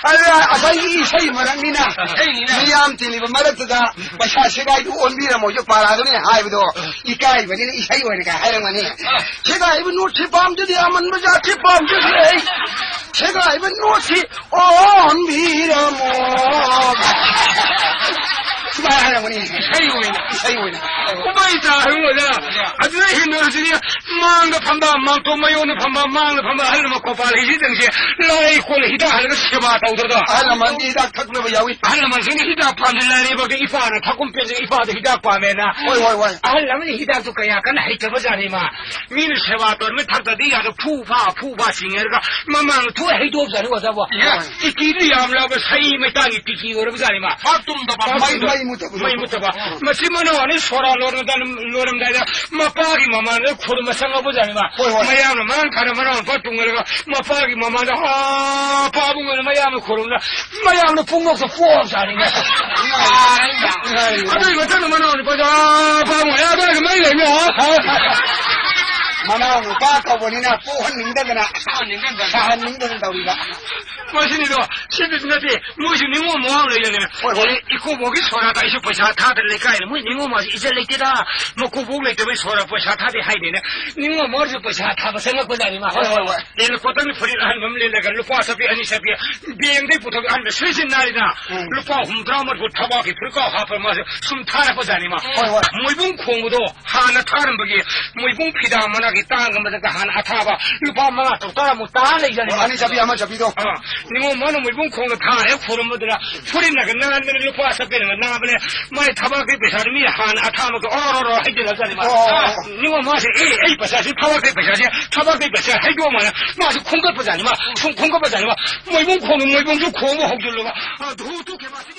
ꯑꯗꯨꯅ ꯉꯁꯥꯏꯒꯤ ꯏꯁꯩ ꯃꯔꯛꯅꯤꯅ ꯏꯁꯩꯅꯤꯅ꯫ ꯃꯤꯌꯥꯝ ꯇꯤꯜꯂꯤꯕ ꯃꯔꯛꯇꯨꯗ ꯄꯩꯁꯥ ꯁꯦꯒꯥꯏꯗꯨ ꯑꯣꯟꯕꯤꯔꯝꯃꯣ, ꯄꯥꯔꯥꯗꯨꯅꯦ ꯍꯥꯏꯕꯗꯣ ꯏꯀꯥꯏꯕꯅꯤꯅ ꯏꯁꯩ ꯑꯣꯏꯅ ꯀꯥꯏ ꯍꯥꯏꯔꯝꯒꯅꯤ꯫ ꯁꯦꯒꯥꯏꯕ ꯅꯣꯠꯁꯤ ꯄꯥꯝꯖꯗꯦ, ꯑꯃꯟꯕ ꯖꯥꯠꯁꯤ ꯄꯥꯝꯖꯗꯦ ꯑꯩ꯫ ꯁꯦꯒꯥꯏꯕ ꯅꯣꯠꯁꯤ ꯑꯣꯟꯕꯤꯔꯝꯃꯣ꯫ ꯁꯨꯃꯥꯏꯅ ꯍꯥꯏꯔꯝꯒꯅꯤ꯫ ꯏꯁꯩ ꯑꯣꯏꯅ, ꯏꯁꯩ ꯑꯣꯏꯅ꯫ ꯎꯄꯥꯏ ꯇꯥ ꯍꯥꯏꯕ ꯑꯣꯖꯥ꯫ ꯑꯗꯨꯗ ꯍꯤꯡꯗꯣꯔꯤꯁꯤꯗꯤ ꯃꯥꯡꯗ ꯐꯝꯕ, ꯃꯥꯡꯇꯣꯞ ꯃꯌꯣꯟꯗ ꯐꯝꯕ, ꯃꯥꯡꯗ ꯐꯝꯕ ꯑꯍꯜ ꯂꯃꯟ ꯀꯣꯄꯥꯜ ꯍꯩꯁꯤꯡꯁꯦ ꯂꯥꯏ ꯀꯣꯟꯅ ꯍꯤꯗꯥꯛ ꯍꯜꯂꯒ ꯁꯦꯕꯥ ꯇꯧꯗ꯭ꯔꯗꯣ꯫ ꯑꯍꯜ ꯂꯃꯟꯗꯤ ꯍꯤꯗꯥꯛ ꯊꯛꯅꯕ ꯌꯥꯎꯏ꯫ ꯑꯍꯜ ꯂꯃꯟꯁꯤꯡꯅ ꯍꯤꯗꯥꯛ ꯄꯥꯝꯗꯦ, ꯂꯥꯏꯔꯩꯕꯥꯛꯇ ꯏꯄꯥꯅ ꯊꯛꯀꯨꯝ ꯄꯦꯟꯖꯩ, ꯏꯄꯥꯗ ꯍꯤꯗꯥꯛ ꯄꯥꯝꯃꯦꯅ꯫ ꯍꯣꯏ, ꯍꯣꯏ, ꯍꯣꯏ꯫ ꯑꯍꯜ ꯑꯃꯅ ꯍꯤꯗꯥꯛꯇꯨ ꯀꯌꯥ ꯀꯟꯅ ꯍꯩꯇꯕ ꯖꯥꯠꯅꯤ ꯃꯥ꯫ ꯃꯤꯅ ꯁꯦꯕꯥ ꯇꯧꯔꯃꯤ ꯊꯛꯇꯗꯤ ꯌꯥꯗ ꯐꯨ ꯐꯥ, ꯐꯨ ꯐꯥ ꯆꯤꯡꯉꯦꯔꯒ ꯃꯃꯥꯡꯗ ꯊꯣꯛ ꯍꯩꯗꯣꯛꯑꯕꯖꯥꯠꯅꯤ ꯑꯣꯖꯥꯕꯣ꯫ ꯏꯍꯦ꯫ ꯇꯤꯀꯤꯗꯨ ꯌꯥꯝꯂꯕ ꯁꯍꯤ ꯃꯩꯇꯥꯟꯒꯤ ꯇꯤꯀꯤ ꯑꯣꯏꯔꯕꯖꯥꯠꯅꯤ ꯃꯥ꯫ ꯄꯥꯛ ꯇꯨꯝꯗꯕ, ꯄꯥꯛ ꯃꯩ, ꯇꯨꯝꯗꯕ꯫ ꯃꯩ ꯃꯨꯠꯇꯕꯗꯣ꯫ ꯃꯩ ꯃꯨꯠꯇꯕ꯫ ꯎꯝ꯫ ꯃꯆꯤꯟ ꯃꯅꯥꯎ ꯑꯅꯤ ꯁꯣꯔꯥ ꯂꯣꯟꯕꯗ, ꯂꯣꯏꯔꯝꯗꯥꯏꯗ ꯃꯄꯥꯒꯤ ꯃꯃꯥꯡꯗ ꯈꯨꯔꯨꯝꯕ ꯆꯪꯉꯛꯄꯖꯥꯠꯅꯤ ꯃꯥ꯫ ꯍꯣꯏ, ꯍꯣꯏ꯫ ꯃꯌꯥꯝꯅ ꯃꯔꯥꯡ ꯀꯥꯏꯅ ꯃꯅꯥꯎ ꯅꯨꯄꯥ ꯇꯨꯡꯉꯔꯒ ꯃꯄꯥꯒꯤ ꯃꯃꯥꯡꯗ, "ꯑꯥ, ꯄꯥꯕꯨꯡ" ꯑꯅ ꯃꯌꯥꯝꯅ ꯈꯨꯔꯨꯝꯅ, ꯃꯌꯥꯝꯅ ꯄꯨꯡꯅꯣꯛꯇ ꯄꯣꯛꯑꯕꯖꯥꯠꯅꯤꯅꯦ꯫ ꯏꯃꯥꯏ꯫ ꯑꯗꯨꯒꯤ ꯃꯊꯪꯗ ꯃꯅꯥꯎ ꯅꯨꯄꯥꯗ, "ꯑꯥ, ꯄꯥꯕꯨꯡ, ꯑꯥ, ꯑꯗꯨꯋꯥꯏꯒ ꯃꯩ ꯂꯩꯕ꯭ꯔꯣ?" ꯃꯅꯥꯎ ꯅꯨꯄꯥ ꯀꯧꯕꯅꯤꯅ ꯄꯣꯛꯍꯟꯅꯤꯡꯗꯗꯅ, ꯁꯥꯍꯟꯅꯤꯡꯗꯗꯅ ꯇꯧꯔꯤꯕ꯫ ꯃꯁꯤꯅꯤꯗꯣ, ꯁꯤꯗꯁꯨ ꯅꯠꯇꯦ, ꯃꯣꯏꯁꯨ ꯅꯤꯉꯣꯜ ꯃꯋꯥ ꯂꯩꯔꯅꯦ꯫ ꯍꯣꯏ, ꯍꯣꯏ꯫ ꯑꯦ, ꯏꯀꯨꯕꯣꯛꯀꯤ ꯁꯣꯔꯥꯠꯇ ꯑꯩꯁꯨ ꯄꯩꯁꯥ ꯊꯥꯗ꯭ꯔ ꯂꯩꯀꯥꯏꯅ ꯃꯣꯏ ꯅꯤꯉꯣꯜ ꯃꯋꯥꯁꯦ ꯏꯖꯠ ꯂꯩꯇꯦꯗ, ꯃꯀꯨꯕꯣꯛ ꯂꯩꯇꯕꯩ ꯁꯣꯔꯥꯠ ꯄꯩꯁꯥ ꯊꯥꯗꯦ ꯍꯥꯏꯅꯦꯅ꯫ ꯅꯤꯉꯣꯜ ꯃꯋꯥꯁꯨ ꯄꯩꯁꯥ ꯊꯥꯕ ꯆꯪꯉꯛꯄꯖꯥꯠꯅꯤ ꯃꯥ꯫ ꯍꯣꯏ, ꯍꯣꯏ, ꯍꯣꯏ꯫ ꯑꯦ, ꯀꯣꯇꯟꯒꯤ ꯐꯨꯔꯤꯠ ꯑꯍꯟꯕ ꯑꯃ ꯂꯤꯠꯂꯒ ꯂꯨꯄꯥ ꯆꯠꯄꯤ, ꯑꯅꯤ ꯆꯠꯄꯤ, ꯕꯦꯡꯗꯩ ꯄꯨꯊꯣꯛꯄꯤ ꯑꯍꯟꯕ ꯁꯤꯔꯤꯁꯤ ꯅꯥꯔꯤꯗ꯫ ꯎꯝ꯫ ꯂꯨꯄꯥ ꯍꯨꯝꯗ꯭ꯔꯥ ꯃꯔꯤꯐꯨ ꯊꯕꯥꯛꯀꯤ ꯐꯨꯔꯤꯠꯀꯥꯎ ꯍꯥꯞꯄ ꯃꯥꯁꯦ ꯁꯨꯝ ꯊꯥꯔꯛꯄꯖꯥꯠꯅꯤ ꯃꯥ꯫ ꯍꯣꯏ, ꯍꯣꯏ꯫ ꯃꯣꯏꯕꯨꯡ ꯈꯣꯡꯕꯗꯣ ꯍꯥꯟꯅ ꯊꯥꯔꯝꯕꯒꯤ ꯃꯣꯏꯕꯨꯡ ꯐꯤꯗꯥ ꯃꯅꯥꯒꯤ ꯇꯥꯡꯒ ꯃꯊꯛꯇ ꯍꯥꯟꯅ ꯑꯊꯥꯕ ꯂꯨꯄꯥ ꯃꯉꯥ ꯇꯔꯨꯛ ꯇꯔꯥꯃꯨꯛ ꯇꯥ ꯂꯩꯖꯥꯠꯅꯤ ꯃꯥ꯫ ꯑꯅꯤ ꯆꯠꯄꯤ, ꯑꯃ ꯆꯠꯄꯤꯗꯣ꯫ ꯑꯥ, ꯅꯤꯉꯣꯜ ꯃꯥꯅ ꯃꯣꯏꯕꯨꯡ ꯈꯣꯡꯗ ꯊꯥ ꯍꯦꯛ ꯈꯨꯔꯝꯕꯗꯨꯅ ꯐꯨꯔꯤꯠꯅꯒ ꯅꯥꯟꯕꯅ ꯂꯨꯄꯥ ꯆꯠꯄꯤꯅꯒ ꯅꯥꯕꯅꯦ꯫ ꯃꯥꯏ ꯊꯕꯥꯛꯀꯤ ꯄꯩꯁꯥꯗꯨ ꯃꯤ ꯍꯥꯟꯅ ꯑꯊꯥꯕꯗꯣ ꯑꯣꯔꯣ ꯑꯣꯔꯣ ꯍꯩꯖꯤꯜꯂꯖꯥꯠꯅꯤ ꯃꯥ꯫ ꯑꯣ, ꯑꯣ, ꯑꯣ꯫ ꯅꯤꯉꯣꯜ ꯃꯥꯁꯦ, "ꯑꯦ, ꯑꯩ ꯄꯩꯁꯥꯁꯤ ꯊꯕꯛꯀꯤ ꯄꯩꯁꯥꯁꯦ, ꯊꯕꯛꯀꯤ ꯄꯩꯁꯥ ꯍꯩꯗꯣꯛꯑꯝꯃꯅ" ꯃꯥꯁꯨ ꯈꯣꯝꯒꯠꯄꯖꯥꯠꯅꯤ ꯃꯥ, ꯁꯨꯝ ꯈꯣꯝꯒꯠꯄꯖꯥꯠꯅꯤ ꯃꯥ꯫ ꯃꯣꯏꯕꯨꯡ ꯈꯣꯡ, ꯃꯣꯏꯕꯨꯡꯁꯨ ꯈꯣꯡꯕ ꯍꯧꯖꯤꯜꯂꯒ, ꯑ, ꯙꯨ ꯇꯨ ꯈꯦꯃꯥꯁꯤ